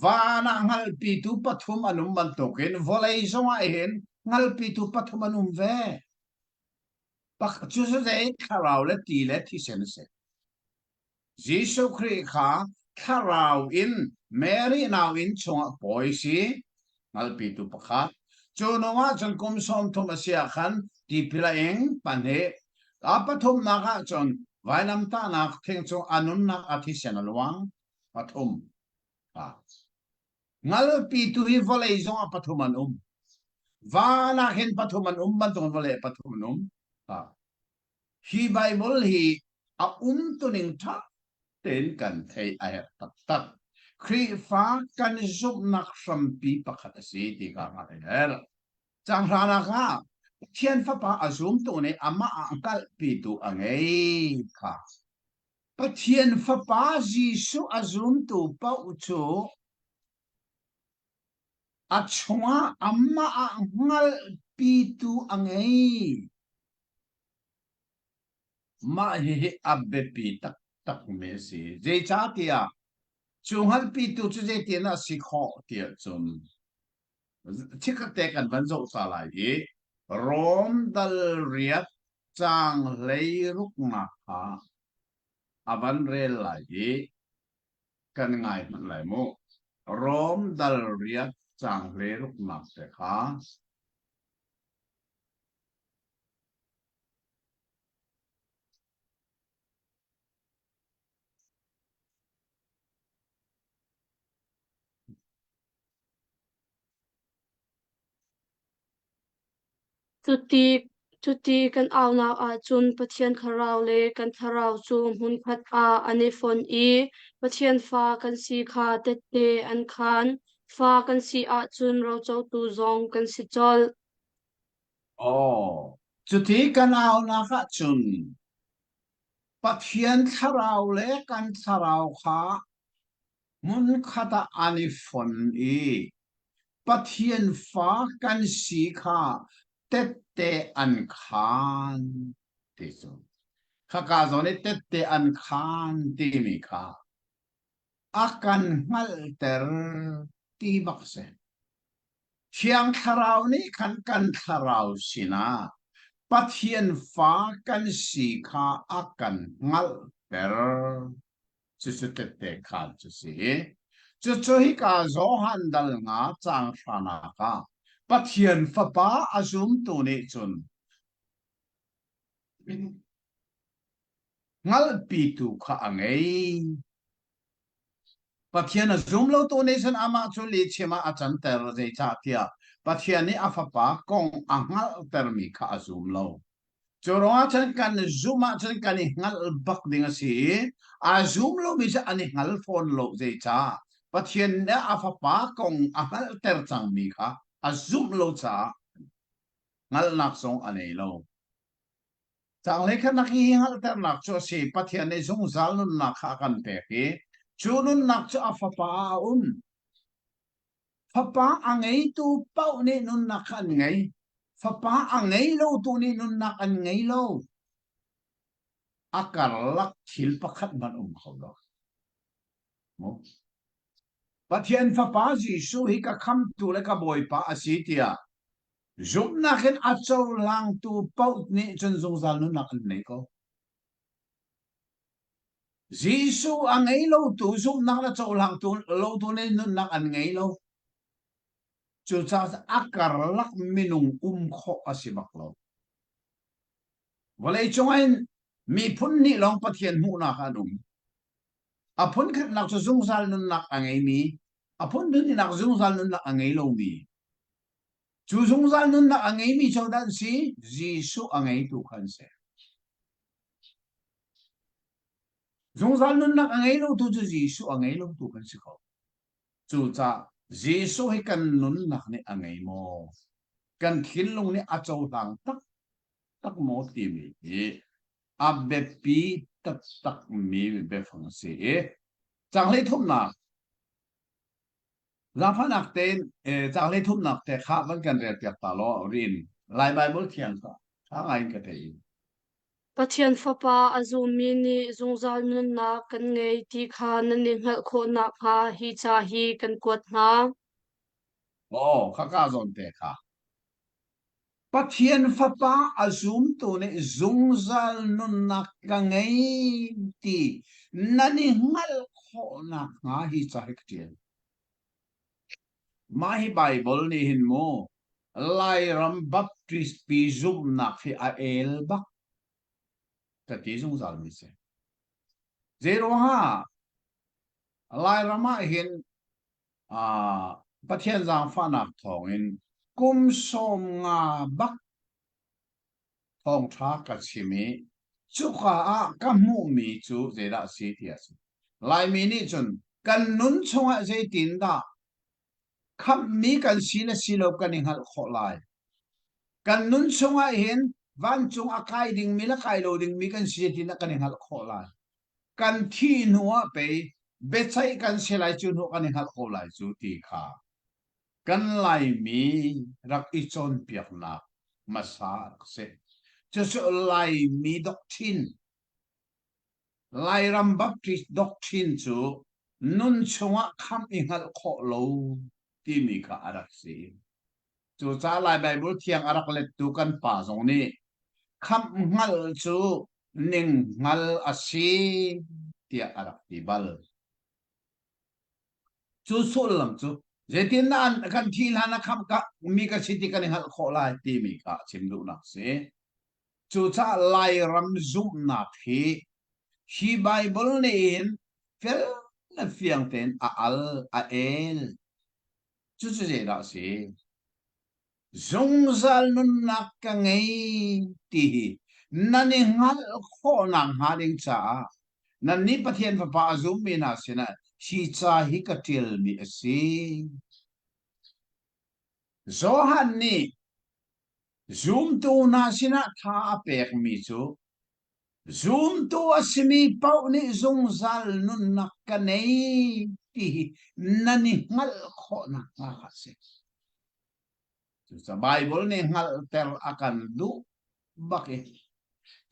Van ah hngalhpitu pathum an um bantukin vawlei zongah hin hngalhpitu pathum an um ve. Cu cu zei thlarau le ti le thisen a si. Jesuh Khrih kha thlarau in Mary nauinn chungah pawi si hngalhpitu pakhat. Cu hnu ah cun kum 30 a si ah khan tipil a ing pahnih. A pathumnak ah cun vailamtahnak thing cung a nunnak a thisen a luang pathum. Ngalpitu hi vawlei zongah pathum an um. Van ah hin pathum an um bantuk vawlei pathum an um. Hi Baibal hi a umtuning ṭha tein kan theih a herh taktak. Khrihfa kan zumhnak hrampi pakhat a si ti kha hngalh a herh. Caang hranak ah Pathian Fapa a zumtu nih amah ah hngalhpitu a ngei kha. Pathian Fapa Jesuh a zumtu paoh cu a chungah amah ah hngalhpitu a ngei. Mah hihi a biapi taktakmi a si. Zeicahtiah cu hngalhpitu cu zeitin a si khawh tiah cun chikkhat te kan van zoh ta lai i Rom dal riat caang hleiruknak kha a van rel lai i kan ngai hmanh lai mu. Rom dal riat caang hleiruknak te kha Cuti, cuti kan aunak ahcun Pathian thlarau le kan thlarau cu hmunkhat ah an i fonh i Pathian fa kan si kha tette an khaan. Fa kan si ahcun rocotu zong kan si colh. Aw, cuti kan aunak ahcun Pathian thlarau le kan thlarau kha hmunkhat ah an i fon i Pathian fa kan si kha tette an khaan ti cu. Khaka zawn i tette an khaan timi kha a kan hngalhter ti bak si. Thiang Thlarau nih khan kan thlarau sinah Pathian fa kan si kha a kan hngalhter. Cucu tette khaan cu si. Cucu hika Johan dal nga caang hranak ah Pathian Fapa a zumtu nih cun hngalhpitu kha a ngei. Pathian a zum lotu nih cun amah cu lihchim ah a canter, zeicahtiah Pathian nih a Fapa kong a hngalhtermi kha a zum lo. Cu ruangah cun kan zumh ahcun kan i hngalh bak ding a si i a zum lomi cu an i hngal fawn lo. Zeicah? Pathian nih a Fapa kong a hngalhter cangmi kha a zumh lo caah hngalhnak zong a nei lo. Caanglei khatnak hi hngalhternak cu a si. Pathian nih zungzal nunnak kha a kan pek i cu nunnak cu a Fapa ah a um. Fapa a ngeitu paoh nih nunnak kha an ngei. Fapa a ngei lotu nih nunnak an ngei lo. A karlak thil pakhat hmanh um kho lo. Pathian Fapa Jesuh hi ka khamtu le ka Bawipa a si tiah Zumhnak in a cohlangtu paoh nih cun zungzal nunnak an nei ko. Jesuh a ngei lotu zumhnak le cohlangtu lotu nih nunnak an ngei lo. Cucaah a karlak minung um khawh a si bak lo. Vawleicung ah hin miphun nih lawng Pathian hmuhnak an um. A phun khatnak cu zungzal nunnak a ngeimi, a phun hnihnak zungzal nunnak a ngei lomi. Cu zungzal nunnak a ngeimi cu dah an si? Jesuh a ngeitu kha an si. Zungzal nunnak a ngei lotu cu Jesuh a ngei lotu kan si ko. Cucaah Jesuh hi kan nunnak nih a ngei maw? Kan thinlung nih a cohlang taktak maw timi hi a biapi taktakmi biafang a si i caanglei thumnak zaangfahnak tein caanglei thumnak te kha van kan rel piak ta law rin Lai Bible thiang kha ṭha ngai in ka thei. Pathian Fapa a zummi nih zungzal nunnak kan ngei ti kha nan i hngalh khawh nakhnga hi ca hi kan kuat hna. Aw, khaka zawn te kha. Pathian Fapa a zumtu nih zungzal nunnak ka ngei ti nan i hngalh khawh nakhnga hi ca hi ka ṭial. Mah hi Baibal nih hin mu Lairam Baptist pi zumhnak hi a el bak ka ti zungzal mi si. Zeiruangah Lairam ah hin uh, Pathian zaangfahnak thawngin kum 50 bak thawngṭha ka chim i cuka ah ka hmuhmi cu zeidah a si ti a si. Laimi nih cun kan nun chungah zeitindah khamhmi kan si le si lo kan i hngalh khawh lai. Kan nun chungah hin vancung a kai dingmi le kai lo dingmi kan si zeitindah kan i hngalh khawh lai. Kan thih hnu ah pei biaceih kan si lai cu hnu kan i hngalh ko lai cu ti kha kan Laimi rak i cawnpiaknak hmasa a rak si. Cucu Laimi doctrine, Lairam Baptist doctrine cu nun chungah khamh i hngalh khawh lo timi kha a rak si. Cucaah Lai Baibal Thiang a rak lettu kan pa zong nih khamh hngalh cu ning hngal a si tiah a rak ti bal. Cu sullam cu zeitindah an kan thih hlan ah khamh mi ka si ti kan i hngalh khawh lai timi kha a chim duhnak si. Cucaah Lairam zumhnak hi hi Baibal nih hin fel le fiang tein a al a el. Cucu zeidah a si? Zungzal nunnak ka ngei ti hi nan i hngalh khawh nakhnga ding caah nannih Pathian Fapa a zummi hna sinah hi ca hi ka ṭialmi a si. Johan nih zumtu hna sinah tha a pekmi cu zumtu a simi paoh nih zungzal nunnak ka nei ti hi nan i hngalh khawh nakhnga a si. Cucaah Baibal nih hngalhter a kan duh bak i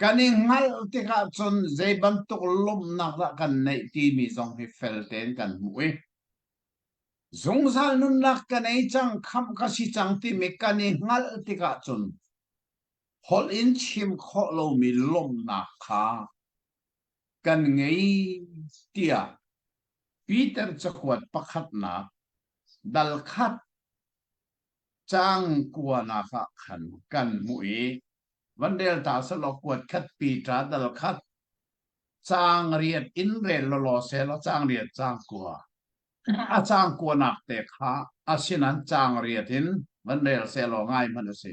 kan i hngalh tikah cun zei bantuk lawmhnak dah kan neih timi zong hi fel tein kan hmuh i zungzal nunnak ka nei cang khamh ka si cang timi kan i hngalh tikah cun holh in chim khawh lomi lawmhnak kha kan ngei tiah Peter cakuat pakhatnak dal khat Caang kuanak ah khan kan hmuh i van rel ta selaw kuat khat Peter dal khat caang riat in rel lawlaw selaw caang riat caang kua a caang kuanak te kha asinain caang riat in van rel selaw ngai hmanh a si.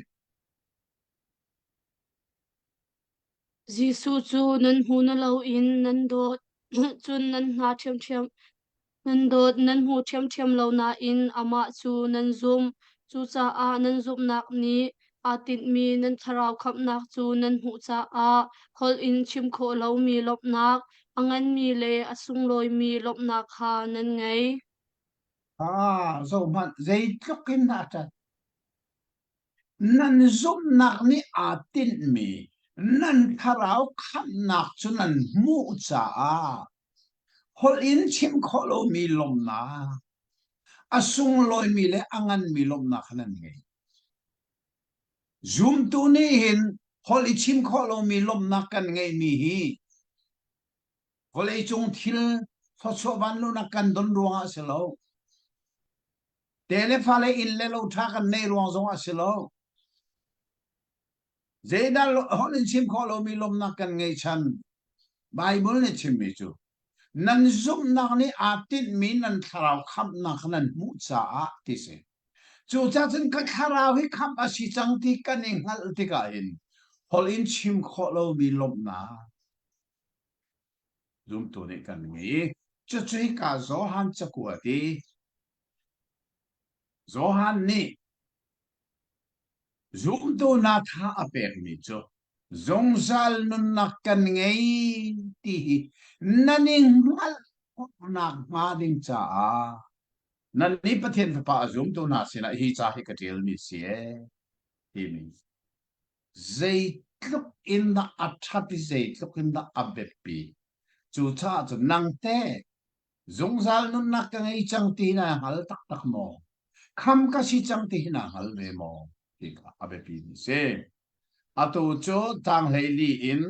Jesuh cu nan hmu na loin nan dawt, cun nan hna ṭhiamṭhiam nan dawt, nan hmu ṭhiamṭhiam lo nain amah cu nan zumh. Cucaah nan zumhnak nih aa tinhmi nan thlarau khamhnak cu nan hmuh caah holh in chim khawh lomi lawmhnak, a nganmi le a sunglawimi lawmhnak kha nan ngei. Ah, zohhmanh, zeitluk in dah a ṭhat. Nan zumhnak nih aa tinhmi nan thlarau khamhnak cu nan hmuh caah holh in chim khawh lomi lawmhnak, a sunglawimi le a nganmi lawmhnak kha nan ngei. Zumtu nih hin holh i chim khawh lomi lawmhnak kan ngeihmi hi vawleicung thil thluachuah vanluhnak kan don ruangah a si lo. Te le fale inn le lo ṭha kan neih ruang zong a si lo. Zeidah holh in chim khawh lomi lawmhnak kan ngeih chan? Baibal nih chimmi cu nan zumhnak nih aa tinhmi nan thlarau khamhnak nan hmuh caah ti si. Cucaah cun ka thlarau hi khamh a si cang ti kan i hngalh tikah hin holh in chim khawh lomi lawmhnak zumtu nih kan ngei. Cucu hika Johan cakuat i Johan nih Zumtu hna tha a pekmi cu zungzal nunnak kan ngei ti hi nan i hngalh khawhnak hnga ding caah nannih Pathian Fapa a zumtu hna sinah hi ca hi ka ṭialmi si ee timi zeitluk in dah a ṭhat i zeitluk in dah a biapi. Cucaah cun nang teh Zungzal nunnak ka ngei cang ti na hngal taktak maw? Kham ka si cang ti hi na hngal ve maw? Ti kha a biapi mi si. Atu cu tang 14 in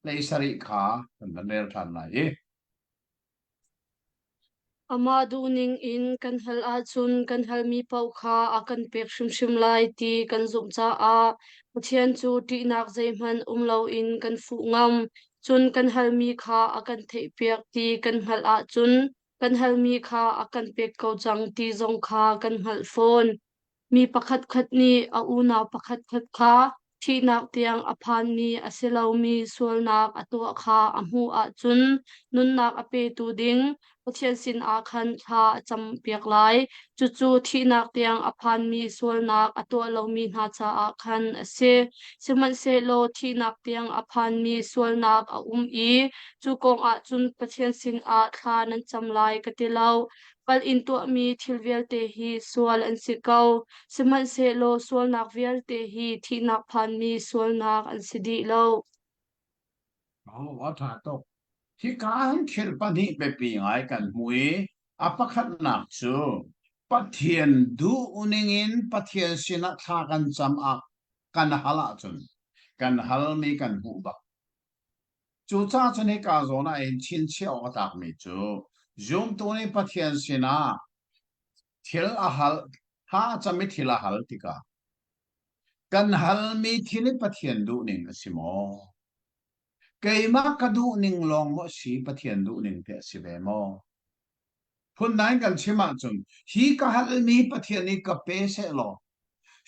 17 kha kan van rel ṭhan lai i. Amah duhning in kan hal ahcun kan halmi paoh kha a kan pek hrimhrim lai ti kan zumh caah Pathian cu ṭihnak zeihmanh um loin kan fuh ngam. Cun kan halmi kha a kan theihpiak ti kan hngalh ahcun kan halmi kha a kan pek ko cang ti zong kha kan hngalh fawn. Mi pakhatkhat nih a unau pakhatkhat kha thihnak tiang a phanmi a si lomi sualnak a tuah kha a hmuh ahcun nunnak a petu ding Pathian sinah khan thla a campiak lai. Cucu thihnak tiang a phanmi sualnak a tuah lomi hna caah khan a si. Sihmanhsehlaw thihnak tiang a phanmi sualnak a um i cu kong ah cun Pathian sinah thla nan cam lai ka ti lo. Palh in tuahmi thil vialte hi sual an si ko. Sihmanhsehlaw sualnak vialte hi thihnak phanmi sualnak an si dih lo. Oh, a ṭha tuk. Hika hin thil pahnih biapi ngai kan hmu i a pakhatnak cu Pathian duhning in Pathian sinah thla kan cam ah kan hal ahcun kan halmi kan hmuh bak. Cucaah cun hika zawn ah hin chinchiah awk a tlakmi cu zumtu nih Pathian sinah thil a hal, thla a cam i thil a hal tikah Kan halmi thil hi Pathian duhning a si maw? Keimah ka duhning lawng maw a si Pathian duhning teh a si ve maw? Phundang kan chim ahcun hi ka halmi Pathian nih ka pe sehlaw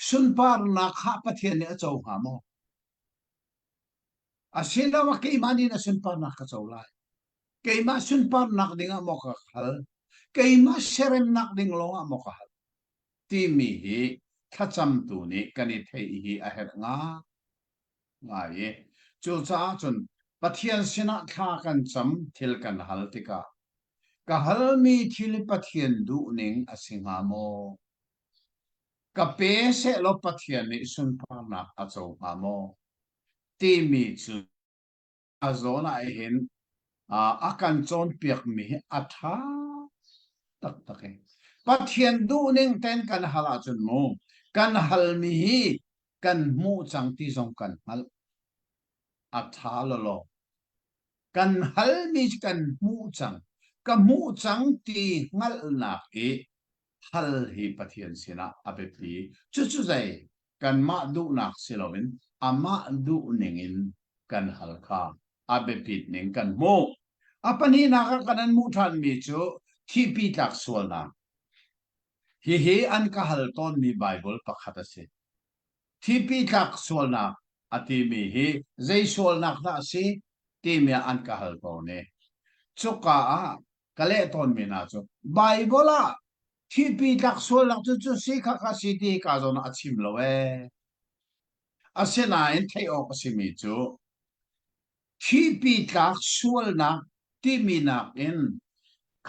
sunparnak kha Pathian nih a co hnga maw? Asiloah keimah nih na sunparnak ka co lai. Keimah sunparnak ding ah maw ka hal? Keimah seremnak ding lawng ah maw ka hal? Timi hi thlacamtu nih kan i theih hi a herh ngai i cucaah cun Pathian sinah thla kan cam thil kan hal tikah ka halmi thil Pathian duhning a si hnga maw? Ka pe sehlaw Pathian nih sunparnak a co hnga maw? Timi cu a zawn ah hin a kan cawnpiakmi hi a ṭha taktak i Pathian duhning ten kan hal ahcun mu kan halmi hi kan hmuh cang ti zong kan hngalh a ṭha lawlaw kan halmi kan hmuh cang ka hmuh cang ti hngalhnak i hal hi Pathian sinah a biapi cucu zei kanmah duhnak si loin amah duhning in kan hal kha a biapit ning kan hmuh. A pahnihnak ah kan an hmuh ṭhanmi cu thihpi tlak sualnak. Hihi an ka hal tawnmi Baibal pakhat a si. Thihpi tlak sualnak a timi hi zei sualnak dah a si timi ah an ka hal tawn i cuka ah ka leh tawnmi hna cu Baibal ah Thihpi tlak sualnak cu cu si kha kha si ti ka zawn ah a chim lo ee. Asinain theih awk a simi cu thihpi tlak sualnak timi nakin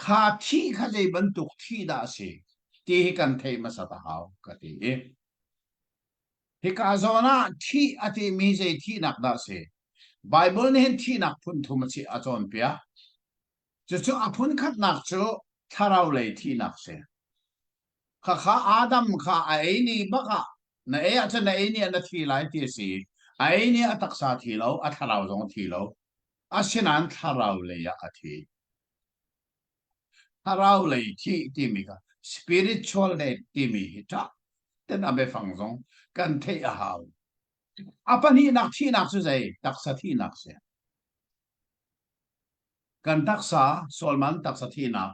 kha thih kha zei bantuk thih dah a si ti hi kan theih hmasat a hau ka ti i hika zawn ah thih a timi zei thihnak dah a si Bible nih hin thihnak phun thum a a cawnpiak Cucu a phunkhatnak cu thlarau lei thihnak si. Khakha Adam kha a ei ni bak ah na ei ahcun na ei ni ah na thi lai ti a si. A ei ni a taksa thi lo, a thlarau zong a thi lo. Asinain thlarau lei ah a thi. Thlarau lei thih timi kha spiritual death timi hi ṭha ten a biafang zong kan theih a hau. A pahnihnak thihnak cu zei? Taksa thihnak si. Kan taksa, sualman taksa thihnak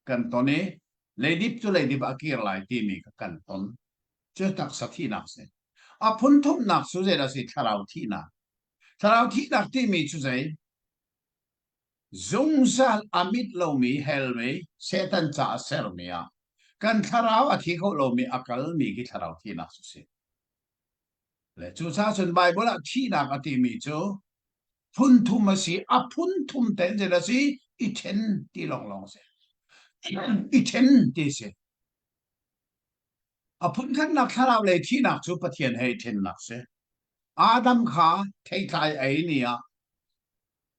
kan ton i leidip cu leidip ah a kir lai timi kha kan ton. Cu taksa thihnak si. A phun thumnak cu zeidah si? Thlarau thihnak. Thlarau thihnak timi cu zei? Zungzal a mit lomi hell mei Satan caah sermi ah kan thlarau a thi kho lomi a kalmi khi thlarau thihnak cu si. Le cucaah cun Baibal ah thihnak a timi cu phun thum a si, a phun thum ten zen a si, i then ti lawnglawng a si. I then ti si. A phun khatnak thlarau lei thihnak cu Pathian he i thennak si. Adam kha theitlai ei ni ah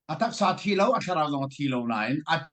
a taksa thi lo, a thlarau zong a thi lo nain a.